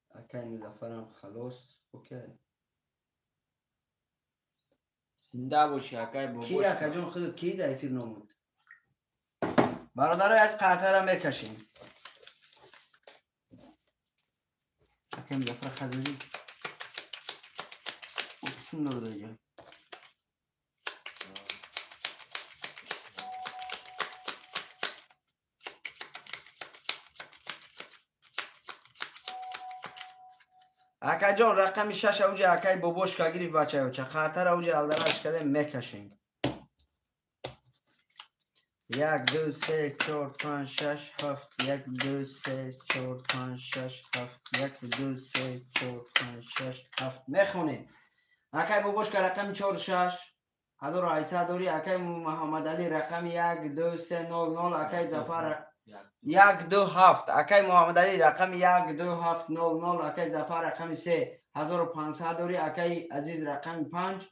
акаи Музаффарам халос. Окей. Зинда боши акай бобош. Ки акаҷон худат ки да эфир номуд? Бародаро аз қартара мекашем. Акай Музаффар хазади. Оқисим дорда. Акаҷон рақами 6 ауҷа акай бобошка гирифт бачаёча. Қартара ауҷа алдараш кардем мекашем. 1 2 3 4 5 6 7 1 2 3 4 5 6 7 1 2 3 4 5 6 7 мехонем. Акай бобошка рақами 4 6 1800 дори. Акай Муҳаммадалӣ рақами 1 2 3 0 0. Акай Зафар 1 2 7. Акай Муҳаммадалӣ рақами 1 2 7 0 0. Акай Зафар рақами 3 1500 дори. Акай Азиз рақами 5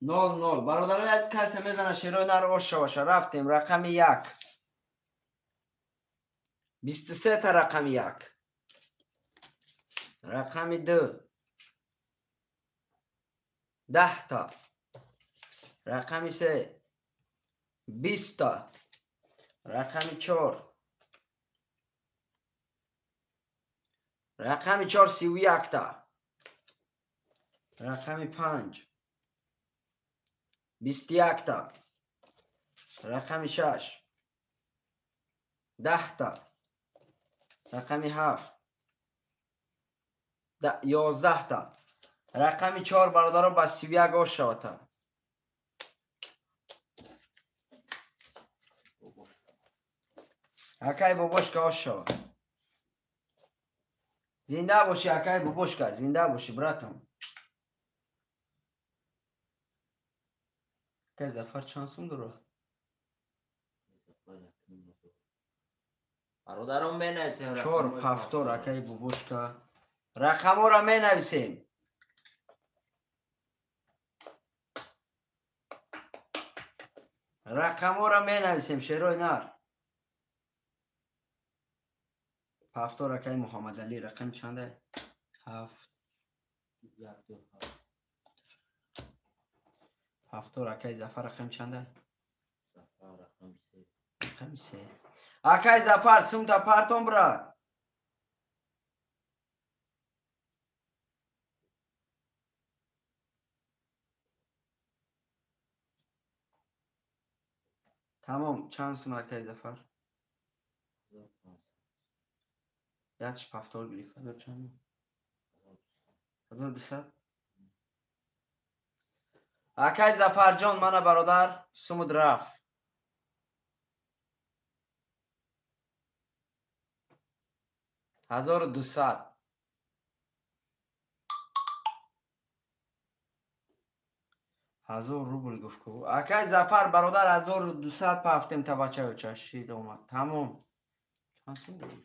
0 0. Бародарои азиз касе медонад шерои нар ош шаваша. Рафтем рақами 1. 23 та рақами 1. Рақами 2. 10 та. Рақами 3. 20 та. Рақами 4. Рақами 4 31 та. Рақами 5. 21 та. Рақами 6. 10 та. Рақами 7. 11 та. Рақами 4 бародаро ба 31 ош шавата. Акай бобошка ош шава. Зинда боши акай бобошка, зинда боши братам. Акай Зафар чанд сум дорад? Бародарон менависем. 4 7 акай бобошка. Рақамҳоро менависем. Рақамҳоро менависем шерои нар. 7 акай Муҳаммадалӣ рақами чанда? 7 7 акай Зафар рақами чанда? Зафар рақами 3. Рақами 3. Акай Зафар сумта партон брат. Тамом, чанд сум акай Зафар? Ятш пафтор гирифт. 1000 чанд? 1200. Акай Зафарҷон мана бародар сумуд рафт. 1200. 1000 рубл гуфт ку. Акай Зафар бародар 1200 пафтем та бачаёча шид омад. Тамом. Чанд сум дорӣ?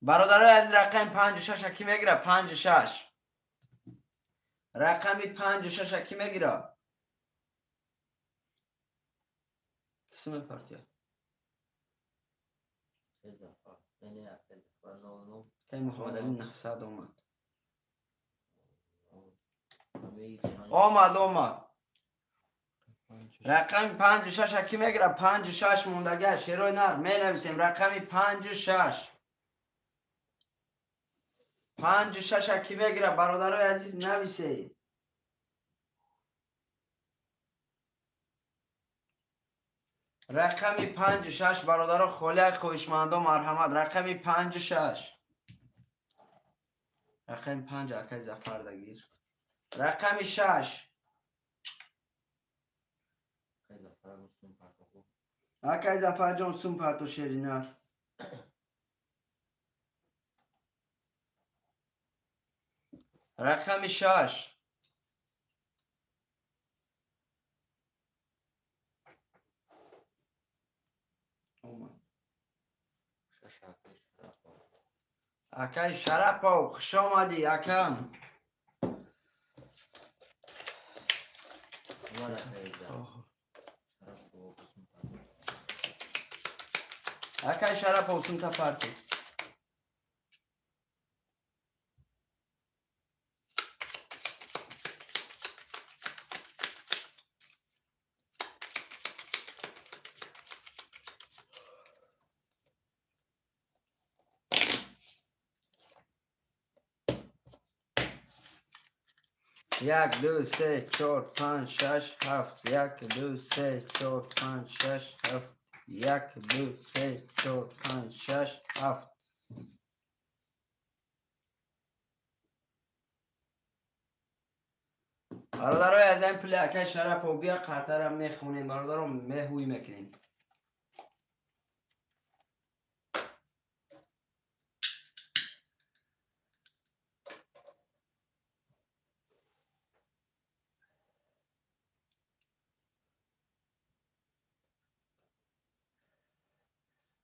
Бародарои азиз рақами 5 6 ки мегира? 5 6. Рақами 5 6 ки мегира? Суме партия. Кай Муҳаммадали 900 омад. Омад, омад. Рақами 5 6 ки мегира? 5 6 мондага шерои нар менависем рақами 5 6. 5 6 ки мегира, бародарои азиз, нависед. Рақами 5 6 бародаро холия хоҳишмандо марҳамат. Рақами 5 6. Рақами 5 акай Зафар дагир. Рақами 6. Акай Зафарҷон, сум парто, шеринар. Рақами 6. Омад. Акай Шарапов, хуш омадӣ, акам. Акай Шарапов, сумта парти. Як, ду, се, чор, панҷ, шаш, ҳафт. Як, ду, се, чор, панҷ, шаш, ҳафт. Як, ду, се, чор, панҷ, шаш, ҳафт. Бародарои аз ин пули акай Шарапов бия қартара мехонем, бародаро, меҳӯй мекунем.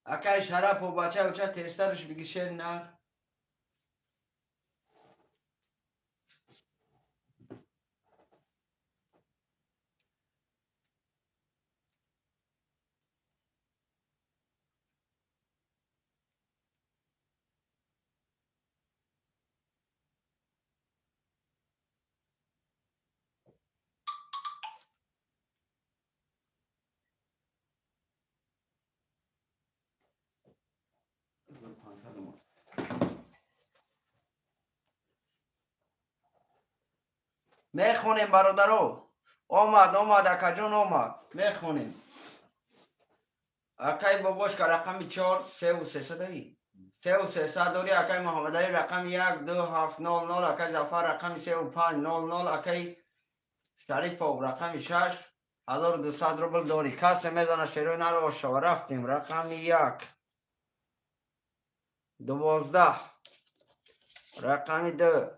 Акай Шарапов, бача, уча тестарш биги, шери нар. 500 омад. Мехонем, бародаро. Омад, омад, акаҷон, омад. Мехонем. Акай Бобошка, рақами 4, 3 300 аи, 3 300 дори. Акай Муҳаммадали, рақами 1, 2, 7, 0, 0. Акай Зафар, рақами 3 5 0 0. Акай Шарипов, рақами 6, 1200 рубл дорӣ. Касе мезана, шерои наро шава? Рафтем. Рақами 1, 12. Рақами 2,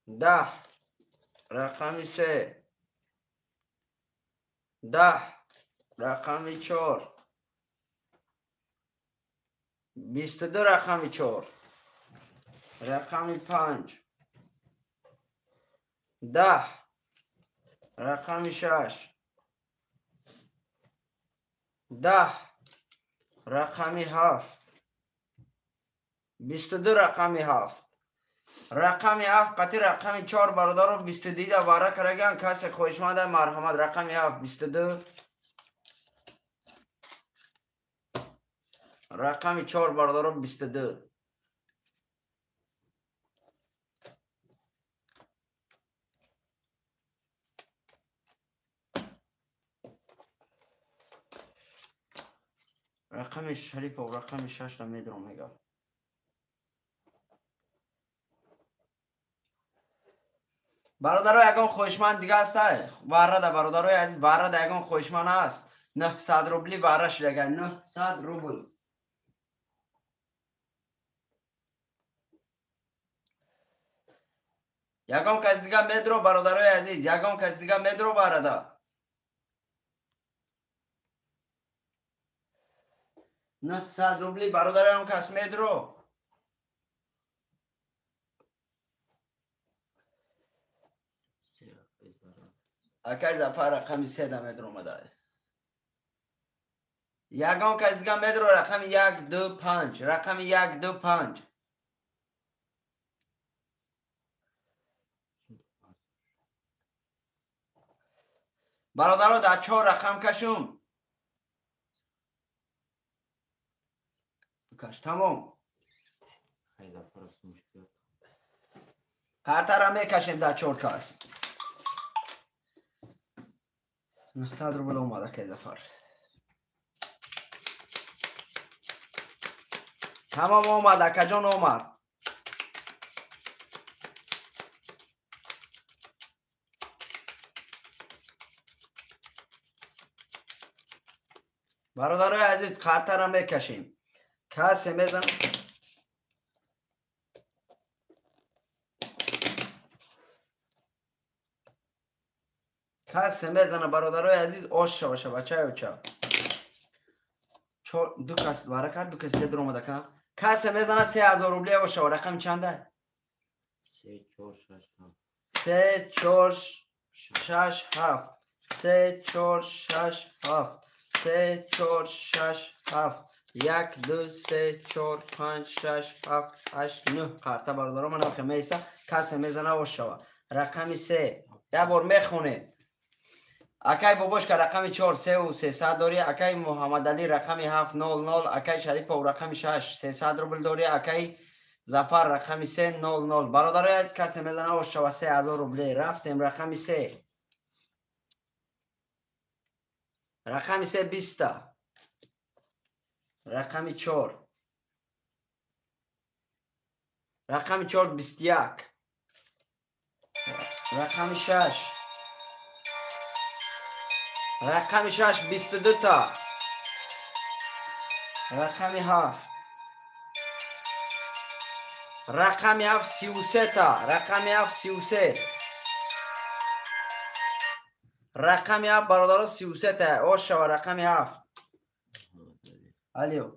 10. Рақами 3, 10. Рақами 4, 22. Рақами 4. Рақами 5, 10. Рақами 6, 10. Рақами 7, 22. Рақами 7, рақами 7 қати рақами 4, бародаро, 22 да вара караган. Касе хоҳишманда, марҳамат. Рақами 7, 22, рақами 4, бародаро, 22. Рақами Шарипов, рақами 6-ра медурам, мега. Бародаро, ягон хоҳишманд дига аста варрада? Бародарои азиз, варрада ягон хоҳишманд ҳаст? 900 рубли варра шидага, 900 рубл. Ягон кас дига медро, бародарои азиз? Ягон кас дига медро варрада? 900 рубли, бародарои, ягон кас медро? Акай Зафар рақами 3 да медромада. Ягон кас дига медро рақами 1 2 5, рақами 1 2 5. Бародаро дар 4 рақам кашум. Каш тамом. Қартара мекашем дар 4 кас. 900 рубл омад акай Зафар. Тамом омад акаҷон омад. Бародарои азиз қартара мекашем. Касе мезанад. Касе мезана бародарои азиз ош шава бачаи оча. Ду кас вара кард, ду кас дедр омада ка. Касе мезана 3000 рубле ош шава. Рақам чанда? 3 4 6 7. 3 4 6 7. 3 4 6 7. 3 4 6 7. 1 2 3 4 5 6 7 8 9 қарта бародаро ман охе меиста. Касе мезана ош шава. Рақами 3. Як бор мехонем. Акай Бобошка рақами 4 3 300 дорӣ, акай Муҳаммадалӣ рақами 7 0 0, акай Шарипов рақами 6 300 рубл дорӣ, акай Зафар рақами 3 0 0. Бародарои азиз касе мезана ош шава 3000 рубле. Рафтем рақами 3. Рақами 3 20. Рақами 4. Рақами 4 21. Рақами 6. Рақами 6 22 та. Рақами 7. Рақами 7 33 та. Рақами 7 33. Рақами 7 бародаро 33 та. Ош шава рақами 7. Алло.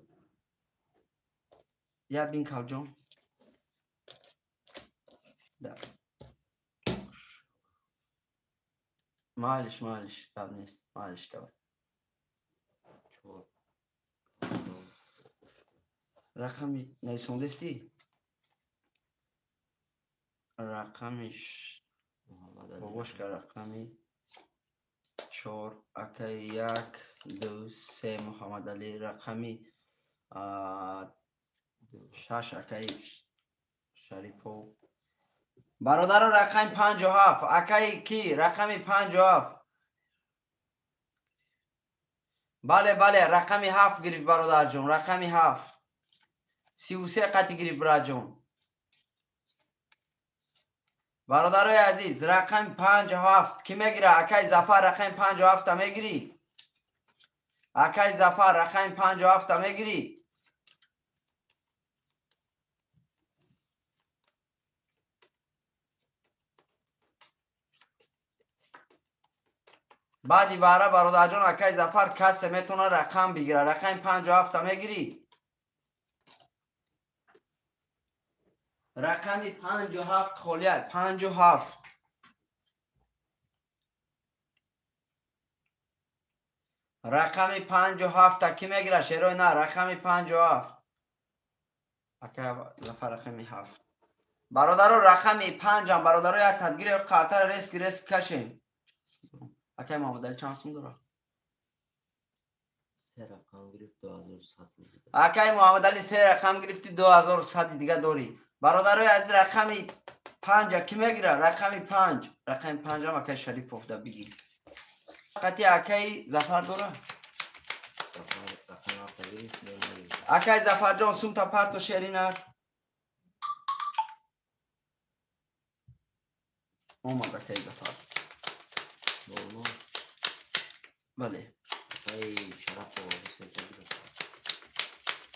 Я бин калҷон. Да. Малиш, малиш, гап нест. Малиш, давай. Рақами нависондастӣ? Рақами Бобошка рақами 4, акай 1 2 3 Муҳаммадалӣ рақами 6 акай Шарипов. Бародаро рақами 57, акай ки рақами 57. Бале, бале, рақами 7 гирифт бародарҷон, рақами 7. 33 қати гирифт бираҷон. Бародарои азиз, рақами 57 ки мегира? Акай Зафар рақами 57-та мегирӣ? Акай Зафар рақами 57-та мегирӣ? Баъди баъра бародарҷон акай Зафар касе метавона рақам бигира. Рақами 57-та мегирӣ? Рақами 57 холия. 57. Рақами 57-та ки мегира? Шерои на, рақами 57. Акай Зафар рақами 7. Бародаро рақами 5-ам бародаро як тадгири қартара реск реск кашем. Акай Муҳаммадалӣ чанд сум дорад? 3 рақам гирифт 2100. Акай Муҳаммадалӣ 3 рақам гирифти 2100 дига дорӣ. Бародарои азиз рақами 5 ки мегира? Рақами 5. Рақами 5 ам акай Шарипов да бигир. Қати акай Зафар дора? Акай Зафарҷон сумта парто шеринар. Омад акай Зафар. Бале.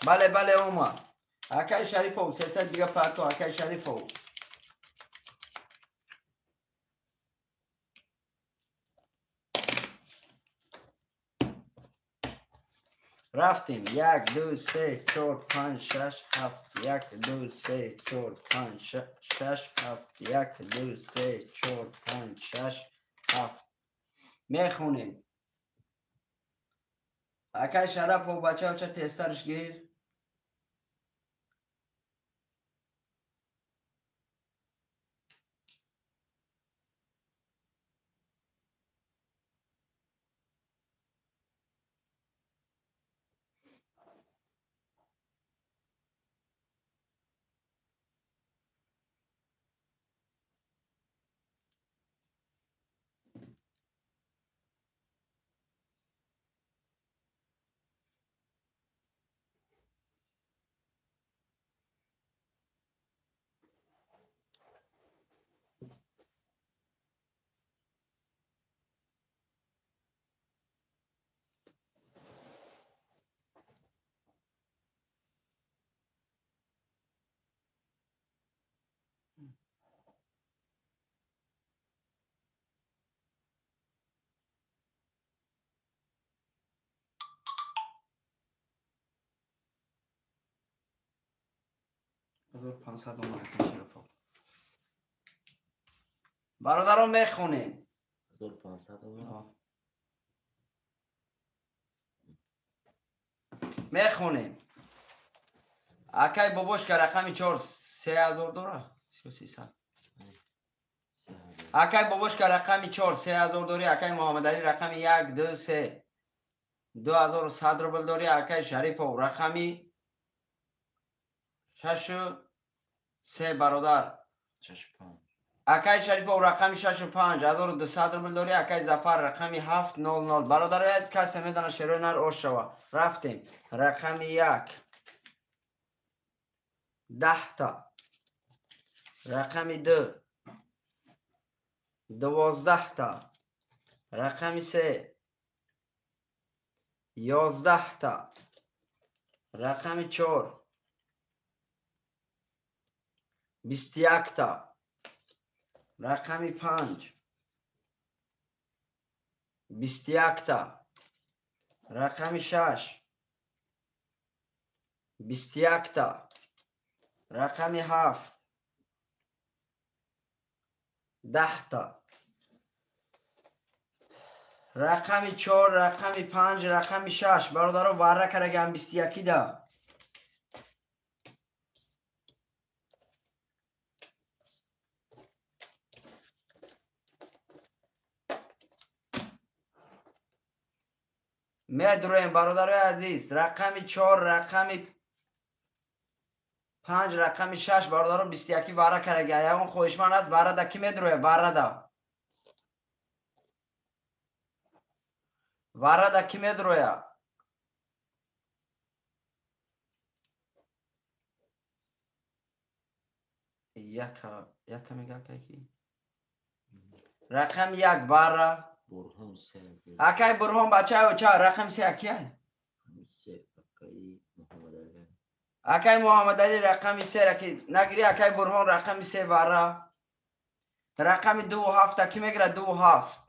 Бале, бале омад. Акай Шарипов 300 дига парто акай Шарипов. Рафтем. 1 2 3 4 5 6 7 1 2 3 4 5 6 7 1 2 3 4 5 6 7. Мехонем. Акай Шарапов бачаоча тезтарш гир. Бародарон мехонем. 1500 мехонем. Акай бобошка рақами 4 3000 дора? 300. Акай бобошка рақами 4 3000 дори. Акай Муҳаммадалӣ рақами 1 2 3 2100 рубл дори. Акай Шарипов рақами 6 3 бародар. 6 5. Акай Шарипов рақами 6 5 1200 рубл дори. Акай Зафар рақами 7 0 0. Бародарои азиз, касе медона шерои нар ош шава. Рафтем. Рақами 1 10 та. Рақами 2 12 та. Рақами 3 11 та. Рақами 4 21 та. Рақами 5 21 та. Рақами 6 21 та. Рақами 7 10 та. Рақами 4, рақами 5, рақами 6. Бародаро, варра карагам 21 да. Медроем, бародарои азиз. Рақами 4, рақами 5, рақами 6. Бародаро, 21 варра карага. Ягон хоҳишманд аст, варрада ки медроя? Варрада. Варрада ки медроя? Яка, яка мега ки? Рақами 1 варра. Бурҳон 3. Акай Бурҳон бачаё ча рақами 3 акия? 3 акай Муҳаммадалӣ. Акай Муҳаммадалӣ рақами 3 раки нагири. Акай Бурҳон рақами 3 варра. Рақами 2 7 ки мегирад? 2 7.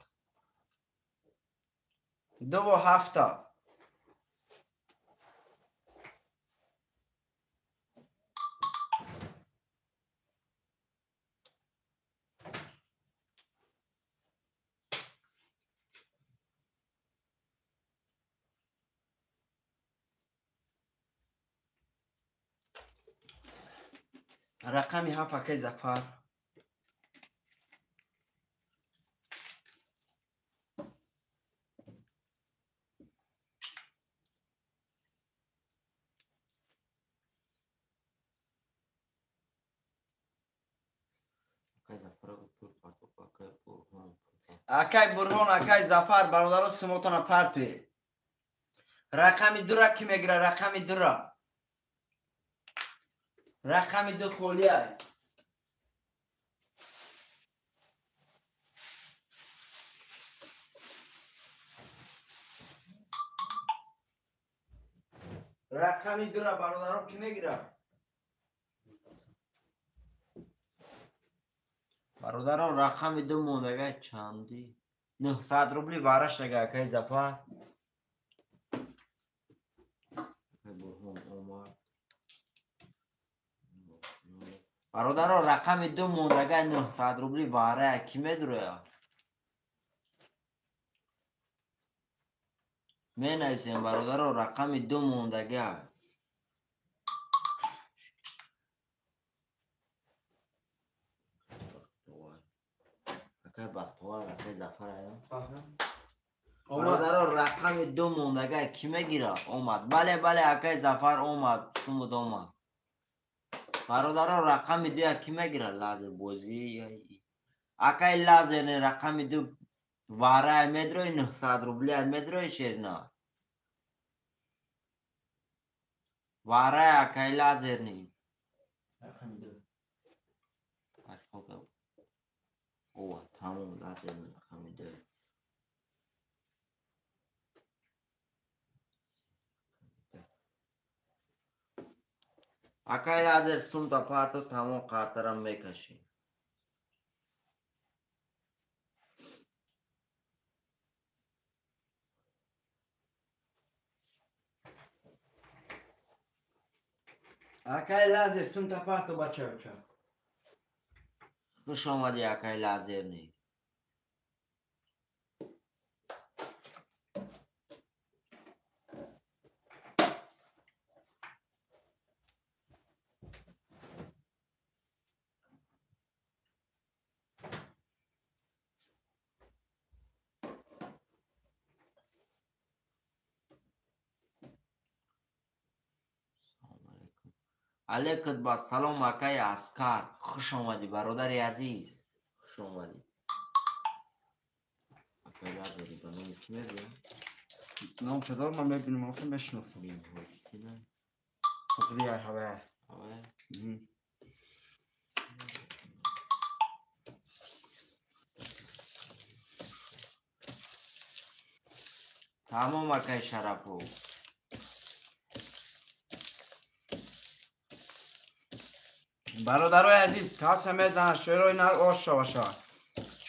2 7. Рақами 7 акай Зафар. Акай Бурҳон, акай Зафар, бародаро, симотона партуе. Рақами 2 ки мегира? Рақами 2. Рақами 2 холия. Рақами 2 бародаро ки мегира? Бародаро, рақами 2 мондага чанди? 900 рубли вараш дага акай Зафар. Бурҳон омад. Бародаро, рақами 2 мондага 900 рубли вара ки медроя? Менависем бародаро рақами 2 мондага. Акай Бахтовар, акай Зафар ая. Бародаро рақами 2 мондага ки мегира? Омад. Бале, бале, акай Зафар омад, сумуд омад. Бародаро рақами 2 ки мегира? Лазер бозӣ. Акай лазер не рақами 2 варай медрои 900 рубля медрои шерина. Варай акай лазер не. Рақами 2. Ова, тамом лазер рақами 2. Акай лазер сумта парто тамом қартарам мекаши. Акай лазер сумта парто бача. Хуш омадӣ акай лазерни. Алейкум ба салом акай Аскар. Хуш омадӣ бародари азиз. Хуш омадӣ. Акай лазери ба номи кӣ мегӯям? Ном чодор ман мебинам, охир мешиносам. Ҳавай, ҳавай. Ҳавай. Тамом акай Шарапов. Бародарои азиз, касе мезанад шерои нар ош шава шава.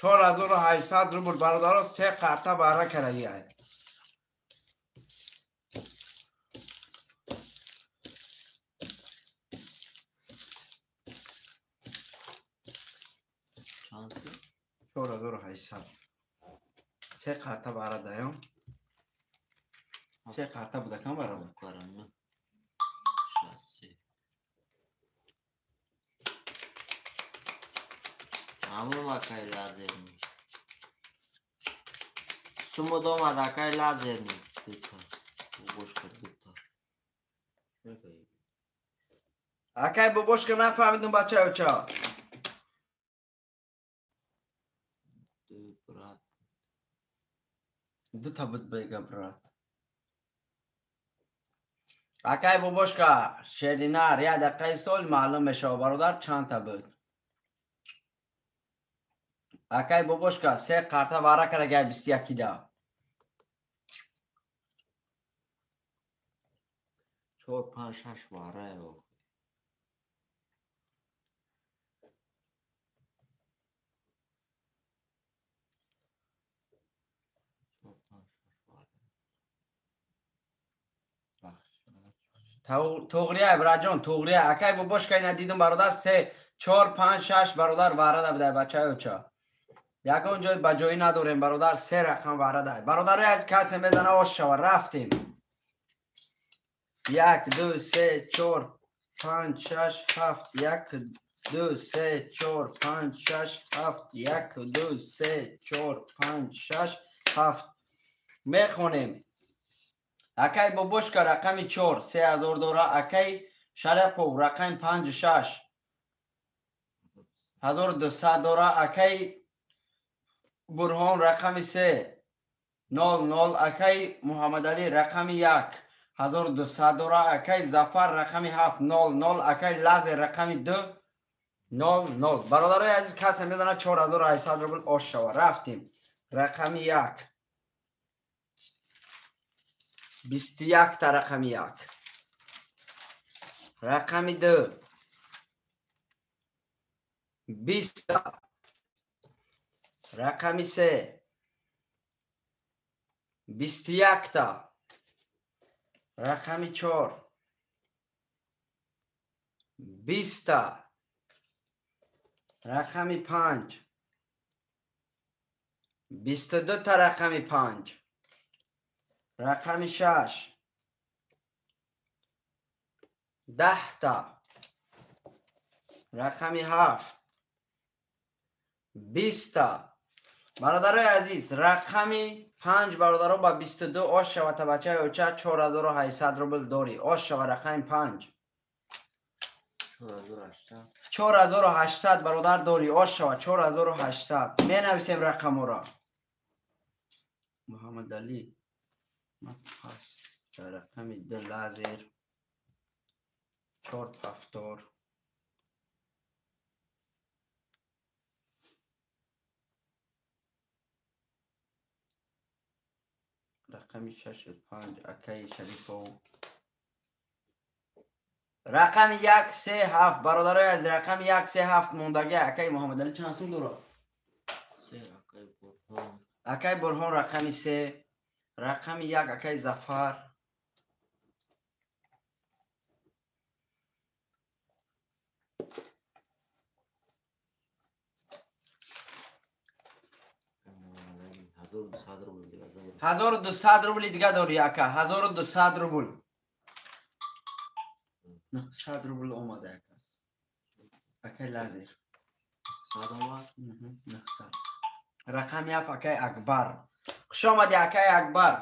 4800 рубл бародаро се қарта бара карагиай. Чанд? 4800. Се қарта бара даём. Се қарта будакам бародар. Тамом акай лазерни. Сумуд омад акай лазерни. Дута. Бобошка дута. Акай бобошка нафаҳмидум бачаюча. Ду брат. Дута буд бега брат. Акай бобошка шеринар як дақиқаи сол маълум мешава бародар чандта буд. Акай бобошка се қарта вара карагай 21 да. 4 5 6 вара ё. Туғрия браҷон, туғрия. Акай бобошка ина дидум бародар 3 4 5 6 бародар вара да будай бачаюча. Ягон ҷой ба ҷоӣ надорем бародар, се рақам вара дай. Бародарои аз касе мезана ош шава, рафтем. 1 2 3 4 5 6 7 1 2 3 4 5 6 7 1 2 3 4 5 6 7. Мехонем. Акай бобошка рақами 4 3000 дора, акай Шарапов рақами 5 6 1200 дора, акай Бурҳон рақами 3 0 0, акай Муҳаммадалӣ рақами 1 1200 дора, акай Зафар рақами 7 0 0, акай Лазер рақами 2 0 0. Бародарои азиз, касе мезанад 4800 рубл ош шава. Рафтем. Рақами 1 21 та рақами 1. Рақами 2 20 та. Рақами 3 21 та. Рақами 4 20 та. Рақами 5 22 та. Рақами 5 Рақами 6 10 та. Рақами 7 20 та. Бародарои азиз, рақами 5, бародаро, ба 22 ош шава, табачаи оча, 4800 рубл дорӣ. Ош шава, рақами 5, 4800, бародар, дорӣ. Ош шава, 4800. Менависем рақаморо. Муҳаммадалӣ рақами 2, лазер, чор повтор. Рақами шашу панҷ, акаи Шарифов. Рақами 1, 3, 7, бародарои аз рақами 1, 3, 7 мондаги. Акаи Муҳаммадалӣ чанд сум дорад? Акаи Бурҳон, рақами 3. Рақами 1, акаи Зафар. 1200 рубли дига дорӣ, ака, 1200 рубл. 900 рубл омада, ака, акай Лазер. 900. Рақами 7, акай Акбар. Хуш омадӣ, акай Акбар.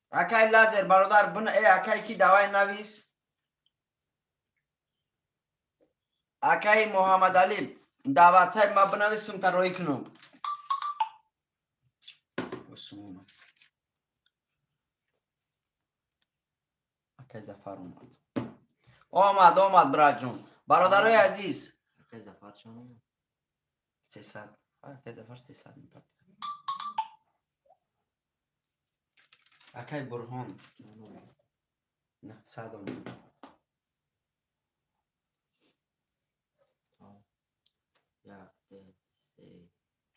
Акай Лазер, бародар, бун э акай ки, давай навис. Акай Муҳаммадалӣ, даъватсай ма бинавис, сумта роӣ кунум. Омад акай Зафар, омад, омад, омад, братҷон. Бародарои азиз, 300, акай Зафар 300. Акай Бурҳон 900 омад. Як, ду, се,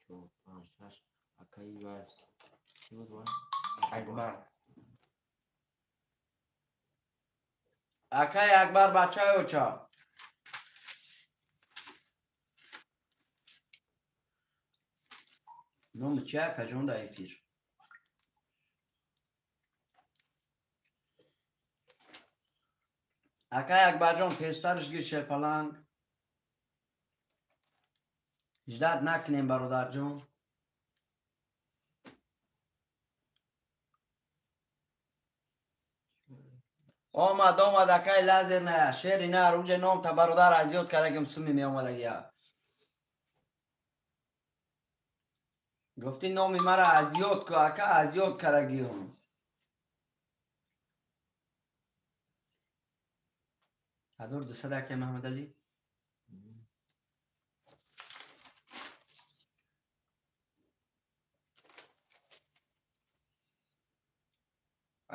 чор, панҷ, шаш. Акаи вайс чӣ буд вай? Акбар, акай Акбар, бачаи оча. Номи чи, акаҷон, дар эфир? Акай Акбарҷон, тезтарш гир, шерпаланг. Ждать накунем, бародарҷон. Омад, омад, акай Лазер. На, шери на руҷе ном та, бародар, аз ёд кардагим. Суми меомадагия, гуфтӣ номи мара аз ёд ку, ака, аз ёд кардагиём. 1200, акай Маҳмадалӣ.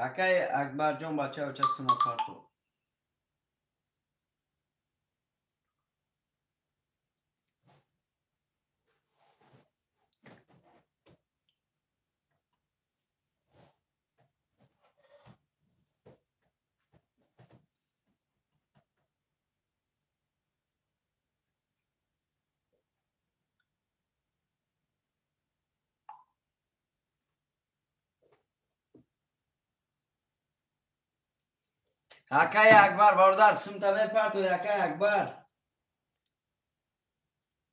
Акай Акбарҷон, бача оча, сума парту. Акай Акбар, бародар, сумта мепартои, акай Акбар.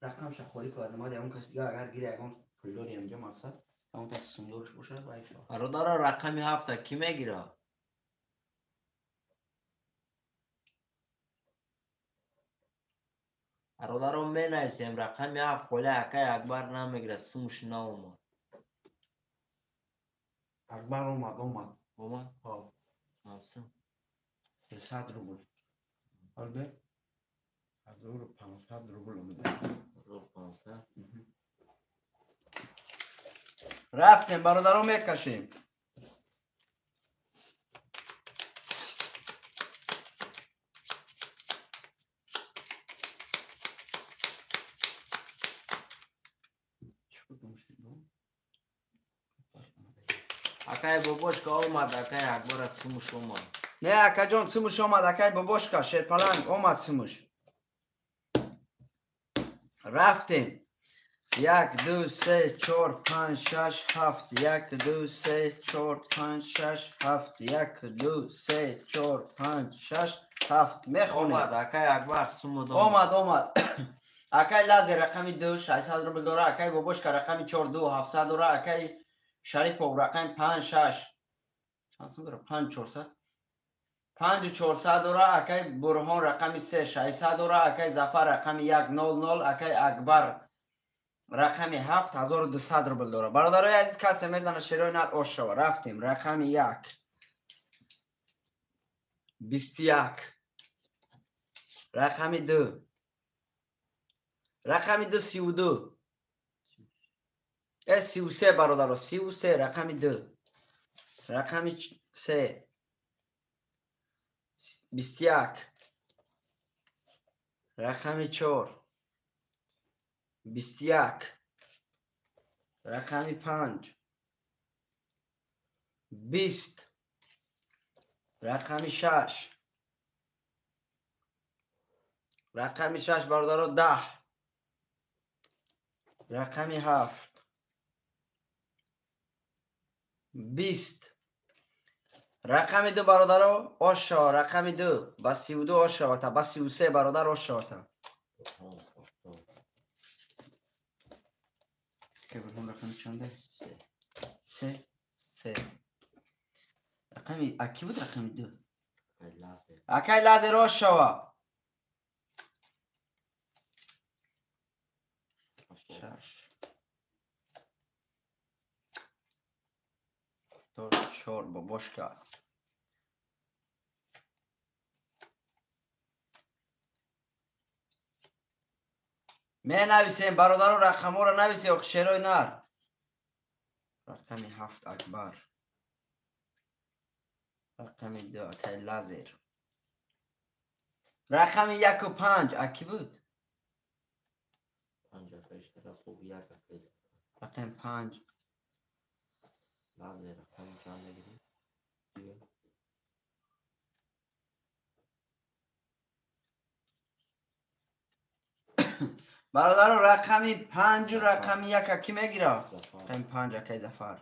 Рақамша холӣ ку, аз омад ягон кас дига агар гири, ягон пулдори инҷо, мақсад, ягон кас сумдорш бошад, вай шава. Бародаро, рақами ҳафта кӣ мегира? Бародаро, менависем рақами 7. Холи, акай Акбар намегира, сумш наомад. Акбар омад, омад. Омад? Ҳо. Навсум. 300 рубл. Албе 1500 рубл омада. 1500. Рафтем, бародаро, мекашем. Акай Бобошка омад, акай Акбара сумуш омад. Не, акаҷон, сумуш омад, акай Бобошка, шерпаланг, омад сумуш. Рафтем. 1 2 3 4 5 6 7 1 2 3 4 5 6 7 1 2 3 4 5 6 7 мехонем. Омад акай Акбар сумуд омад. Омад. Акай Лазер рақами 2 600 рубл дора, акай Бобошка рақами 4 2 700 дора, акай Шарипов рақами 5 6 чанд сум дора? 5 400 5 400 дора, акай Бурҳон рақами 3 600 дора, акай Зафар рақами 1 00, акай Акбар рақами 7 1200 рубл дора. Бародарои азиз, касе мезана шерои нар ош шава. Рафтем. Рақами 1 21, рақами 2, рақами 2 32, 33 бародаро, 33 рақами 2, рақами 3 21, рақами 4 21, рақами 5 20, рақами 6, рақами 6 бародаро 10, рақами 7 20, рақами 2 бародаро ош шава, рақами 2 ба 32 ош шавата, ба 33 бародар ош шавата. Рақами чанде? 3 3. Рақами аки буд рақами 2. Акай Лазер ош шава. 6 4 бобошка. Менависем бародаро, рақамҳоро нависем, шерои нар. Рақами 7 Акбар, рақами 2 акай Лазер, рақами 1 ва 5 аки буд? 5 акай Шарапов, 1 акай рақами 5 Лазер рақами чанд мегирем? 2 бародаро, рақами 5 рақами 1 ки мегира? Рақами 5 акай Зафар.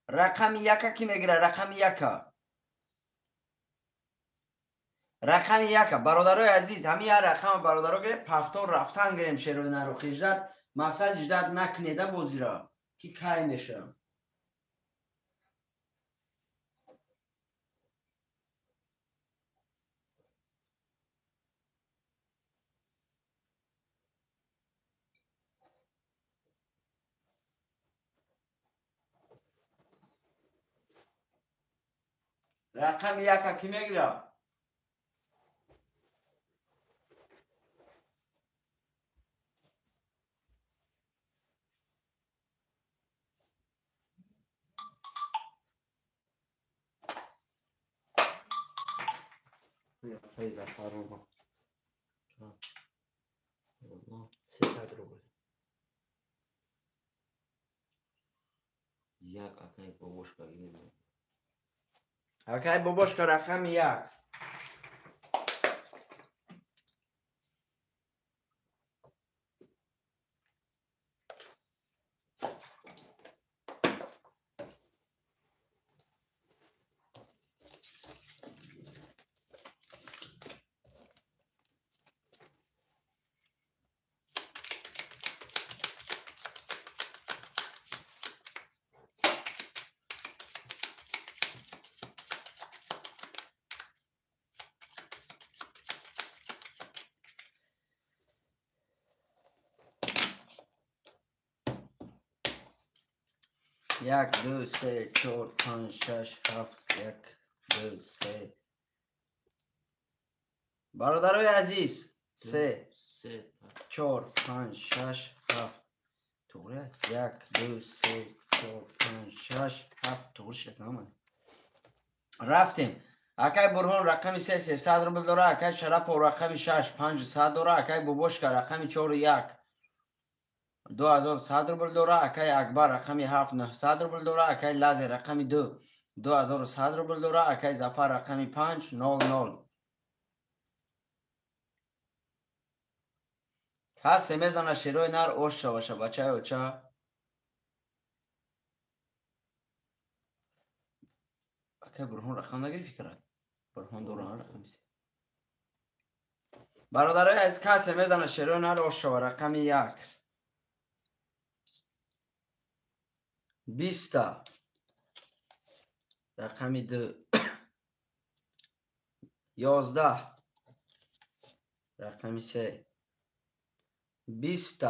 Рақами 1 ки мегира? Рақами 1. Рақами 1. Бародарои азиз, ҳамин як рақам бародаро гирем, пафтор рафтан гирем шерои наро хиждат, мақсад ждат накунеда бозира, ки кай меша. Рақами 1 ки мегира? 300 рубл. 1 акай Бобошка гирем. Акай Бобошка рақами 1. 1 2 3 4 5 6 7 1 2 3. Бародарои азиз, 3 4 5 6 7. Туғри 1 2 3 4 5 6 7 туғри шуд намад. Рафтем. Акай Бурҳон рақами 3 300 рубл дора, акай Шарапов рақами 6 500 дора, акай Бобошка рақами 4 1 2100 рубл дора, акай Акбар рақами 7 900 рубл дора, акай Лазер рақами 2 2100 рубл дора, акай Зафар рақами 5 00. Касе мезана шерои нар ош шаваша бачаи оча. Акай Бурҳон рақам нагирифти карад? Бурҳон доран рақами се. Бародарои азиз, касе мезана шерои нар ош шава. Рақами 1. 20. Рақами 2. 11. Рақами 3. 20.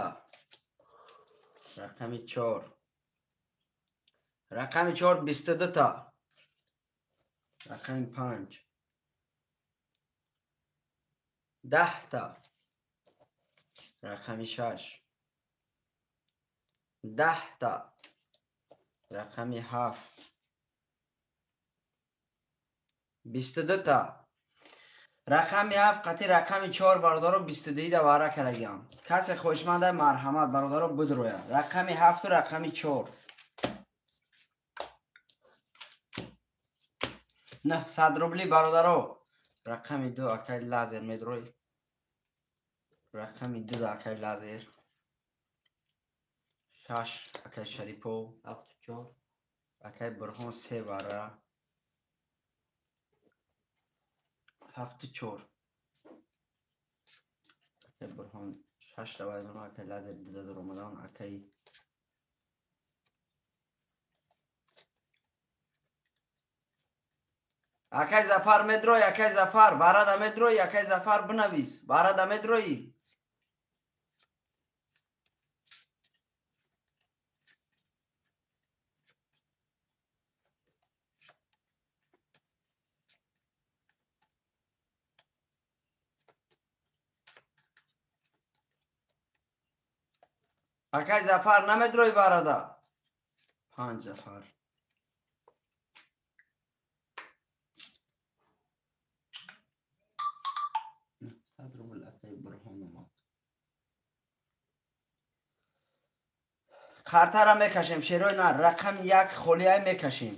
Рақами 4. Рақами 4 22 та. Рақами 5. 10 та. Рақами 6. 10 та. Рақами 7. 22 та. Рақами 7 қати рақами 4 бародаро 22 да вара карагиам. Касе хоҳишманда марҳамат бародаро бидроя. Рақами 7 рақами 4. 900 рубли бародаро. Рақами 2 акай лазер медрой. Рақами 2 акай лазер. 6 акай Шарипов. 7 4. Акай Бурҳон 3 вара. 7 4. Акай Бурҳон 6 равайдон, акай лазер 2 дар омадан, акай акай Зафар медрой, акай Зафар, барада медрой, акай Зафар бинавис, барада медрои. Акай Зафар намедрои барада. 5 Зафар. 900 рубл акай Бурҳон омад. Қартара мекашем, шерои на, рақами 1 холиай мекашем.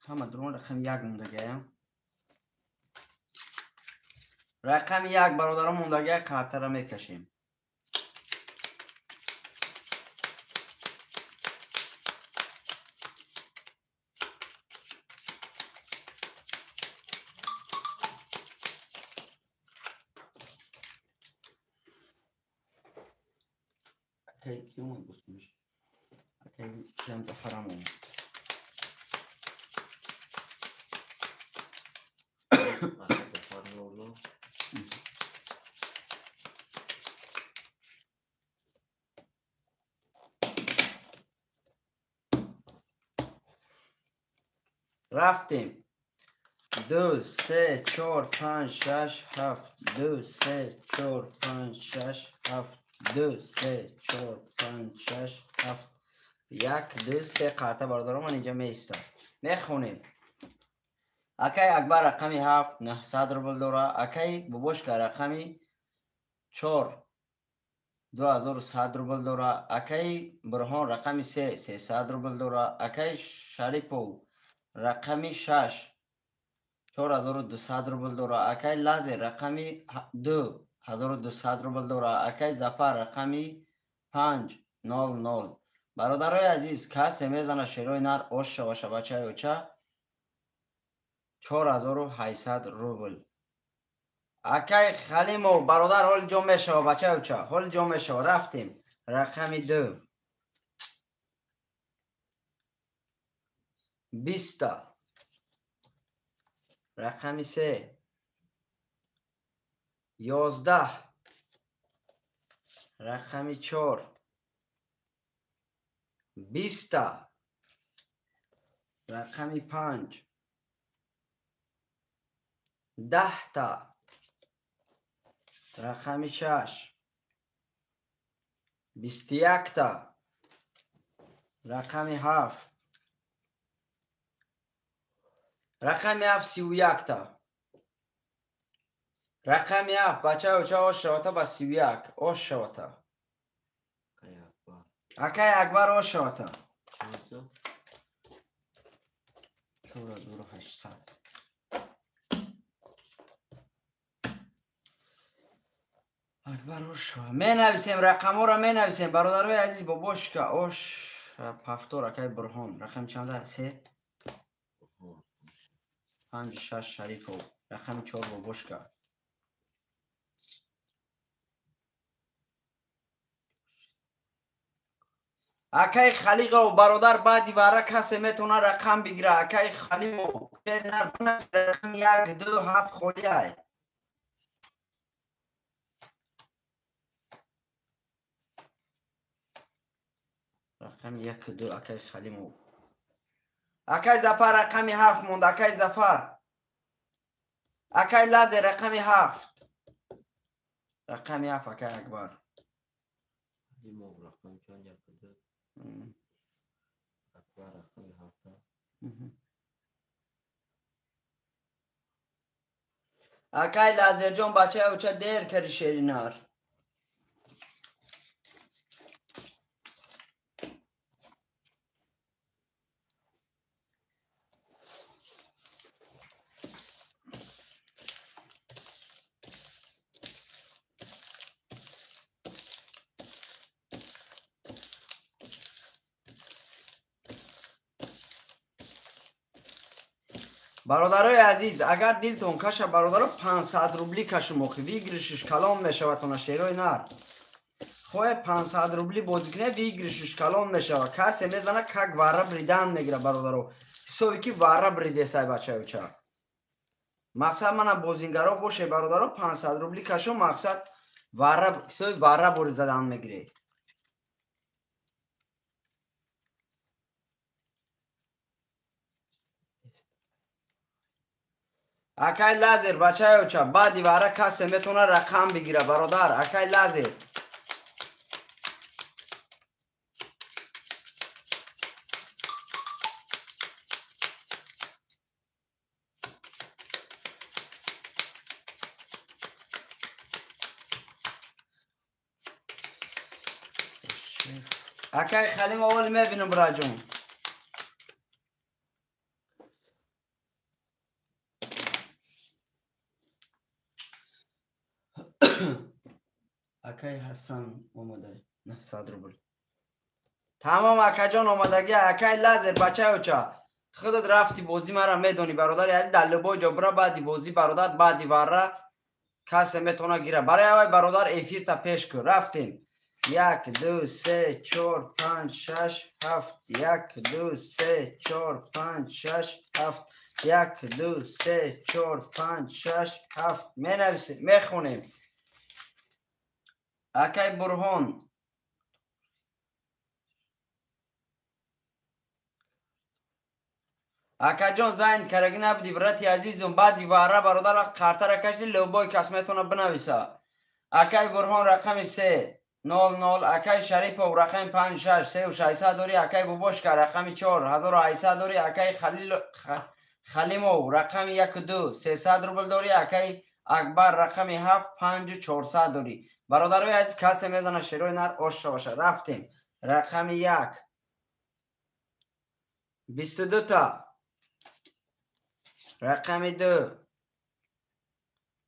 Ҳама дрон рақами 1 мондагиам. Рақами 1 бародарон мондагиа, қартара мекашем. Акай ки омад гуфтмиш? Акай киам Зафарам омад. Акай Зафар нолу. Рафтем. 2 3 4 5 6 7 2 3 4 5 6 7 2 3 4 5 6 7 1 2 3 қарта бародарон ман инҷа меистам. Мехонем. Акай Акбар рақами 7 900 рубл дора. Акай Бобошка рақами 4 2100 рубл дора. Акай Бурҳон рақами 3 300 рубл дора. Акай Шарипов рақами 6 4200 рубл дора. Акай Лазер рақами 2 1200 рубл дора. Акай Зафар рақами 5 00. Бародарои азиз, касе мезана шерои нар ош шаваша бачаи оча 4800 рубл. Акай Халимов бародар ҳол ҷо мешава бачаи оча, ҳол ҷо мешава. Рафтем. Рақами 2. 20. Рақами 3. 11. Рақами 4. 20. Рақами 5. 10 та. Рақами 6. 21 та. Рақами 7. Рақами 7 31 та. Рақами 7 бачаи оча ош шавата ба 31 ош шавата. Акай Акбар. Акай Акбар ош шавата. Чанд сум? 4800. Акбар ош. Менависем рақамҳоро менависем бародарои азиз бобошка ош пафтор акай Бурҳон рақами чанда? 3 5 6 Шарипов рақами 4 бобошка. Акай Халиқов бародар баъди вара касе метавона рақам бигира. Акай Халимов рақами 1 2 7 холиай. Рақами 1 2 акай Халимов. Акай Зафар рақами 7 монд. Акай Зафар. Акай Лазер рақами 7. Рақами 7 акай Акбар. Халимов рақами чанд? 1 2. Акбар рақами 7. Акай Лазерҷон бачаи оча дер кари шеринар. Бародарои азиз, агар дилтон каша бародаро 500 рубли кашум охи выигрыш ш калон мешавад тона шерои нар. Хоҳе 500 рубли бозӣ кунед, выигрыш ш калон мешавад. Касе мезана как вара бридан мегира бародаро. Ҳисоби ки вара бридесай бачаюча. Мақсад мана бозингаро боше бародаро 500 рубли кашум мақсад вара ҳисоби вара бори задан мегире. Акай Лазер бачаюча баъди вара касе метавона рақам бигира бародар. Акай Лазер. Акай Халим аввал мебинам браҷон. Акай Ҳасан омада 900 рубл. Тамом акаҷон омадагӣ. Акай Лазер бачаюча худат рафти бозӣ мара медонӣ бародари азиз, дар любой ҷо бира баъди бозӣ бародар баъди вара касе метавона гира. Барои аввал бародар эфирта пеш кун. Рафтем. 1 2 3 4 5 6 7 1 2 3 4 5 6 7 1 2 3 4 5 6 7 менависем, мехонем. Акай Бурҳон акаҷон зайн карагӣ набуди брати азизум. Баъди вара бародар вақт қартара кашди любой кас метавона бинависа. Акай Бурҳон рақами 3 0 0. Акай Шарипов рақами 5 6 3 600 дорӣ. Акай Бобошка рақами 4 1800 дорӣ. Акай Халимов рақами 1 2 300 рубл дорӣ. Акай Акбар рақами 7 5 400 дорӣ. Бародарои азиз касе мезана шерои нар ош шаваша. Рафтем. Рақами 1 22 та. Рақами 2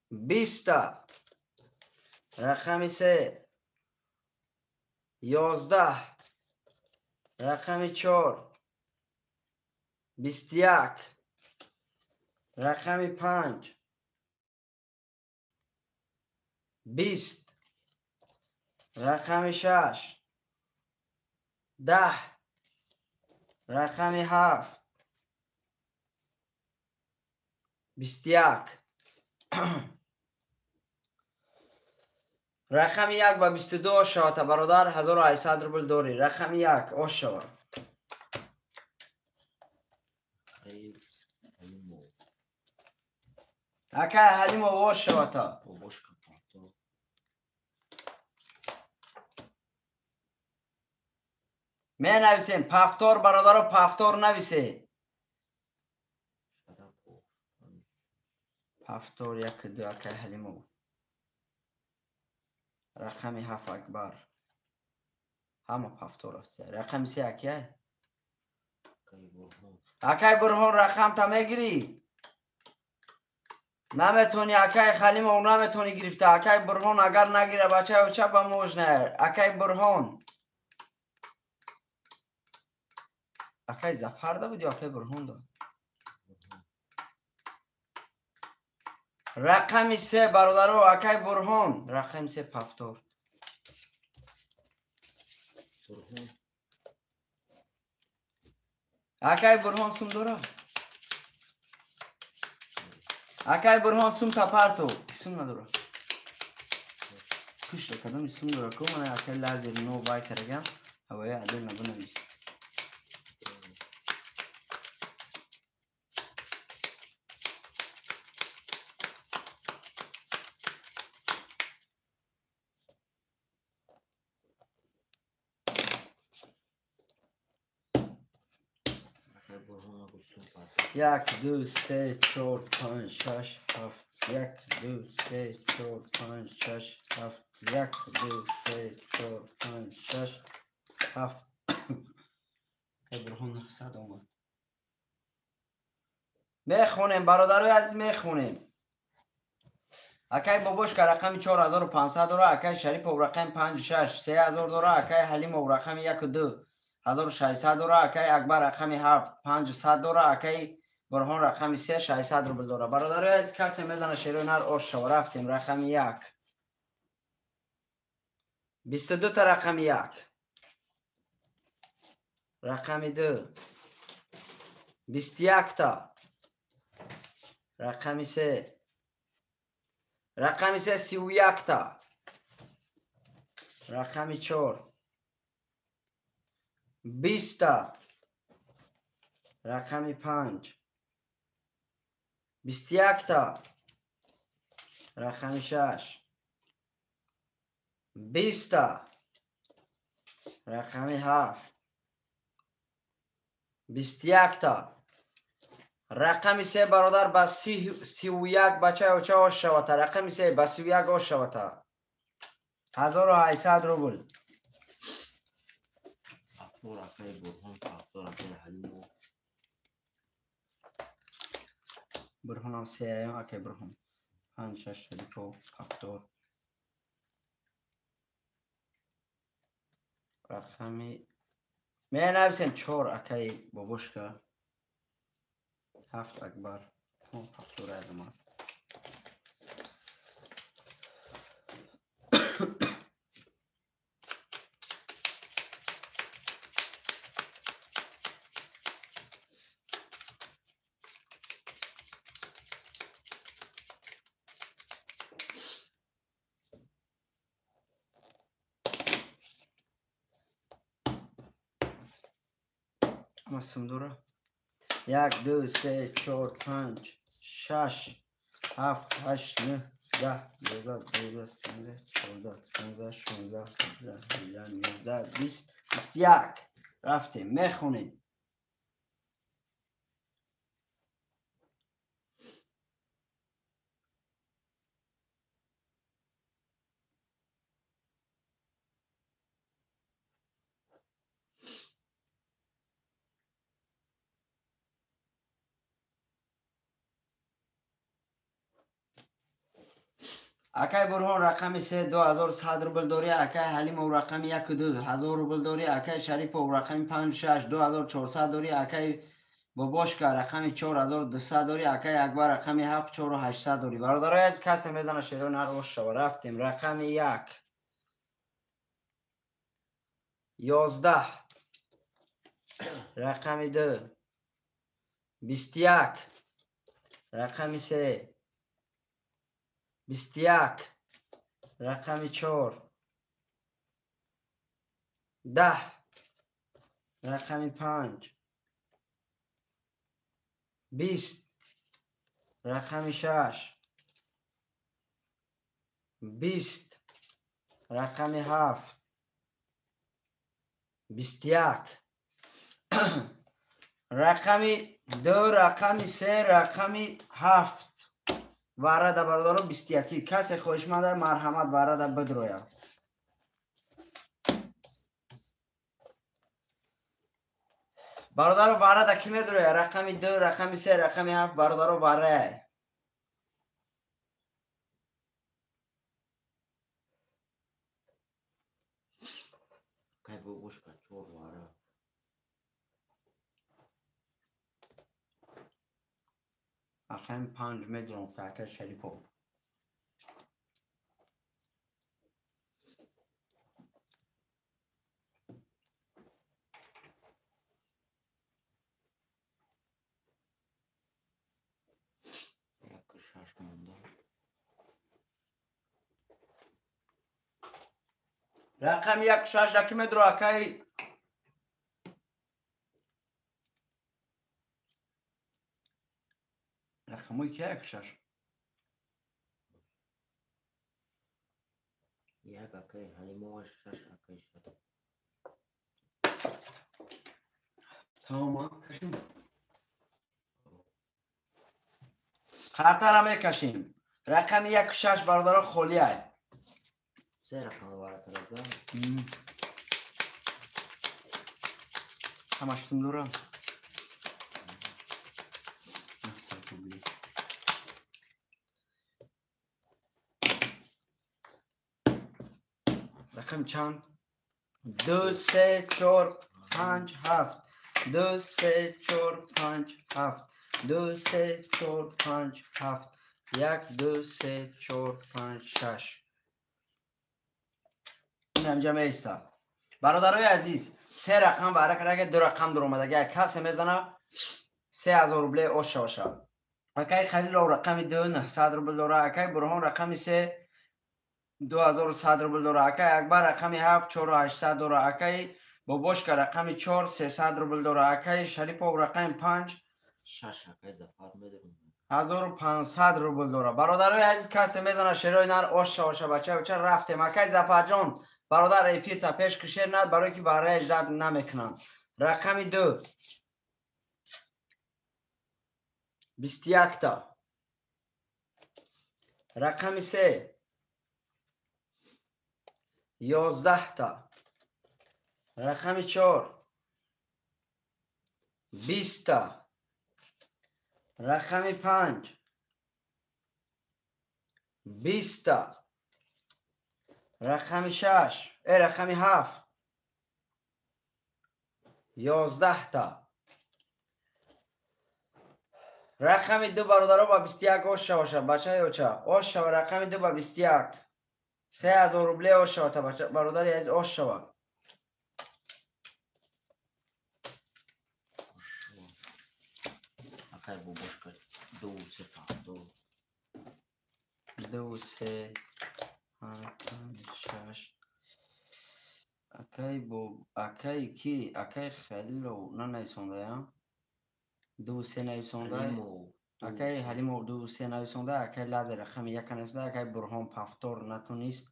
20 та. Рақами 3 11. Рақами 4 21. Рақами 5 20. Рақами 6 10. Рақами 7 21. Рақами 1 ба 22 ош шавад бародар, 1800 рубл дорӣ. Рақами 1 ош шавад. Акай Ҳалимов ош шавад. Менависем пафтор бародаро, пафтор нависе. Пафтор 1 2 акай Ҳалимов. Рақами 7 Акбар. Ҳама пафтор аст. Рақами 3 акай? Акай Бурҳон рақамта мегирӣ? Наметони акай Халимов, наметони гирифта. Акай Бурҳон агар нагира бачаи оча ба можно. Акай Бурҳон. Акай Зафар да буд ё акай Бурҳон да? Рақами се бародаро, акай Бурҳон. Рақами се пафтор. Акай Бурҳон сум дора? Акай Бурҳон сум тапарту. Ки сум надора? Кушта кадоми сум дора ку? Мана акай лазер но вай карагам. Ҳавоя адел набунавис. Як, ду, се, чор, панҷ, шаш, ҳафт. Як, ду, се, чор, панҷ, шаш, ҳафт. Як, ду, се, чор, панҷ, шаш, ҳафт. Бурҳон сад омад. Мехонем, бародарои азиз, мехонем. Акай Бобошка рақами 4500 дора, акай Шарипов рақами 5 6 3000 дора, акай Ҳалимов рақами 1 2 1600 дора, акай Акбар рақами 7 500 дора, акай Бурҳон рақами 3 600 рубл дора. Бародарои азиз, касе мезана шерои нар ош шава. Рафтем рақами 1. 22 та рақами 1. Рақами 2. 21 та. Рақами 3. Рақами 3 31 та. Рақами 4. 20 та. Рақами 5. 21 та. Рақами 6. 20 та. Рақами 7. 21 та. Рақами 3 бародар ба 31 бачаи оча ош шавата. Рақами 3 ба 31 ош шавата. 1800 рубл. Бурҳонам се акай Бурҳон. 5 6 Шарипов 7. Рақами менависем 4 акай Бобошка. 7 Акбар. 7 азмат. Сум дора. 1 2 3 4 5 6 7 8 9 10 11 12 13 14 15 16 17 18 19 20 21. Рафтем, мехонем. Акай Бурҳон рақами 3 2100 рубл дорӣ, акай Ҳалимов рақами 1 2000 рубл дорӣ, акай Шарипов рақами 5 6 2400 дорӣ, акай Бобошка рақами 4200 дорӣ, акай Акбар рақами 7 4800 дорӣ. Бародарои азиз, касе мезана шерои нар ош шава. Рафтем рақами 1. 11. Рақами 2. 21. Рақами 3. 21. Рақами 4. 10. Рақами 5. 20. Рақами 6. 20. Рақами 7. 21. Рақами 2, рақами 3, рақами 7. Варада бародаро 21. Касе хоҳишманда марҳамат варада бидроя. Бародаро варада ки медроя? Рақами 2, рақами 3, рақами 7 бародаро варая. Рақами 5 медонам, акай Шарипов. Рақами 1-6 даки медро акай рақамои ки 1-6? 1 акай Ҳалимова, 6 акай Шарипов. Тамом, кашим. Қартара мекашим. Рақами 1-6 бародаро холиай. Се рақам варакарда. Ҳамаштун дора. Рақам чанд? 2 3 4 5 7. 2 3 4 5 7. 2 3 4 5 7. 1 2 3 4 5 6. Инамҷа меиста. Бародарои азиз, се рақам варака ду рақам дуромадаги. Касе мезана 3000 рубле оша боша. Акай Халилов рақами 2 900 рубл дора, акай Бурҳон рақами 3 2100 рубл дора, акай Акбар рақами 7 4800 дора, акай Бобошка рақами 4 300 рубл дора, акай Шарипов рақами 5 6 акай Зафар медорам 1500 рубл дора. Бародарои азиз, касе мезана шерои нар оша боша. Бача бача рафтем. Акай Зафарҷон, бародар, эфир та пеш кишер над, барое ки барои жад намекунанд. Рақами 2 21 та. Рақами 3 11 та. Рақами 4 20 та. Рақами 5 20 та. Рақами 6, рақами 7 11 та. Рақами 2 бародаро ба 21 оша боша. Бача ёча ош шава. Рақами 2 ба 21 3000 рубле ош шава. Та бача бародари азиз ош шава. Акай Бобошка 2 3 2 2 3 5 6. Акай бо акай ки акай Халилов нанависонда, 2 3 нависонда. Акай Ҳалимов 2 3 нависонда. Акай Ладер рақами 1 нависонда. Акай Бурҳон пафтор натонист.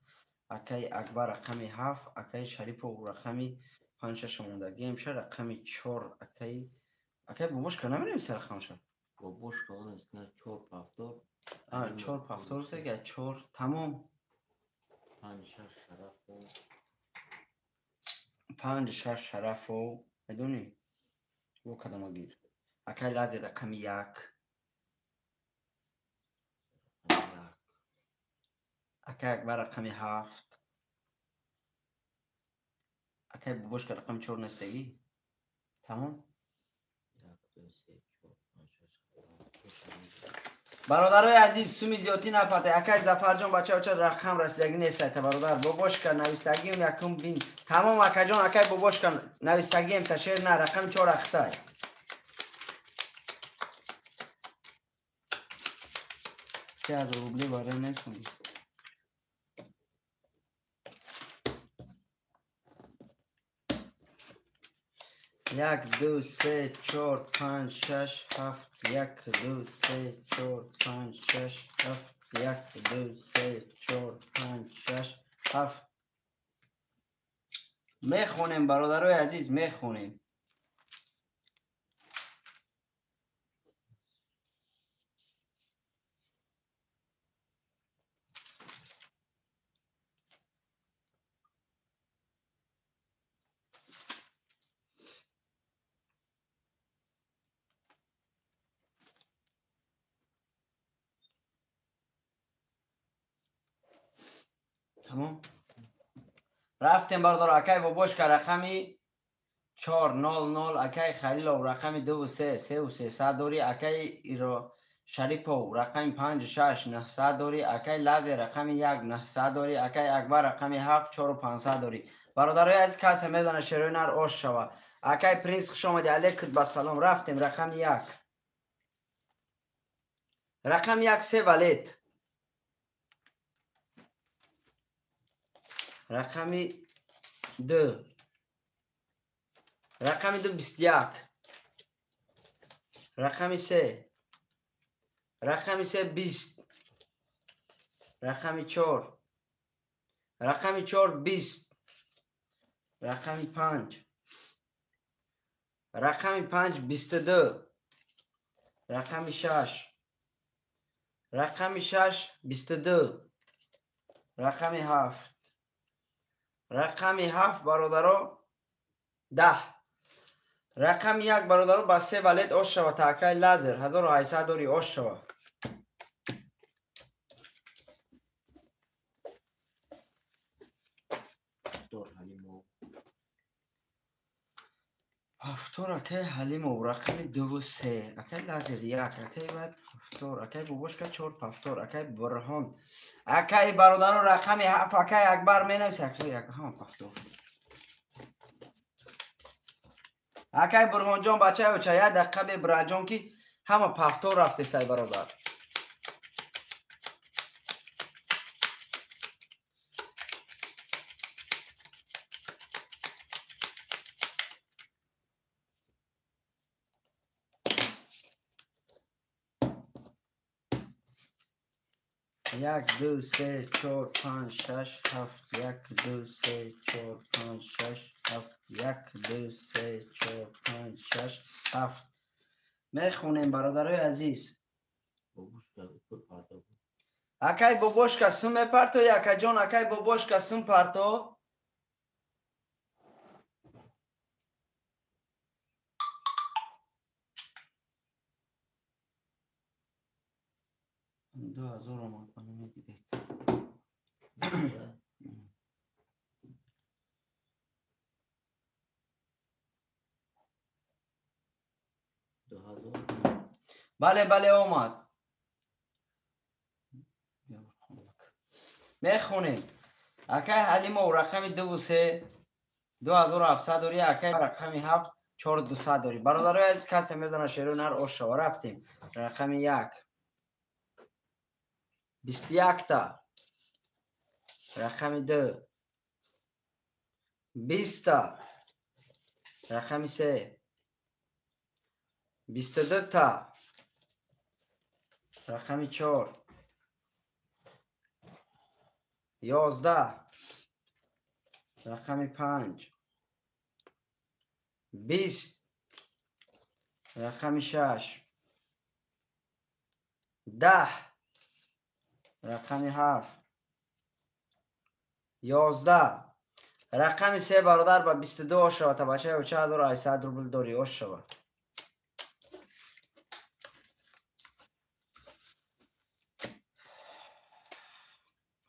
Акай Акбар рақами 7, акай Шарипов рақами 5 6 монда. Гемша рақами 4. Акай Бобошка наменависа рақамша. Бобошка он 4 пафтор. 4 пафтор тега 4 тамом. 5 6 Шарафов. 5 6 Шарафов медонӣ? Во кадома гир. Акай Ладер рақами 1. Акай Акбар рақами 7. Акай Бобошка рақами 4 нестагӣ. Тамом. 1 2 3 4 5 6 7. Бародарои азиз, суми зиёдтӣ нафарте. Акай Зафарҷон, бача бача рақам расидагӣ нестай та бародар. Бобошка навистагием якум бин. Тамом акаҷон, акай Бобошка навистагием та шер на рақами 4 ахтай. 3000 рубле барои несунӣ. 1 2 3 4 5 6 7 1 2 3 4 5 6 7 1 2 3 4 5 6 7. Мехонем бародарои азиз, мехонем. Тамом. Рафтем бародар. Акай Бобошка рақами 400, акай Халилов рақами 2 3 3 300 дори, акай Шарипов рақами 5 6 900 дорӣ. Акай Лазер рақами 1 900 дорӣ. Акай Акбар рақами 7 4 500 дорӣ. Бародарои азиз, касе медона шерои нар ош шава. Акай Принс, хуш омадӣ. Алейкум ба салом. Рафтем рақами 1. Рақами 1 се валет. Рақами 2. Рақами 2 21. Рақами 3. Рақами 3 20. Рақами 4. Рақами 4 20. Рақами 5. Рақами 5 22. Рақами 6. Рақами 6 22. Рақами 7. Рақами 7 бародаро 10. Рақами 1 бародаро ба се валет ош шава. Та акай Лазер 1800 дори ош шава. Ҳафтор акай Ҳалимов рақами 2 3. Акай Лазер 1. Акай вай ҳафтор. Акай Бобошка 4 ҳафтор. Акай Бурҳон. Акай бародаро рақами 7. Акай Акбар менависа. Акай ҳама ҳафтор. Акай Бурҳонҷон бачаи оча як дақиқа бебираҷон ки ҳама пафтор рафтесай бародар. Як, ду, се, чор, панҷ, шаш, ҳафт. Як, ду, се, чор, панҷ, шаш, ҳафт. Як, ду, се, чор, панҷ, шаш, ҳафт. Мехонем бародарои азиз. Акай Бобошка сум мепарто, акаҷон, акай Бобошка сум парто. Ду ҳазор омад ба номи Дибек. Бале, бале, омад. Мехонем. Акай Ҳалимов рақами 2 3 2700 дорӣ. Акай рақами 7 4 200 дорӣ. Бародарои азиз, касе медона шерои нар ош шава. Рафтем. Рақами 1. 21 та. Рақами 2. 20 та. Рақами 3. 22 та. Рақами 4. 11. Рақами 5. 20. Рақами 6. 10. Рақами 7. 11. Рақами 3 бародар ба 22 ош шава. Та бачаи оча 1800 рубл дорӣ ош шава.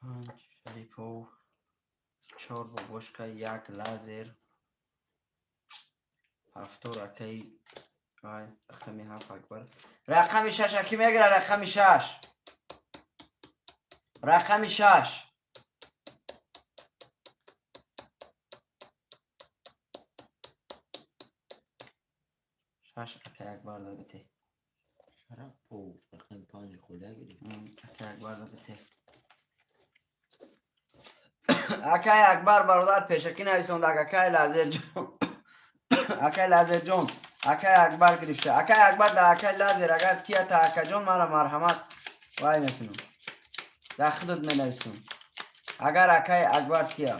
Панҷ Шарипов, 4 Бобошка, 1 Лазер, ҳафтор акай ай рақами 7 Акбар. Рақами 6 аки мегира. Рақами 6. Рақами 6. Шаш акай Акбар да бите. Шарапов рақами 5 холия гирифт. Акай Акбар да бите. Акай Акбар бародар пешакӣ нависондаг. Акай Лазерҷон. Акай Лазерҷон. Акай Акбар гирифта. Акай Акбар да акай Лазер агар тия та акаҷон мара марҳамат вай мекунам. Дар худат менависам. Агар акай Акбар тия.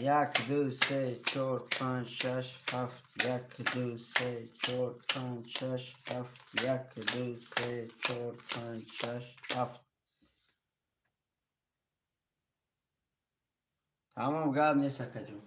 Як, ду, се, чор, панҷ, шаш, ҳафт. Як, ду, се, чор, панҷ, шаш, ҳафт. Як, ду, се, чор, панҷ, шаш, ҳафт. Тамом, гап нест акаҷон.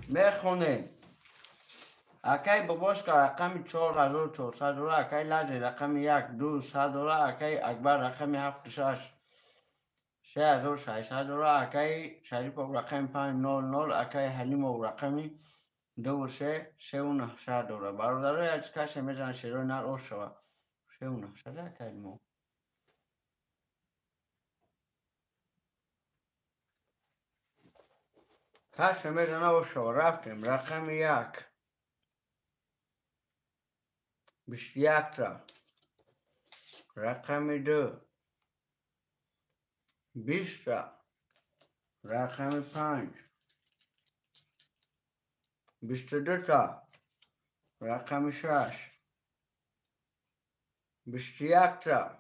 Мехонем. Акай бобошка рақами 4400 дора, акай Лаҷи рақами 1 200 дора, акай Акбар рақами 7 6 3600 дора, акай Шарипов рақами 500, акай Ҳалимов рақами 2 3 3900 дора. Бародаро, як касе мезанад шерои нар ош шава. 3900 акай Ҳалимов. Касе мезанад ош шава. Рафтем рақами 1. 21 рақами 2 20 рақами 5 22 рақами 6 21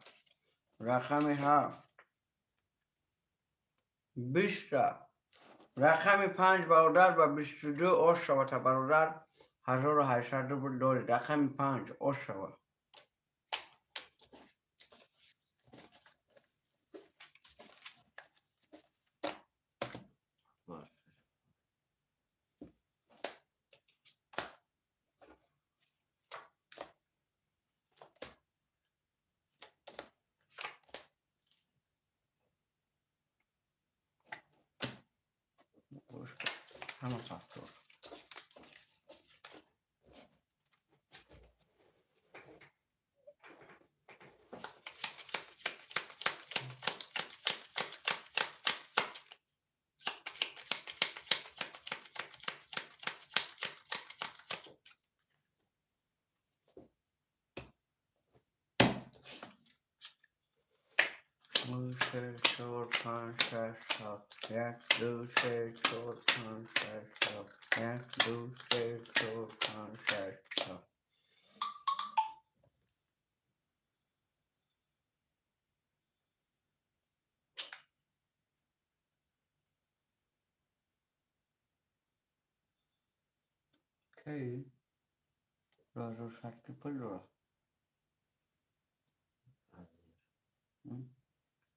рақами 7 20 рақами 5 бародар ба 22 ош шавата бародар 1800 рубл доред. Рақами 5 ош шава. Ҳама фактор. 2 3 4 5 6 7 1 2 3 4 5 6 7 1 2 3 4 5 6 7. Окей. 2060 пул дора.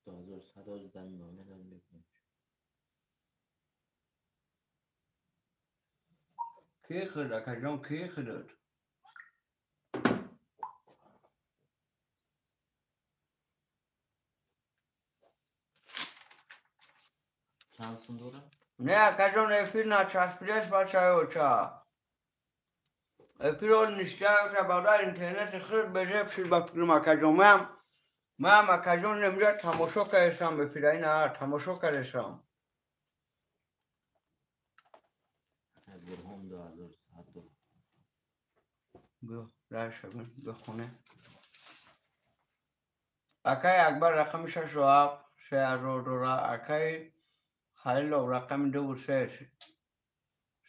2100 дар миёна дод мекунем. Ки хӯрд, акаҷон, ки хӯрд? Чанд сум дора? Не, акаҷон, эфир начаспидаш бачаёча. Эфир ол ништяк бародар интернети хӯрд бежеб шуд ба фикрам акаҷон. Ман акаҷон имҷа тамошо кардам эфира, ина тамошо кардам. Бурҳон 2100. Биё, раша бихоне. Акай Акбар рақами 6 7 3000 дора, акай Халилов рақами 2 3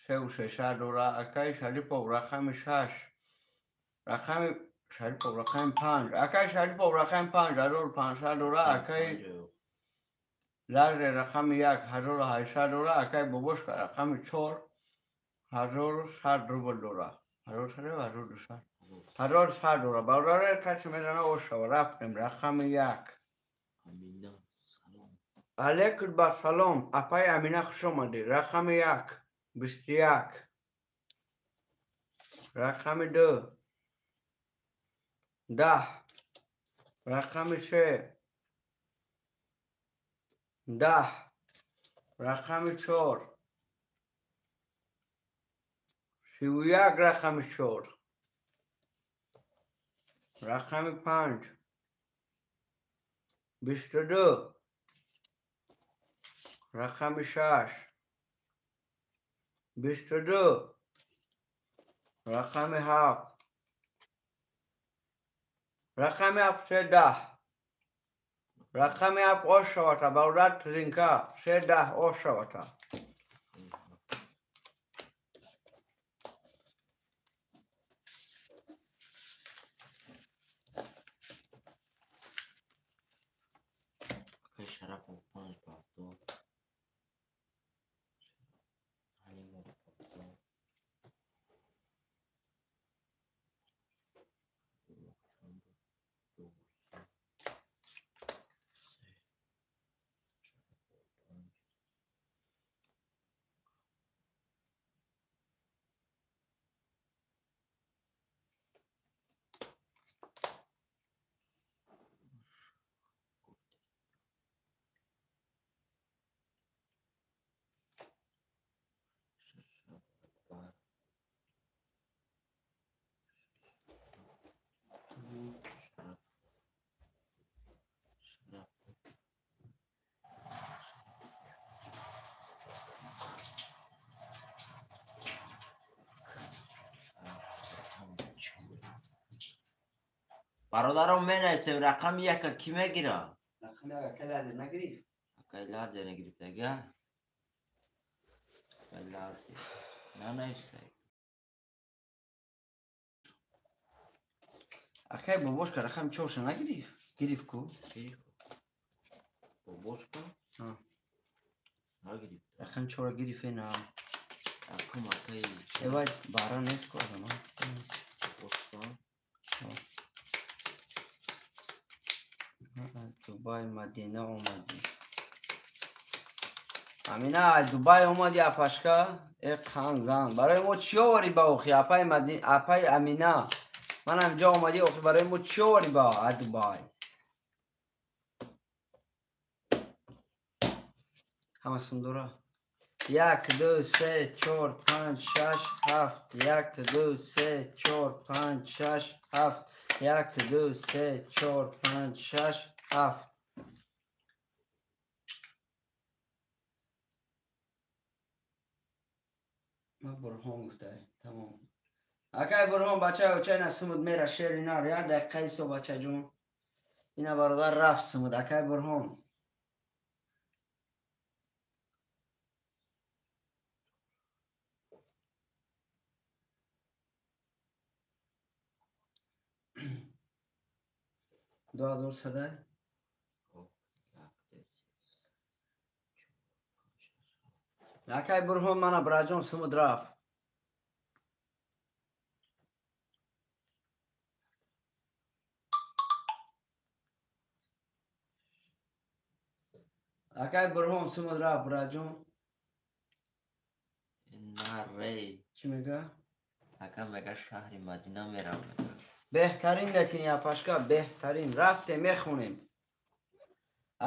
3600 дора, акай Шарипов рақами 6 рақами Шарипов рақами 5, акай Шарипов рақами 5500 дора, акай Лаҷи рақами 1 1800 дора, акай Бобошка рақами 4 1100 рубл дора. 1100 1200 1100 дора. Бародаре касе мезана ош шава. Рафтем рақами 1. Амина салом. Алейкум ба салом. Апай Амина хуш омадӣ. Рақами 1 21 рақами 2 10 рақами 3 10 рақами 4 31 рақами 4 рақами 5 22 рақами 6 22 рақами 7 рақами 7 10 рақами 7 ош шавата бародар тринка 3 10 ош шавата. Шарапов 5 70. Ҳалимов 70. 2 3 Бародарон менависем рақами яка ки мегира? Рақами як акай лазер нагирифт? Акай лазер нагирифтага? Акай лазер нанавистай. Акай бобошка рақами чорша нагирифт? Гирифт ку? Гирифт. Бобошка? Нагирифт. Рақами чора гирифт на. Акум акай. Эвай бара нест ку адама. Бобошка. Дубай Мадина омадӣ. Амина аз Дубай омадӣ апашка? Э қан зан. Барои мо чӣ оварӣ ба охи? Апаи Мадина, апаи Амина. Ман ҳамҷо омадӣ охи барои мо чӣ оварӣ ба аз Дубай? Ҳама сум дора. 1 2 3 4 5 6 7 1 2 3 4 5 6 7 1 2 3 4 5 6 7. Ма Бурҳон гуфтай. Тамом. Акай Бурҳон бачаи очай на сумуд мера шери нар. Як дақиқа исо бачаҷон. Ина бародар рафт сумуд. Акай Бурҳон. Ду ҳазор садай? Акай Бурҳон мана браҷон сумуд рафт. Акай Бурҳон сумуд рафт браҷон. Нарей. Чӣ мега? Ака мега шаҳри Мадина мерам. Беҳтарин лекин апашка беҳтарин. Рафтем мехонем.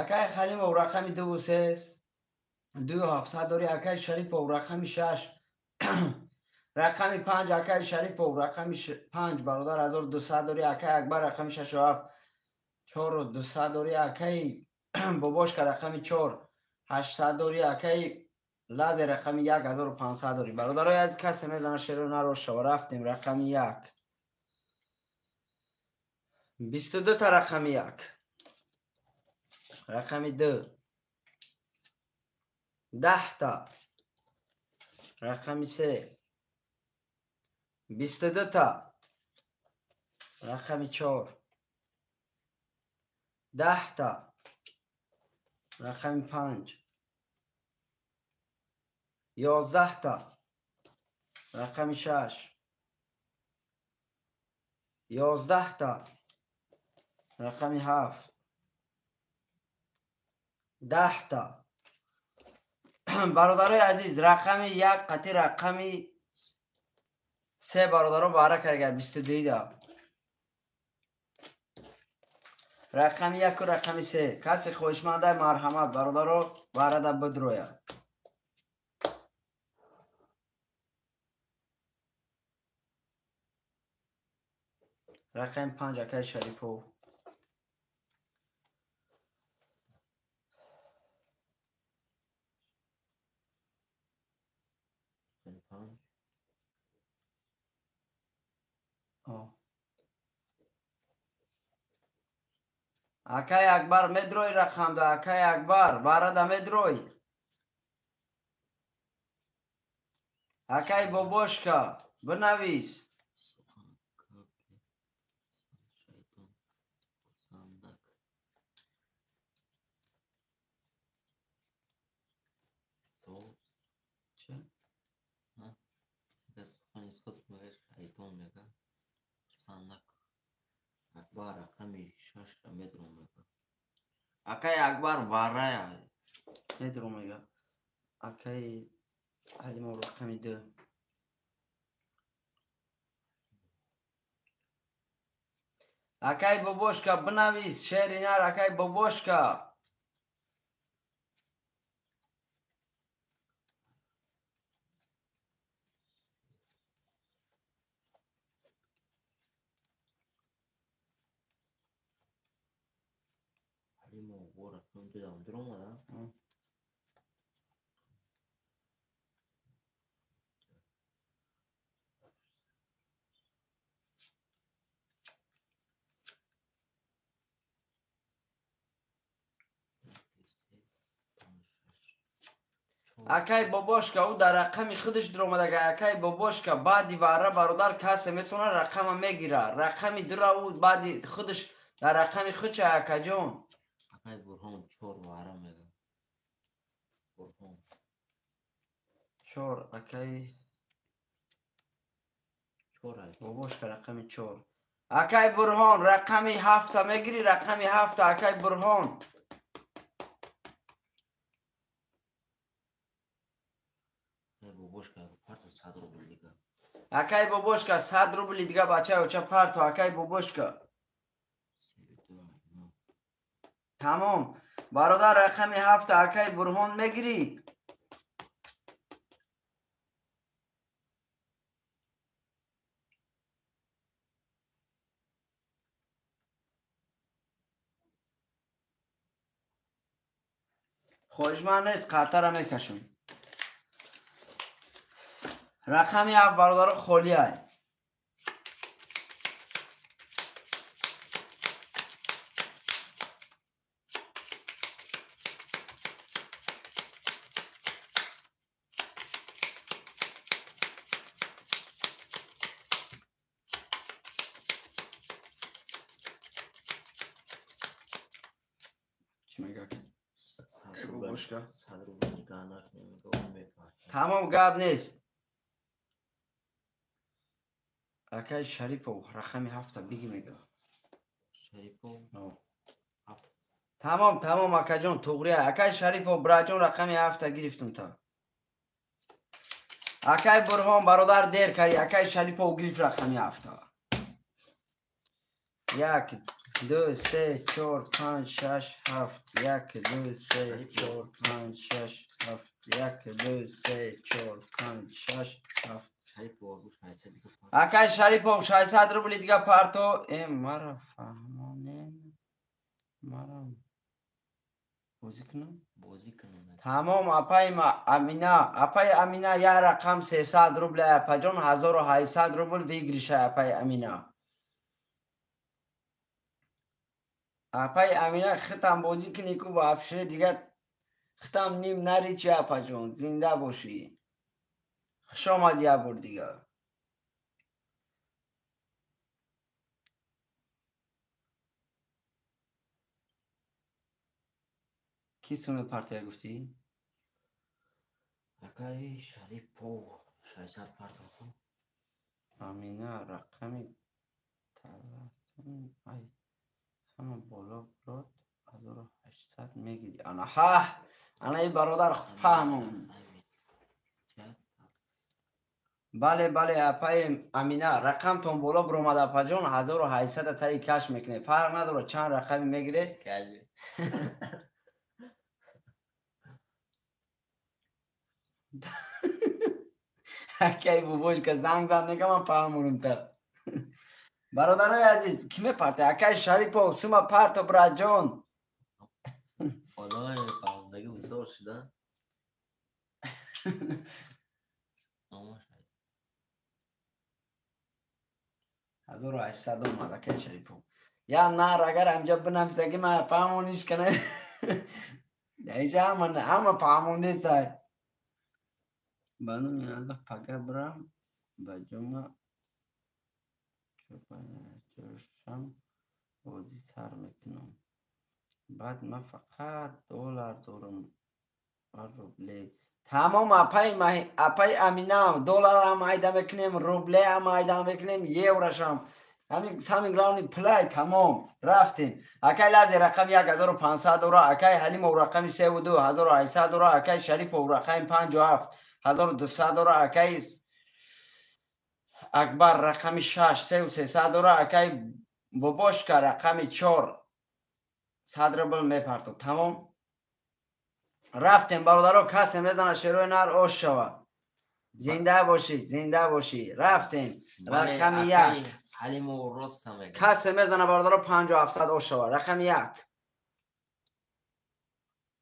Акай Халимов рақами 2 3 2 700 дори. Акай Шарипов рақами 6 рақами 5 акай Шарипов рақами 5 бародар 1200 дори. Акай Акбар рақами 6 7 4 200 дори. Акай Бобошка рақами 4 800 дори. Акай Лазер рақами 1 1500 дори. Бародарои азиз касе мезана шеро нарошава. Рафтем рақами 1 22 та рақами 1 рақами 2 10 та рақами 3 22 та рақами 4 10 та рақами 5 11 та рақами 6 11 та рақами 7 10 та. Бародарои азиз рақами 1 қатъи рақами 3 бародаро баҳра карда 22 да. Рақами 1 ва рақами 3 касе хоҳишманда марҳамат бародаро баҳрада бидрояд. Рақами 5 акай Шарипов. Акай Акбар медрой рақамда. Акай Акбар барада медрой. Акай Бобошка бинавис. Акбар рақами 6 медром мега. Акай Акбар варая медром мега. Акай Ҳалимов рақами 2. Акай Бобошка бинавис шери нар. Акай Бобошка. Акай бобошка ӯ дар рақами худаш дуромадага. Акай бобошка баъди варра бародар касе метавона рақама мегира. Рақами дура ӯ баъди худаш дар рақами худша акаҷон. Акай Бурҳон 4 варра мега. Бурҳон 4 акай 4 бобошка рақами 4. Акай Бурҳон рақами 7 мегири, рақами 7 акай Бурҳон. Акай бобошка 100 рубли дига бачаи оча парто акай бобошка. Тамом. Бародар рақами 7 акай Бурҳон мегирӣ. Хоҳишманд нест, қартара мекашам. Рақами 7 бародаро холиай. Чӣ мегӯяд? Тамом гап нест. Акай Шарипов рақами 7 биги мега. Шарипов 7. Тамом, тамом акаҷон, туғрия. Акай Шарипов браҷон рақами 7 гирифтум та. Акай Бурҳон бародар дер кари, акай Шарипов гирифт рақами 7. 1 2 3 4 5 6 7 1 2 3 4 5 6 7 1 2 3 4 5 6 7. Акай Шарипов 600 рубли дига парто. Мара фаҳмонен. Мара бозӣ кунам? Бозӣ кунам. Тамом апай Амина, апай Амина я рақам 300 рубли апаҷон 1800 рубл выигрыша апай Амина. Апай Амина хитам бозӣ кунӣ ку вообще дига хитам ним нари чи апаҷон, зинда бошӣ. Хуш омадӣ як бор дига. Ки суми партия гуфтӣ? Акай Шарипов 600 партия. Амина рақами талакун ай ҳама боло брод 1800 мегирӣ. Ана ҳа, ана и бародар фаҳмон. Бале, бале, апаи Амина, рақамтон боло биромад апаҷон, 1800 таи каш мекунед. Фарқ надорад чанд рақами мегире. Акай бобошка занг зад нека ман фаҳмонам та. Бародарои азиз, ки мепарте? Акай Шарипов, сума парто браҷон. Одамои фаҳмондагӣ бисёр шуда. Ҳазору 800 омад акай Шарипов. Я нар агар ҳамҷа бинависаги ман фаҳмониш кана. Инҷа ҳама фаҳмондесай. Ба номи Аллоҳ пага бирам ба ҷума чоршам бозӣ сар мекунам. Баъд ман фақат доллар дорам ва рубле. Тамом апай Амина, долларам айда мекунем, рублеам айда мекунем, еврошам. Ҳамин самый главный плай тамом. Рафтем. Акай Лази рақами 1500 дора, акай Ҳалимов рақами 32 1800 дора, акай Шарипов рақами 57 1200 дора, акай Акбар рақами 6 3300 дора, акай Бобошка рақами 4 100 рубл мепартоб. Тамом. Рафтем бародаро, касе мезана шерои нар ош шава. Зинда бошӣ, зинда бошӣ. Рафтем. Рақами 1. Ҳалимов рост мегӯяд. Касе мезана бародаро 5700 ош шава. Рақами 1.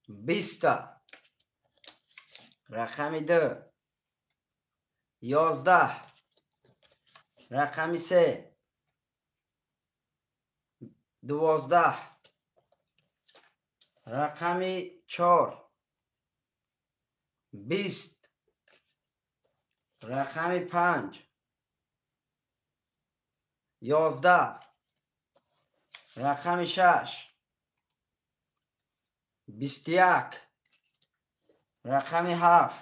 20. Рақами 2. 11. Рақами 3. 12. Рақами 4. 20, рақами 5, 11, рақами 6, 21, рақами 7,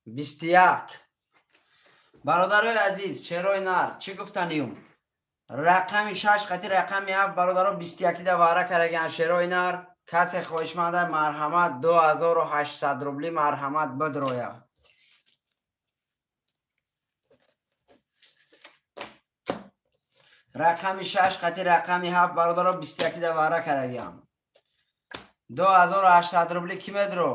21. Бародарои азиз, шерои нар, чӣ гуфтаниюм? Рақами 6 қати рақами 7 бародаро 21 да вара караган шерои нар. Касе хоҳишманда марҳамат 2800 рубли марҳамат бидроя. Рақами 6 қати рақами 7 бародаро 21 да вара карагиам. 2800 рубли ки медро?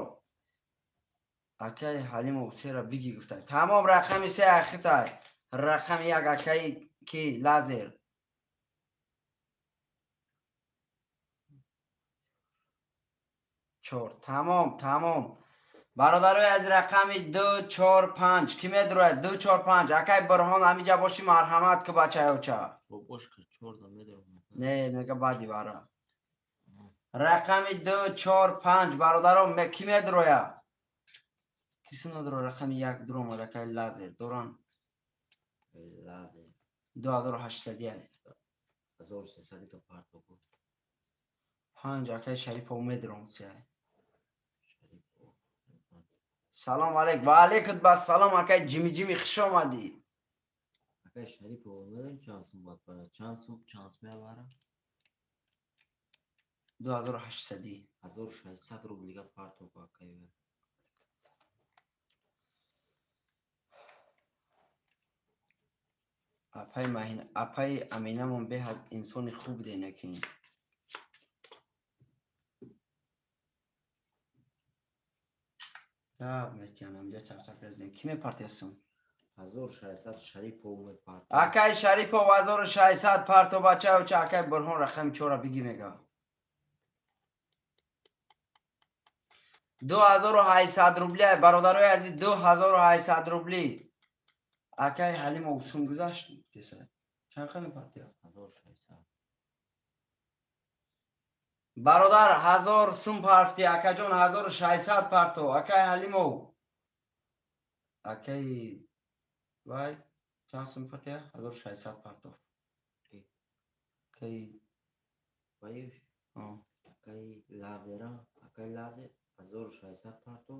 Акай Ҳалимов сера биги гуфтай. Тамом, рақами 3 ахитай. Рақами 1 акай ки лазер. 4. Тамом, тамом. Бародарои аз рақами 2, 4, 5 ки медрояд? 2, 4, 5. Акай Бурҳон ҳамиҷа боши марҳамат ки бачаёча. Не, мега баъди вара. Рақами 2, 4, 5 бародаро ки медроя? Киси надора рақами 1 дуромад акай лазер доран. 2800 1300 5 акай Шарипов медром. Салом алейк. Ва алейкум бассалом акай Ҷими Ҷими, хуш омадӣ. Акай Шарипов медон чанд сум бояд барад? Чанд сум чанд сум мебара? 2800. 1600 рублига партоп акай. Апай Маҳин, апай Аминамон беҳад инсони хуб денакин. Гап метиҳам, инҷа чақчақ резем. Ки мепартиясум? 1600 Шарипов мепарт. Акай Шарипов 1600 парто бачаюча. Акай Бурҳон рақами 4 биги мега. 2800 рубли бародарои азиз, 2800 рубли. Акай Ҳалимов сум гузашт деса. Чанд қадам мепартия? 1600. Бародар 1000 сум парфти, акаҷон 1600 парто, акай Ҳалимов. Акай вай чанд сум партия? 1600 парто. Акай вайш. Акай лазера, акай лазер 1600 парто.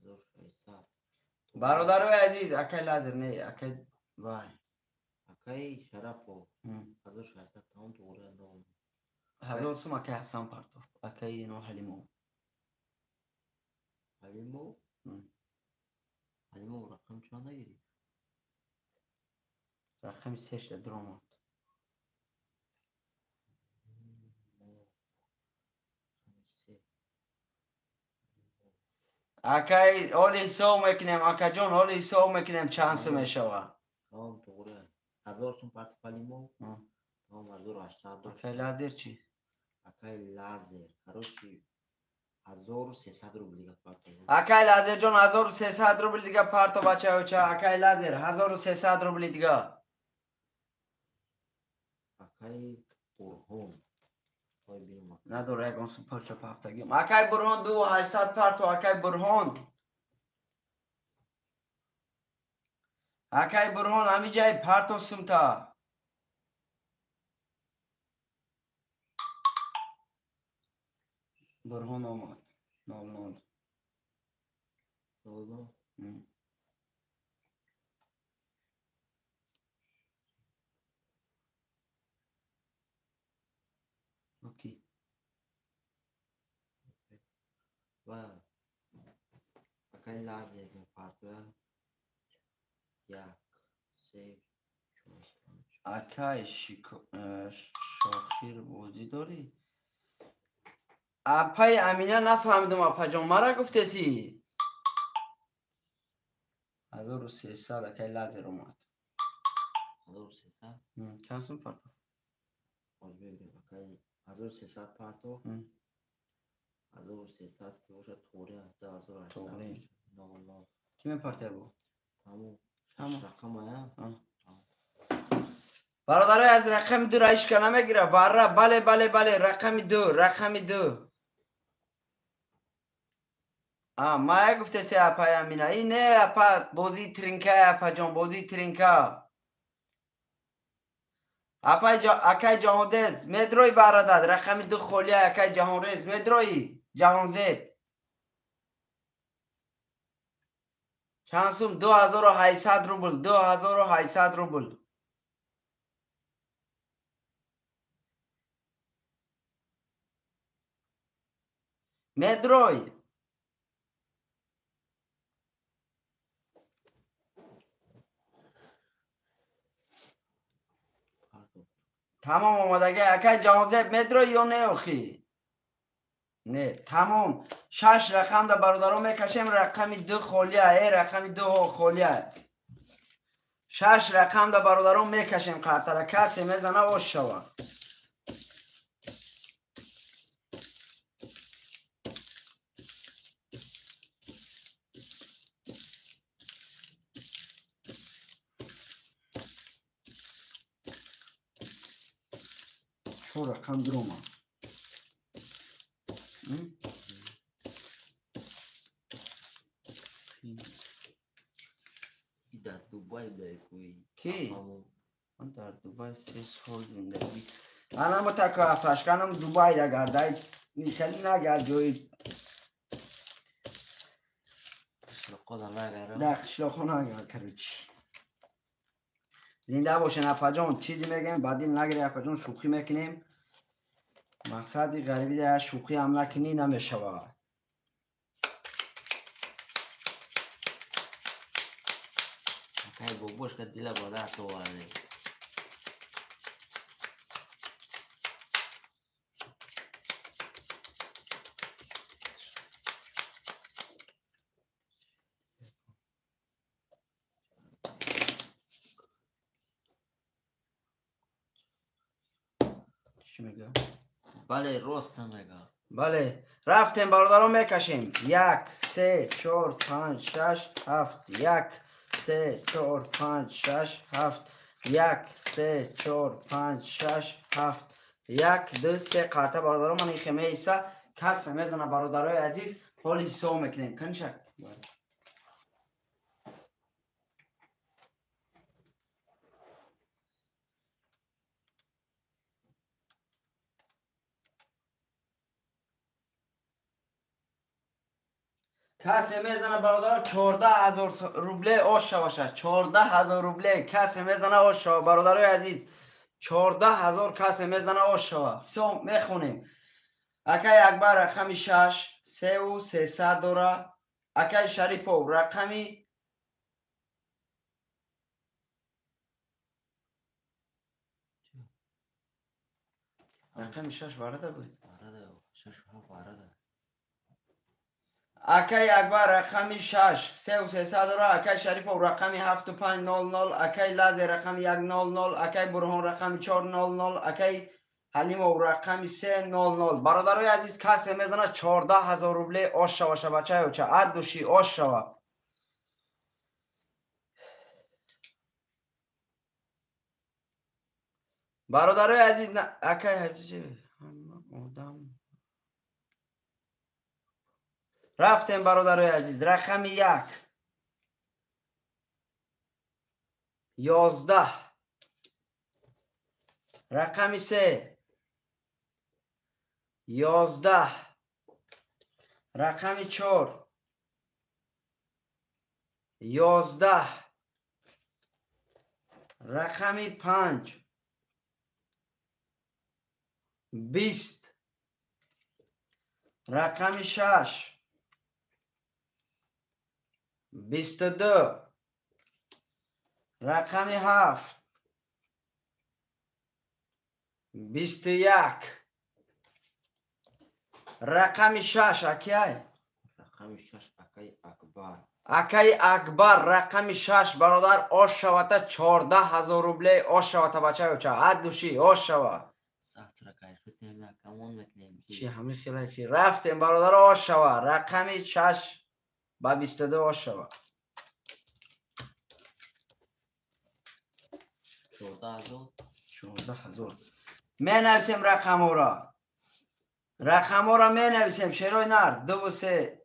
1600. Бародарои азиз, акай лазер не, акай вай. Акай Шарапов 1600 тамом туғри андом. 1000 сум акай Ҳасан партов, акай ино Ҳалимов. Ҳалимов? Ҳалимов рақам чанд гирифт? Рақами 3 да дуромад. Акай ҳоли ҳисоб мекунем, акаҷон, ҳоли ҳисоб мекунем чанд сум мешавад. Тамом туғри. 1000 сум партов Ҳалимов. Тамом 1800. Акай лазер чӣ? Акай лазер, короче 1300 рубл дига парто. Акай лазерҷон 1300 рубл дига парто бачаёча. Акай лазер 1300 рубли дига. Акай Бурҳон. Надора ягон сум парча пафтагим. Акай Бурҳон 2800 парто, акай Бурҳон. Акай Бурҳон ҳамиҷаи парто сумта. Бурҳон омад. 00. 00. Окей. Ва акай лазер мепартоя. 1, 3, 4, 5. Акай шохир бозӣ дорӣ? Апай Амина нафаҳмидум, апаҷон, мара гуфтеси? 1300 акай лазер омад. 1300? Чанд сум партов? Акай 1300 партов. 1300 ки бошад туғри 2800. 00. Ки мепартия бу? Тамом. 6 рақам ая? Бародарои аз рақами 2 раишка намегира. Вара, бале, бале, бале, рақами 2, рақами 2. Мая гуфтеси апай Амина. И не апа, бозии тринка апаҷон, бозии тринка. Апай акай Ҷаҳонрез, медрои барадад, рақами 2 холия акай Ҷаҳонрез, медрои Ҷаҳонзеб. Чанд сум? 2800 рубл, 2800 рубл. Медрой. Тамом омадагӣ. Акай Ҷаҳонзеб медрой ё не охи? Не, тамом. 6 рақам да бародаро мекашем, рақами 2 холия, рақами 2 холия. 6 рақам да бародаро мекашем, қартара касе мезана ош шава. Рақам дурома. Дар Дубай дай-куи. Ки? Ман дар Дубай 3 сол зиндагӣ. Анамо така фашканам Дубай да гардай. Хеле нагар ҷои. Қишлоқо да нагарам. Да қишлоқо нагар, короче. Зинда бошен апаҷон, чизе мегӯем, ба дил нагире апаҷон, шӯхӣ мекунем. Мақсади ғарибӣ дар шӯхӣ ҳам накунӣ намешавад. Акай бобошка дила ба даст оварде. Бале, рост мега. Бале, рафтем бародаро мекашем. 1 3 4 5 6 7 1 3 4 5 6 7 1 3 4 5 6 7 1 2 3 қарта бародаро ман ин хемаи иса кас намезана бародарои азиз, ҳоли ҳисоб мекунем. Канша? Касе мезана бародаро 14000 рубле ош шаваша. 14000 рубле касе мезана ош шава бародарои азиз. 14000 касе мезана ош шава. Ҳисоб мехонем. Акай Акбар рақами 6 3300 дора. Акай Шарипов рақами 6 варада буд. Варада, 6 варада. Акай Акбар рақами 6 3300 дора. Акай Шарипов рақами 7500, акай Лазе рақами 100, акай Бурҳон рақами 400, акай Ҳалимов рақами 300. Бародарои азиз, касе мезана 14000 рубле ош шава шабачаи оча. Ад души ош шава. Бародарои азиз, акай ҳама одам рафтем бародарои азиз, рақами 1 11, рақами 3 11, рақами 4 11, рақами 5 20, рақами 6 22, рақами 7 21, рақами 6 акай? Рақами 6 акай Акбар. Акай Акбар рақами 6 бародар ош шавата 14000 рубле ош шавата бачаи оча. Ад души ош шава. Чи ҳамин хела чи рафтем бародар ош шава. Рақами 6 ба 22 ош шава. 14000 14000 менависем рақамҳоро. Рақамҳоро менависем. Шерои нар 2 3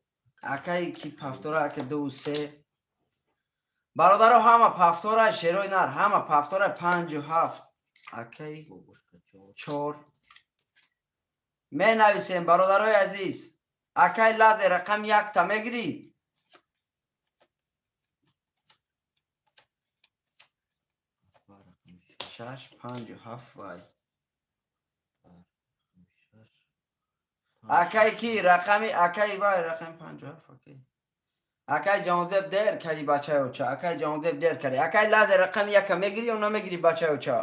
Акай ки пафтора, ака 2 3. Бародаро ҳама пафтора шерои нар, ҳама пафтора 5 7. Акай 4. Менависем бародарои азиз. Акай лазе рақам 1 та мегирӣ? 6 5 7 вай. Акай ки рақами акай вай рақами 5 7 акай. Акай ҷонзеб дер кади бачаи оча. Акай ҷонзеб дер кади. Акай лазе рақами 1 мегирӣ ё намегирӣ бачаи оча?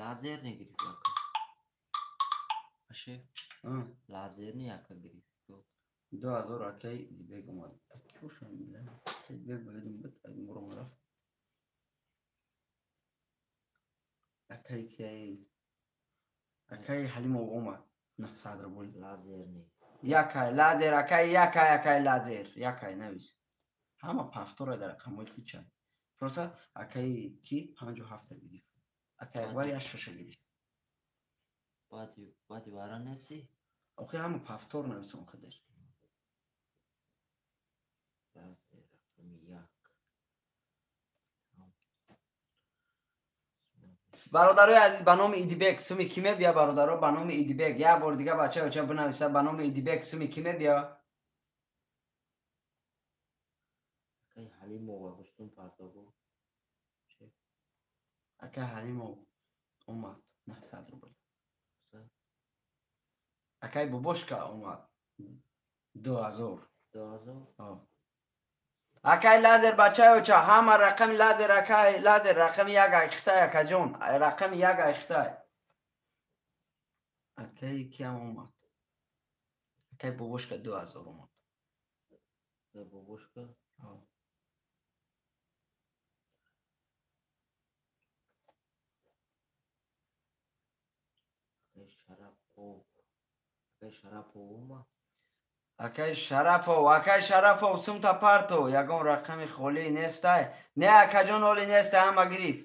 Лазер не гирифт ака. Аше? Лазер не ака гирифт. 2000 акай дибег омад. Ки бошам? Дибег бояд омад, муром рафт. Акай ки акай Ҳалимов омад. 900 рубл. Лазер не. Якай лазер акай якай акай лазер. Якай навис. Ҳама пафтора дар рақамҳои хича. Просто акай ки 57 гирифт. Акай Акбар 6 гирифт. Баъди вара неси? Охи ҳама пафтор нависон худаш. Лазер рақами 1. Бародарои азиз, ба номи Идибек суми ки мебия? Бародаро, ба номи Идибек як бор дига бачаи оча бинависа, ба номи Идибек суми ки мебия? Акай Ҳалимова густум партогу. Акай Ҳалимов омад 900 рубл. Акай Бобошка омад 2000. 2000? Акай лазер бачаи оча, ҳама рақами лазер акай лазер рақами 1 айхтай акаҷон, рақами 1 айхтай. Акай киам омад? Акай Бобошка 2000 омад. Акай Бобошка? Акай Шарапов. Акай Шарапов омад? Акай Шарафов, акай Шарафов сумта парто, ягон рақами холӣ нестай. Не акаҷон ҳоли нестай, ҳама гирифт.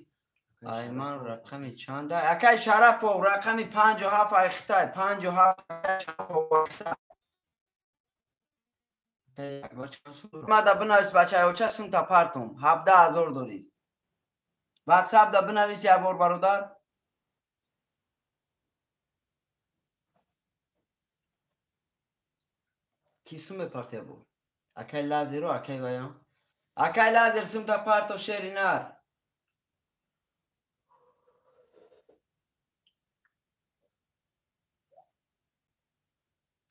Ай ман рақами чанда? Акай Шарафов рақами 57 айхтай, 57 Мада бинавис бачаи оча сумта партум, 17000 дорӣ. WhatsApp да бинавис як бор бародар. Ки сум мепартия бо? Акай лазеро, акай ваям? Акай лазер сумта парто шери нар.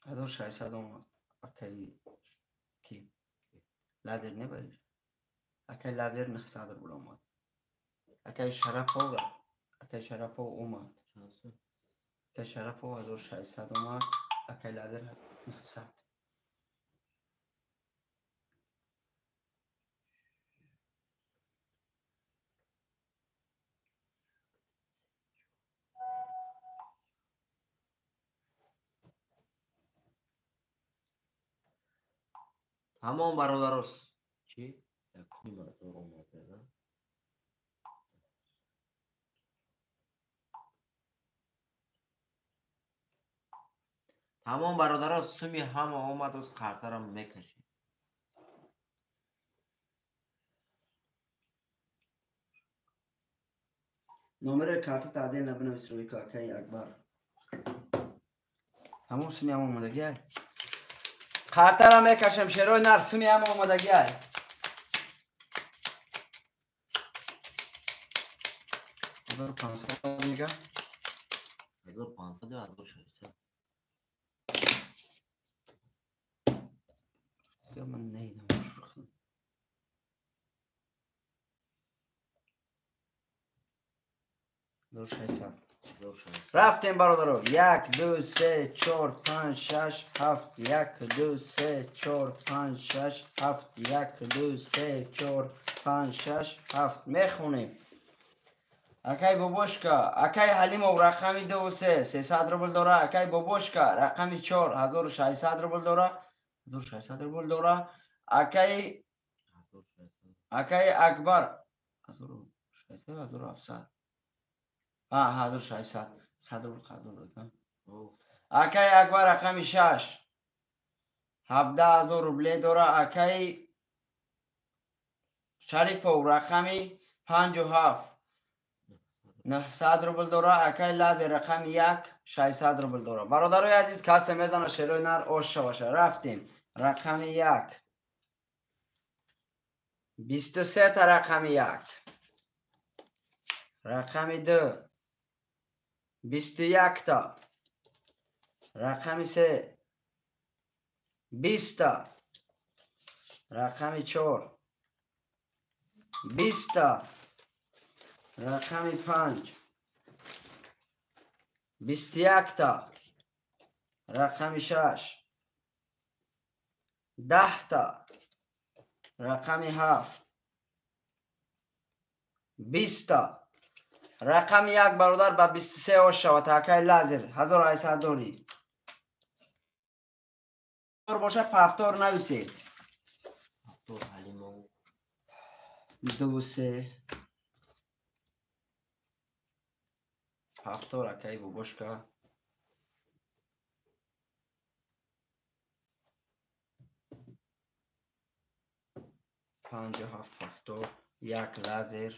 Ҳазор шашсад омад. Акай ки? Лазер небариш? Акай лазер 900 рубл омад. Акай Шарапов, акай Шарапов омад. Акай Шарапов 1600 омад. Акай лазер 900. Тамом бародарос. Чӣ? 1500 омад, да? Тамом бародарос, суми ҳама омад, оз қартарам мекашем. Номери карта таъдил набинавис рӯи акаи Акбар. Тамом суми ҳама омадагиай. Қартара мекашем, шерои нар, суми ҳама омадагиай. 1500 мега? 1500 ё 1600? Я ман нейдам шурхна. 1600. Рафтем бародаро. 1 2 3 4 5 6 7 1 2 3 4 5 6 7 1 2 3 4 5 6 7 мехонем. Акай Бобошка, акай Ҳалимов рақами 2 3 300 рубл дора. Акай Бобошка рақами 4 1600 рубл дора. 1600 рубл дора. Акай Акаи Акбар 1600 1700. 1600. 100 рубл қарздор дод. Акаи Акбар рақами 6 17,000 рубле дора. Акаи Шарипов рақами 57 900 рубл дора. Акаи Лазе рақами 1 600 рубл дора. Бародарои азиз, касе мезана шерои нар ош шаваша. Рафтем. Рақами 1 23 та рақами 1 рақами 2 21 та рақами 3 20 та рақами 4 20 та рақами 5 21 та рақами 6 10 та рақами 7 20 та рақами 1 бародар ба 23 ош шавад. Акаи Лазер 1800 дорӣ. Боша пафтор нависед. 2 3 пафтор акаи бобошка. 5 7 пафтор 1 Лазер.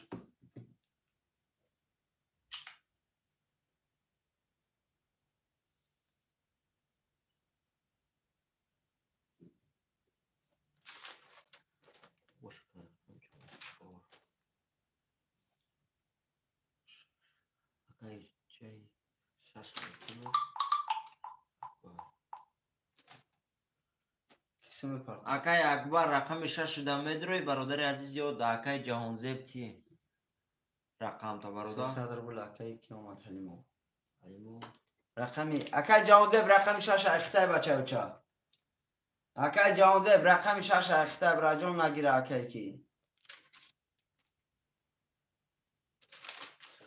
Акаи Акбар рақами 6 шуда медрои бародари азиз ё да акаи Ҷаҳонзеб ти рақамта бародар 300 рубл акаи ки омад Ҳалимов. Рақами акаи Ҷаҳонзеб рақами 6 ахитай бачаюча. Акаи Ҷаҳонзеб рақами 6 ахитай браҷон нагира акаи ки.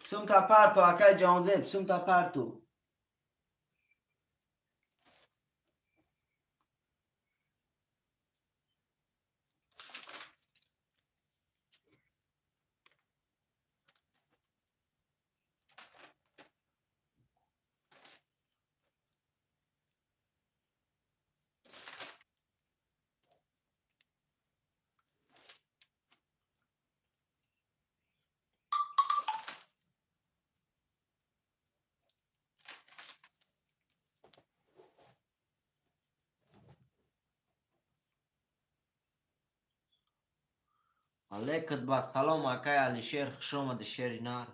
Сумта парту акаи Ҷаҳонзеб, сумта парту. Алейкум ба салом акай Алишер, хуш омади шери нар.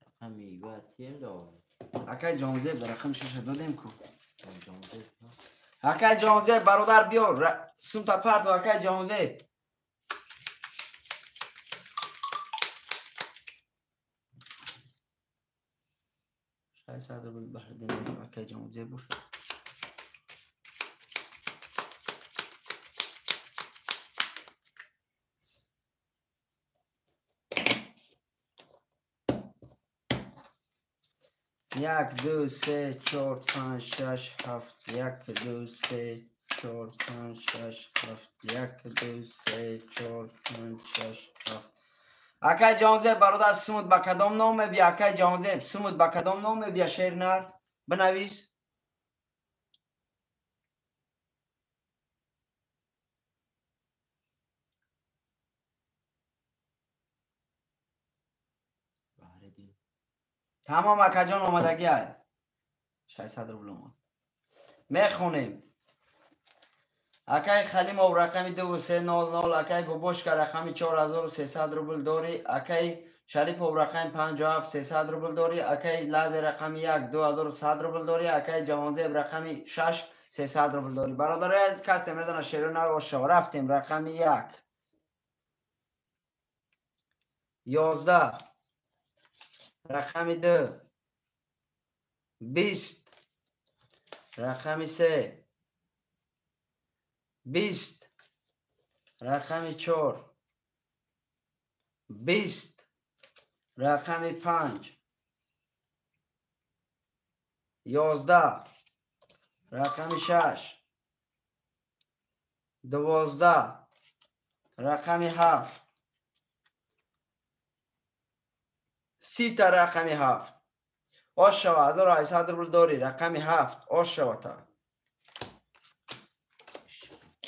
Рақами ва тием до. Акай Ҷаҳонзеб рақами 6 додем ку. Акай Ҷаҳонзеб бародар биё сумта парту акай Ҷаҳонзеб. 600 рубл баҳридин акай Ҷаҳонзеб бош. 1 2 3 4 5 6 7 1 2 3 4 5 6 7 1 2 3 4 5 6 7. Акай Ҷаҳонзеб бародар сумут ба кадом ном мебия? Акай Ҷаҳонзеб сумут ба кадом ном мебия? Шер нар бинавис. Тамом акаҷон омадагӣ ай 600 рубл омад. Мехонем. Акаи Халимов рақами 2300, акаи Бобошка рақами 4300 рубл дорӣ, акаи Шарипов рақами 57 300 рубл дорӣ, акаи Лазе рақами 1 2100 рубл дорӣ, акаи Ҷаҳонзеб рақами 6 300 рубл дорӣ. Бародарои азиз, касе медона шеро нарошава. Рафтем рақами 1 11 рақами 2 20 рақами 3 20 рақами 4 20 рақами 5 11 рақами 6 12 рақами 7 30 та рақами 7 ош шава 1800 рубл дорӣ рақами 7 ош шава та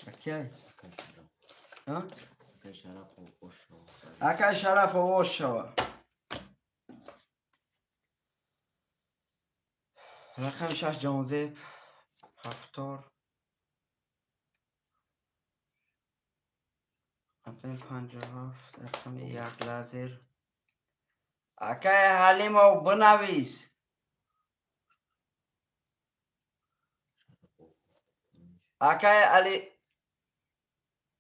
окей акай Шараф ош шава рақами 6 Ҷонзеб 7 рақами 57 рақами 1 Лазер акай Ҳалимов бинавис акай Али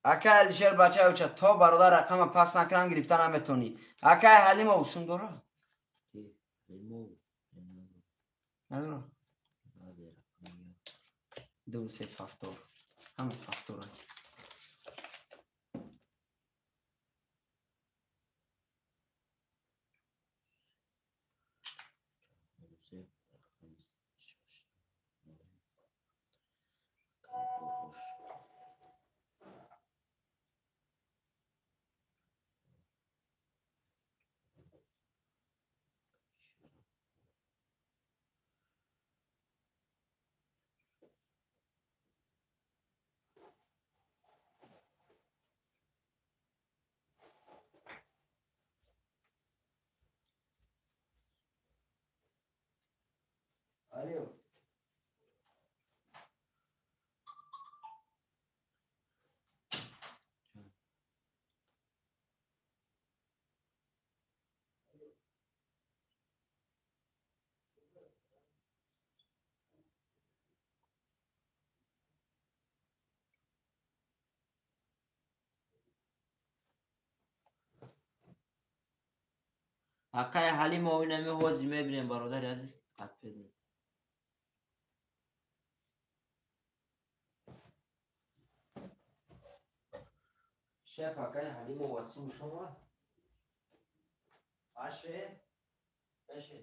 акай Алишер бачаюча то бародар рақама пас накунан гирифта наметонӣ акай Ҳалимов сум дора надора 2 3 7 ҳама 7 Алло. Акай Ҳалимов инами ҳозир мебинем бародари азиз ответ. Шеф акай Ҳалимов васум шумо? Аше? Аше.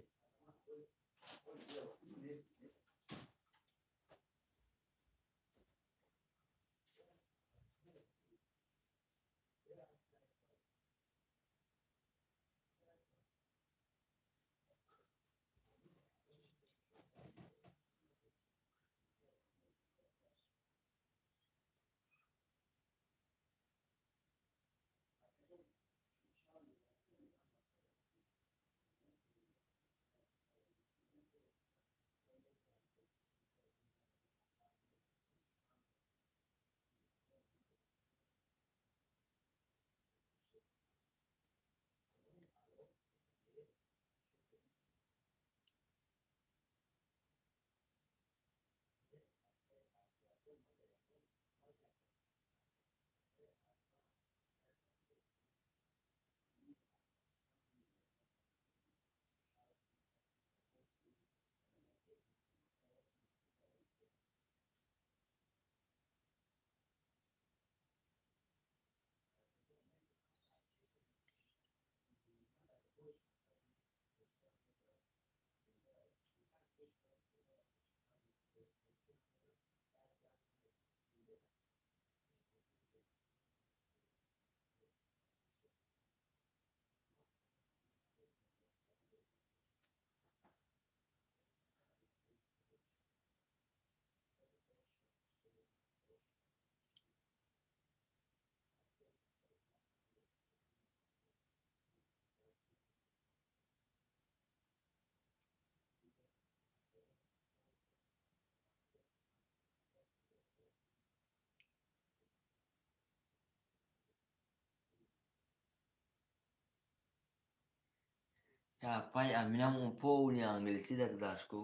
Апай Аминам он полный англисӣ дагзашт ку.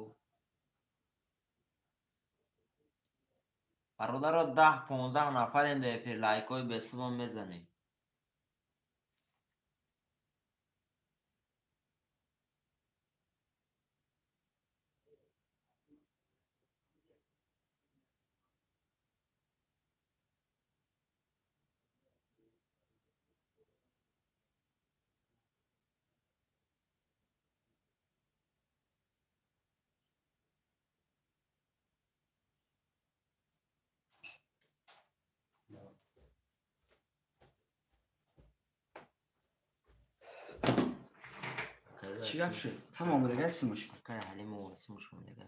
Бародаро 10-15 нафарем дар эфир лайкҳои бесумон мезанем. Чӣ гап шуд? Ҳама омадага симуш. Акай Ҳалимов симуш омадага.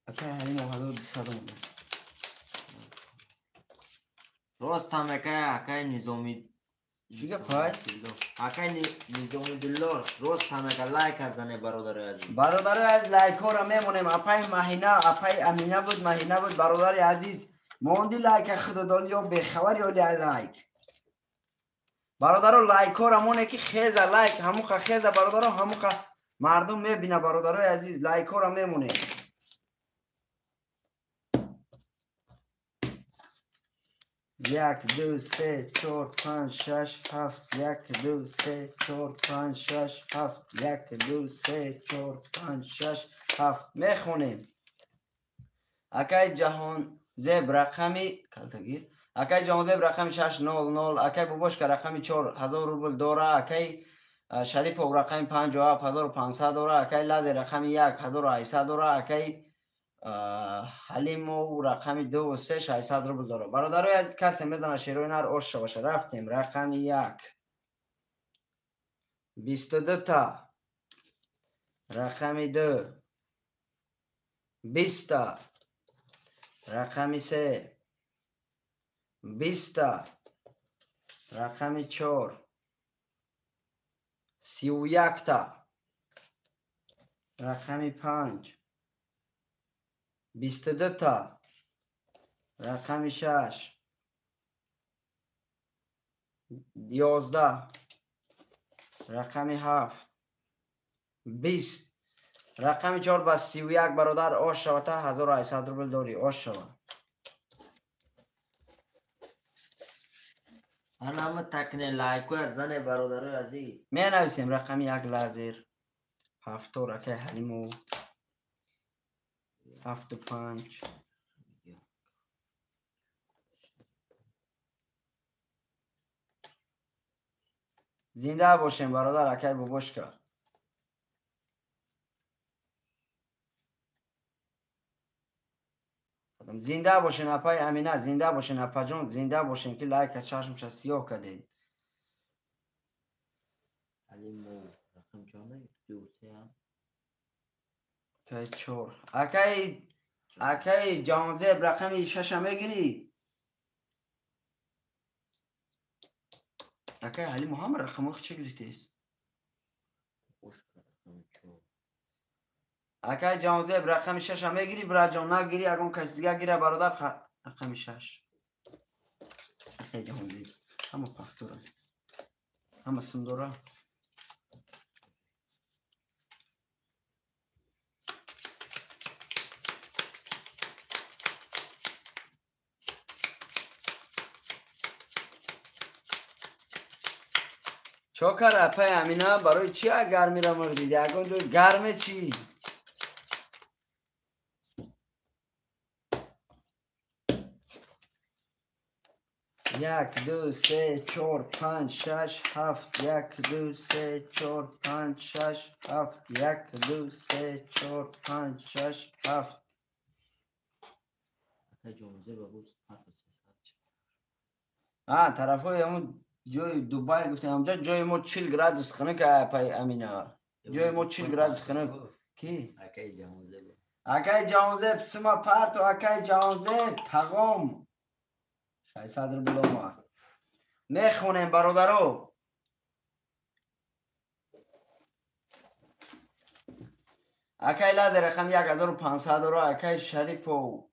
Акай Ҳалимов 1200 омада. Рост ҳам акай Низоми чӣ гап ҳай? Акай Низомидулло рост ҳам ака лайк зане бародарои азиз. Бародарои азиз лайкҳоро мемонем. Апай Маҳина, апай Амина буд, Маҳина буд. Бародари азиз, монди лайка худодол ё бехабар ё лайк. Бародаро лайкҳоро моне ки хеза лайк, ҳамуқа хеза бародаро, ҳамуқа мардум мебина бародарои азиз, лайкҳоро мемонем. Як, ду, се, чор, панҷ, шаш, ҳафт, як, ду, се, чор, панҷ, шаш, ҳафт, як, ду, се, чор, панҷ, шаш, ҳафт. Мехонем. Акай Ҷаҳонзеб рақами калтагир. Акай Ҷаҳонзеб рақами 600, акай Бобошка рақами 4000 рубл дора, акай Шарипов рақами 57500 дора, акай Лазе рақами 1800 дора, акай Ҳалимов рақами 2600 рубл дора. Бародарои азиз, касе мезана шерои нар ош шаваша. Рафтем. Рақами 1 22 та, рақами 2 20 та, рақами 3 20 та, рақами 4 31 та, рақами 5 22 та, рақами 6 11, рақами 7 20, рақами 4 ба 31. Бародар ош шава, та 1800 рубл дорӣ, ош шава. Анама такне лайкоя зане бародарои азиз. Менависем рақами 1 лазер 7 ракай Ҳалимов 7 5. Зинда бошем бародар акай Бобошка. Зинда бошен апай Амина, зинда бошен апаҷон, зинда бошен ки лайка чашмша сиёҳ кардед. Ҳалимов рақам чанд? 2 3. Акай 4. Акай Ҷаҳонзеб рақами 6 мегирӣ? Акай Ҳалимов ҳама рақамҳо чӣ гирифтест? Акай Ҷаҳонзеб рақами 6 мегирӣ, бираҷон? Нагирӣ, ягон каси дига гира бародар. Рақами 6. Акай Ҷаҳонзеб ҳама пахтора, ҳама симдора. Чокар апай Амина, барои чи гармира мурдид? Ягон ҷой гарме чӣ? Як, ду, се, чор, панҷ, шаш, ҳафт, як, ду, се, чор, панҷ, шаш, ҳафт, як, ду, се, чор, панҷ, шаш, ҳафт. Тарафҳои ҳамун ҷои Дубай гуфтем, ҳамҷа ҷои мо 40 градус хунук апай Амина. Ҷои мо 40 градус хунук. Ки? Акай Ҷаҳонзеб. Акай Ҷаҳонзеб сима парту, акай Ҷаҳонзеб тағом 600 рубл омад. Мехонем бародаро. Акай Ладе рақами 1500 дора, акай Шарипов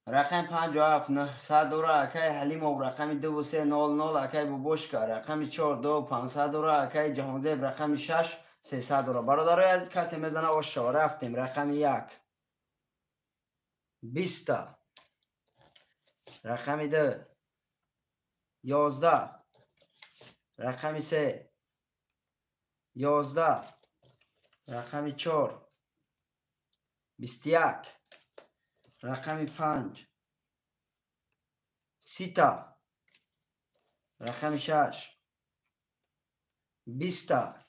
рақами 57900 дора, акай Ҳалимов рақами 2300, акай Бобошка рақами 42500 дора, акай Ҷаҳонзеб рақами 6300 дора. Бародарои азиз, касе мезана ош шава. Рафтем. Рақами 1 20 та, рақами 2 11, рақами 3 11, рақами 4 21, рақами 5 30 та, рақами 6 20 та,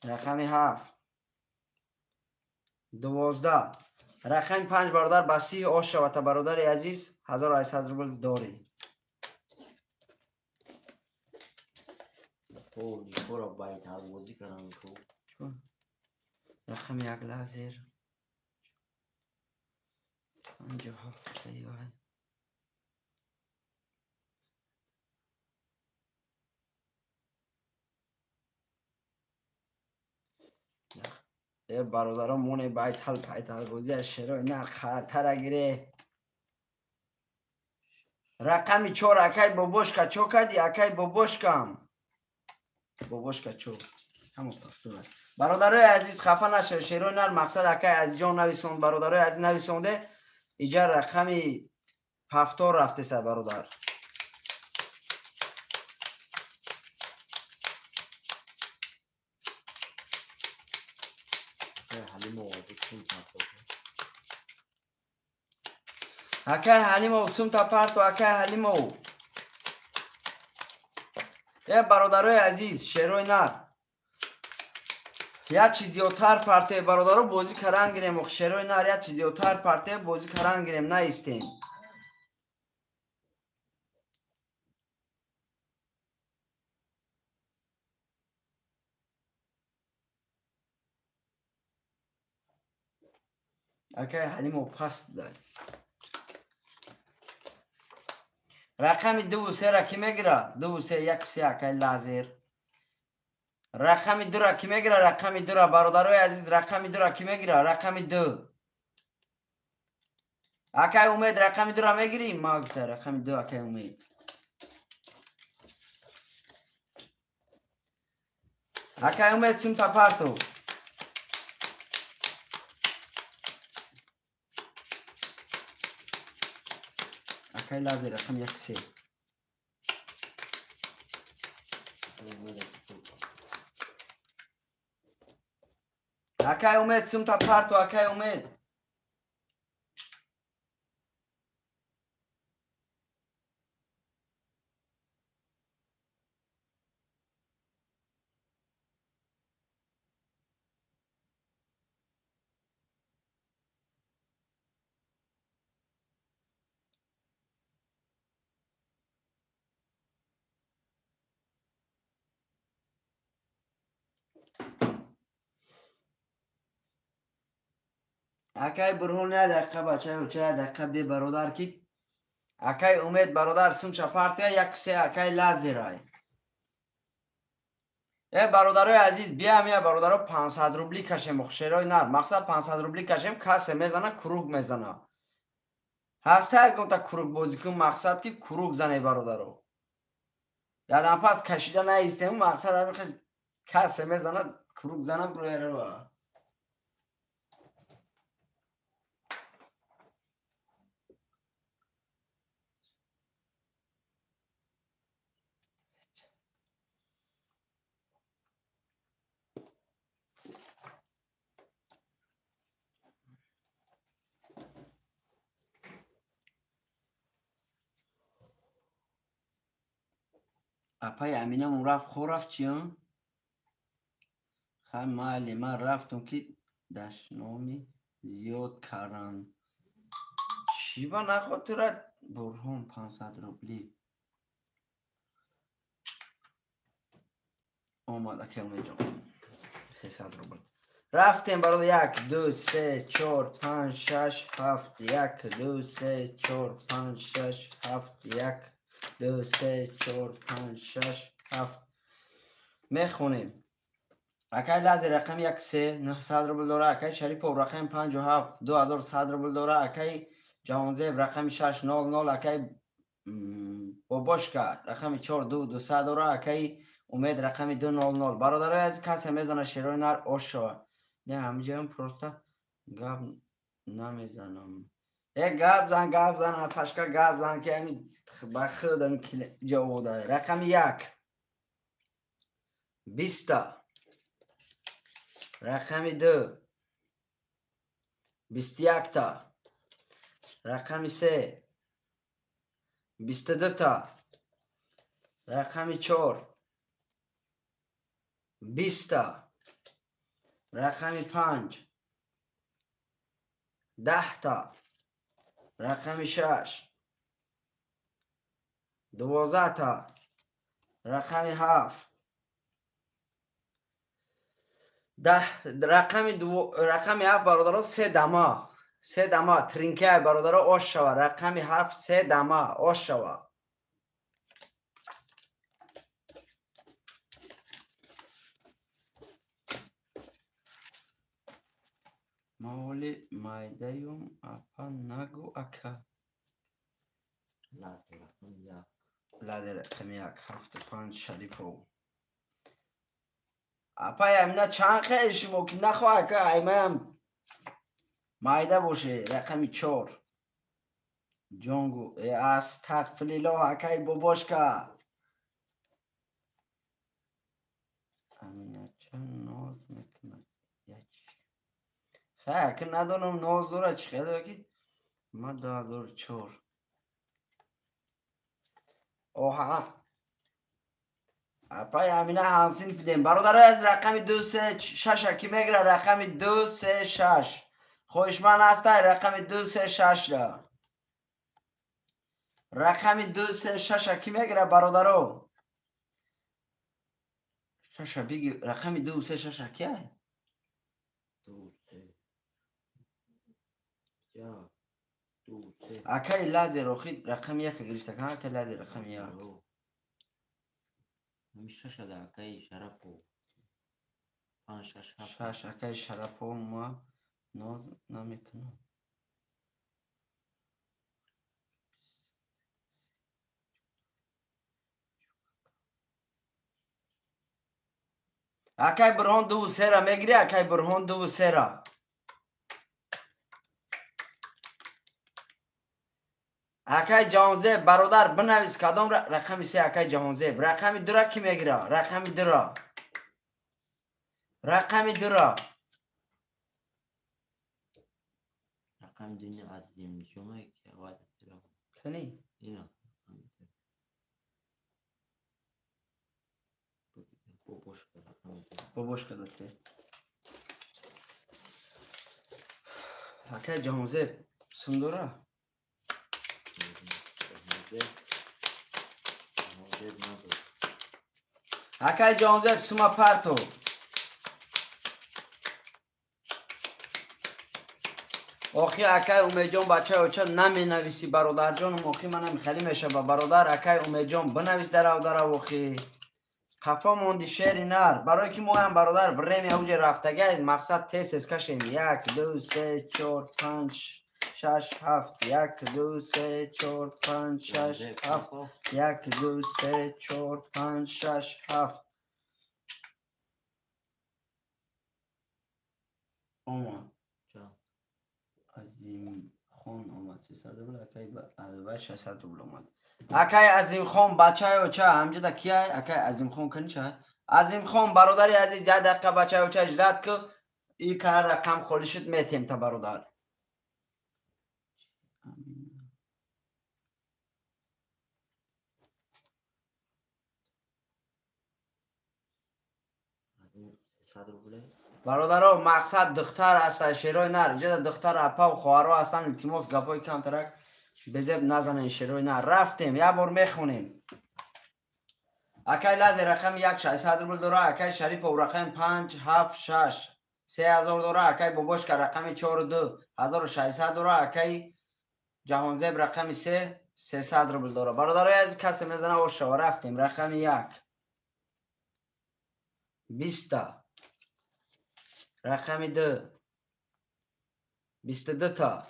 рақами 7 12, рақами 5. Бародар ба 30 ош шавата бародари азиз, 1800 рубл дорӣ. Тоҷикора байталбозӣ кардам ку. Рақами як лазер. 57 вай. Э бародарон моне байтал пайталбозӣ аз шерои нар хатара гире. Рақами 4 акай бобошка чо кади акай бобошкам. Бобошка чо. Ҳамо пафтура. Бародарои азиз хафа нашавед, шерои нар мақсад акай азизҷон нависонд, бародарои азиз нависонде, иҷа рақами 7 рафтеса бародар. Акай Ҳалимов сумта парту, акай Ҳалимов. Э бародарои азиз, шерои нар. Як чиз зиёдтар парте бародаро бозӣ каран гирем, шерои нар як чиз зиёдтар парте бозӣ каран гирем, наистем. Акай Ҳалимов паст будай. Рақами 2 3 ра ки мегира? 2 3 1 3 акай лазер. Рақами 2 ра ки мегира? Рақами 2 ра бародарои азиз, рақами 2 ра ки мегира? Рақами 2. Акай Умед рақами 2 ра мегирӣ? Ма гуфта рақами 2 акай Умед. Акай Умед симта парту. Акай лазер рақами 1 3. Акай Умед сумта парту, акай Умед. Акай Бурҳон як дақиқа бачаё, ча як дақиқа бе бародар ки акай Умед бародар сумча партия 1 3 акай лазерай. Э бародарои азиз, биям я бародаро 500 рубли кашем, шерои нар. Мақсад 500 рубли кашем, касе мезана, круг мезана. Ҳаста ягонта круг бозӣ кун, мақсад ки круг зане бародаро. Ядам пас кашида наистем, мақсад касе мезана, круг зана буерва. Апай Аминамон рафт, хо рафт чиё? Хай майли, ман рафтам ки дашноми зиёд карданд. Чӣ ба нахотира Бурҳон 500 рубли омад, акай Умедҷон. 300 рубл. Рафтем бародар 1 2 3 4 5 6 7 1 2 3 4 5 6 7 1 2 3 4 5 6 7 мехонем. Акай лазер рақами 1 3 900 рубл дора, акай Шарипов рақами 57 2100 рубл дора, акай Ҷаҳонзеб рақами 6 0 0, акай Бобошка рақами 4 2 200 дора, акай Умед рақами 2 0 0. Бародарои азиз, касе мезана шерои нар ош шава. Не, ҳамиҷаам просто гап намезанам. Э гап зан, гап зан, апашка гап зан ки ҳами ба худ ҳами ҷавоб дод. Рақами 1 20, рақами 2 21 та, рақами 3 22 та, рақами 4 20 та, рақами 5 10 та, рақами 6 12 та, рақами 7 Рақами ҳафт, бародаро, се дама. Се дама тринкай, бародаро, ош шава. Рақами ҳафт, се дама ош шава. Моли майдаюм, апа, нагу, ака. Ладе рақами як, ҳафту панҷ, Шарипов. Апай Амина, чанд хел шумо ки нахоҳ, ака, аймаям майда боше. Рақами чор, ҷонгу, астағфириллоҳ, акай бобошка. Аминача ноз мекунад. Хай, ака, надонам, ноз дорад, чӣ хел ки ма 2004. Оҳа, апай Амина, ҳамсинф дем. Бародарои аз, рақами ду, се, шаша ки мегирад? Рақами ду, се, шаш, хоҳишманд ҳастай рақами ду, се, шашра? Рақами ду, се, шаша ки мегирад, бародаро? Шаша биги, рақами ду, се, шаша кия? Акаи Лазер охи рақами яка гирифта. Акаи Лазер, рақами як. Шашада, акаи Шарапов. Панҷ, шаш, ҳафт. Шаш, акаи Шарапов. Ма ноз намекунам. Акай Бурҳон, дуву сера мегирӣ? Акай Бурҳон, дуву сера. Акай Ҷаҳонзеб, бародар, бинавис, кадом рақами се, акай Ҷаҳонзеб. Рақами дура кӣ мегира? Рақами дура, рақами дура. Рақами дуни Азимҷоне ки вайда телефон. Кани? Ина. Бобошка, рақами ду. Бобошка дате. Акай Ҷаҳонзеб сум дора? Ҷаҳонзеб надор. Акай Ҷаҳонзеб, сума парто. Охи, акай Умедҷон, бачаи оча, наменависӣ, бародарҷоном. Охи, манам хеле мешава, бародар. Акай Умедҷон, бинавис, дарав, дарав, охи, қафо монди, шери нар. Барое ки моям, бародар, время уҷе рафтагай, мақсад тез тез кашем. Як, ду, се, чор, панҷ, шаш, ҳафт. Як, ду, се, чор, панҷ, шаш, ҳафт. Як, ду, се, чор, панҷ, шаш, ҳафт. Омад. Азимхон омад, 300 рубл. Акай алва, 600 рубл омад. Акай Азимхон, бачаи оча, ҳамҷода кияй? Акай Азимхон, кани ча? Азимхон, бародари азиз, як дақиқа, бачаи оча, ждать ку, и кара рақам холӣ шуд, метем та, бародар. Бародаро, мақсад духтар ҳастанд, шерои нар. Иҷода духтар, апаву хоҳаро ҳастанд, илтимос, гапҳои камтарак безеб назанен, шерои нар. Рафтем, як бор мехонем. Акай Ладе, рақами як, 600 рубл дора. Акай Шарипов, рақами панҷ, ҳафт, шаш, 3000 дора. Акай Бобошка, рақами чору ду, 1600 дора. Акай Ҷаҳонзеб, рақами се, 300 рубл дора. Бародарои азиз, касе мезана, ошава. Рафтем, рақами як, 20-та. Рақами ду, 22-та.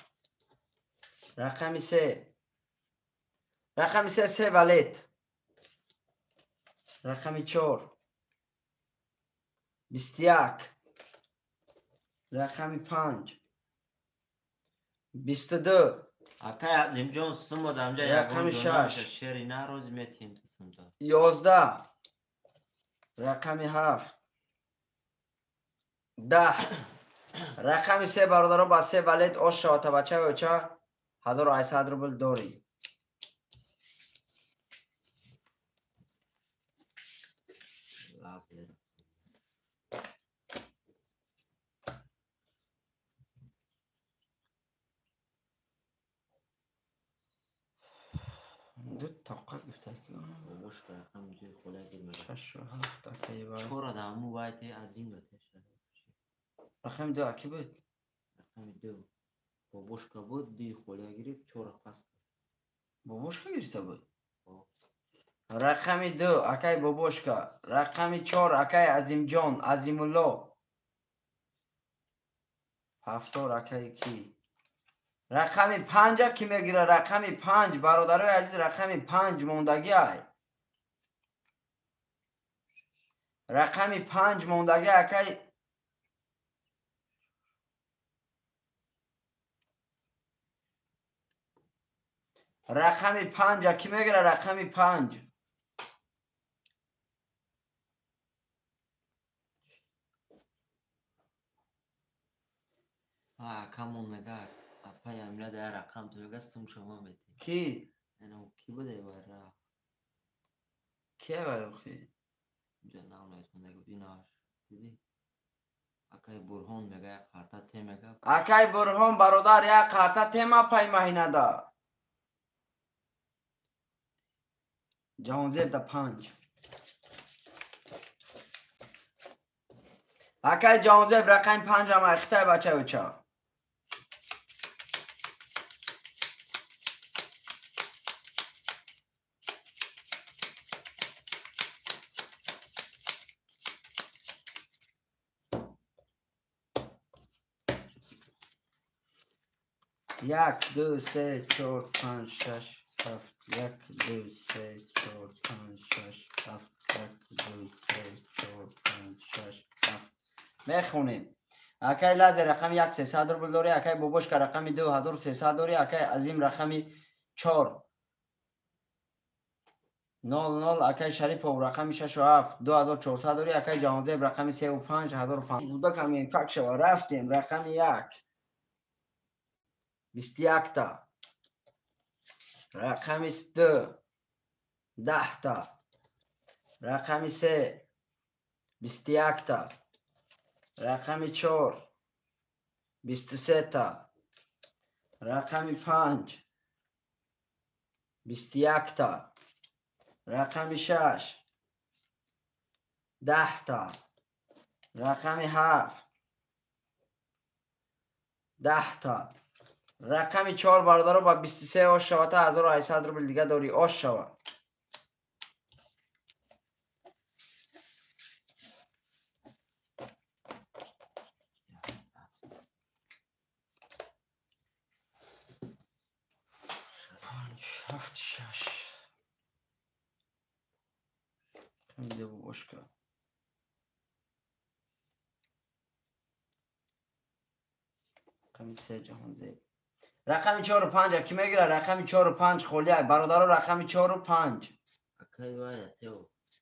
Рақами се, рақами се, се валет. Рақами чор, 21. Рақами панҷ, 22. Акай Азимҷон, сумод амҷа. Рақами шаш. Шери нароз метим сумда. 11. Рақами ҳафт, 10. Рақами се, бародаро, ба се валет ош шавата, бачаи оча, 1800 рубл дорӣ. Лазер. Ду тоқа гуфта. Бобошка, рақами дуи хола гирмега. Шашу ҳафт, акай. Чора да ҳаму вайте Азим дате. Рақами ду аки буд? Рақами ду бобошка буд, дуи холия гирифт, чора пас. Бобошка гирифта буд? Рақами ду акай бобошка, рақами чор акай Азимҷон, Азимулло. Ҳафтор акай ки? Рақами панҷа ки мегира? Рақами панҷ, бародарои азиз, рақами панҷ мондагӣ ай. Рақами панҷ мондагӣ акай. Рақами панҷа ки мегира? Рақами панҷ. Акамон мега апай амила да рақам ту мега сум шумо мети. Ки? Ки буде вара? Ки вай охи? Инҷа нав наисонда гуфт инаш. Диди? Акай Бурҳон мега як қарта те мега. Акай Бурҳон бародар як қарта тема пай маҳинада. Ҷаҳонзеб да панҷ. Акай Ҷаҳонзеб рақами панҷам айхитай бачаи оча. Як, ду, се, чор, панҷ, шаш, ҳафт. Як, ду, се, чор, панҷ, шаш, ҳафт. Як, ду, се, чор, панҷ, шаш, ҳафт. Мехонем. Акай Лазер рақами як сесад рубл дорӣ, акай Бобошка рақами 2300 дорӣ, акай Азим рақами чор нол нол, акай Шарипов рақами шашу ҳафт 2400 дорӣ, акай Ҷаҳонзеб рақами севу панҷ 1500. Буда ками фак шава, рафтем рақами як. Бисту якта. Рақами ду даҳта. Рақами се бисту якта. Рақами чор бисту сета. Рақами панҷ бисту якта. Рақами шаш даҳта. Рақами ҳафт даҳта. Рақами чор бародаро ба бисту се ош шавата 1800 рубл дига дорӣ, ош шава. Панҷ, ҳафт, шаш. Рақами бобошка. Рақами се Ҷаҳонзеб. Рақами чору панҷ ки мегира? Рақами чору панҷ холия. Бародаро рақами чору панҷ. Акай вая тео.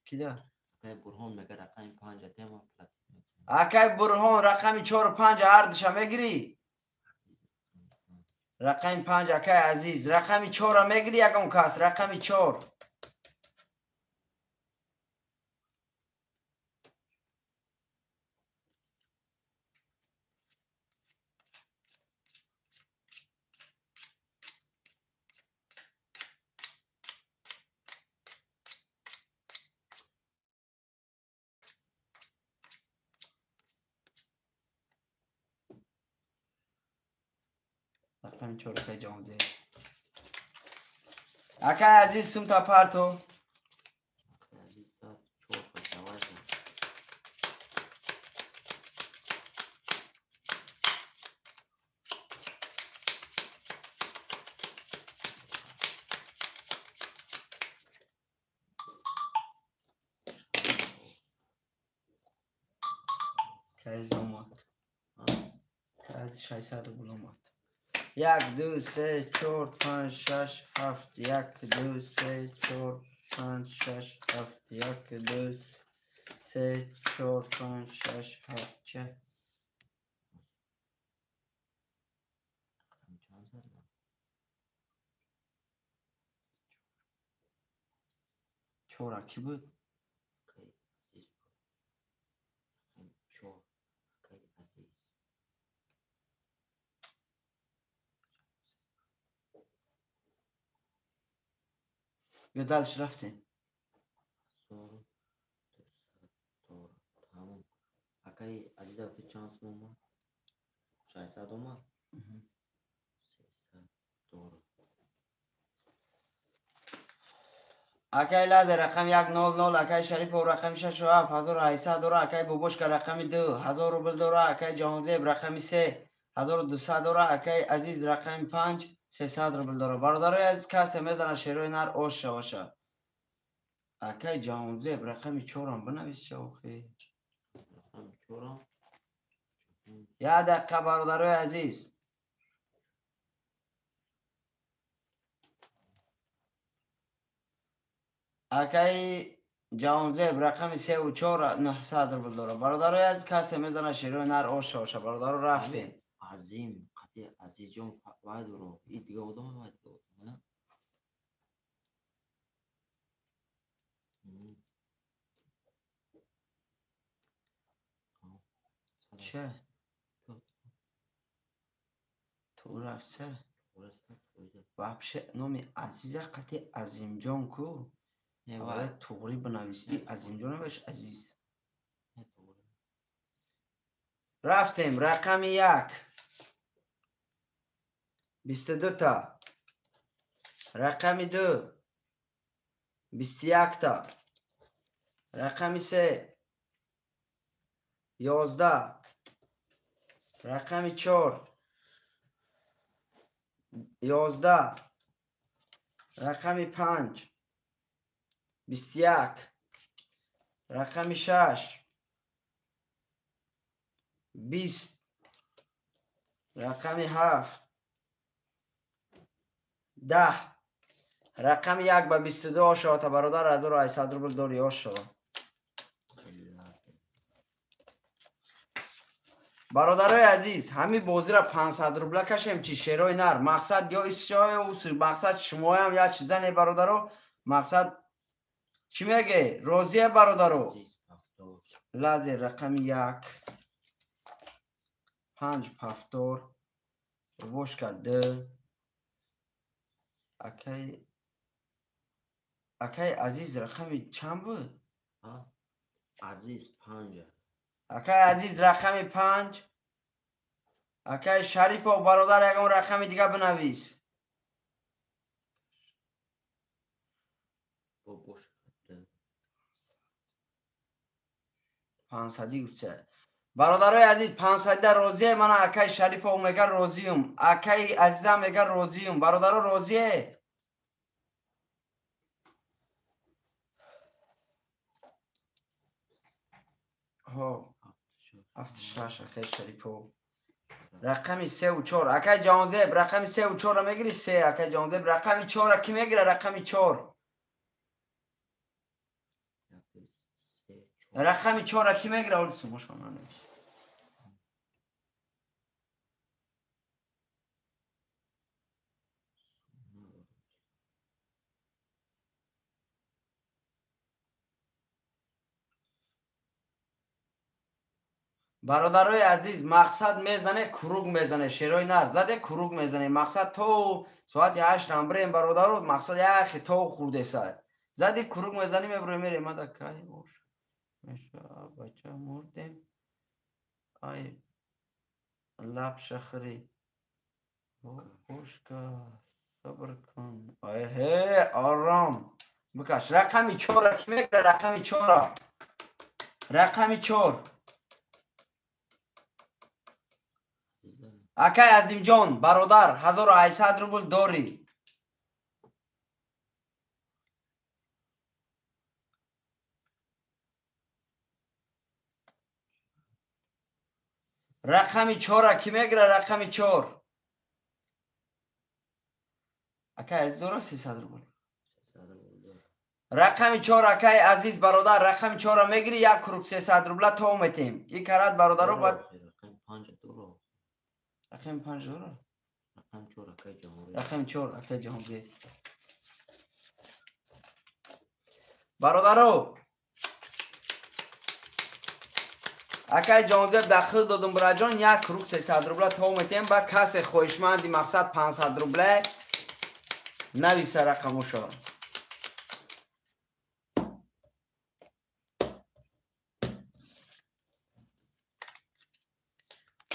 Кида? Акай Бурҳон мега рақами панҷ тема платин. Акай Бурҳон рақами чору панҷ ҳардуша мегирӣ? Рақами панҷ акай Азиз. Рақами чора мегирӣ ягон кас? Рақами чор. Рақами чор акай Ҷаҳонзеб. Акай Азиз сумта парто. Акай Азиз чор давай. Акай Азиз омад. Акай Азиз 600 рубл омад. Як, ду, се, чор, панҷ, шаш, ҳафт. Як, ду, се, чор, панҷ, шаш, ҳафт. Як, ду, се, чор, панҷ, шаш, ҳафт. Ча? Чора ки буд? Акай Азиз буд. Рақами чор акай Азиз. Ё дальше рафтем. Тамом. Акай Азиза ту чанд сум омад? 600 омад. 300 дора. Акай Лазер рақами 100, акай Шарипов рақами 67 1800 дора, акай Бобошка рақами 2 1000 рубл дора, акай Ҷаҳонзеб рақами 3 1200 дора, акай Азиз рақами 5 300 рубл дора. Бародарои азиз, касе мезана шерои нар ош шаваша. Акай Ҷаҳонзеб рақами 4-ам бинавис шавохи. Рақами 4-ам. Як дақиқа, бародарои азиз. Акаи Ҷаҳонзеб рақами 3 4 900 рубл дора. Бародарои азиз, касе мезана шерои нар ош шаваша. Бародаро, рафтем. Азим, қати Азизҷон вай доро. И дига одам вай дига одам, Че? Ту рафса? Вообще номи Азиза қати Азимҷон ку? Бояд туғрӣ бинависӣ. Азимҷон беш Азиз. Рафтем, рақами 1 22 та, рақами 2 21 та, рақами 3 11, рақами 4 11, рақами 5 21, рақами 6 20, рақами 7 10, рақами 1 ба 22 ошавата. Бародар, 1800 рубл дори, ошава. Бародарои азиз, ҳамин бозиро 500 рубла кашем чи шерои нар. Мақсад ё исшои мақсад шумоям як чиза не, бародаро. Мақсад чӣ меге? Розия, бародаро. Лазер рақами 1 5 пафтор, бошка 2. Акай Азиз рақами чанд буд? Азиз 5. Акай Азиз рақами 5. Акай Шарипов, бародар, ягон рақами дига бинавис. 500 гуфта. Бародарои азиз, 500 розие? Мана акай Шарипов мега розиюм, акай Азизам мега розиюм. Бародаро, розие? Ҳо, 76 акай Шарипов. Рақами 3 4. Акай Ҷаҳонзеб рақами 3 4-ро мегири? 3 акай Ҷаҳонзеб рақами 4-ро кӣ мегира? Рақами 4. Рақами 4-ро кӣ мегира? Оли сумошо нанавис. Бародарои азиз, мақсад мезане, круг мезане, шерои нар заде круг мезане. Мақсад то соати 8 намбирем, бародаро, мақсад яхе то хурдеса. Зади круг мезани, меброем, мерем. Мада кай бош. Меша бача мурдем. Ай лаб шахри. Бошка сабр кун. Ай ҳе, ором. Бикаш. Рақами 4-ро кӣ мегира? Рақами 4-ро. Рақами 4. Акай Азимҷон, бародар, 1800 рубл дорӣ. Рақами 4-ро кӣ мегира? Рақами 4. Акай Азиз дора 300 рубл. Рақами 4, акай Азиз, бародар, рақами 4-ро мегири, як круг 300 рубла то метем. И карат, бародаро, бад рақами 5 дора. Рақами 5 дора? Рақами 4 акай Ҷаҳонзеб. Рақами 4 акай Ҷаҳонзеб. Бародаро, акай Ҷаҳонзеб дахил додум, бираҷон, як круг 300 рубла то метем. Ба касе хоҳишманди мақсад 500 рубла нависа рақамошо.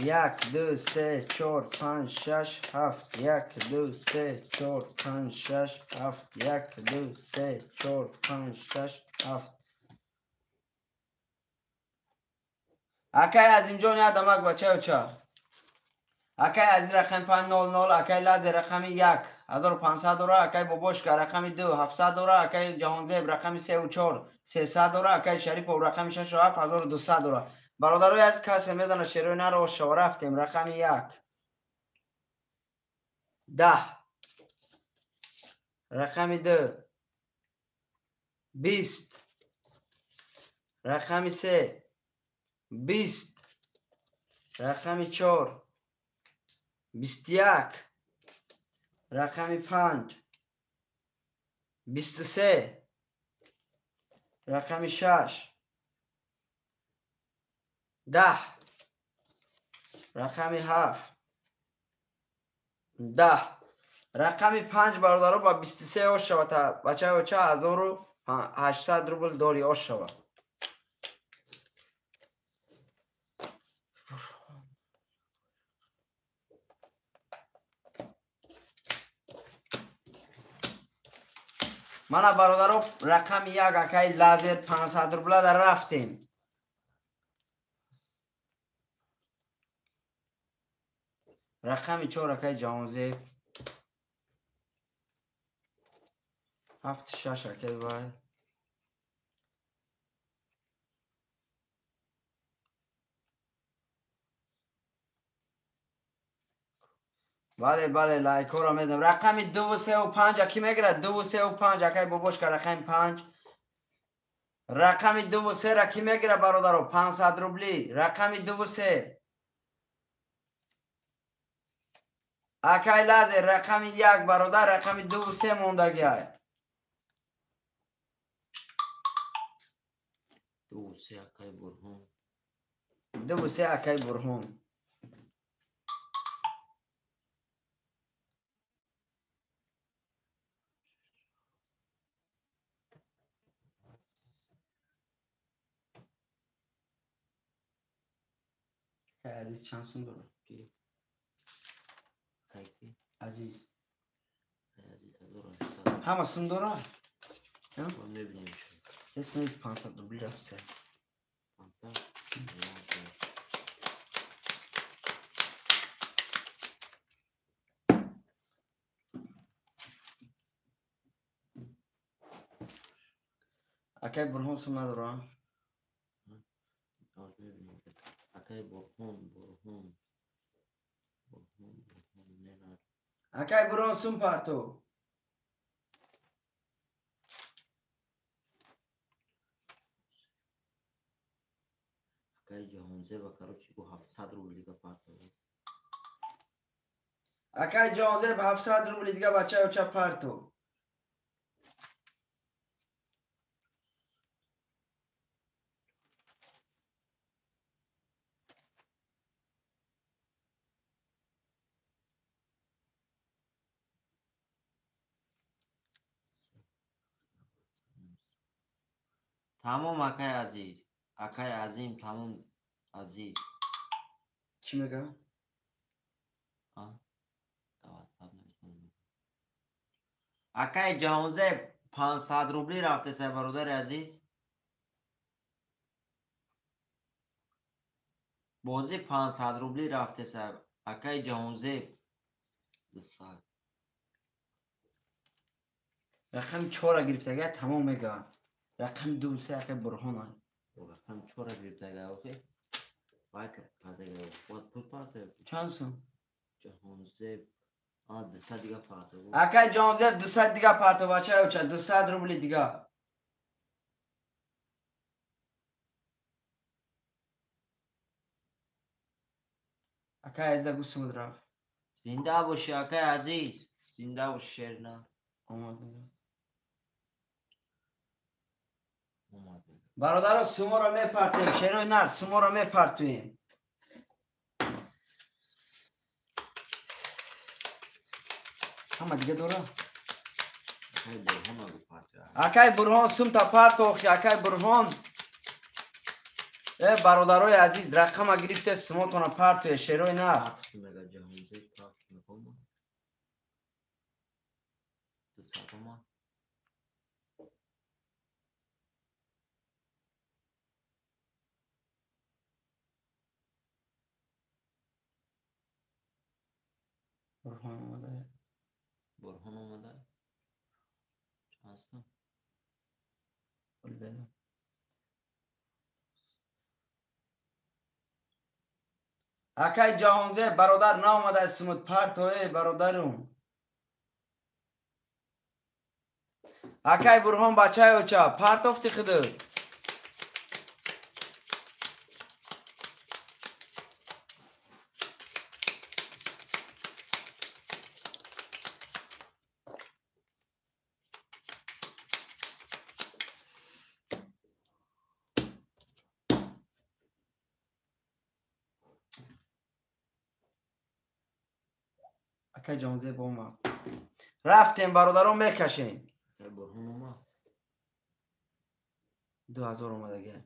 1 2 3 4 5 6 7 1 2 3 4 5 6 7 1 2 3 4 5 6 7. Акай Азимҷон ядамак бачаюча. Акай Азиз рақами 500, акай Лазе рақами 1 1500 дора, акай Бобошка рақами 2 700 дора, акай Ҷаҳонзеб рақами 3 4 300 дора, акай Шарипов рақами 6 7 1200 дора. Бародарои аз касе мезана шерои наро шава рафтем рақами 1 10 рақами 2 20 рақами 3 20 рақами 4 21 рақами 5 23 рақами 6 10 рақами 7 10 рақами 5 бародаро ба 23 ош шава та бачаюча 1800 рубл дори ош шава. Мана бародаро рақами 1 акай Лазер 500 рубла дар рафтем. Рақами 4 акай Ҷаҳонзеб 7 6 акай вай. Бале бале лайкҳоро медам. Рақами 2 3 5 аки мегирад 2 3 5 акай Бобошка рақами 5. Рақами 2 3 ра ки мегирад бародаро 500 рубли. Рақами 2 3. Акай Лазер рақами 1 бародар рақами 2 3 мондагиай. 2 3 акай Бурҳон. 2 3 акай Бурҳон. Азиз чанд сум дорад? Азиз. Ҳама сум дорад? Ҳеч 500 рубли рафт. 500? Акай Бурҳон сум надорад? Акай Бурҳон, Бурҳон. Акай Бурҳон сум парто. Акай Ҷаҳонзеба короче гу 700 рубли дига парто. Акай Ҷаҳонзеб 700 рубли дига бачаюча парто. Тамом акай Азиз. Акай Азим тамом Азиз. Чӣ мегӯям? Акай Ҷаҳонзеб 500 рубли рафтеса бародари азиз. Бозӣ 500 рубли рафтеса акай Ҷаҳонзеб 200. Рақами 4 гирифтага тамом мегӯям. Рақами 2 3 акай Бурҳон. Рақами 4 гирифтага охи. Вай кардага. Бояд пул парто. Чанд сум? Ҷаҳонзеб 200 дига парто. Акай Ҷаҳонзеб 200 дига парто бачаюча 200 рубли дига. Акай Азиза гӯсумуд рафт. Зинда бошӣ акай Азиз. Зинда бошӣ шерна. Омад. Бародаро суморо мепартем, шерои нар суморо мепартуем. Ҳама дига дора? Акай Бурҳон сумта партохи, акай Бурҳон. Бародарои азиз, рақама гирифте симотона партия шерои нар. Бурҳон омада. Бурҳон омада. Чанд? Акай Ҷаҳонзеб бародар наомада симут партое бародарум. Акай Бурҳон бачаи оча партофти худу. Акай Ҷаҳонзеб омад. Рафтем бародарон мекашем. 2000 омадага.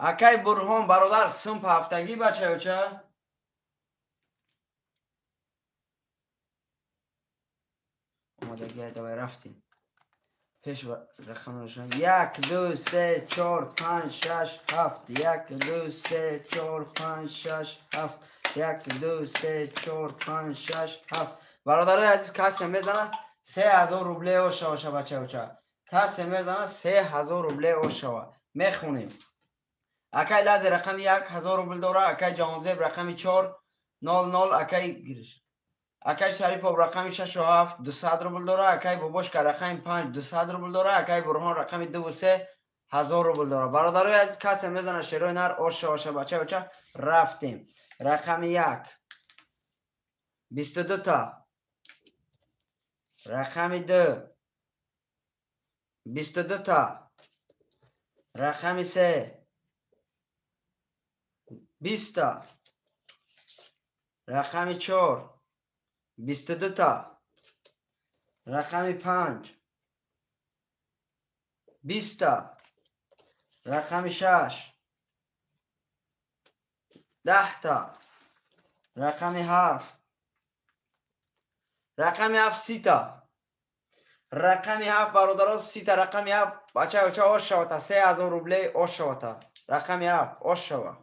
Акай Бурҳон бародар симп ҳафтагӣ бачаюча. Омадага давай рафтем. Пеш рақам ношан. 1 2 3 4 5 6 7 1 2 3 4 5 6 7 1 2 3 4 5 6 7. Бародарои азиз, касе мезана 3000 рубле ошава бачаюча. Касе мезана 3000 рубле ошава. Мехонем. Акай Лазе рақами 1000 рубл дора, акай Ҷаҳонзеб рақами 4 00, акай гириш. Акай Шарипов рақами 6 7 200 рубл дора, акай Бобошка рақами 5 200 рубл дора, акай Бурҳон рақами 2 3 1000 рубл дора. Бародарои азиз, касе мезана шерои нар оша оша бачаюча. Рафтем. Рақами 1 22 та. Рақами 2 22 та. Рақами 3 20 та. Рақами 4 22 та. Рақами 5 20 та. Рақами 6 10 та. Рақами 7 рақами 7 30 та. Рақами 7 бародарон 30 та. Рақами 7 бачаюча ошавата 3000 рубле ошавата. Рақами 7 ошава.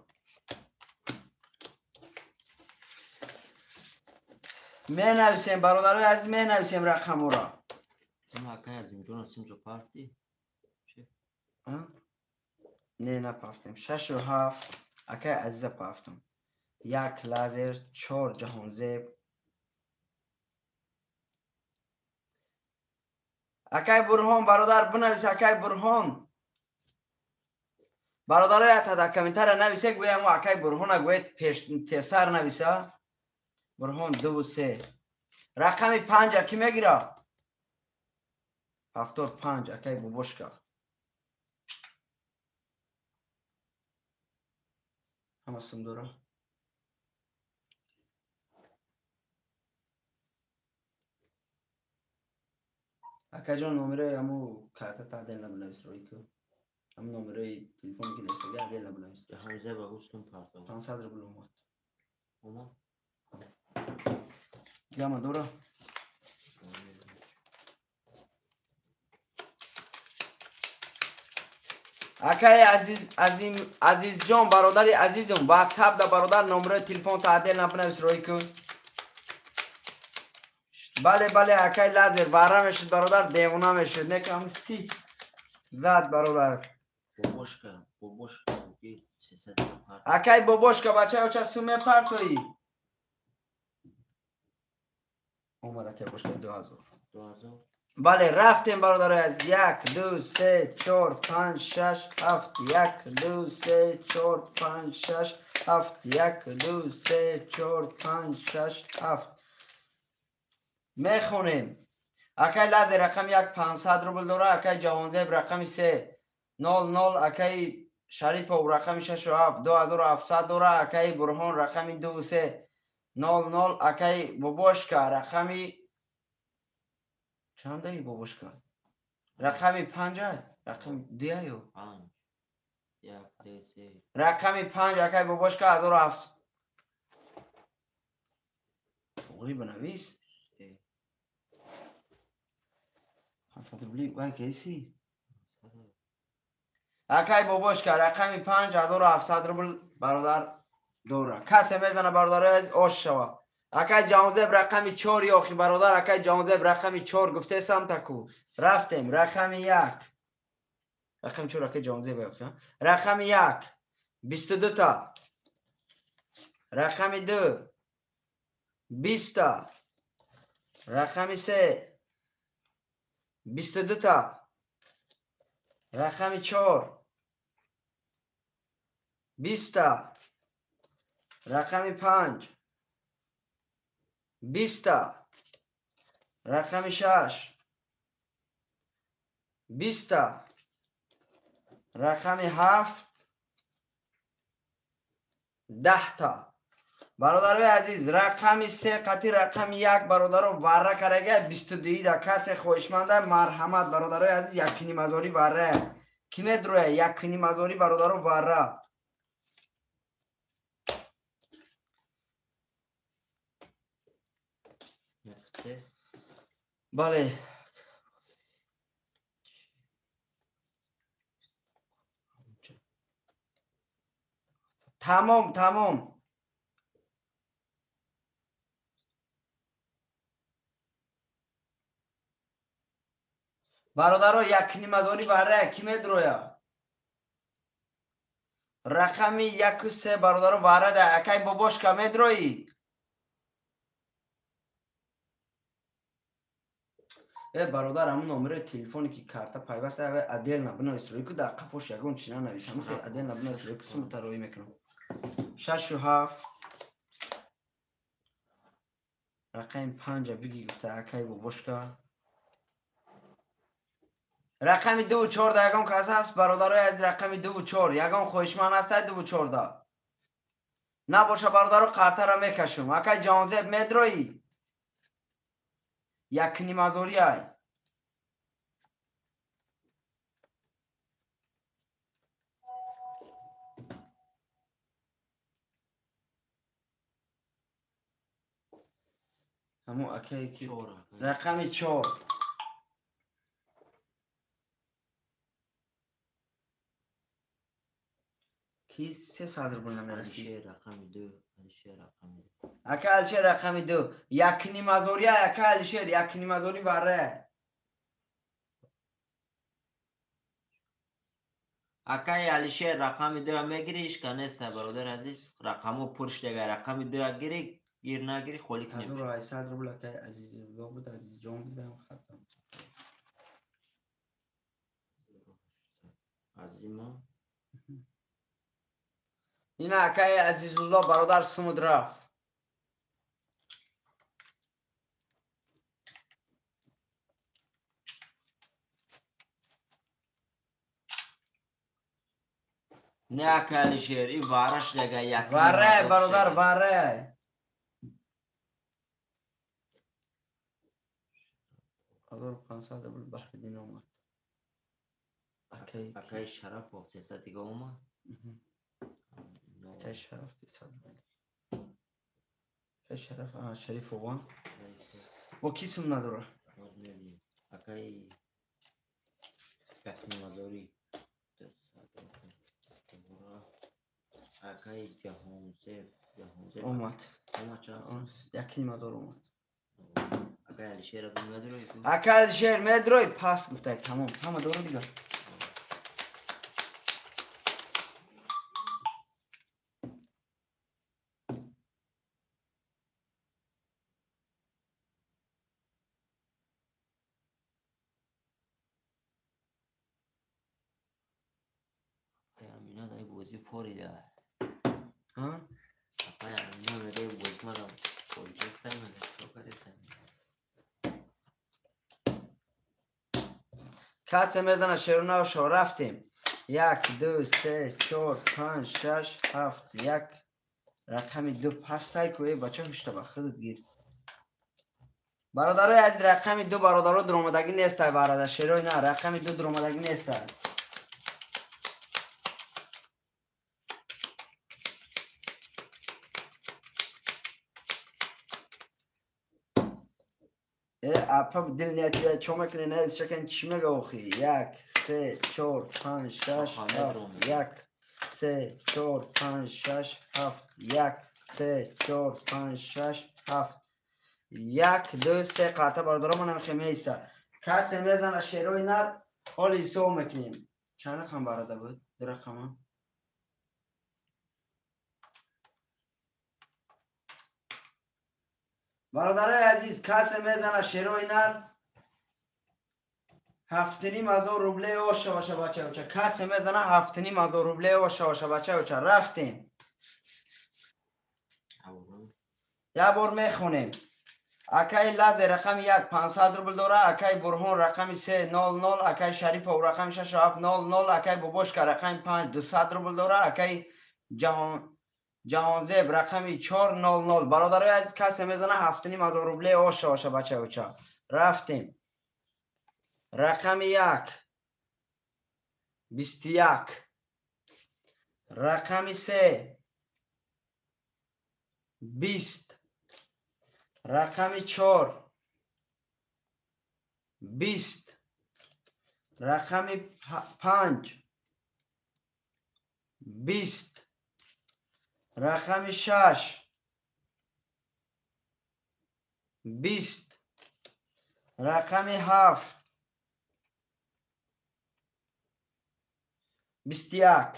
Менависем бародарои азиз, менависем рақамуро. Акай Азимҷон симҷо партӣ? Не, напафтем. 6 7 акай Азиза пафтам. 1 Лазер, 4 Ҷаҳонзеб. Акай Бурҳон бародар бинавис, акай Бурҳон. Бародарои ата дар комментария нависе, гӯям акай Бурҳона гӯед пеш тезтар нависа. Бурҳон 2 3. Рақами 5 ки мегира? 75 акай Бобошка. Ҳама сум дора. Акаҷон номерои ҳаму карта таъдел набинавис рӯй ку. Ҳаму номерои телефоне ки нависага адел набинавис. Ҷаҳонзеб агустум партов. 500 рубл омад. Омад? Гама дора. Акай азиз азим Азизҷон бародари азизум, WhatsApp да бародар номерои телефон таъдел набинавис рӯй ку. Бале бале акай Лазер бара мешуд бародар, девона мешуд. Некам си зад бародар. Бобошка, Бобошка, 300 парт. Акай Бобошка бачаюча суме партои. Омад акай Бобошка 2000. 2000. Бале рафтем бародарои азиз. 1 2 3 4 5 6 7 1 2 3 4 5 6 7 1 2 3 4 5 6 7. Мехонем. Акай Лазе рақами 1 500 рубл дора, акай Ҷаҳонзеб рақами 3 00, акай Шарипов рақами 6 7 2700 дора, акай Бурҳон рақами 2 3 00, акай Бобошка рақами чандаи Бобошка? Рақами 5 рақами 2 ё? 5. 1 2 3. Рақами 5 акай бобошка 1700. Туғри бинавис. 500 рубли вай кеси? Акай бобошка рақами 5 1700 рубл бародар дора. Касе мезана бародарои азиз ош шава. Акай Ҷаҳонзеб рақами 4 ёхи бародар, акай Ҷаҳонзеб рақами 4 гуфтесам таку. Рафтем рақами 1. Рақами 4 акай Ҷаҳонзеб ёхи. Рақами 1 22 та. Рақами 2 20 та. Рақами 3 22 та. Рақами 4 20 та. Рақами 5 20 та. Рақами 6 20 та. Рақами 7 10 та. Бародарои азиз, рақами 3 қати рақами 1 бародаро варра карага 22 да. Касе хоҳишманда марҳамат бародарои азиз, 1.5 ҳазори варра. Ки медроя 1.5 ҳазори бародаро варра. Бале. Тамом, тамом. Бародаро 1.5 ҳазори варра ки медроя? Рақами 1 3 бародаро варра да. Акай бобошка медроӣ? Бародар, ҳамун номери телефоне ки карта пайваст ава отдельно бинавис рӯй ку дар қафош ягон чи нанавис. Ҳамин хел отдельно бинавис рӯй ку сумта рӯй мекунам. 6 7 рақами 5 биги гуфта акай бобошка. Рақами 2 4 да ягон кас ҳаст бародарои аз рақами 2 4 ягон хоҳишманд ҳаст 2 4 да. Набоша бародаро қартара мекашум. Акай Ҷаҳонзеб медроӣ? 1.5 ҳазори ай. Ҳамун акае ки рақами 4. Ки 300 рубл намерасид. Рақами 2, Алишер рақами 2. Ака Алишер рақами 2. 1.5 ҳазори ака Алишер 1.5 ҳазори варра. Акай Алишер рақами 2 мегири, ишка нест бародар азиз, рақамо пур шудага, рақами 2 гири, гир нагири холӣ кунем. 1800 рубл акай Азизулло буд, Азизҷон буд, баам хат зад. Азима ина акай Азизулло бародар сумуд рафт. Не акай Алишер, и варра шудага 1.5 варра бародар варра. 1500 рубл Баҳриддин омад. Акай Шарапов 300 дига омад. Акай Шараф 300 рубл. Акай Шараф, Шарифован. Бо ки сум надора? Акай 1.5 ҳазори. Акай Ҷаҳонзеб, Ҷаҳонзеб омад. Омад чанд? 1.5 ҳазор омад. Акай Алишер медрои? Акай Алишер медрои? Пас гуфтай, тамом. Ҳама дора дигар. Амина дай бозӣ форида. Ҳа? Акай Амина дай бозӣ мара форида саймада, чокаре саймада. Касе мезана шерунавшо рафтем. 1 2 3 4 5 6 7 1 рақами 2 пастай ку бача ҳушта ба худат гир. Бародарои азиз, рақами ду бародаро дуромадагӣ нестай, бародар шерои на, рақами ду дуромадагӣ нестай. Апа дил ниятия чо мекунӣ, навис шакан чӣ мега охи? 1 3 4 5 6 7 1 3 4 5 6 7 1 3 4 5 6 7 1 2 3 қарта бародаро манам хемеиста. Касе мезана шерои нар, ҳоли ҳисоб мекунем. Чанд рақам барода буд? Ду рақама? Бародарои азиз, касе мезана шерои нар, 7,5 ҳазор рубле оша баша бачаюча. Касе мезана 7,5 ҳазор рубле оша баша бачаюча. Рафтем. Як бор мехонем. Акаи Лазе рақами 1 500 рубл дора, акаи Бурҳон рақами 3 00, акаи Шарипов рақами 6 7 00, акаи Бобошка рақами 5 200 рубл дора, акаи Ҷаҳонзеб рақами 4 00. Бародарои азиз, касе мезана 7,5 ҳазор рубле оша баша бачаюча. Рафтем. Рақами 1 21, рақами 3 20, рақами 4 20, рақами 5 20, рақами 6 20, рақами 7 21.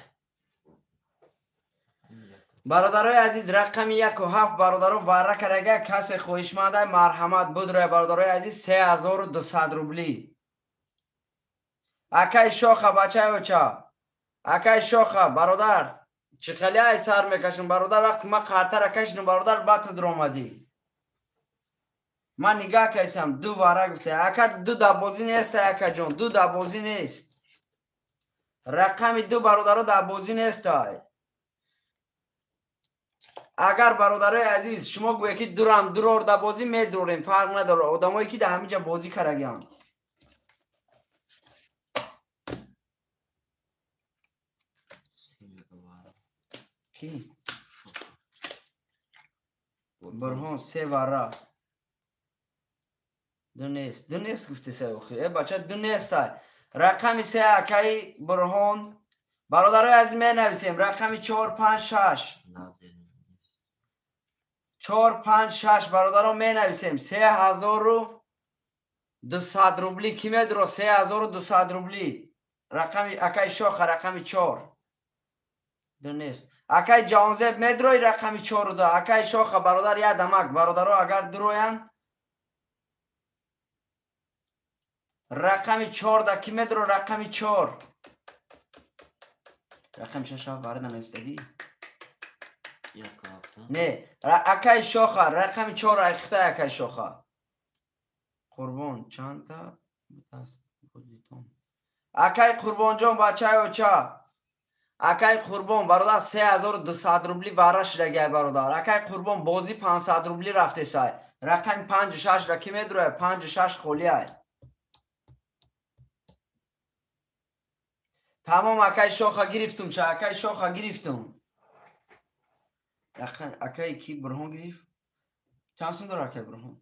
Бародарои азиз, рақами 1 7 бародаро варра карага, касе хоҳишманда марҳамат будроя бародарои азиз, 3200 рубли. Акай Шоха бачаюча, акай Шоха бародар, чӣ хеле ай сар мекашам бародар, вақти ман қартара кашидам бародар, баъд ту дуромадӣ. Ман нигаҳ кайсам, ду вара гуфта. Ака, ду дар бозӣ нест, акаҷон, ду дар бозӣ нест. Рақами ду бародаро дар бозӣ нестай. Агар бародарои азиз шумо гӯе ки дурам дурор дар бозӣ медурем, фарқ надорад, одамое ки дар ҳамин ҷа бозӣ карагианд. Ки? Бурҳон се вара. Ду нест, ду нест гуфти се охи. Э бача, ду нестай. Рақами се акаи Бурҳон. Бародарои азиз, менависем рақами 4 5 6. 4 5 6 бародарон менависем 3200 рубли. Ки медуро 3200 рубли? Рақами акаи Шоха рақами 4. Ду нест. Акаи Ҷаҳонзеб медурои рақами 4 ду. Акаи Шоха бародар, як дамак бародаро агар дуроянд рақами 4 да ки медуро рақами 4? Рақами 6 7 барода навистагӣ? Не, акаи Шоха рақами 4 айхта акаи Шоха. Қурбон чандта бозитон? Акаи Қурбонҷон бачаи оча. Акаи Қурбон бародар 3200 рубли вара шидагиай бародар. Акаи Қурбон бозӣ 500 рубли рафтесай. Рақами 5 6 ра ки медурояд? 5 6 холиай. Тамом, акаи Шоха гирифтум ча, акаи Шоха гирифтум. Рақам акаи ки Бурҳон гирифт? Чанд сум дора акаи Бурҳон?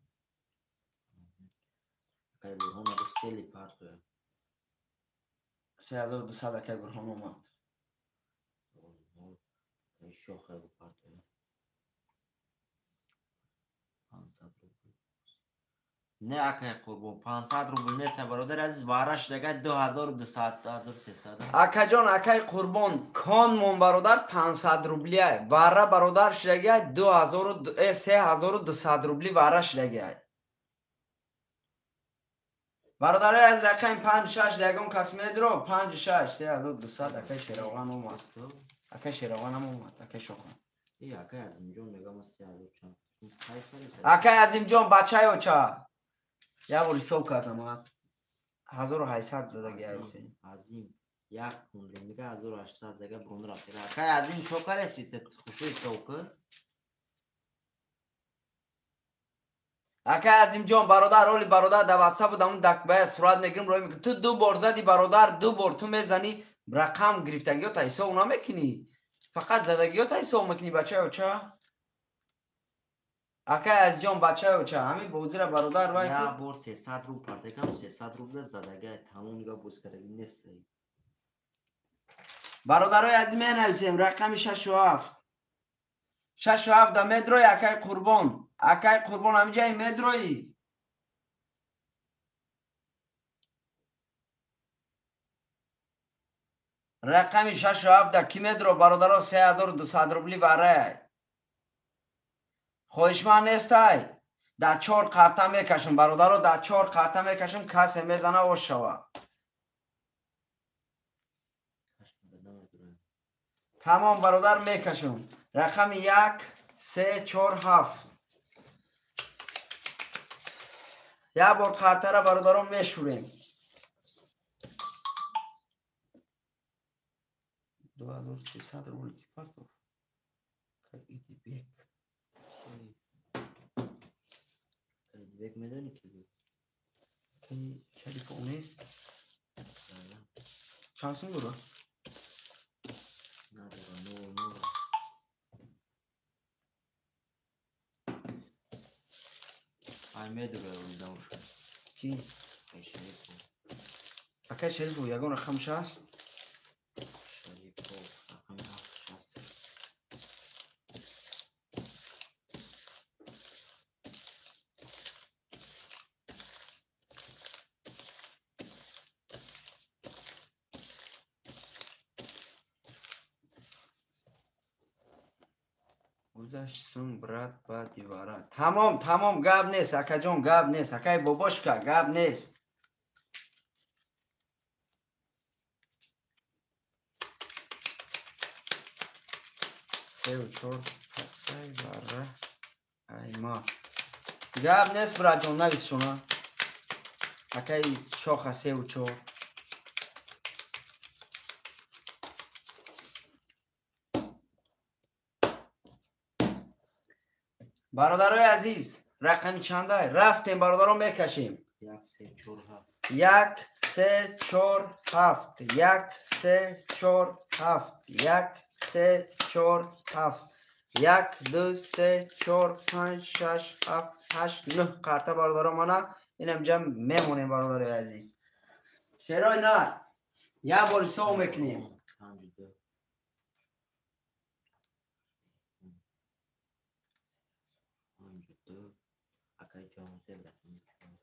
Акаи Бурҳон ага сели партоя. 3200 акаи Бурҳон омад. Акаи Шоха ага партоя. 500 рубл. Не, акаи Қурбон, 500 рубл нест, бародари азиз, вара шудага 2200 2300. Акаҷон, акаи Қурбон, кон мон бародар 500 рублия. Вара бародар шудагиай 3200 рубли вара шудагиай. Бародарои аз рақами 5 6 ягон кас медро 5 6 3200 акаи Шероған омад. Акаи Шероған ҳам омад, акаи Шохан. Э, акаи Азимҷон мегам 3000 чанд. Акаи Азимҷон бачаи оча. Як бор ҳисоб кардам, 1800 задагиай. Азим як кунлига 1800 зага бурун рафта. Акаи Азим чо кареси? Хушо ҳисоб кар. Акай Азимҷон, бародар, оли бародар, дар ватсап будам, дакбая сурат мегирим, рой мекунам. Ту ду бор зади бародар, ду бор ту мезанӣ, рақам гирифтагиёта ҳисоб намекунӣ. Фақат задагиёта ҳисоб мекунӣ, бачаё ча? Акай Азизҷон, бачаё ча? Ҳамин бозира бародар вай. Я бор 300 рубл партакам, 300 рубл задагай, тамом дига боз кардаги нест. Бародарои азиз, менависем рақами 6 7. 6 7 да медрои, акай Қурбон. Акай Қурбон, ҳамиҷаи медрои. Рақами 6 7 да ки медро, бародаро, 3200 рубли барай. Хоҳишманд нестай? Дар чор қарта мекашам, бародаро, дар чор қарта мекашам, касе мезана ош шава. Тамом, бародар, мекашам. Рақами 1, 3, 4, 7. Як бор қартара бародарон мешӯрем. 2300 рубл ки партов? Идибек. Идибек медонӣ ки буд? Ки Шарипов нест? Чанд сум дора? Надора, нол нол. Ай медора рӯзауш. Ки? Ай Шарипов. Акай Шарипов ягон рақамш аст? Шарипов рақами ҳафтш аст. Гузашт сум, брат, ба дивара. Тамом, тамом, гап нест, акаҷон, гап нест, акай бобошка, гап нест. Сеу чор пасай бара айма. Гап нест, братҷон, нависшуна. Акай шоха 3 4. Бародарои азиз, рақами чандай? Рафтем, бародарон, мекашем. 1, 3, 4, 7. 1, 3, 4, 7. 1, 3, 4, 7. 1, 3, 4, 7. 1, 2, 3, 4, 5, 6, 7, 8, 9 қарта, бародарон, мана инам ҷам мемонем, бародарои азиз. Шерои нар, як бор ҳисоб мекунем. 5 2. 5 2. Акай Ҷонзеб рақами 4.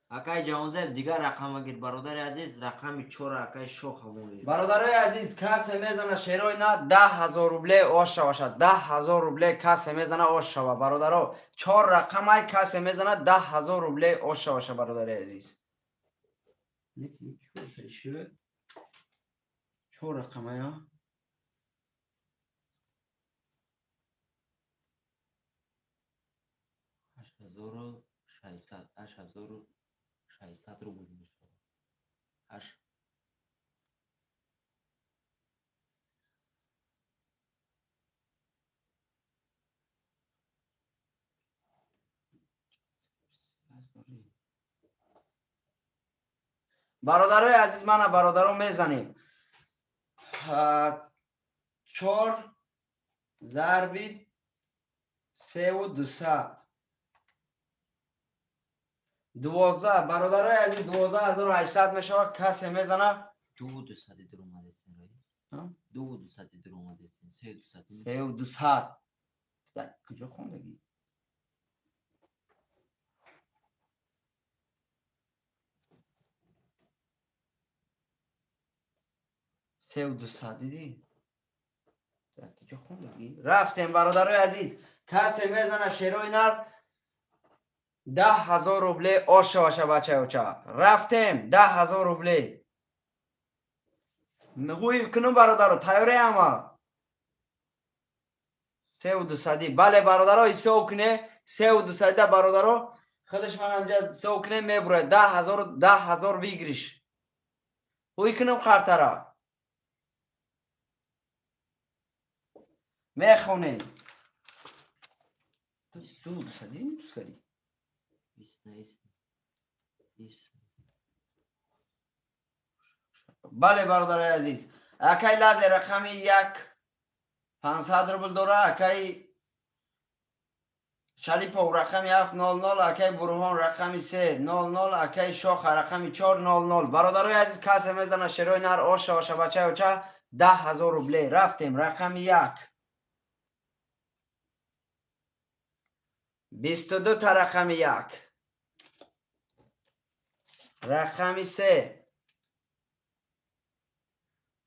Акай Ҷаҳонзеб, дигар рақама гир, бародари азиз, рақами 4 акай Шоха монед. Бародарои азиз, касе мезана, шерои нар, 10 000 рубле ош шаваша. 10 000 рубле касе мезана ош шава, бародаро. Чор рақамай, касе мезана, 10 000 рубле ош шаваша, бародари азиз. Чор рақамая. 8600, 8600 рубл мешавад. Ҳашт. Бародарои азиз, мана, бародаро, мезанем. Чор зарби 3200, 12, бародарои азиз, 12 800 мешавад. Касе мезана? Дуву дусади дуромадесен, раис. Дуву дусади дуромадесен, сею дусади. Сею дусад куҷо хондагӣ? 3200 дидӣ? Куҷо хондагӣ? Рафтем, бародарои азиз, касе мезана, шерои нар, 10 000 рубле ош шаваша, бачаёча. Рафтем, 10 000 рубле ҳуй кунум, бародаро, тайёре ама сеу дусадӣ. Бале, бародаро, ҳисоб куне, сеу дусадида, бародаро, худаш ман ҳамҷа ҳисоб куне, мебурояд 10 000, 10 000 выигрыш. Ҳуй кунум, қартара мехонем. Ту садим пускари. Бале бародари азиз. Акай лазер рақами 1 500 рубл дора, акай Шарипов рақами 700, акай Бурҳон рақами 300, акай Шоха рақами 400. Бародарои азиз, касе мезана шерои нар оша ва шабачаи оча 10 000 рубле. Рафтем рақами 1. 22 та рақами 1. Рақами 3.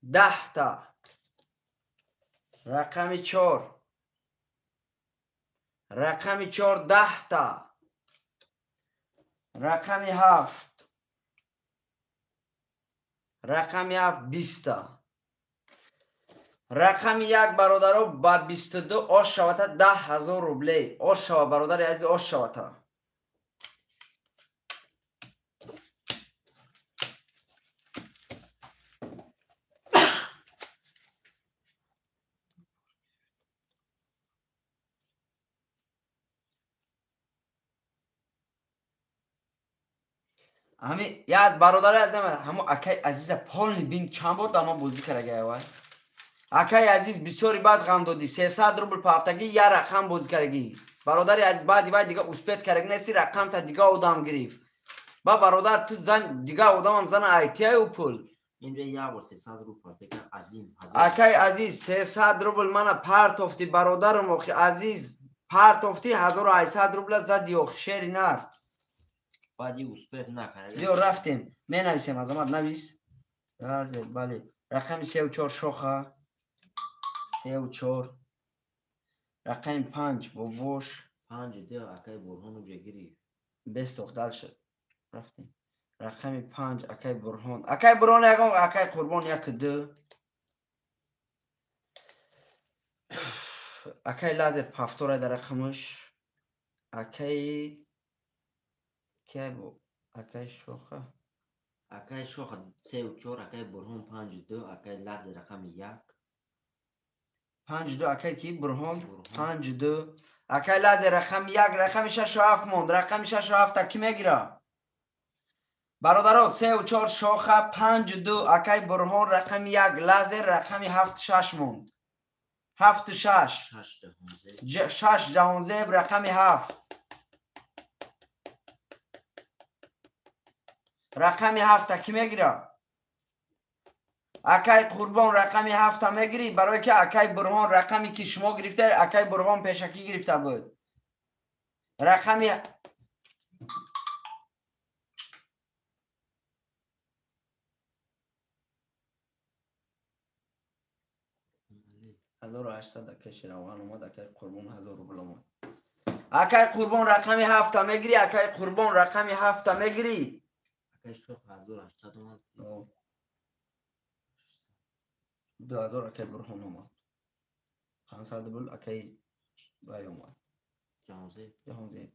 10 та. Рақами 4. Рақами 4 10 та. Рақами 7. Рақами 7 20 та. Рақами 1 бародаро ба 22 ош шавата 10 000 рубле. Ош шава бародари азиз, ош шавата. Ҳами як бародари азизам, ҳамо акай азиза полни бин чанд бор дама бозӣ карагай вай. Акай азиз бисёри бад ғам додӣ, 300 рубл па ҳафтагӣ як рақам бозӣ карагӣ. Бародари азиз, баъди вай дига успет карагӣ неси, рақамта дига одам гирифт. Ба бародар ту зан дига одамам зана айтияю пул. Инҷа як бор 300 рубл партофта азим. Акай азиз 300 рубл мана партофтӣ бародарам, охи азиз партофтӣ 1800 рубла зади охи шери нар. Баъди успет накард. Биё рафтем. Менависем Азамат, навис. Бале. Рақами 3 4 Шоха. 3 4. Рақами 5 Бобош. 5 2 акай Бурҳон уҷа гирифт. Бестох дальше. Рафтем. Рақами 5 акай Бурҳон. Акай Бурҳон ягон акай Қурбон 1 2. Акай Лазер пафтора дар рақамаш. Акай Кай бу? Акай Шоха. Акай Шоха 3 4, акай Бурҳон 5 2, акай Лазер рақами 1. 5 2 акай ки Бурҳон 5 2. Акай Лазер рақами 1, рақами 6 7 монд. Рақами 6 7 та ки мегира? Бародаро 3 4 Шоха 5 2, акай Бурҳон рақами 1, Лазер рақами 7 6 монд. 7 6. 6 Ҷаҳонзеб рақами 7. Рақами 7 ки мегира? Акай Қурбон рақами 7 мегирӣ, барое ки акай Бурҳон рақами ки шумо гирифта, акай Бурҳон пешакӣ гирифта буд. Рақами 1800 акай Шеравған омад, акай Қурбон 1000 рубл омад. Акай Қурбон рақами 7 мегирӣ, акай Қурбон рақами 7 мегирӣ. Акай Шох 1800 омад. 2000 акай Бурҳон омад. 500 рубл акай вай омад. Ҷаҳонзеб. Ҷаҳонзеб.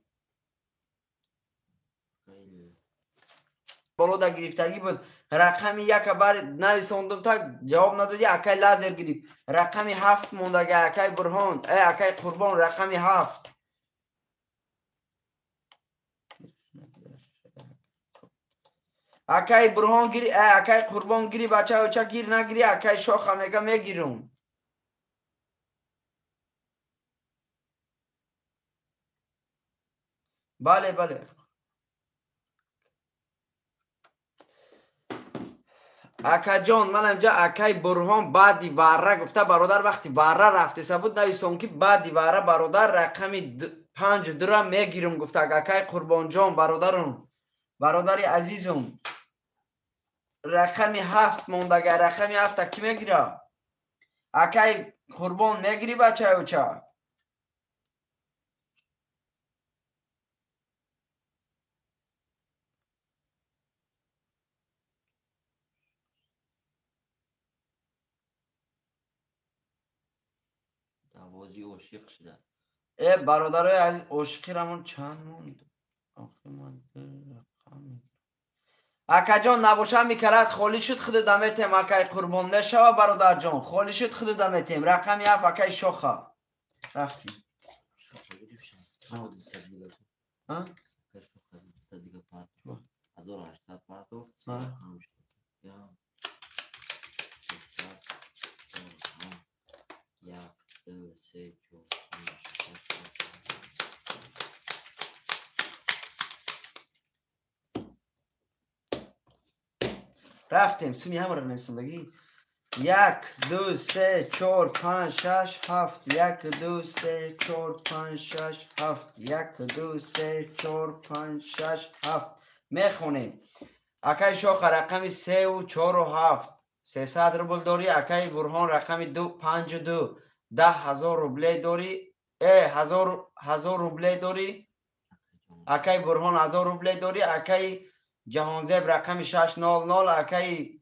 Болода гирифтагӣ буд. Рақами 1 бар нависондум так ҷавоб надодӣ, акай Лазер гирифт. Рақами 7 мондага акай Бурҳон, акай Қурбон рақами 7. Акай Бурҳон гири, акай Қурбон гири, бача оча гир нагири, акай Шоха мега мегирум. Бале, бале. Акаҷон, ман инҷа акай Бурҳон баъди варра гуфта бародар, вақти варра рафтеса буд, нависон ки баъди варра бародар рақами 5 2 мегирум гуфта акай Қурбонҷон бародарум. Бародари азизум, рақами 7 мондага, рақами 7 ки мегира? Акай Қурбон мегири бачаи оча? Давози ошиқ шуда. Бародарои азиз, ошиқирамон чанд монд? Акаҷон набоша микарат холӣ шуд, худуда метем акай Қурбон мешава бародарҷон, холӣ шуд худуда метем. Рақами 7 акай Шоха. Рафтем. А? Рафтем, суми ҳамаро менисондагӣ. 1, 2, 3, 4, 5, 6, 7. 1, 2, 3, 4, 5, 6, 7. 1, 2, 3, 4, 5, 6, 7. Мехонем. Акай Шоха рақами 3 4 7. 300 рубл дорӣ. Акай Бурҳон рақами 2 5 2. 10 000 рубле дорӣ. 1000 рубле дорӣ. Акай Бурҳон 1000 рубле дорӣ. Акай Ҷаҳонзеб рақами 600. Акай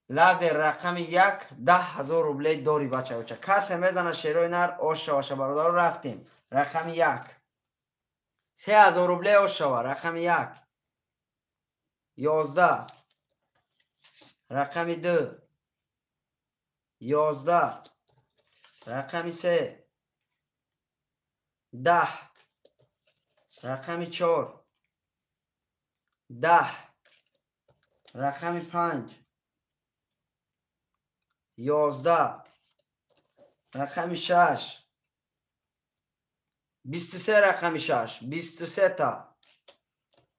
Лазер рақами 1 10 000 рубле дорӣ. Бача касе мезана шерои нар ош шаваша. Бародаро, рафтем. Рақами 1 3000 рубле ош шава. Рақами 1 11, рақами 2 11, рақами 3 10, рақами 4 10, рақами 5 11, рақами 6 23, рақами 6 23 та,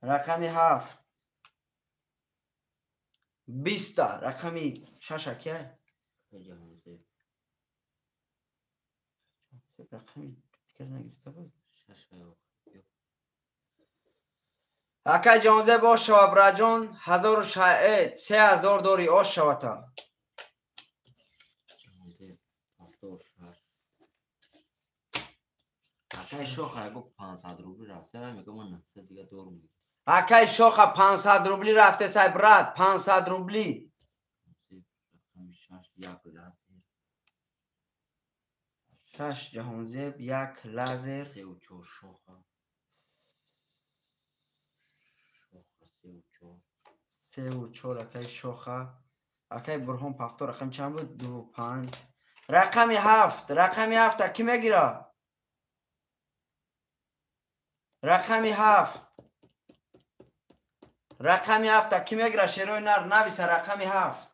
рақами 7 20 та, рақами 6 акия рақами дигар нагирифта буд. Акай Ҷонзеб ош шава, браҷон, 3000 дорӣ, ош шавата. Акай Шоха гуфт 500 рубли рафта, мегӯям ман 900 дига дорум. Акай Шоха 500 рубли рафте сай, брат, 500 рубли. 6 Ҷаҳонзеб, 1 Лазер, 3 4 Шоха. Шоха 3 4 акай Шоха. Акай Бурҳон пафто рақам чанд буд? 2 5. Рақами 7, рақами 7 ки мегира? Рақами 7. Рақами 7 ки мегира? Шерои нар нависа рақами 7.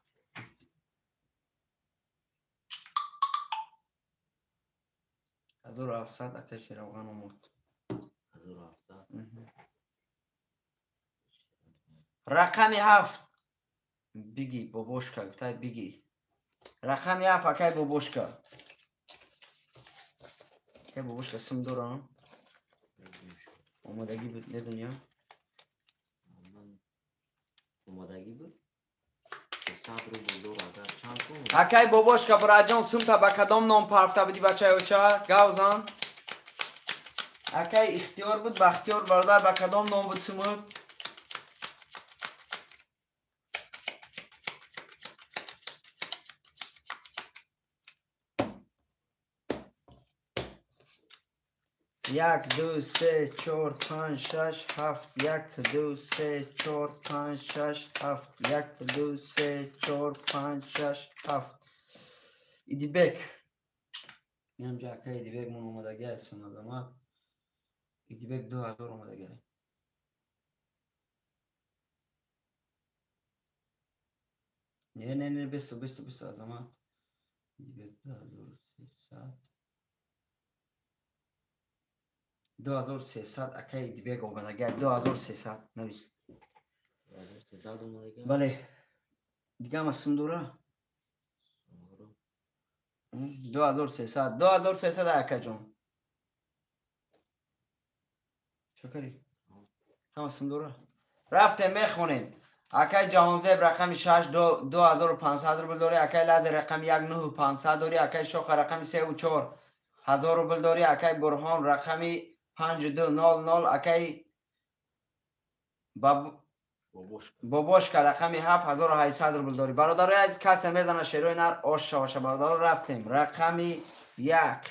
1700 акай Шеравған омад. 1700. Рақами 7. Биги бобошка, гуфтай биги. Рақами 7 акай бобошка. Акай бобошка сум дорам. Омодагӣ буд, медонӣ? Омодагӣ буд? 100 рубл дор, агар чанд кун? Акай бобошка, браҷон, сумта ба кадом ном парфта будӣ, бачаи оча? Гавзан. Акай Ихтиёр буд, Бахтиёр бародар, ба кадом ном буд сумут? 1, 2, 3, 4, 5, 6, 7. 1, 2, 3, 4, 5, 6, 7. 1, 2, 3, 4, 5, 6, 7. Идибек. Инамҷа акай Идибек мон омадагӣ ҳастам, азамат. Идибек 2000 омадагӣ. Не, не, не, бесто, бесто, бесто, азамат. Идибек 2300. 2300 акай Идибек омадагӣ, 2300 навис. 2300 омадагӣ? Бале. Дига ҳама сум дора? 2300, 2300 акаҷон. Чо кардӣ? Ҳама сум дора? Рафтем, мехонем. Акай Ҷаҳонзеб рақами 6 2500 рубл дорӣ, акай Лазер рақами 1 9500 дорӣ, акай Шоха рақами 3 4 1000 рубл дорӣ, акай Бурҳон рақами 5 2 0 0, акай Бобошка рақами 7 1800 рубл дорӣ. Бародарои азиз, касе мезана шерои нар ош шаваша. Бародаро, рафтем. Рақами 1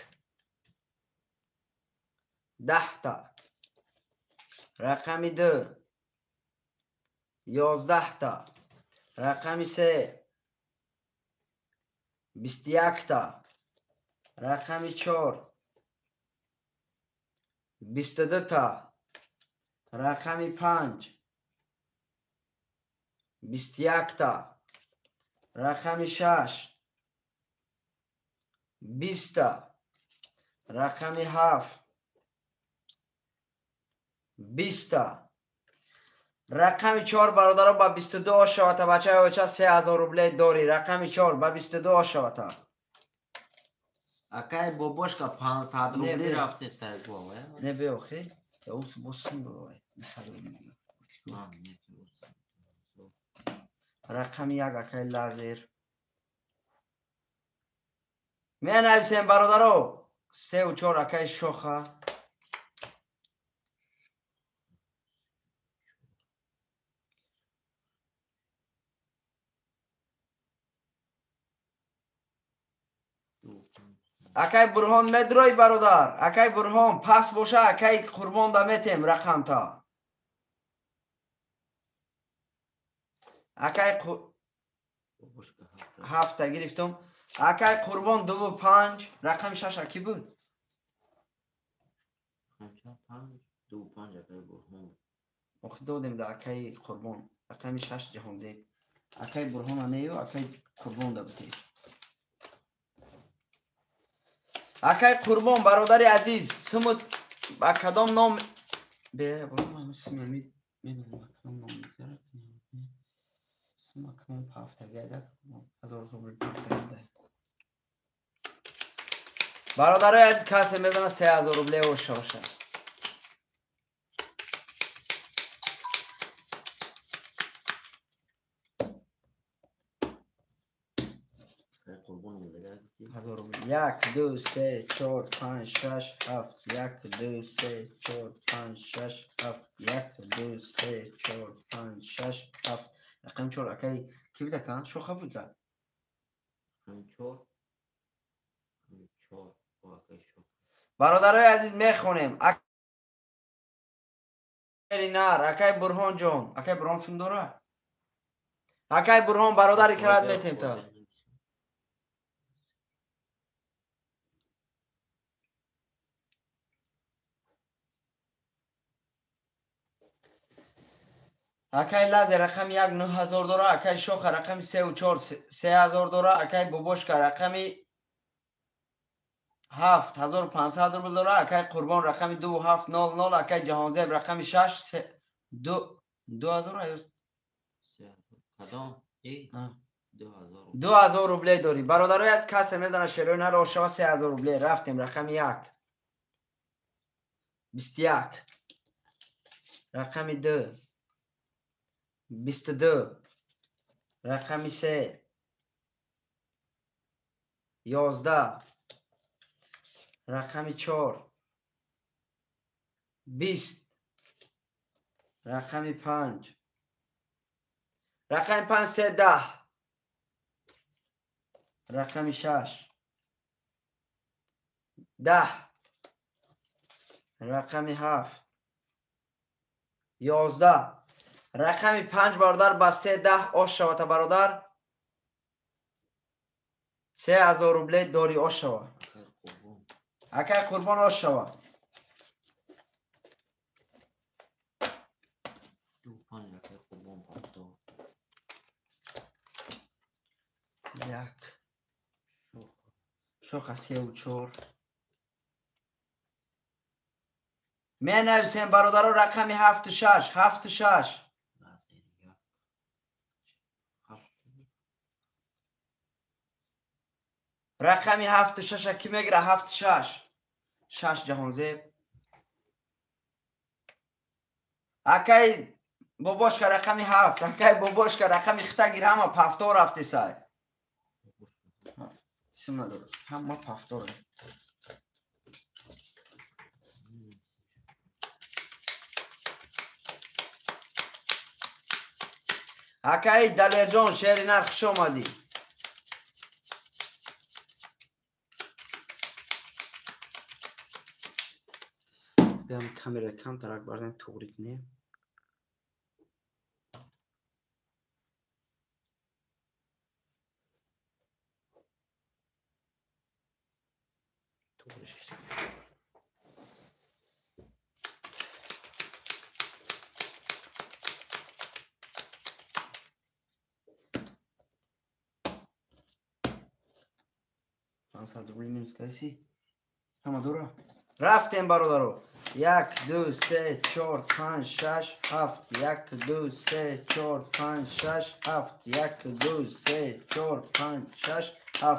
10 та, рақами 2 11 та, рақами 3 21 та, рақами 4 22та. Рақами 5 21та. Рақами 6 20та. Рақами 7 20та. Рақами 4 бародаро ба 22 ошавата. Бачаи оча 3000 рубле дорӣ. Рақами 4 ба 22 ошавата. Акай бобошка 500 рубли рафте сайбо. Не беохи. Ус босум бой. 200 рубли. Рақами 1 акай лазер. Менависем бародаро. 3 ва 4 акай шоха. Акай Бурҳон медрой бародар. Акай Бурҳон пас боша, акай Қурбон да метем рақамта. Акай 7 гирифтум. Акай Қурбон 2 ва 5, рақами 6 аки буд? 5 2 5 акай Бурҳон. Охи додем да акай Қурбон. Рақами 6 Ҷаҳонзеб. Акай Бурҳон анею, акай Қурбон да бутем. Акай Қурбон бародари азиз, сумут ба кадом ном бе бурам сими медонам ба кадом ном мегзарад. Сума кадом пафтагайда 1000 рубл пафтагайда. Бародарои азиз, касе медонад 3000 рубле оша боша. 1 2 3 4 5 6 7 1 2 3 4 5 6 7 1 2 3 4 5 6 7. Рақами 4 акай ки буда кан? Шоха буд зад. Рақами 4 4 акай шоха. Бародарои азиз мехонем. Акай нар, акай Бурҳон ҷон, акай Бурҳон филм дора? Акай Бурҳон бародари карат метем та. Акай Лазе рақами 1 9000 дора, акай Шоха рақами 3 ва 4 3000 дора, акай Бобошка рақами 7 1500 рубл дора, акай Қурбон рақами 2 7 0 0, акай Ҷаҳонзеб рақами 6 2 2000 кадом? 2000 рубле дорӣ. Бародарои аз касе мезана шерои наро ошава 3000 рубле. Рафтем рақами 1 21, рақами 2 22, рақами 3 11, рақами 4 20, рақами 5, рақами 5 3 10, рақами 6 10, рақами 7 11, рақами 5 бародар ба 3 10 ош шавата бародар. 3000 рубле дорӣ ош шава. Акай Қурбон ош шава. 2 5 акай Қурбон пафто. 1 Шоха 3 ва 4. Менависем бародаро рақами 7 6 7 6. Рақами 7 6 ки мегира? 7 6 6 Ҷаҳонзеб. Акай бобошка рақами 7, акай бобошка рақами хита гир, ҳама пафто рафте сай. Исм надорад, ҳама пафтор. Акай Далерҷон, шери нар, хуш омадӣ. Биям камера камтарак бардем, туғри кунем. 500 рубли минус каси. Ҳама дора. Рафтем бародаро. 1 2 3 4 5 6 7 1 2 3 4 5 6 7 1 2 3 4 5 6 7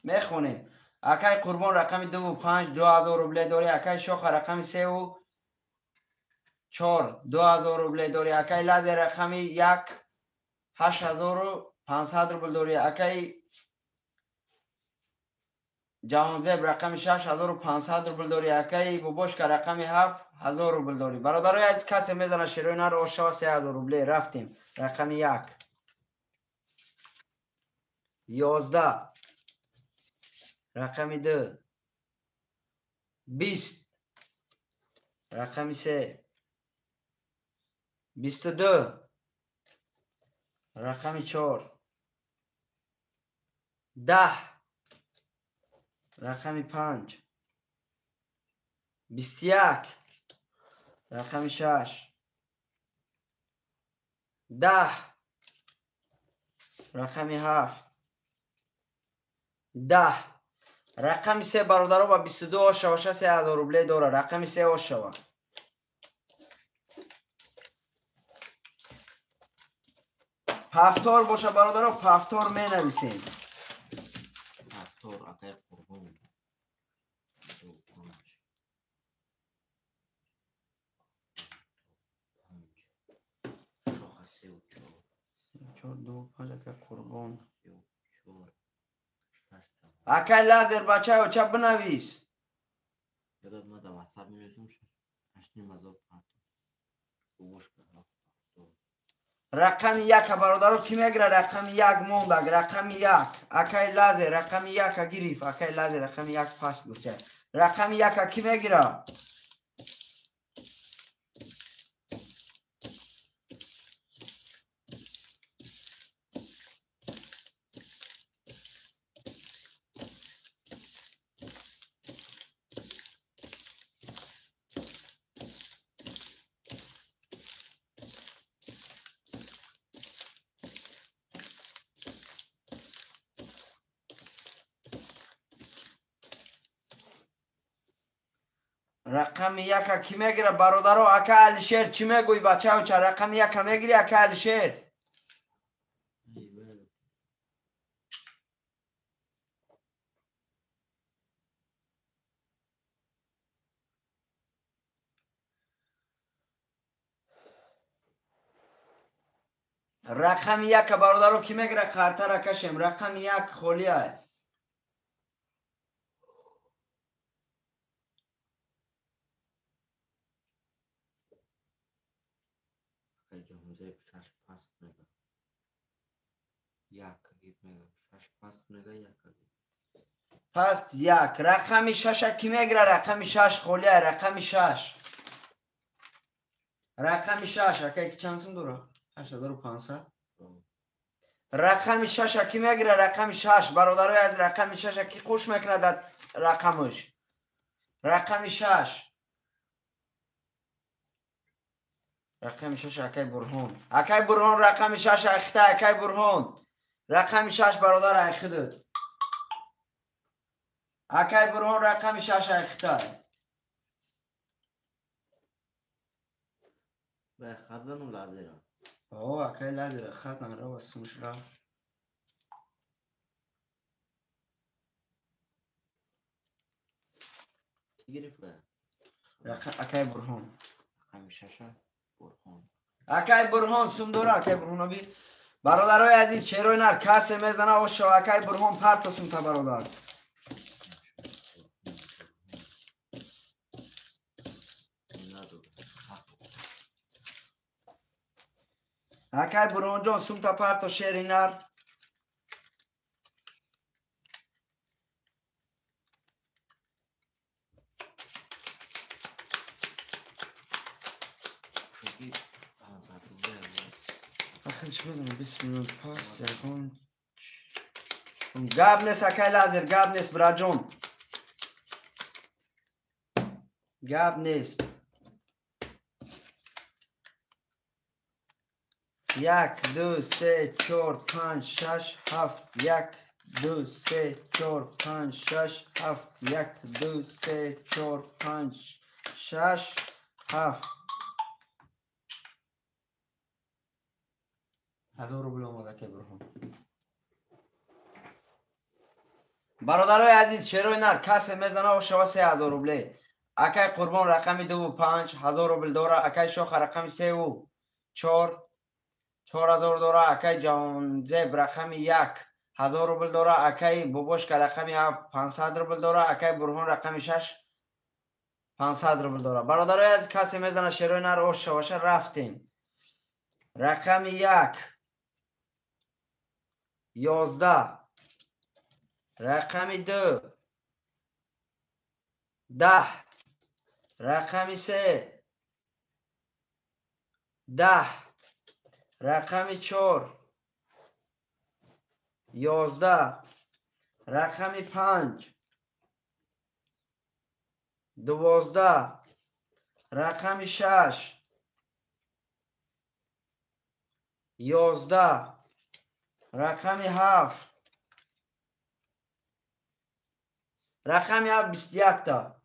мехонем. Акай Қурбон рақами 2 5 2000 рубле дори. Акай Шоха рақами 3 4 2000 рубле дори. Акай Лазер рақами 1 8500 рубл дори. Акай Ҷаҳонзеб рақами 6500 рубл дори. Акай Бобошка рақами 7000 рубл дори. Бародарои азиз, касе мезана шерои нар ошава 3000 рубле. Рафтем. Рақами 1 11 рақами 2 20 рақами 3 22 рақами 4 10 рақами 5 21 рақами 6 10 рақами 7 10 рақами 3 бародаро ба 22 ошава 6000 рубле дора. Рақами 3 ошава. Пафтор боша бародаро, пафтор менависем. Пафтор акай Қурбон. Шоха 3 4 4 2 5 акай Қурбон. 4 Акай Лазер бачаё ча бинавис. Ёдат ма дар WhatsApp менависам 8500 Бобошка. Рақами 1 бародаро ки мегира? Рақами 1 мондаг. Рақами 1 акай Лазер рақами 1 гирифт. Акай Лазер рақами 1 паст гуфта. Рақами 1 ки мегира? Рақами 1 ки мегира бародаро? Ака Алишер чӣ мегӯӣ бачаё? Ча рақами 1 мегири ака Алишер? Рақами 1 бародаро ки мегира? Қартара кашем. Рақами 1 холия. Ҷаҳонзеб 6 паст мега. 1 гиб мега. 6 паст мега 1 гиб. Паст 1. Рақами 6 ки мегира? Рақами 6 холия. Рақами 6. Рақами 6 акай ки чанд сум дора? 8500. Рақами 6 ки мегира? Рақами 6 бародарои аз рақами 6 ки хуш мекунад рақамаш? Рақами 6. Рақами 6 акай Бурҳон. Акай Бурҳон рақами 6 ахта. Акай Бурҳон рақами 6 бародар айхидуд. Акай Бурҳон рақами 6 ахта. Ба хазану лазера. О, акай Лазера хазан рава сумш рафт. Гирифт? Акай Бурҳон. Рақами 6 Бурҳон. Акай Бурҳон сум дора. Акай Бурҳон оби. Бародарои азиз, шерои нар касе мезана ошо. Акай Бурҳон парто сумта бародар. Акай Бурҳонҷон сумта парто шери нар. Гап нест акай Лазер, гап нест браҷон. Гап нест. 1 2 3 4 5 6 7 1 2 3 4 5 6 7 1 2 3 4 5 6 7 1000 рубл омад акай Бурҳон. Бародарои азиз, шерои нар касе мезана ошава 3000 рубле. Акай Қурбон рақами 2 5 1000 рубл дора, акай Шоха рақами 3 4 4000 дора, акай Ҷаҳонзеб рақами 1 1000 рубл дора, акай Бобошка рақами 7 500 рубл дора, акай Бурҳон рақами 6 500 рубл дора. Бародарои азиз, касе мезана шерои нар ошаваша рафтем. Рақами 1 11, рақами 2 10, рақами 3 10, рақами 4 11, рақами 5 12, рақами 6 11, рақами 7, рақами 7 21 та.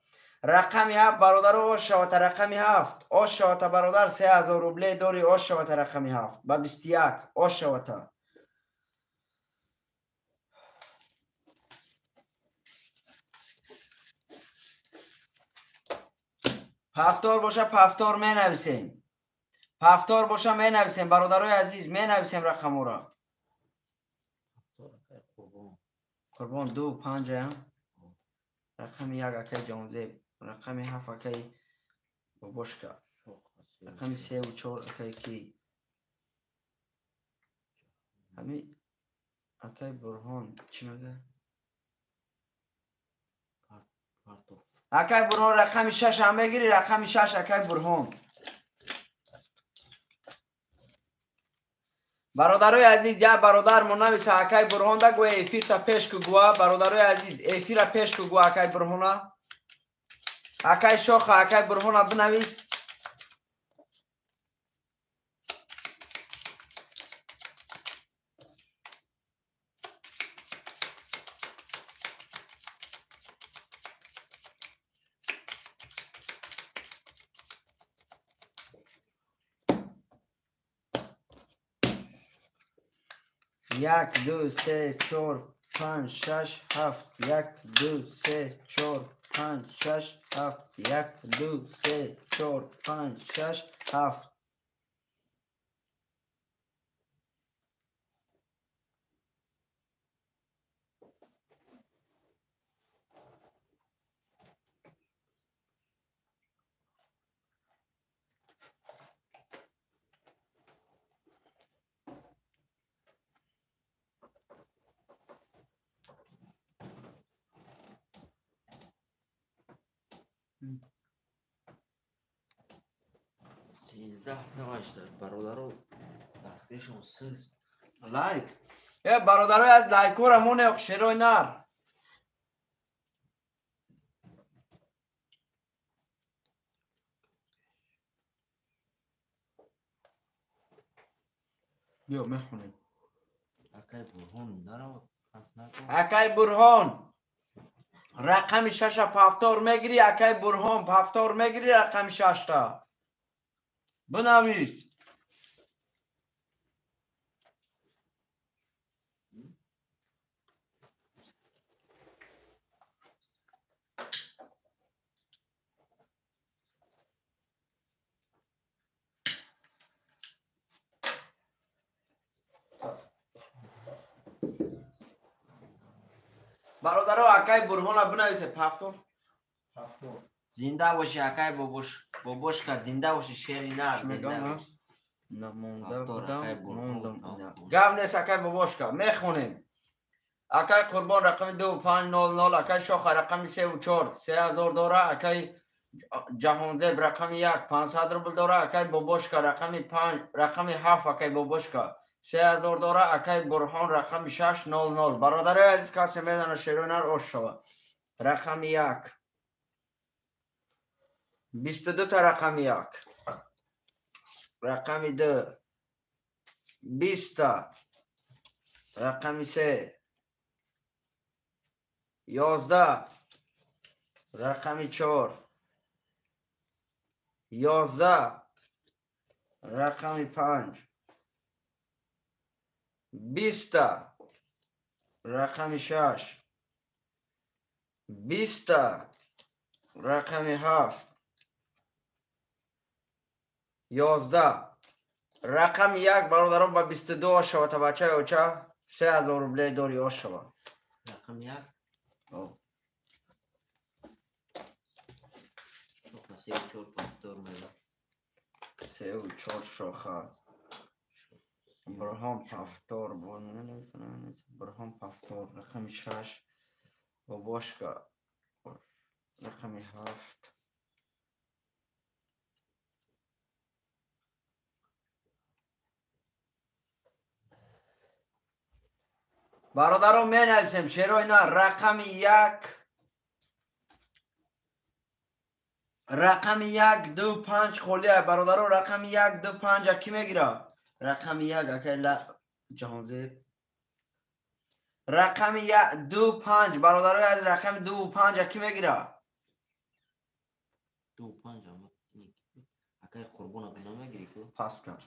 Рақами 7 бародаро ошавата, рақами 7 ошавата бародар, 3000 рубле дори ошавата, рақами 7 ба 21 ошавата. Пафтор боша, пафтор менависем. Пафтор боша менависем бародарои азиз, менависем рақамора. Қурбон 2 5 рақами 1 акай Ҷаҳонзеб, рақами 7 акай Бобошка, рақами 3 4 акай ки? Ҳами акай Бурҳон чӣ мега? Акай Бурҳон рақами 6 ҳам мегири, рақами 6 акай Бурҳон. Бародарои азиз, як бародар мо нависа акай Бурҳон да гӯя эфирта пеш ку гуа. Бародарои азиз, эфира пеш ку гуа акай Бурҳона. Акай Шоха, акай Бурҳона бинавис. 1 2 3 4 5 6 7 1 2 3 4 5 6 7 1 2 3 4 5 6 7. Бародаро дастгиришон сиз лайк. Бародаро аз лайкора моне шерои нар. Биё мехонем. Акай Бурҳон наравад, пас накун. Акай Бурҳон рақами 6 пафтор мегири, акай Бурҳон пафтор мегири рақами 6-та. Бинавис. Бародаро, акай Бурҳона бинависе пафтор. Зинда боши акай Бобошка, зинда боши шери нар, зинда боши. Намонда будам, мондам. Гап нест акай Бобошка, мехонем. Акай Қурбон рақами 2 5 0 0, акай Шоха рақами 3 4 3000 дора, акай Ҷаҳонзеб рақами 1 500 рубл дора, акай Бобошка рақами 5 рақами 7 акай Бобошка 3000 дора, акай Бурҳон рақами 6 0 0. Бародарои азиз, касе медана шерои нар ош шава. Рақами 1 22 та рақами 1, рақами 2 20 та, рақами 3 11 рақами 4 11 рақами 5 20 рақами 6 20 рақами 7 11 рақами 1 бародарон ба 22 ошава табачаи оча 3000 рублей дори ошава. Рақами 1? О. Се чор пафтор мега. 3 4 шоха. Бурҳон пафтор бо Бурҳон пафтор рақами 6 бобошка рақами 7 бародарон менависем шерои на рақами 1 рақами 1 2 5 холия бародарон рақами 1 2 5 ки мегира? Рақами 1 акай ла ҷаҳонзеб рақами 1 2 5 бародарои аз рақами 2 5 ки мегира? 2 5 акай қурбон намегири ку? Пас кар.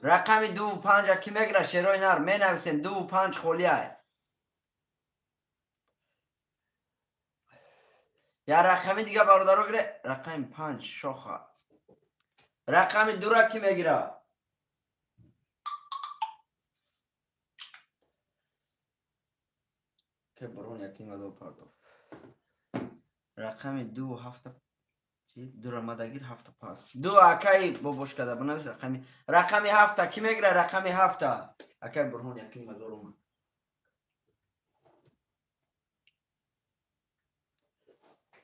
Рақами 2 5 ки мегира шерои нар менависем 2 5 холия. Я рақами дига бародаро гире рақами 5 шоха. Рақами 2 ра ки мегира? Ке бурон яким азо партов. Рақами 2 7 чи 2 ра мадагир 7 пас. 2 акай бобошка да бинавис рақами 7 ки мегира? Рақами 7 акай бурҳон яким азо омад.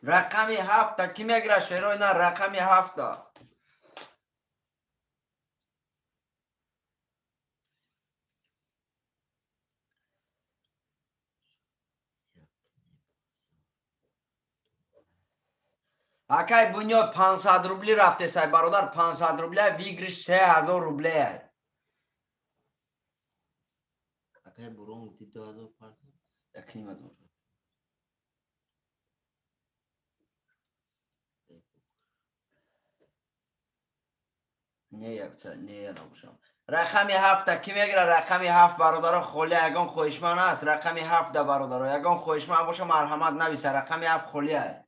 Рақами 7 ки мегира шерои на рақами 7 акай бунёд 500 рубли рафтесай бародар 500 рубля выигрыш 3000 рублей. Акай бурон гуфти 2000 парта? 1500. Не якца, не набошам. Рақами 7 ки мегира? Рақами 7 бародаро холия ягон хоҳишманд аст? Рақами 7 да бародаро ягон хоҳишманд боша марҳамат нависа рақами 7 холия.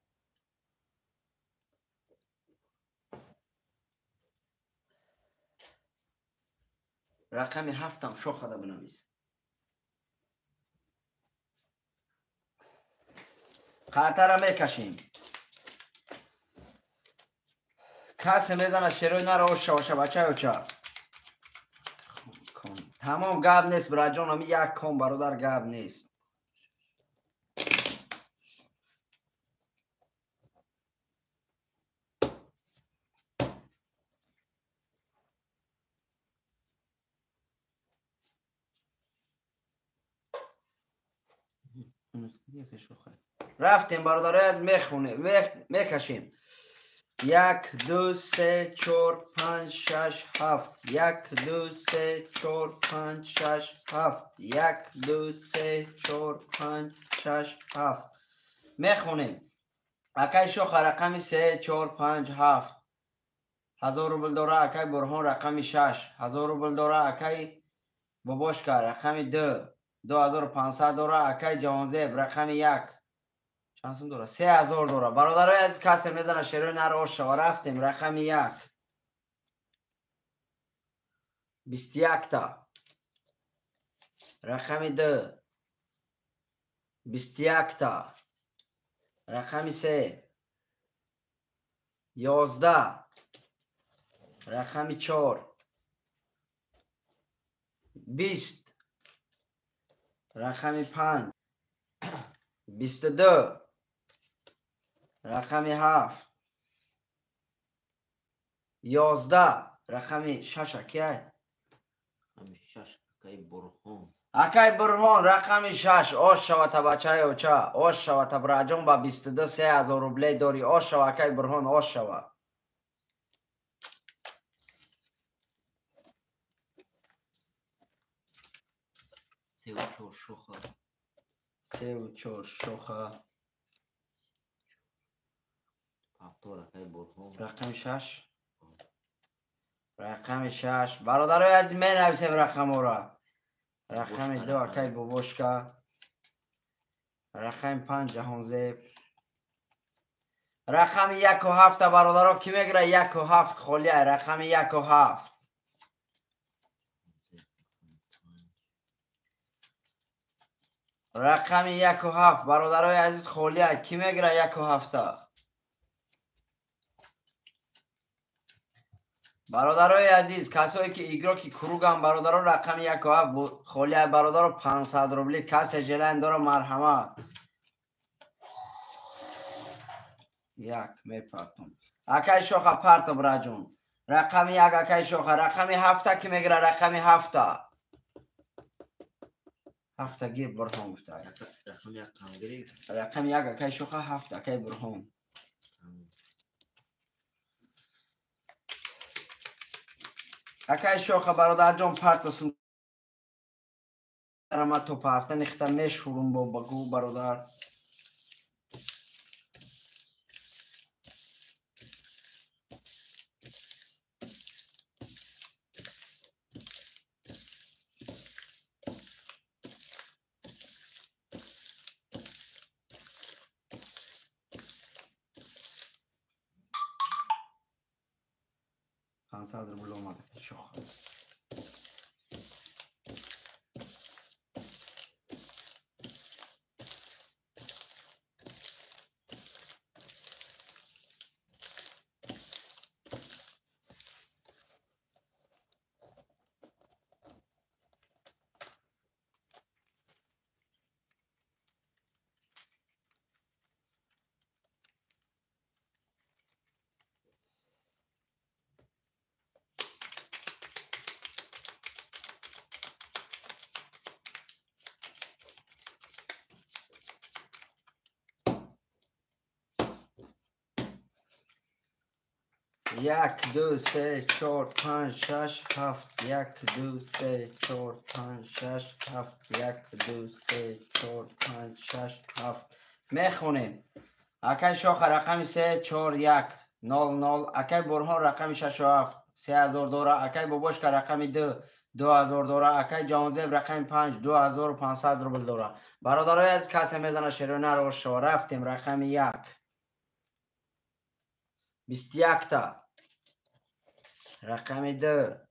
Рақами 7 шохада бинавис. Қартара мекашем. Касе мезана шерои нара ошава шабачаи оча. Тамом гап нест браҷон, ами як ком бародар гап нест. Рафтем бародарои аз мехонем, мекашем. 1 2 3 4 5 6 7 1 2 3 4 5 6 7 1 2 3 4 5 6 7 мехонем. Акай шоха рақами 3 4 5 7 1000 рубл дора. Акай Бурҳон рақами 6 1000 рубл дора. Акай бобошка рақами 2 2500 дора. Акай Ҷаҳонзеб рақами 1 чанд сум дора? 3000 дора. Бародарои азиз касе мезана шерои нар ошава. Рафтем рақами 1 21 та рақами 2 21 та рақами 3 11 рақами 4 20 рақами 5 22 рақами 7 11 рақами 6 акай? Рақами 6 акай Бурҳон. Акай Бурҳон рақами 6 ош шавата бачаи оча, ош шавата браҷон ба 22 3000 рублей дори. Ош шава акай Бурҳон, ош шава. 3 4 шоха. 3 4 шоха. Рақами 6. Рақами 6. Бародарои азиз, менависем рақамҳоро. Рақами 2 акай Бобошка. Рақами 5 Ҷаҳонзеб. Рақами 1 ва 7 бародаро ки мегира? 1 ва 7 холия. Рақами 1 ва 7. Рақами 1 ва 7 бародарои азиз холия. Ки мегира 1 ва 7? Бародарои азиз, касое ки игроки кругам бародаро, рақами 1 ва 7 холия бародаро, 500 рубли касе желаем дора, марҳамат. Як мепартом. Акай шоха партом раҷун. Рақами 1 акай шоха. Рақами 7 ки мегира? Рақами 7. 7 гир Бурҳон гуфта. Рақами 1 акай шоха, 7 акай Бурҳон. Акай шоха бародарҷон партосун. Ма то партани хита мешурум бо багу бародар. Рубл омад шоха. 1 2 3 4 5 6 7 1 2 3 4 5 6 7 1 2 3 4 5 6 7. Мехонем. Акай шоха рақами 3 4 1 0 0. Акай Бурҳон рақами 6 7 3000 дора. Акай Бобошка рақами 2 2000 дора. Акай Ҷаҳонзеб рақами 5 2500 рубл дора. Бародарои аз касе мезана шеронаро шо. Рафтем рақами 1. 21 та. Рақами 2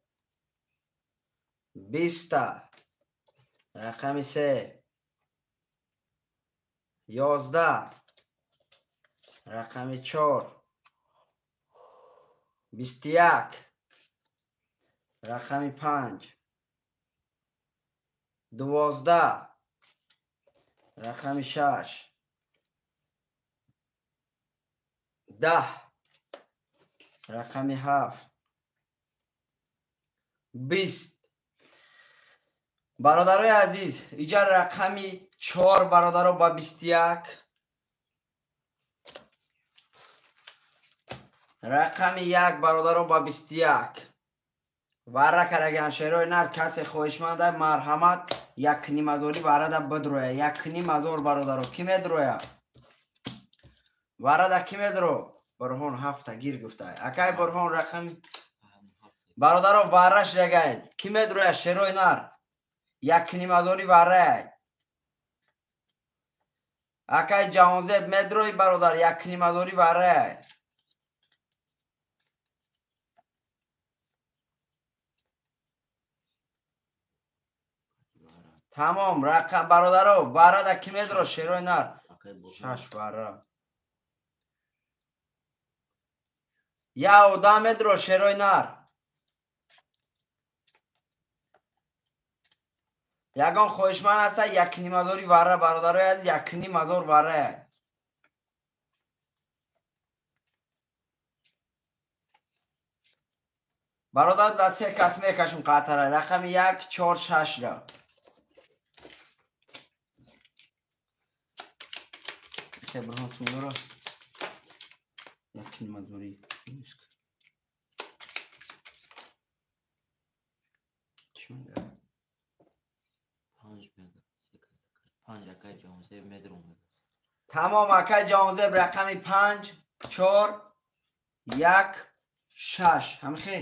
20 та. Рақами 3 11. Рақами 4 21. Рақами 5 12. Рақами 6 10. Рақами 7 20. Бародарои азиз, иҷа рақами 4 бародаро ба 21. Рақами 1 бародаро ба 21. Вара караган шерои нар касе хоҳишманда марҳамат, 1,5 ҳазори варада бидроя. 1,5 ҳазор бародаро ки медроя? Варада ки медро? Бурҳон 7 гир гуфта. Акай Бурҳон рақами бародаро вараш регай. Ки медроя шерои нар? 1,5 ҳазори варай. Акай Ҷаҳонзеб медрои бародар, 1,5 ҳазори варай. Тамом рақам бародаро варада ки медро шерои нар? 6 вара. Я одам медро шерои нар. Ягон хоҳишманд ҳаста 1,5 ҳазори вара бародарои азиз, 1,5 ҳазор вара. Бародар дар се кас мекашем қартара. Рақами 1 4 6 ра. Бурҳон сумдора 1,5 ҳазори. Чӣ мегӯяд? 5 акай Ҷаҳонзеб медром. Тамом акай Ҷаҳонзеб рақами 5 4 1 6 ҳамхе.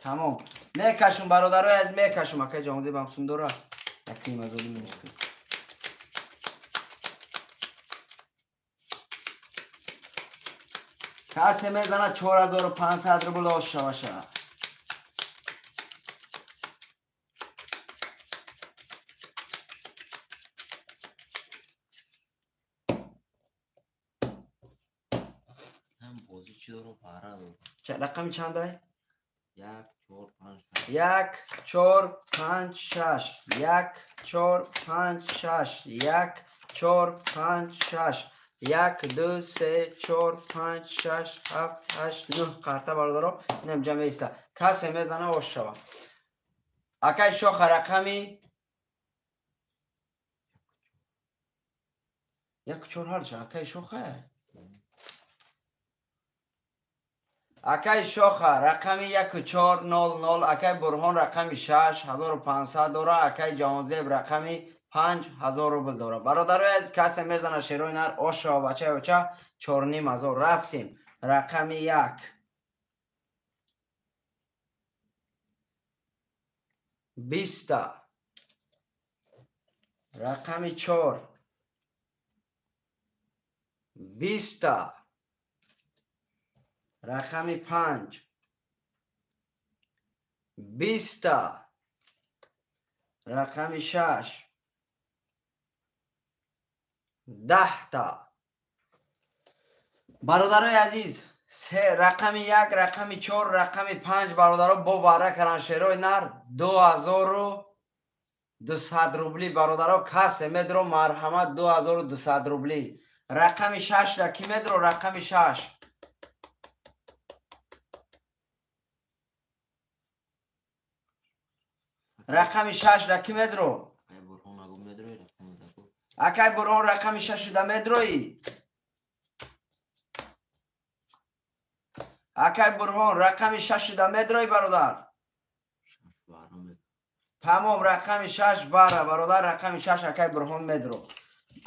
Тамом. Мекашум бародарои аз мекашум акай Ҷаҳонзеб ҳам сум дора. Як ним ҳазори минус кун. Касе мезана 4500 рубл ош шаваша. Рақами чандай? 1 4 5 6. 1 4 5 6. 1 4 5 6. 1 4 5 6. 1 2 3 4 5 6 7 8 9 қарта бародаро инам ҷамъ иста. Касе мезана ош шава. Акай шоха рақами 1 4 ҳарча акай шоха. Акай Шоха рақами 1400, акай Бурҳон рақами 6 1500 дора, акай Ҷаҳонзеб рақами 5000 рубл дора. Бародарои азиз, касе мезана шерои нар ош шава бачаи оча 4500 рафтем. Рақами 1 20, рақами 4 20, рақами 5 20, рақами 6 10. Бародарои азиз, рақами 1, рақами 4, рақами 5 бародаро бо вара каран шерои нар 2200 рубли бародаро касе медро марҳамат 2200 рубли. Рақами 6 ра ки медро? Рақами 6. Рақами 6 ра ки медро? Акай Бурҳон рақами 6 да медроӣ? Акай Бурҳон рақами 6 да медроӣ бародар? Тамом рақами 6 бара бародар, рақами 6 акай Бурҳон медро.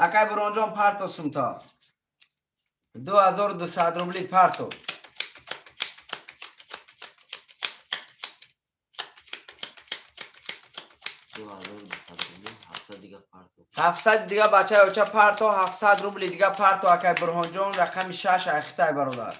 Акай Бурҳонҷон парто сумта. 2200 рубли парто. 700 дига бачаи оча парто, 700 рубли дига парто акай Бурҳонҷон рақами 6 ахитай бародар.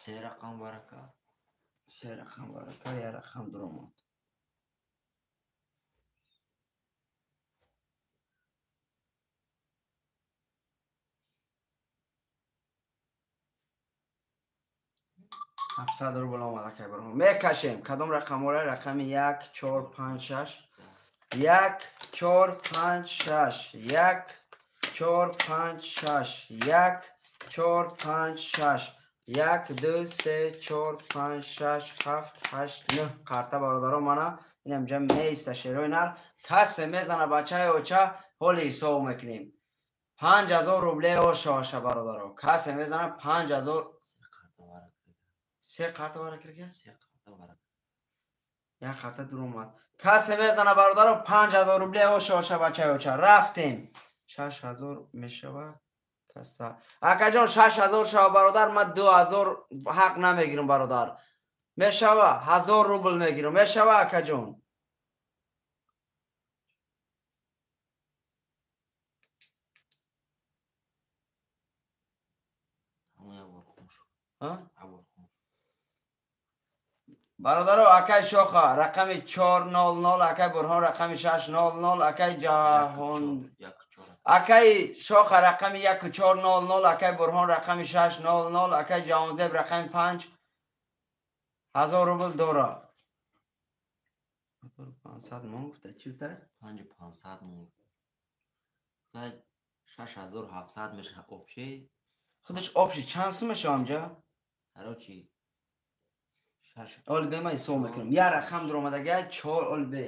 Се рақам барака. Се рақам барака, я рақам дуромад. 700 рубл омад акай Бурҳон. Мекашем. Кадом рақамҳоро? Рақами 1 4 5 6. 1 4 5 6. 1 4 5 6. 1 4 5 6. 1 2 3 4 5 6 7 8 9 қарта бародаро мана инам ҷа меиста шерои нар. Касе мезана бачаи оча ҳоли ҳисоб мекунем. 5000 рубле ошоша бародаро. Касе мезана 5000 се қарта вара кирга? Як қарта дур омад. Касе мезана бародаро 5000 рубле ошоша бачаи оча. Рафтем. 6000 мешава. Акаҷон 6000 шава бародар, ман 2000 ҳақ намегирам бародар. Мешава 1000 рубл мегирам. Мешава акаҷон. Бародаро акай Шоха рақами 400, акай Бурҳон рақами 600, акай Ҷаҳон акай Шоха рақами 1400, акай Бурҳон рақами 600, акай Ҷаҳонзеб рақами 5000 рубл дора. 500 мон гуфта чӣ та? 5500 мон. 6700 меша общий. Худаш общий чанд сум меша амҷа? Короче 6 Ол бе ман ҳисоб мекунам. Я рақам дуромадага 4 ол бе.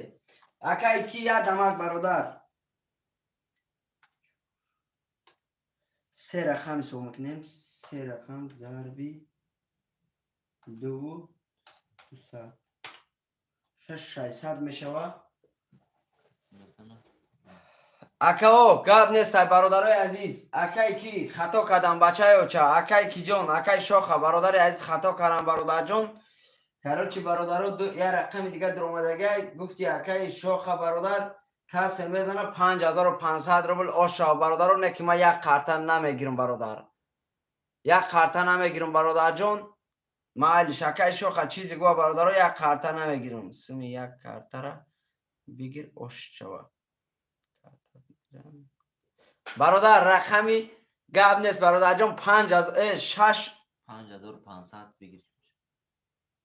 Акай ки я дамак бародар. Се рақам ҳисоб мекунем. Се рақам зарби 2 200. 600 мешава. Акао, гап нестай бародарои азиз. Акай ки хато кардам бачаи оча, акай ки ҷон, акай шоха, бародари азиз хато кардам бародарҷон. Короче бародаро, я рақами дига дуромадагай, гуфти акай шоха бародар, касе мезана 5500 рубл ошава бародаро, не ки ман як қарта намегирам бародар. Як қарта намегирам бародарҷон. Майлиш акай шоха чизе гува бародаро, як қарта намегирам. Сими як картара бигир ош шава. Бародар рақами гап нест бародарҷон, 5 5500 бигир.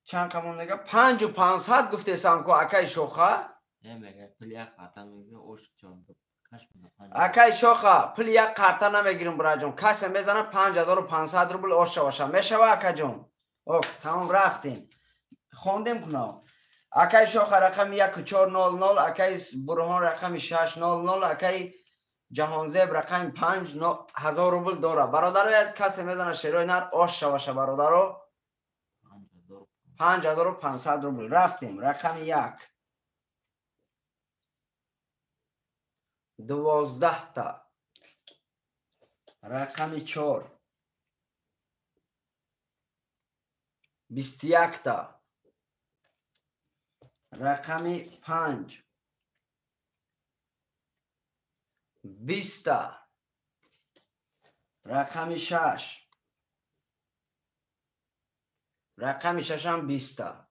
Чанд қамон мега? 5500 гуфтесам ку акай шоха? Не мега, пул як қарта мегирам, ош ҷон. Акай шоха, пул як қарта намегирам бародарҷон. Касе мезана 5500 рубл ош шаваша. Мешава акаҷон? Ок, тамом рафтем. Хондем куна. Акай шоха рақами 1400, акай Бурҳон рақами 600, акай Ҷаҳонзеб рақами 5000 рубл дора. Бародарои аз касе мезана шерои нар ош шаваша бародаро. 5500 рубл. Рафтем. Рақами 1. 12 та. Рақами 4. 21 та. Рақами 5. 20 та. Рақами 6. Рақами 6 20 та.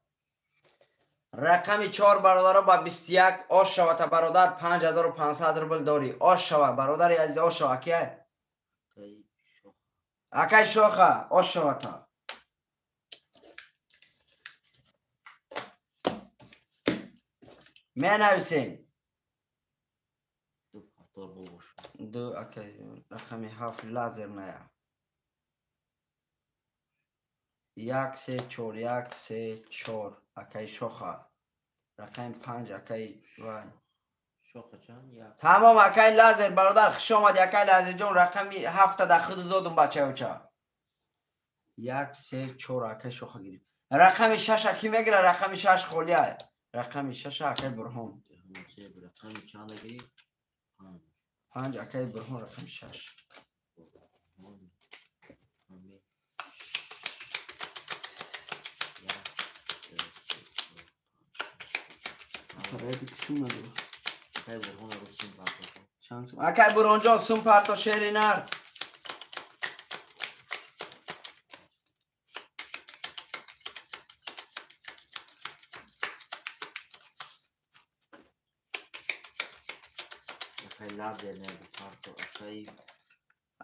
Рақами 4 бародаро ба 21 ош шавата бародар, 5500 рубл дорӣ. Ош шава бародари азиз, ош шава. Кия? Акай шоха, ош шавата. Менависем. Ду акай рақами 7 лазер ная. 1 3 4 1 3 4 акай шоха. Рақами 5 акай вай. Шоха чанд? Як. Тамом акай лазер бародар, хуш омадӣ акай лазерҷон. Рақами 7 дар худ додум бачаоча. 1 3 4 акай шоха гирифт. Рақами 6 ки мегира? Рақами 6 холия. Рақами 6 акай Бурҳон. Рақами чанд гирифт? 5 акай Бурҳон рақами 6. Акай Бурҳонҷон сум парто шери нар.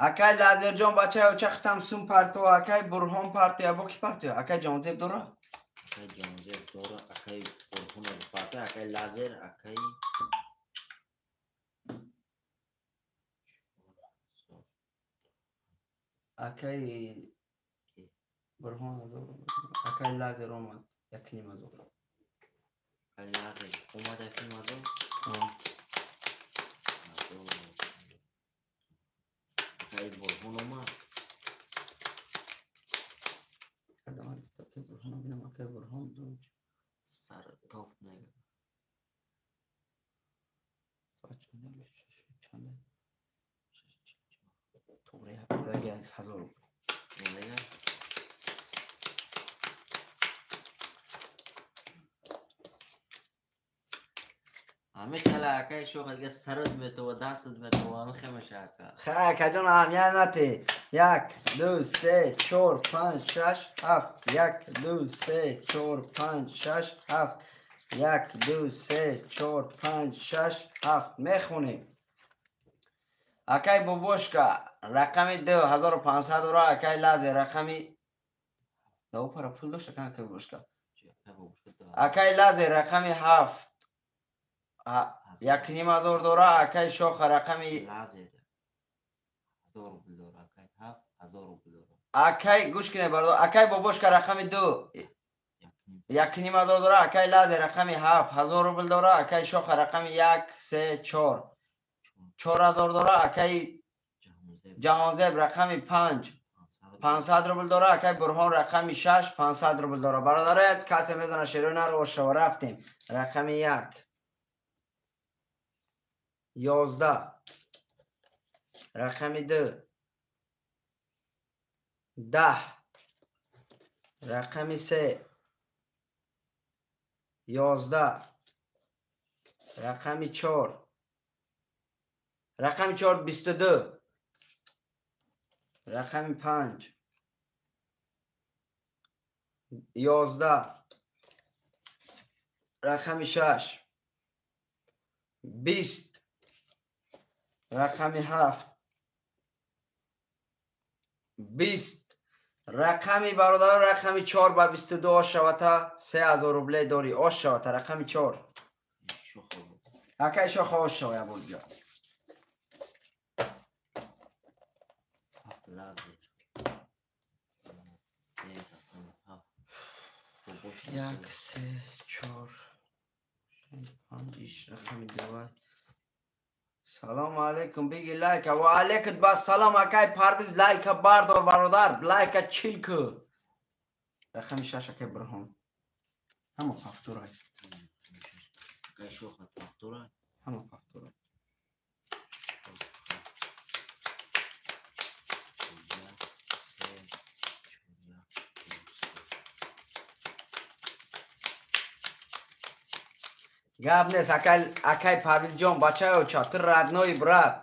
Акай Лазерҷон бачаи очахтам сум парто, акай Бурҳон парто, ябо ки парто? Акай Ҷонзеб дора? Акай Ҷонзеб дора, акай Бурҳон парто, акай Лазер, акай акай Бурҳон дора, акай Лазер омад 1,5 ҳазор. Акай Лазер омад 1,5 ҳазор? Акай Бурҳон омад. Акай Бурҳон сар тоф мега. ҳазор. ҳамин хела акай шоха дига сарат метова, дастат метова, ҳамин хел меша ака. Хай акаҷон, аҳамият нате. 1 2 3 4 5 6 7 1 2 3 4 5 6 7 1 2 3 4 5 6 7 мехонем. Акай Бобошка рақами 2500 дора, акай Лазер рақами пара пул дошт акай Бобошка. Акай Лазер рақами 7 1500 дора. Акай Шоха рақами акай гӯш кунед бародар. Акай Бобошка рақами 2 1500 дора. Акай Лазер рақами 7 1000 рубл дора. Акай Шоха рақами 1 3 4 4000 дора. Акай Ҷаҳонзеб рақами 5 500 рубл дора. Акай Бурҳон рақами 6 500 рубл дора. Бародарои аз касе мезана шерои наро ошава. Рафтем. Рақами 1 11, рақами 2 10, рақами 3 11, рақами 4, рақами 4 22, рақами 5 11, рақами 6 20, рақами 7 20, рақами бародарон рақами 4 ба 22 ошавата 3000 рубле дорӣ. Ошавата рақами 4. Акай Шоха ошава ябор ҷо. Як, се, чор, панҷ, иш рақами 2. Салом алейкум, биги лайка. Ва алейкум ба салом акай Парвиз, лайка бардор бародар, лайка чил ку. Рақами 6 акай Бурҳон. Ҳама пафтурай. Акай Шоха пафтурай. Ҳама пафтурай. Гап нест, акай Парвизҷон, бачаё ча, ту родной брат.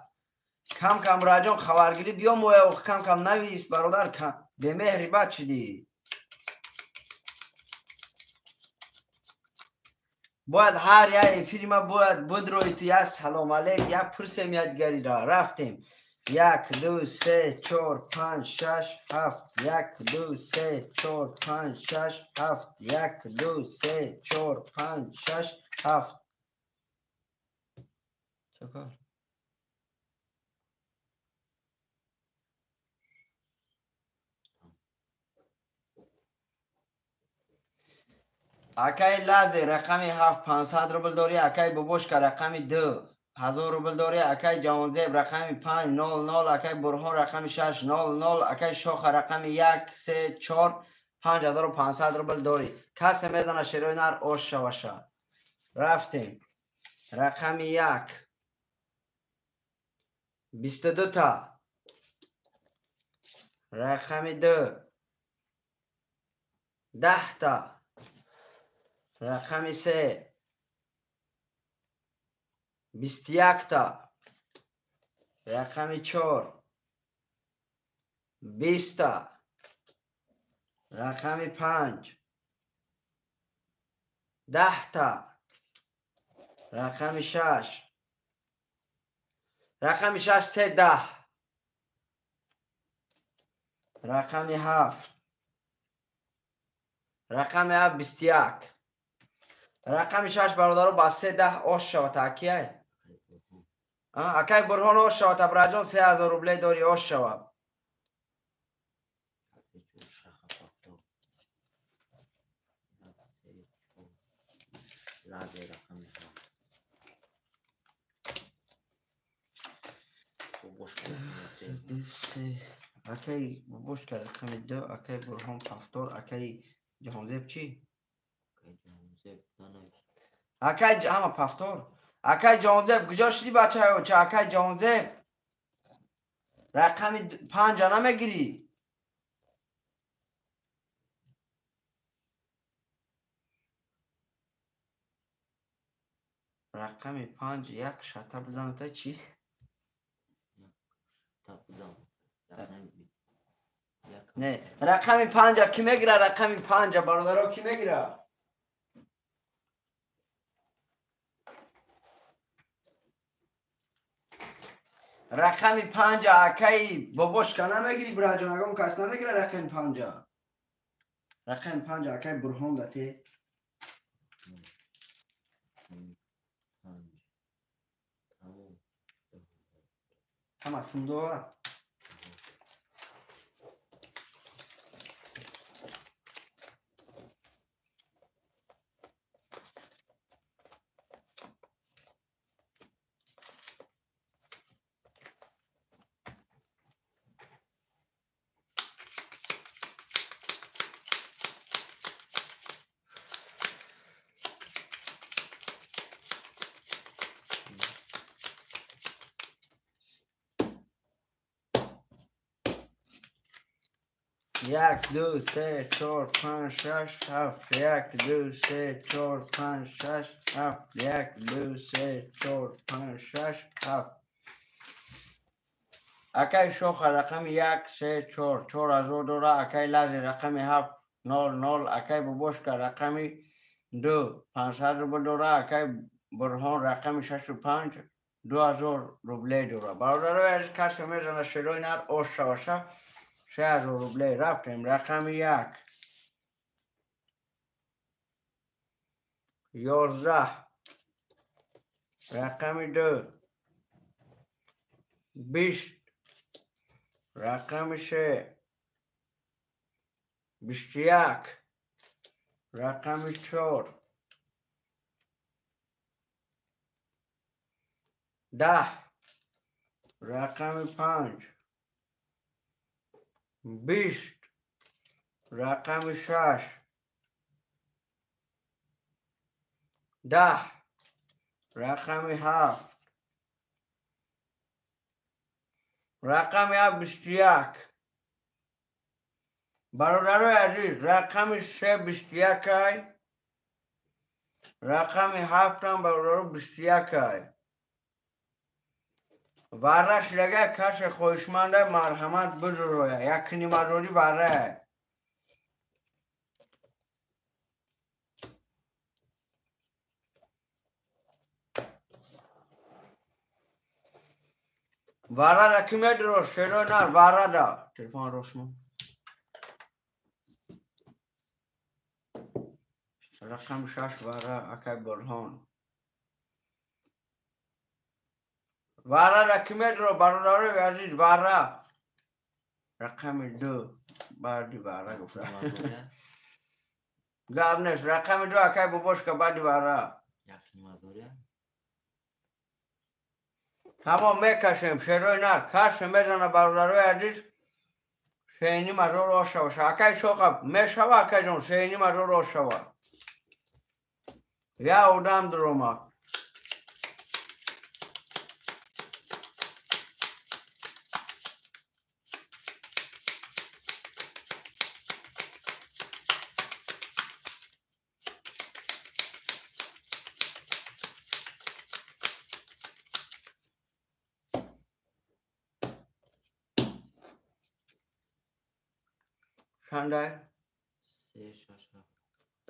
Кам кам раҷон хабаргирӣ биё моя, кам кам навис бародар, бемеҳри бад шидӣ. Бояд ҳар як эфири ма бояд будрои ту як салом алейк, як пурсем якдигарира. Рафтем. 1 2 3 4 5 6 7 1 2 3 4 5 6 7 1 2 3 4 5 6 7. Чакар. Акай Лазе рақами 7 500 рубл дорӣ. Акай Бобошка рақами 2 1000 рубл дорӣ. Акай Ҷаҳонзеб рақами 5 0 0. Акай Бурҳон рақами 6 0 0. Акай Шоха рақами 1 3 4 5500 рубл дорӣ. Касе мезана шерои нар ош шаваша. Рафтем. Рақами 1 22 та. Рақами 2 10 та. Рақами 3 21 та. Рақами 4 20 та. Рақами 5 10 та. Рақами 6, рақами 6 3 10, рақами 7, рақами 7 21, рақами 6 бародаро ба 3 10 ош шавата. Акияй акай Бурҳон ош шавата. Браҷон 3000 рубле дорӣ, ош шава. Акай Бобошка рақами 2, акай Бурҳон пафтор, акай Ҷаҳонзеб чӣ? Акай ҳама пафтор. Акай Ҷаҳонзеб куҷо шудӣ бачаё? Ча акай Ҷаҳонзеб рақами 5 намегирӣ? Рақами 5 як шата бизан та чӣ? Не, рақами 5 ки мегира? Рақами 5 бародаро ки мегира? Рақами 5 акай Бобошка намегирӣ бираҷон? Агон кас намегира рақами 5? Рақами 5 акай Бурҳон дате. Ҳама сумдора. Як, ду, се, чор, панҷ, шаш, ҳафт. Як, ду, се, чор, панҷ, шаш, ҳафт. Як, ду, се, чор, панҷ, шаш, ҳафт. Акай Шоха рақами як, се, чор, 4000 дора. Акай Лази рақами ҳафт, нол, нол. Акай Бобошка рақами ду, 500 рубл дора. Акай Бурҳон рақами шашу панҷ, 2000 рублей дора. Бародарои азиз, касе мезана шерои нар ош шаваша. 3000 рублей. Рафтем. Рақами як. 11. Рақами ду. 20. Рақами се. 21. Рақами чор. 10. Рақами панҷ. 20. Рақами шаш. 10. Рақами ҳафт. Рақами ҳафт 21. Бародарои азиз, рақами се 21-ай. Рақами ҳафтам бародаро 21-ай. Вараш лага касе хоҳишманда марҳамат бидуроя. Якнимазорӣ варае. Варара ки медуро шеро нар варада. Телефон росмо. Рақами шаш вара акай Бурҳон. Варара ки медуро бародарои азиз вара. Рақами ду баъди вара гуфта. Гап нест. Рақами ду акай Бобошка баъди вара. Тамом мекашем шерои нар. Каше мезана бародарои азиз. Сеним ҳазор ошава. Акай Шоқа мешава акайҷон сеним ҳазор ошава. Я одам дурома. Чандай? Се, шаш, ҳафт.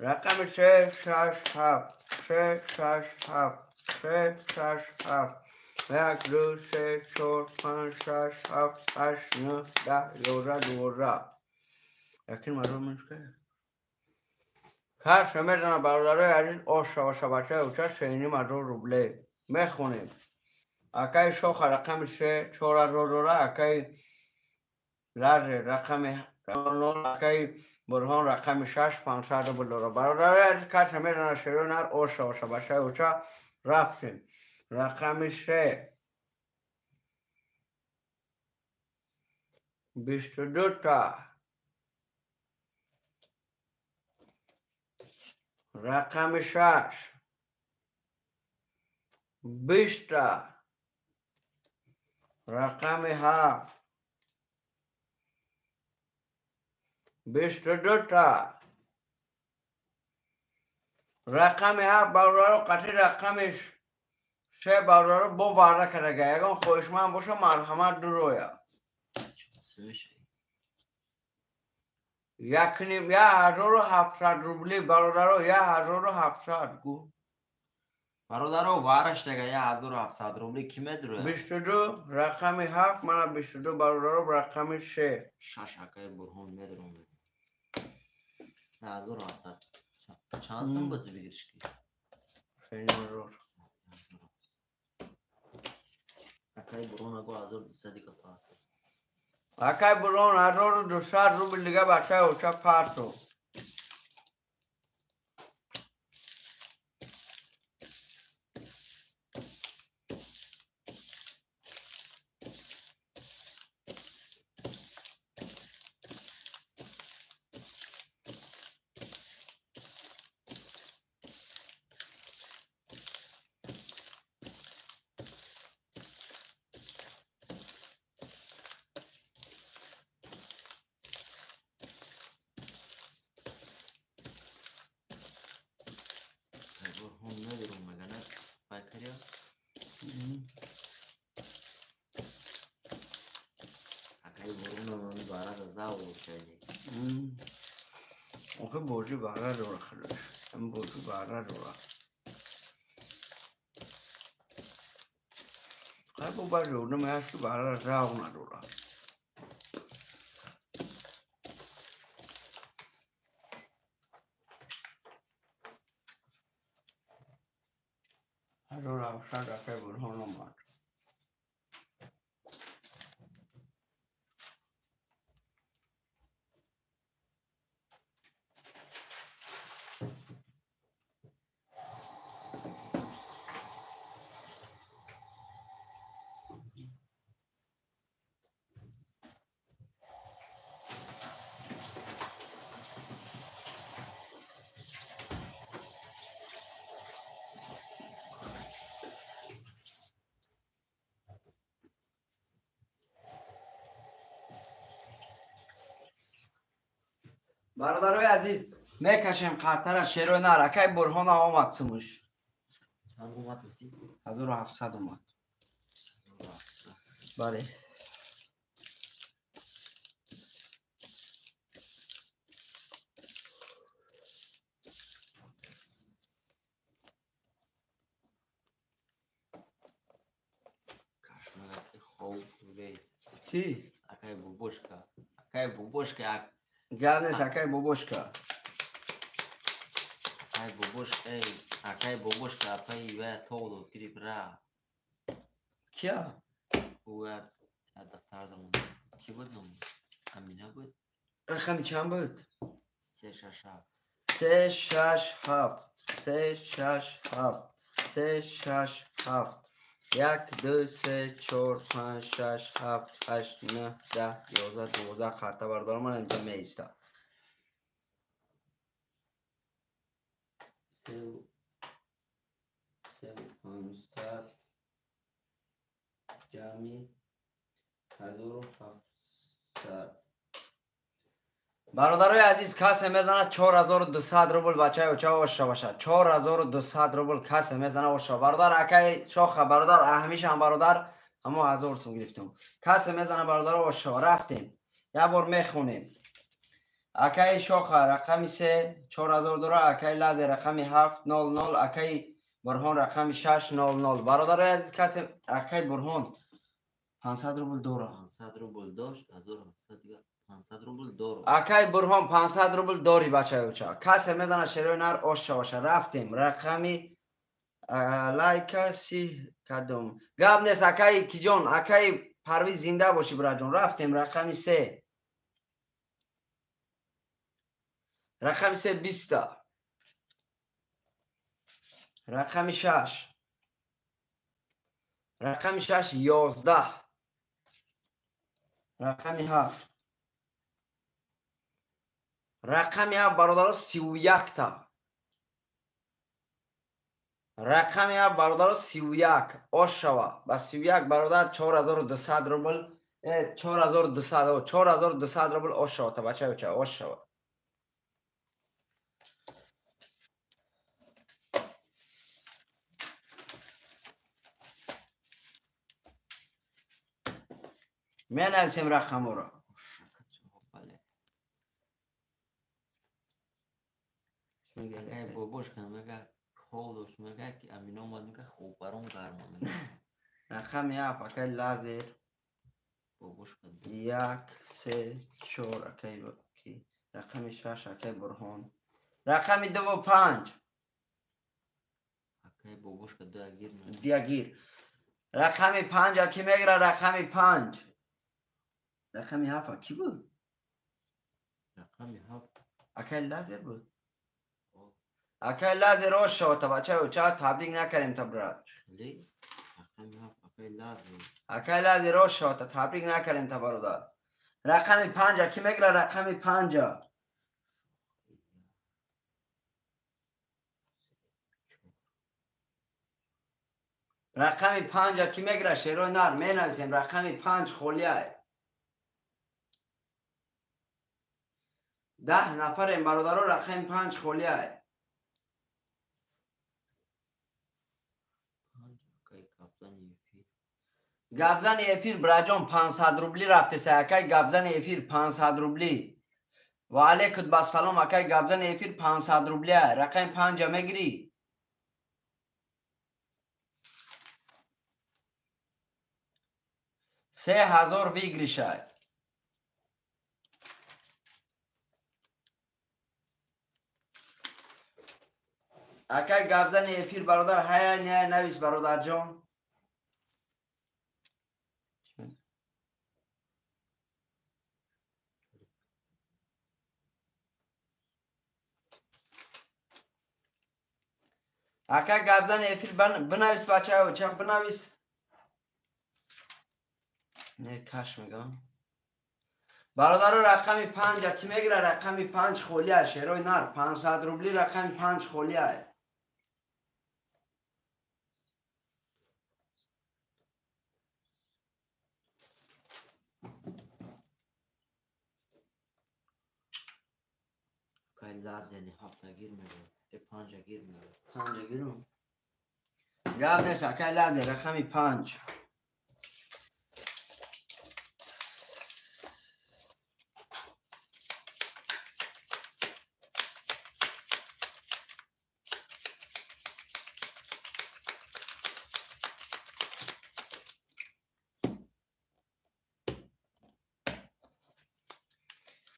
Рақами се, шаш, ҳафт. Се, шаш, ҳафт. Се, шаш, ҳафт. Як, ду, се, чор, панҷ, шаш, ҳафт, ҳашт, нӯҳ, 10, 11, 12. Якин мазор мешка? Касе мезана бародарои азиз ош шаваша бачаи уча 3,5 ҳазор рублей. Мехонем. Акай Шоха рақами се, 4000 дора. Акай Лазе рақами акай Бурҳон рақами шаш, 500 рубл дора. Бародарои азиз, касе мезана шерои нар ош шаваша бачаи уча. Рафтем. Рақами се. 22та. Рақами шаш. 20та. Рақами ҳафт. 22та. Рақами ҳафт бародаро қатъи рақами се бародаро бо варра кардага. Ягон хоҳишманд боша марҳамат дуроя. Якним 1700 рубли бародаро 1700 гу. Бародаро вараш дага 1700 рубли ки медуроя? 22 рақами ҳафт мана 22 бародаро рақами се. Шаш акай Бурҳон медуром. 1700. Чанд сум буд бигириш ки? 3,5 ҳазор. Акай Бурон аго 1200 дига парто. Акай Бурон 1200 рубл дига бачаи оча парто. Охи бозӣ баҳра дора худош. Ин бозӣ баҳра дора. Хай бо баъзе одаме ҳаст ки баҳра завқ надора. 1700 акай Бурҳон омад. Бародарои азиз, мекашем қартара шерои нар. Акай Бурҳона омад сумуш. Чанд омад гуфтӣ? 1700 омад. Бале. Кашмараки хоб вест. Ки? Акай бобошка. Акай бобошка. Гап нест, акай бобошка. Акай бобошка, эй, акай бобошка, апай ва тог дод гирифт ра. Кия? Ӯ духтар дорам. Ки буд ном? Амина буд? Рақами чанд буд? 367. 367. 367. 367. 1, 2, 3, 4, 5, 6, 7, 8, 9, 10, 11, 12 қарта бардорам, ман инҷа меиста. 3500 ҷамъи 1700. Бародарои азиз, касе мезанад 4200 рубл бачаи оча оша бошад. 4200 рубл касе мезанад оша. Бародар акай шоха, бародар ҳамишам бародар, ҳамо 1000 сум гирифтум. Касе мезанад бародаро оша. Рафтем. Як бор мехонем. Акай шоха рақами 3 4000 дора, акай лазе рақами 700, акай Бурҳон рақами 600. Бародарои азиз, касе акай Бурҳон 500 рубл дора. 500 рубл дошт, 1700 дига 500 рубл дору. Акай Бурҳон 500 рубл дори бачаи оча. Касе мезанад шерои нар оша боша. Рафтем. Рақами лайка си кадом. Гап нест акай киҷон, акай Парвиз зинда бошӣ бираҷон. Рафтем рақами 3. Рақами 3 20. Рақами 6. Рақами 6 11. Рақами 7. Рақами 7 бародаро 31 та. Рақами 7 бародаро 31. Ошава. Ба 31 бародар 4200 рубл, 4200, 4200 рубл ошава та бача оча, ошава. Менависем рақаморо. Акай бобошка мега хоб дошт, мега ки Амина омад, мега хоб баром гарма мега. Рақами 7 акай лазер. Бобошка 1 3 4 акай ки. Рақами 6 акай Бурҳон. Рақами 2 5. Акай бобошка 2 агир. Диагир. Рақами 5 ки мегира? Рақами 5. Рақами 7 ки буд? Рақами 7 акай Лазер буд. Акай Лазер ошо та бачаё, ча табрик накардем та брат. Рақами 7 акай Лазер. Акай Лазер ошо та табрик накардем та бародар. Рақами 5 ки мегира? Рақами 5. Рақами 5 ки мегира? Шерои нар менависем. Рақами 5 холияй. 10 нафарем бародаро, рақами 5 холияй. Гапзани эфир браҷон 500 рубли рафтеса. Акай гапзани эфир 500 рубли. Ва алейкум бассалом. Акай гапзани эфир 500 рубли. Рақами 5 мегирӣ? 3000 выигрышай. Акай гапзани эфир бародар ҳая ния навис бародарҷон. Акай гапзани эфир бинавис бачаё, чақ бинавис. Не каш мегам. Бародаро рақами 5 ки мегира? Рақами 5 холия. Шерои нар 500 рубли рақами 5 холия. Акай Лазер 7 гир мегира. 5 гир мегира. 5 гирум. Гап нест акай Лазер рақами 5.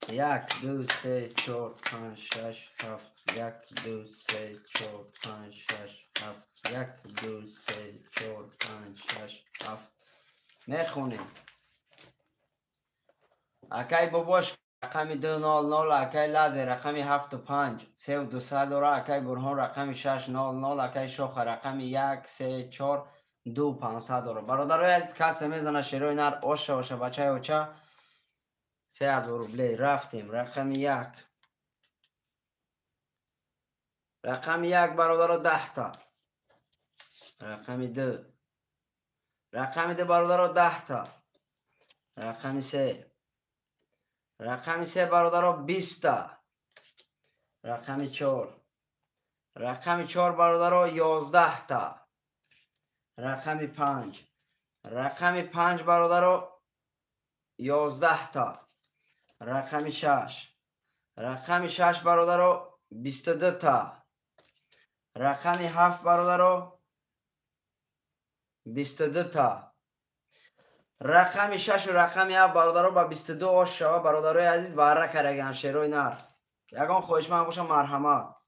1 2 3 4 5 6 7 1 2 3 4 5 6 7 1 2 3 4 5 6 7 мехонем. Акай бобош рақами 200, акай Лазер рақами 7 5 3 200 дора, акай Бурҳон рақами 600, акай Шоха рақами 1 3 4 2 500 дора. Бародарои азиз, касе мезана шерои нар оша оша бачаи оча 3000 рублей. Рафтем. Рақами 1. Рақами 1 бародаро 10 та. Рақами 2. Рақами 2 бародаро 10 та. Рақами 3. Рақами 3 бародаро 20 та. Рақами 4. Рақами 4 бародаро 11 та. Рақами 5. Рақами 5 бародаро 11 та. Рақами 6. Рақами 6 бародаро 22 та. Рақами 7 бародаро 22 та. Рақами 6 ва рақами 7 бародаро ба 22 ош шава. Бародарои азиз, бара караган шерои нар. Ягон хоҳишманд боша марҳамат.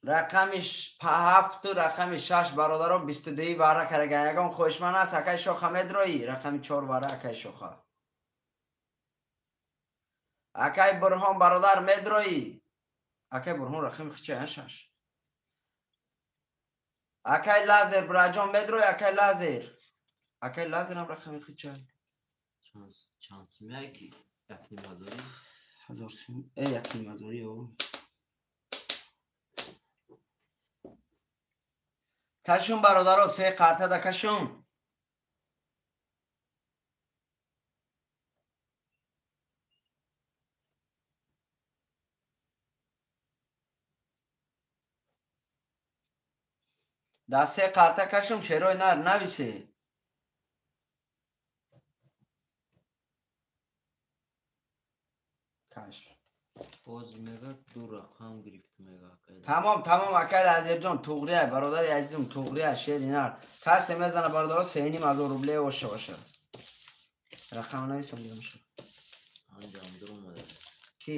Рақами 7 рақами 6 бародаро 22 бара караган. Ягон хоҳишманд аст? Акай Шоха медроӣ? Рақами 4 бара акай Шоха. Акай Бурҳон бародар медроӣ? Акай Бурҳон рақами хича 6. Акай Лазер браҷон медроӣ? Акай Лазер. Акай Лазерам рақами хича. Чанд симяй ки? Як ним ҳазорӣ? Ҳазор сим. Як ним ҳазорӣ о. Кашун бародаро, 3 қарта да кашун. Да 3 қарта кашум, шерои нар нависе. Каш. Боз мега ду рақам гирифт мега. Тамом, тамом акай Лазерҷон, туғрия бародари азизум, туғрия шери нар. Касе мезана бародаро 3,5 ҳазор рубле оша боша. Рақам нависам дигамша. Ки?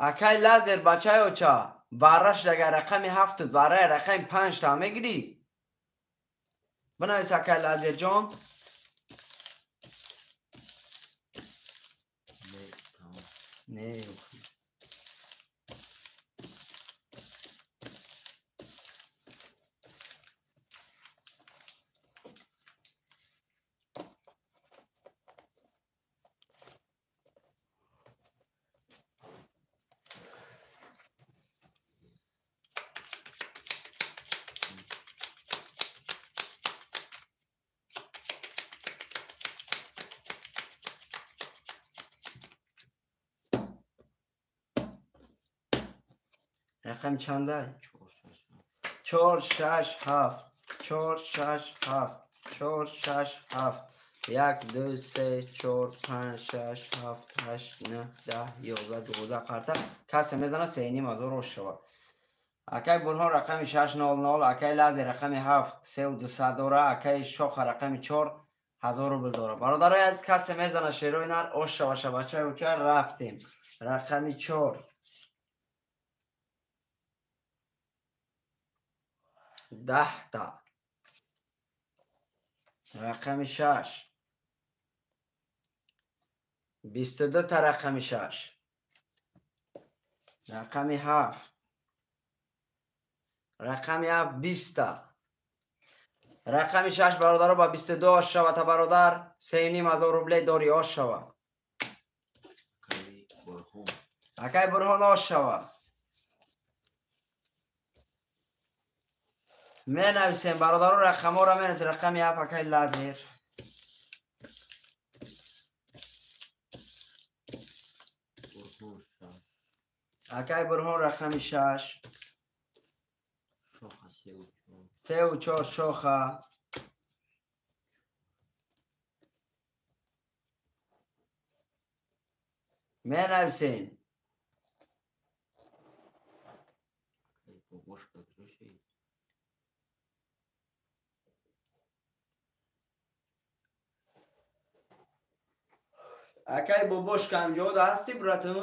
Акай Лазер бачаи оча варраш дага рақами ҳафту варраи рақами панҷта мегирӣ? Бинавис акай Лазерҷон. Не. Рақам чанда? 4 6 7 4 6 7 4 6 7 1 2 3 4 5 6 7 8 9 10 11 12 қарта касе мезана 3,5 ҳазор ош шавад. Акай Бурҳон рақами 600, акай Лази рақами 7 3200 дора, акай Шоха рақами 4 1000 рубл дора. Бародарои азиз, касе мезана шерои нар ош шава шабачаи уча рафтем. Рақами 4 10 та, рақами 6 22 та, рақами 6, рақами 7, рақами 7 20 та, рақами 6 бародаро ба 22 ош шавата бародар, 3,5 ҳазор рубле дори, ош шава. Акай Бурҳон ош шава. Менависем бародаро, рақамҳоро менависем. Рақами 7 акай Лазер. Акай Бурҳон рақами 6, 3 4 Шоха. Менависем. Акай Бобошка, ҳамҷода ҳастӣ, брату?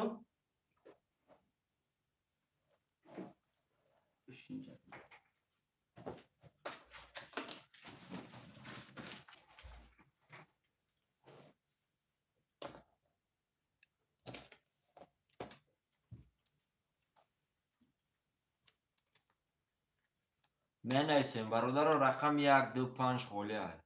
Менависем бародаро, рақами 1 2 5 холӣ аст.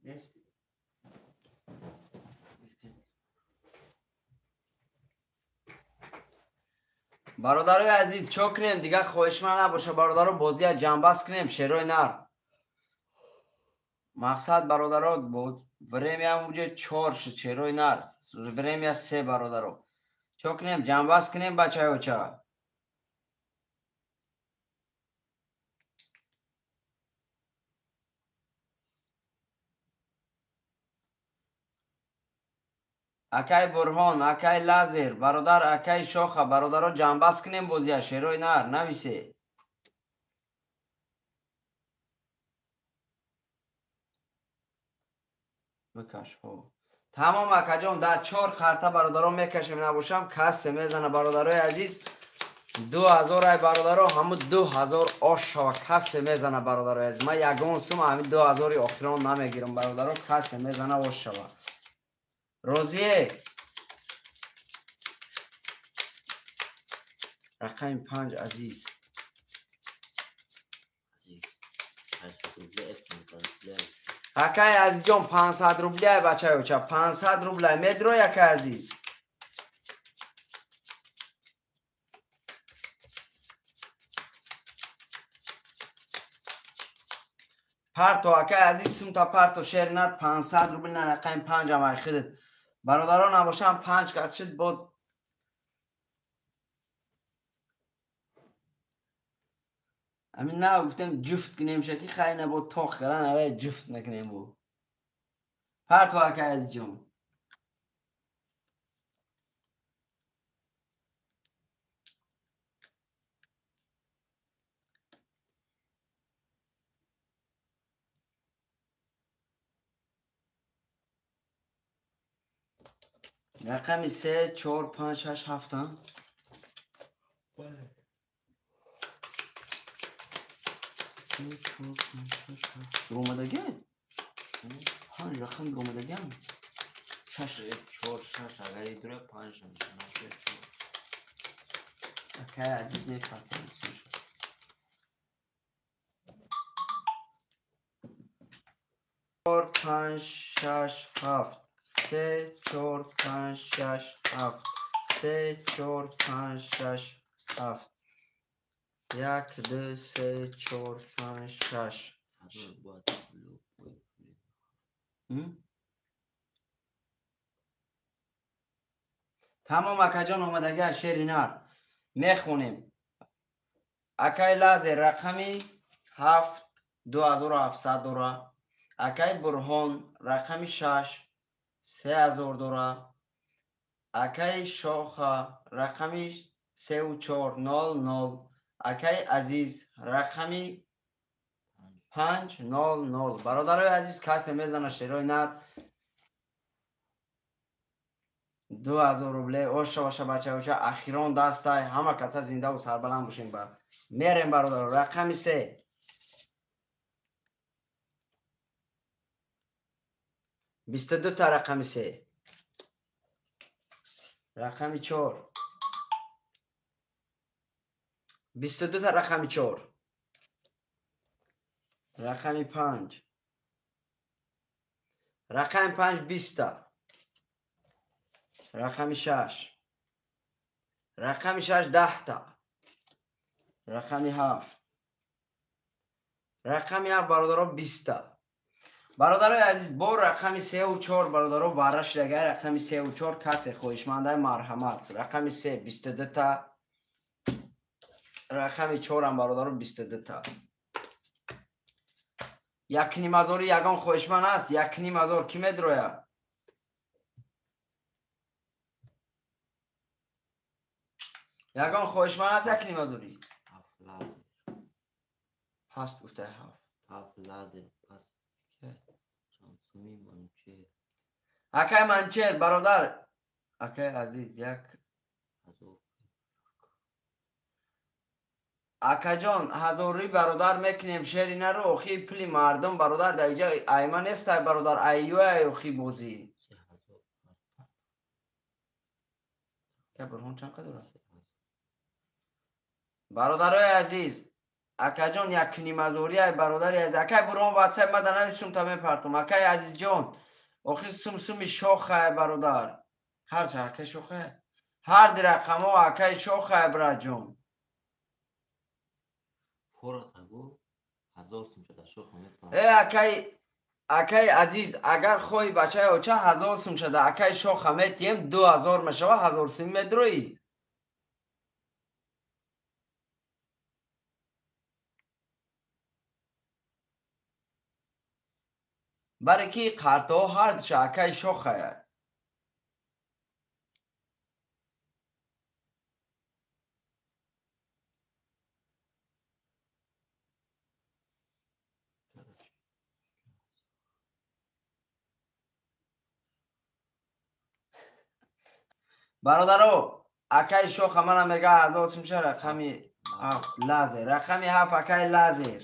Нест. Бародарои азиз, чо кунем дигар? Хоҳишманд набоша бародаро, бозия ҷамъбаст кунем, шерои нар. Мақсад бародаро, время уже чор шуд, шерои нар, время се. Бародаро, чо кунем, ҷамъбаст кунем, бачаёча? Акай Бурҳон, акай Лазер бародар, акай Шоха бародаро, ҷамъбаст кунем бозия, шерои нар, нависе. Бикаш ҳо. Тамом акаҷон, дар чор қарта бародаро мекашем, набошам касе мезана. Бародарои азиз, 2000 ай бародаро, ҳаму 2000 ош шава, касе мезана. Бародарои азиз, ман ягон сума ҳамин 2000-и охирон намегирам. Бародаро, касе мезана, ош шава. Розие? Рақами 5 Азиз. Акай азизҷон 500 рубля бачаёча 500 рубля медрой акай азиз. Парто акай азиз сумта парто шернат 500 рубл на рақами 5 амай хидит. Бародарон набошам 5 кас шид бод амин на гуфтем ҷуфт кунем шаки хай набод тоқ кардан авай ҷуфт накунем бу. Парто акай азизҷон. Рақами 3, 4, 5, 6, 7. 3, 4, 5, 6, 7. Ромадаги? Панҷ рақам ромадагиам. 6, 4, 6 агар идура 5 мешавад. Акай азиз мефаҳмам. 4, 5, 6, 7. 3, 4, 5, 6, 7. 3, 4, 5, 6, 7. 1, 2, 3, 4, 5, 6. Тамом акаҷон омадагӣ аз шери нар мехонем. Акай Лазер рақами 7 2700 дора. Акай Бурҳон рақами 6 3000 дора. Акай Шоха рақами 3400. Акай Азиз рақами 500. Бародарои азиз касе мезана шерои нар 2000 рубле оша баша бачаоча ахирон дастай ҳама каса зиндаву сарбаланд бошем. Ба мерем бародаро рақами 3. 22 та рақами 3. Рақами 4. 22 та рақами 4. Рақами 5. Рақами 5 20 та. Рақами 6. Рақами 6 10 та. Рақами 7. Рақами 7 бародаро 20 та. Бародарои азиз бо рақами 3 ва 4 бародаро бара шудагай рақами 3 ва 4 касе хоҳишмандай марҳамат. Рақами 3 22 та. Рақами 4 ҳам бародаро 22 та. 1.5 ҳазори ягон хоҳишманд аст? 1.5 ҳазор кӣ медрояд? Ягон хоҳишманд аст 1.5 ҳазори? Паст гуфтай 7. 7 лазер паст. Акай Манчер бародар, акай азиз 1 акаҷон ҳазорӣ бародар мекунем шери наро охи пули мардум бародар дар иҷа айма нестай бародар айюай охи бозӣ. Бурҳон чанд қадр аст? Бародарои азиз акаҷон 1.5 ҳазорӣ ай бародари азиз. Акай Бурҳон ватсап ма дар нави сумта мепартом. Акай азизҷон охи сум суми шохай бародар. Ҳарча акай шохай. Ҳар ди рақамҳо акай шохай браҷон. Акай азиз агар хоҳӣ бачаи оча 1000 сум шада акай шоха метиҳем 2000 мешава 1000 сум медроӣ. Баре ки қартҳо ҳардуша акай шохая. Бародаро акай шоха мана мега 1000 сум ша рақами 7 лазер. Рақами 7 акай лазер.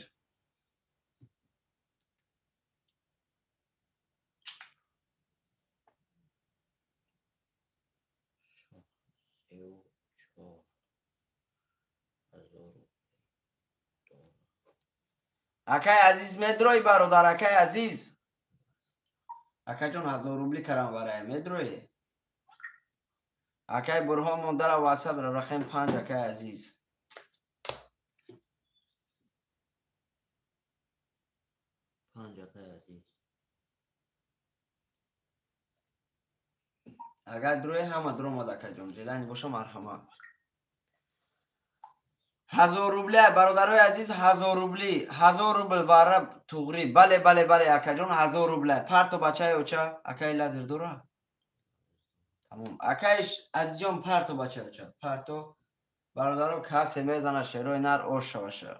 Акай азиз медрои бародар акай азиз. Акаҷон 1000 рубли карам варай медрои. Акай Бурҳон мондара WhatsApp рақами 5 акай азиз. 5 акай азиз. Агар дрои ҳама дромад акаҷон, желани боша марҳамат. 1000 рубли бародарои азиз, 1000 рубли, 1000 рубл вара туғри. Бале, бале, бале акаҷон, 1000 рубли. Парто бачаи оча, акай лазер дора? Тамом. Акай азизҷон парто бачаи оча, парто. Бародаро касе мезана шерои нар ош шаваша.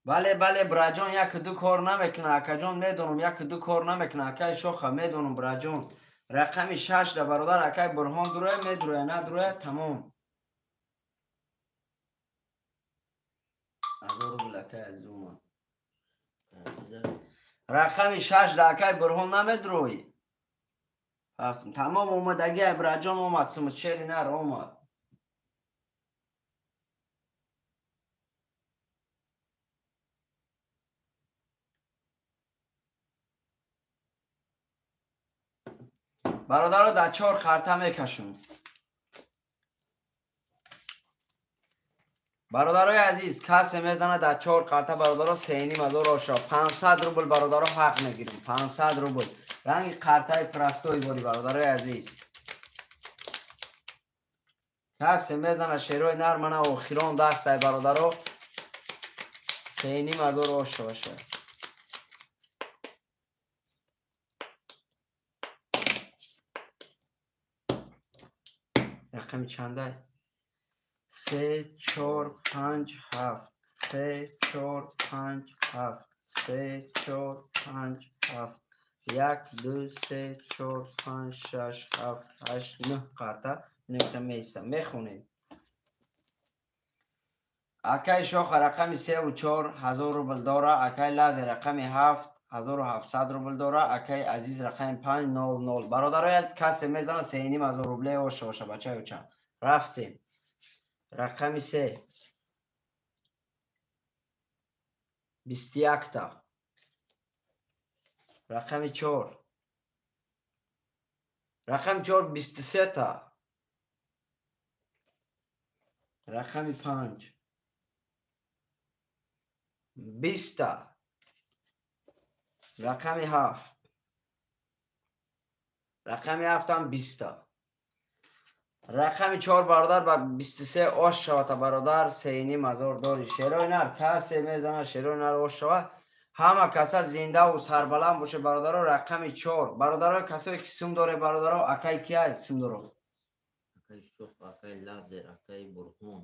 Бале, бале, браҷон, як-ду кор намекуна, акаҷон, медонам, як-ду кор намекуна, акай шоха, медонам, браҷон. Рақами 6 да бародар, акай Бурҳон дуроя, медуроя, надуроя, тамом. 1000 рубл акай азизума. Рақами 6 да акай Бурҳон намедурои. Тамом омадаги, браҷон омад, сумчери нар омад. Бародаро дар 4 қарта мекашум. Бародарои азиз, касе мезана дар 4 қарта бародаро 3500 оша 500 рубл бародаро ҳақ мегирим. 500 рубл. Ранги қартаи простой бори бародарои азиз. Касе мезана шерои нар мана охирон дастай бародаро 3500 оша баша. Рақами чандай? 3 4 5 7 3 4 5 7 3 4 5 7 1 2 3 4 5 6 7 8 9 қарта нукта меиста мехонем. Акай шоха рақами 3 ва 4 1000 рубл дора, акай ладе рақами 7 1700 рубл дора, акай азиз рақами 5 00. Бародарои азиз, касе мезана 3500 рубле оша оша бачаи оча. Рафтем. Рақами 3 21 та. Рақами 4. Рақами 4 23 та. Рақами 5 20 та. Рақами 7. Рақами 7 ҳам 20 та. Рақами 4 бародар ба 23 ош шавата бародар 3500 дори. Шерои нар касе мезана шерои нар ош шава. Ҳама каса зиндаву сарбаланд боше бародаро. Рақами 4 бародаро, касое ки сум доре бародаро, акай кия сум доро? Акай Шох, акай Лазер, акай Бурҳон.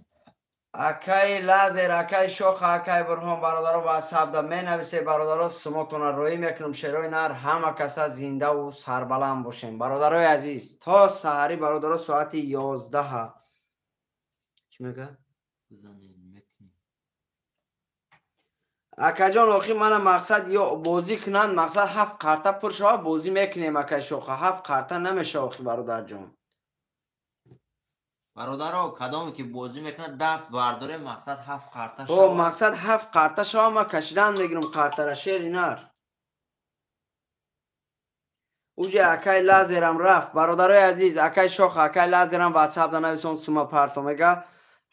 Акай Лазер, акай Шох, акай Бурҳон бародаро WhatsApp да менависе бародаро, сумотона роӣ мекунам шерои нар. Ҳама каса зиндаву сарбаланд бошем бародарои азиз. То саҳарӣ бародаро соати 11. Чӣ мега? Акаҷон, охи мана мақсад ё бозӣ кунанд, мақсад 7 қарта пур шава бозӣ мекунем акай Шоха. 7 қарта намешава охи бародарҷон. Бародаро, кадом ки бозӣ мекунад даст бардоре, мақсад 7 қарта шава. О, мақсад 7 қарта шава, ма кашидан мегирам қартара шери нар. Уҷа акай Лазерам рафт. Бародарои азиз, акай Шоха, акай Лазерам WhatsApp да нависон сума парто мега.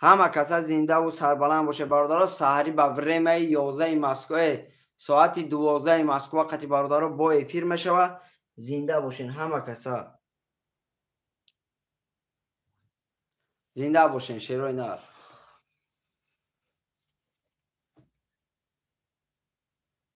Ҳама каса зиндаву сарбаланд боше бародаро. Саҳарӣ ба времаи 11 Москва, соати 12 Москва қати бародаро бо эфир мешава. Зинда бошен ҳама каса. Зинда бошен шерои нар.